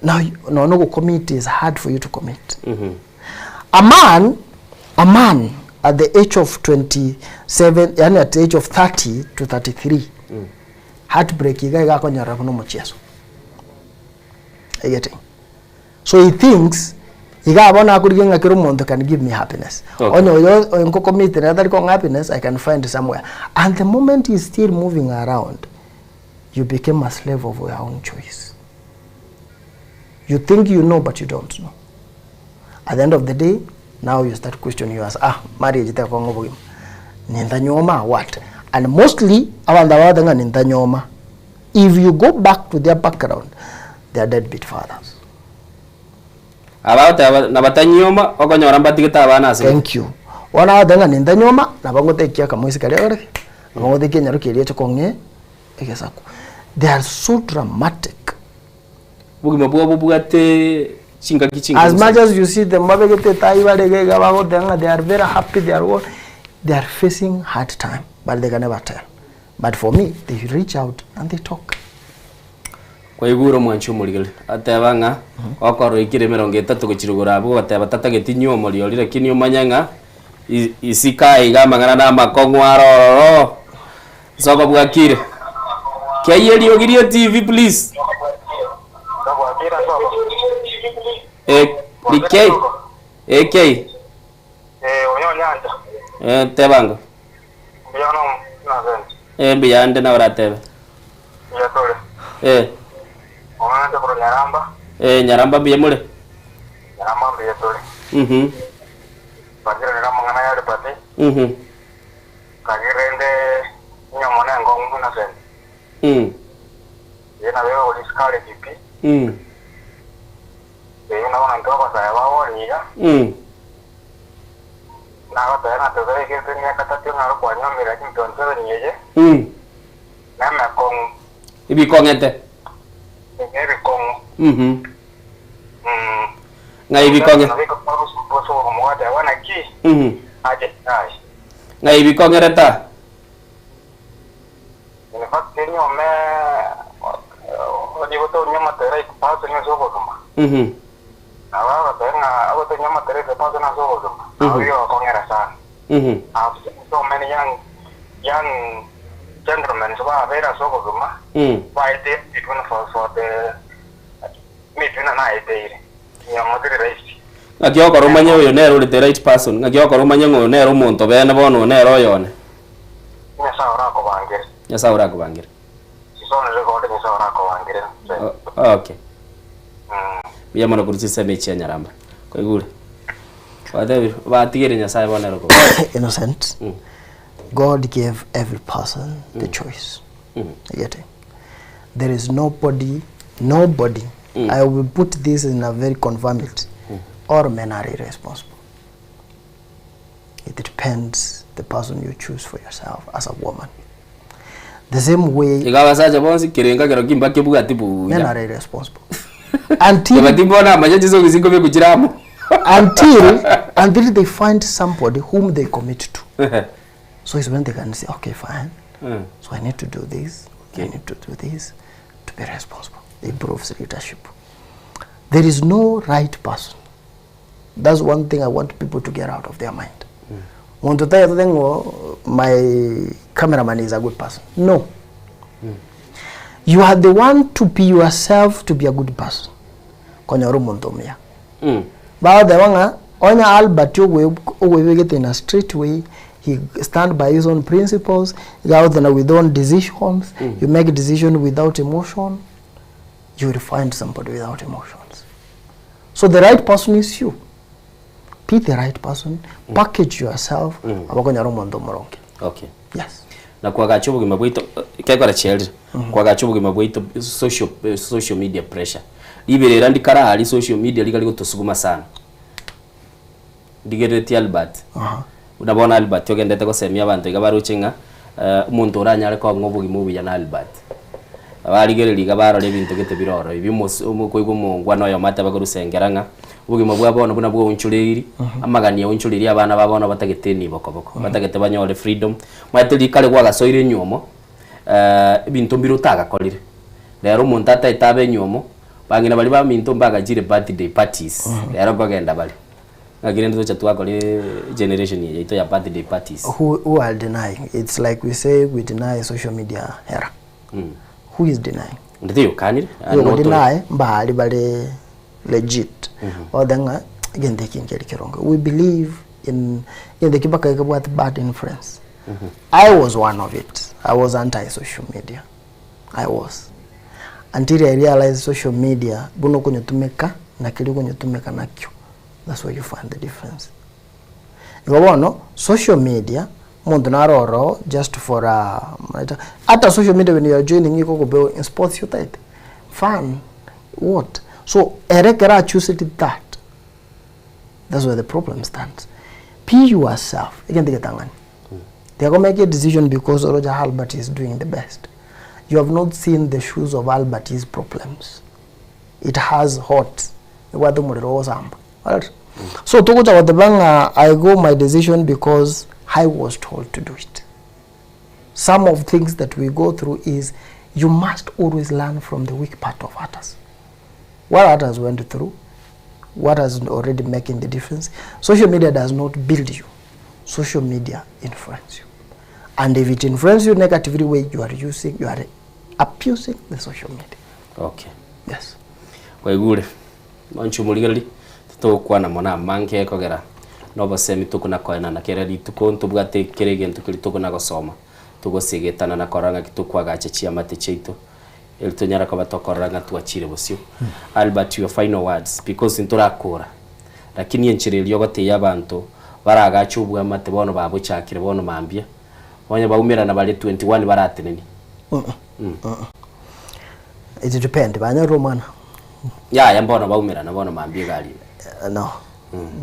Now you- no no commit is hard for you to commit. A man, a man at the age of 27, yani at the age of 30 to 33, heartbreak iga igakonyora buno mucheso. You getting? So he thinks iga abona akurigia ng'a kero omonto can give me happiness. Okay. Onye oyo oyo nkocommit na atari kong'a happiness I can find somewhere. And the moment he's still moving around, you became a slave of your own choice. You think you know, but you don't know. At the end of the day, now you start questioning yourself. Ah, marriage itakongo bogima. Nintanyoma what? And mostly, abantu abathenga nintanyoma. If you go back to their background, they are deadbeat fathers. Abagoteba nabatanyoma okonyora mbatigete abana ase. Thank you. Wana abathenga nintanyoma, nabangotekia akamoisi karia oreke, nabangotekia enyaroki eria echokong'e egesaku. They are so dramatic. Bogima bwabo bobwate chingaki chingaki. As much as you see them babegete tai barege bagotenga they are very happy they are all they are facing hard time but they can never tell. But for me they reach out and they talk. Kwaigure omwanchi omorigeri ateba ng'a okorora ekere emerongo etato gochia igoro abwo ogoteba tatageti nywa omoriori lakini omanye ng'a i- isika iga amang'ana na amakong'u aro ororo ase okobwakire. Keyia eriogi ria etivi please. Eh, rikei eh kei eh tebango eh mbuya ande nawe oratebe eh eh Nyaramba mbuya more mhm mhm Ebikong'ete. Mhm. Ng'ai ebikong'e? Mhm. Ng'ai ebikong'erete aa? Mhm. Mhm. Mhm. Mm. Ng'aki okora omanye oyo nere ore the right person, ng'aki okora omanye ng'a oyo nere omonto bene bono oyo nere oyone. Nyasaye orakobangere. Okay. Mbuya mono korwa chinsemo echi chia Nyaramba. Kwaigure? Gwatebire, batigere Nyasaye bono ere okobangera. Innocent. God gave every person the choice. You get it? There is nobody, nobody. I will put this in a very confirm it. All men are irresponsible. It depends the person you choose for yourself as a woman. The same way Iga abasacha bonsi kerenga kero kimba kebwati men buya. are irresponsible. Until Kebati bono amanya chisogisi nkobe chire amo. until until they find somebody whom they commit to. So is when they can say, okay, fine. So I need to do this, I need to do this to be responsible. Improves leadership. There is no right person. That's one thing I want people to get out of their mind. Monto tayetete ng'o my cameraman is a good person. No. You are the one to be yourself to be a good person. Konyora omonto omuya. Bagoteba ng'a onye Albert ogoe ogoebegete in a straight way, he stand by his own principles, iga agotenda with own decisions, you make decision without emotion, you will find somebody without emotions. So the right person is you. Be the right person, package yourself, nabo okonyora omonto omoronge. Okay. Yes. Na kwagacha obogima bwaito kekora chiarire kwagacha obogima bwaito social social media pressure riberera ndikare aria social media riga rigotosuguma sana ndigereretie Albert buna bono Albert ogendete gosemia abanto iga baroche ng'a omonto oranyare kong'a obogima obuya na Albert barigereria iga barora ebinto gete bire ororo ebi omos okoigwa omongwana oyomo ateba korwa Sengera ng'a obogima bwa bono buna bwaonchoreiri amagani aonchoreiri abana ba bono batagete enibo koboko batagete banyore freedom Omanyete rikare gwagasoire enywomo, ebinto mbire otagakorire. Rero omonto ataete abe enywomo, bang'ina baria baminto mbagachire birthday parties, rero nkogenda bare. Ng'aki rende tocha twakora generation eye yaito ya birthday parties. Who, who are denying? It's like we say we deny social media era. Who is denying? Onde taiyo okanire, Oyo ogodeny mbari bare legit othe ng'a egento eke nkeri keronge. We believe in egento eke mpaka ekebwate bad influence. I was one of it. I was anti social media. I was. Until I realized social media buna okonyotumeka na keria okonyotumeka nakio. That's where you find the difference. Igo bono social media omonto naro ororo just for a ata social media when you are joining igo okobewa in sports otaete fun what so ere ekero achuseti that that's where the problem stands be yourself egento egetang'ani tiga ko make a decision because oroche Albert is doing the best you have not seen the shoes of Albert his problems it has hot ebwate omorero ogosamba Alright? So togocha goteba ng'a I go my decision because I was told to do it. Some of things that we go through is you must always learn from the weak part of others. What others went through, what has already making the difference. Social media does not build you. Social media influence you. And if it influences you negatively way, you are using, you are abusing the social media. Okay. Yes. Kwaigure. Inche omorigereria, titogokwana mono amange ekogera nobosemi tokona-koenana kera rituko, ntobwate kera egento keria tokona-gosoma, togosigetana na korora ng'aki tokoagacha chiamate chiaito, eri tonyare koba tokorora ng'a twachire bosio. Albert your final words, because ntorakora, lakini enchera eria ogotebia abanto baragache obwamate bono babochakire bono mambia, onye baumerana bare 21 baratenenie. It depend, banyorire omwana. Yaya mbono baumerana bono mambia iga aria. No.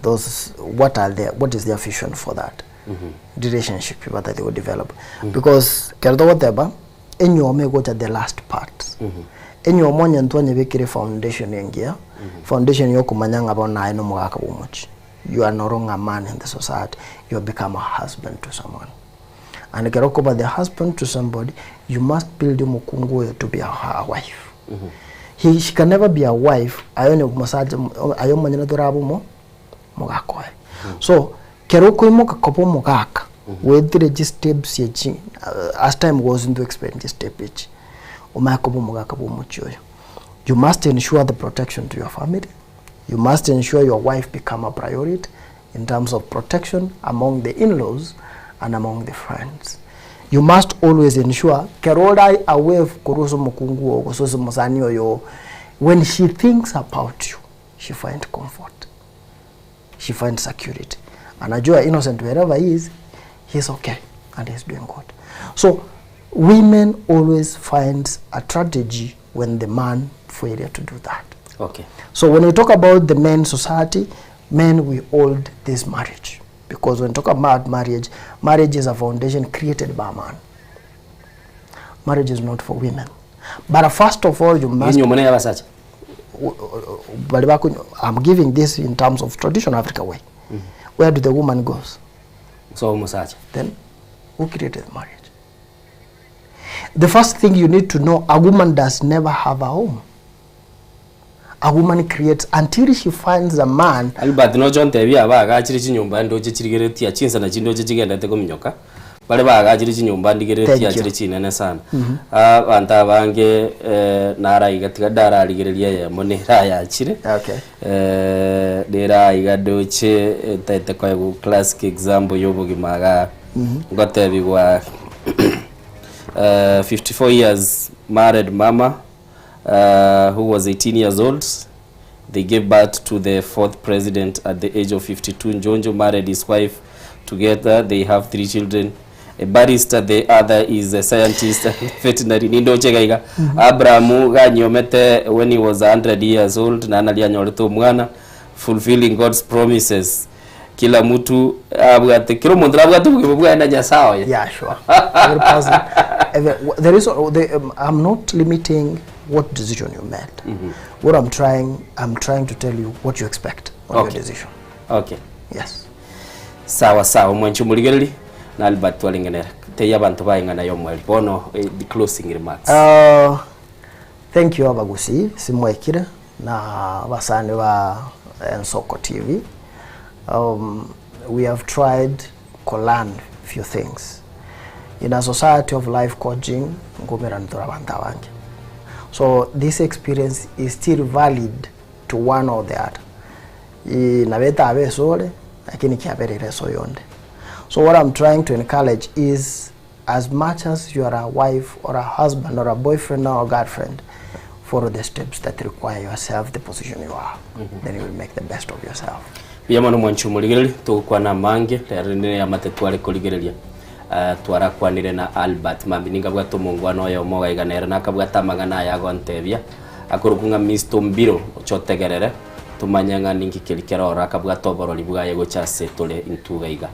Those what are their what is their vision for that relationship that they will develop because kero togoteba enywomo egocha the last part enywomo onye ntwanyebekire foundation engiya foundation ya okomanya ng'a bono aye na omogaka bwa omochie you are no longer a man in the society you have become a husband to someone and ekero okoba the husband to somebody you must build omokungu oyo to be a, a wife He, she can never be a wife aye onye omosacha aye omonyene torabe omo omogaka oye. So kero okoimoka koba omogaka goetire chisteps echi as time goes into explain chistep echi omanye koba omogaka bwa omochie oyo. You must ensure the protection to your family, you must ensure your wife become a priority in terms of protection among the in-laws and among the friends. You must always ensure kero ore away korwa ase omokungu oo gose ase omosani oyo oo, when she thinks about you, she find comfort, she find security. Anajua Innocent wherever he is, he is okay and he is doing good. So women always finds a tragedy when the man failure to do that. Okay. So when we talk about the men society, men we hold this marriage. Because when we talk about marriage, marriage is a foundation created by a man. Marriage is not for women. But first of all, you must... Inyo mune abasacha? Bali baku- I'm giving this in terms of traditional Africa way. Where do the woman goes? So omosacha. Then Who created marriage? The first thing you need to know, a woman does never have a home. A woman creates until she finds a man. Albert noche ontebie aba agachire chinyomba ndoche chirigeretie aa chinsa nachi ndoche chigendete kominyoka bare baagachire chinyomba ndigeretie Thank you. achire chinene sana Mhm. abanto abange eh, naraiga tiga ndararigereria eyemo nerayachire Okay. eh, nera iga ndoche etaete koegwa classic example ya obogima igaa Mhm. ngotebigwa eh, 54 years married mama uh, who was 18 years old. They gave birth to the fourth president at the age of 52. Njonjo married his wife together. They have three children. A barrister, the other is a scientist and veterinary. Nindoche gaiga. Mm -hmm. Abraham ganyomete when he was 100 years old na nari anyorete omwana fulfilling God's promises. Kila mtu abwate kila omonto nabwate obogima bwaye na Nyasaye oye. Yeah, sure. Every person, every, there is, the, um, I'm not limiting what decision you made. Mm -hmm. What I'm trying, I'm trying to tell you what you expect on okay. your decision. Okay. Yes. Sawa sawa mwanchi murigereri na Albert twarengenera teiyo abanto baeng'ana yomweri bono eh, the closing remarks. Uh, thank you abagusi simwekire na abasani ba Ensoko TV. Um, we have tried ko learn few things. In a society of life coaching, nkomerana tore abanto abange. So this experience is still valid to one or the other. I, nabo etabe esore, lakini kiabereire ase oyonde. So what I'm trying to encourage is as much as you are a wife or a husband or a boyfriend or a girlfriend, follow the steps that require yourself the position you are, then you will make the best of yourself. Mbuya mono mwanche omorigereria, togokwana amange, rero rende neamate tware korigereria. Ah, twarakwanire na Albert mambia ningabwate omongwana oyomo ogaiga nere nakabwate amang'ana aya agontebia, akorokwa ng'a Mister Ombiro, oche otegerere, tomanye ng'a ninki keria kere ororo akabwate oborori bwaye gocha ase tore intwe iga iga.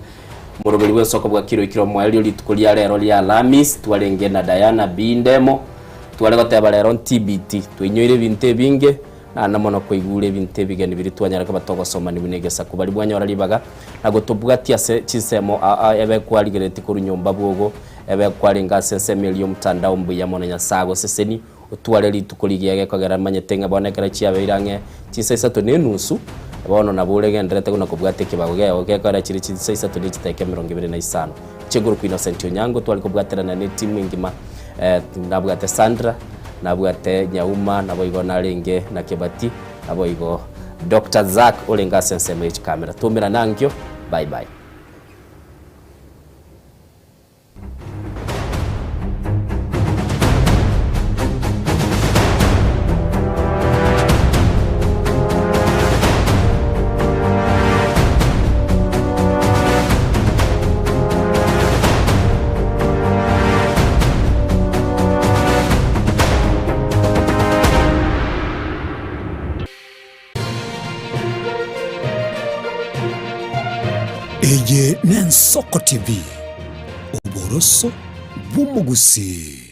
Omoroberi bw'ensoko bwa kiro ekero omoerio rituko ria rero ria Alhamisi, twarenge na Diana B. Ndemo, tware goteba rero ntbt, twainyoire ebinto ebinge, naende mono koigure ebinto ebigeni biria twanyara koba togosomani buna egesaku. Baria bwanyora ribaga na gotobwatia ase chinsemo aa ebe kwarigereretie korwa nyomba bwogo, ebe kwarenge ase ensemo eria y'omotandao mbuya mono Nyasae agosesenie, Otware rituko rigiya gekogera manyete ng'a bono ekero chiabeire ang'e chinsa isato na enusu, bono nabo oregendererete buna kobwata ekebago geao gekogera chire chinsa isato ne chidakika emerongo ebere na isano. Inche nkorokwa Innocent Onyango, tware kobwaterana ne etimu engima, nabwate Sandra, nabwate Nyauma, naboigo narenge na Kebati, naboigo Doctor Zack orenge ase ensemo ye chikamera. Toumerane ankio, bye bye. Eye n'Ensoko TV, oboroso bw'omogusii.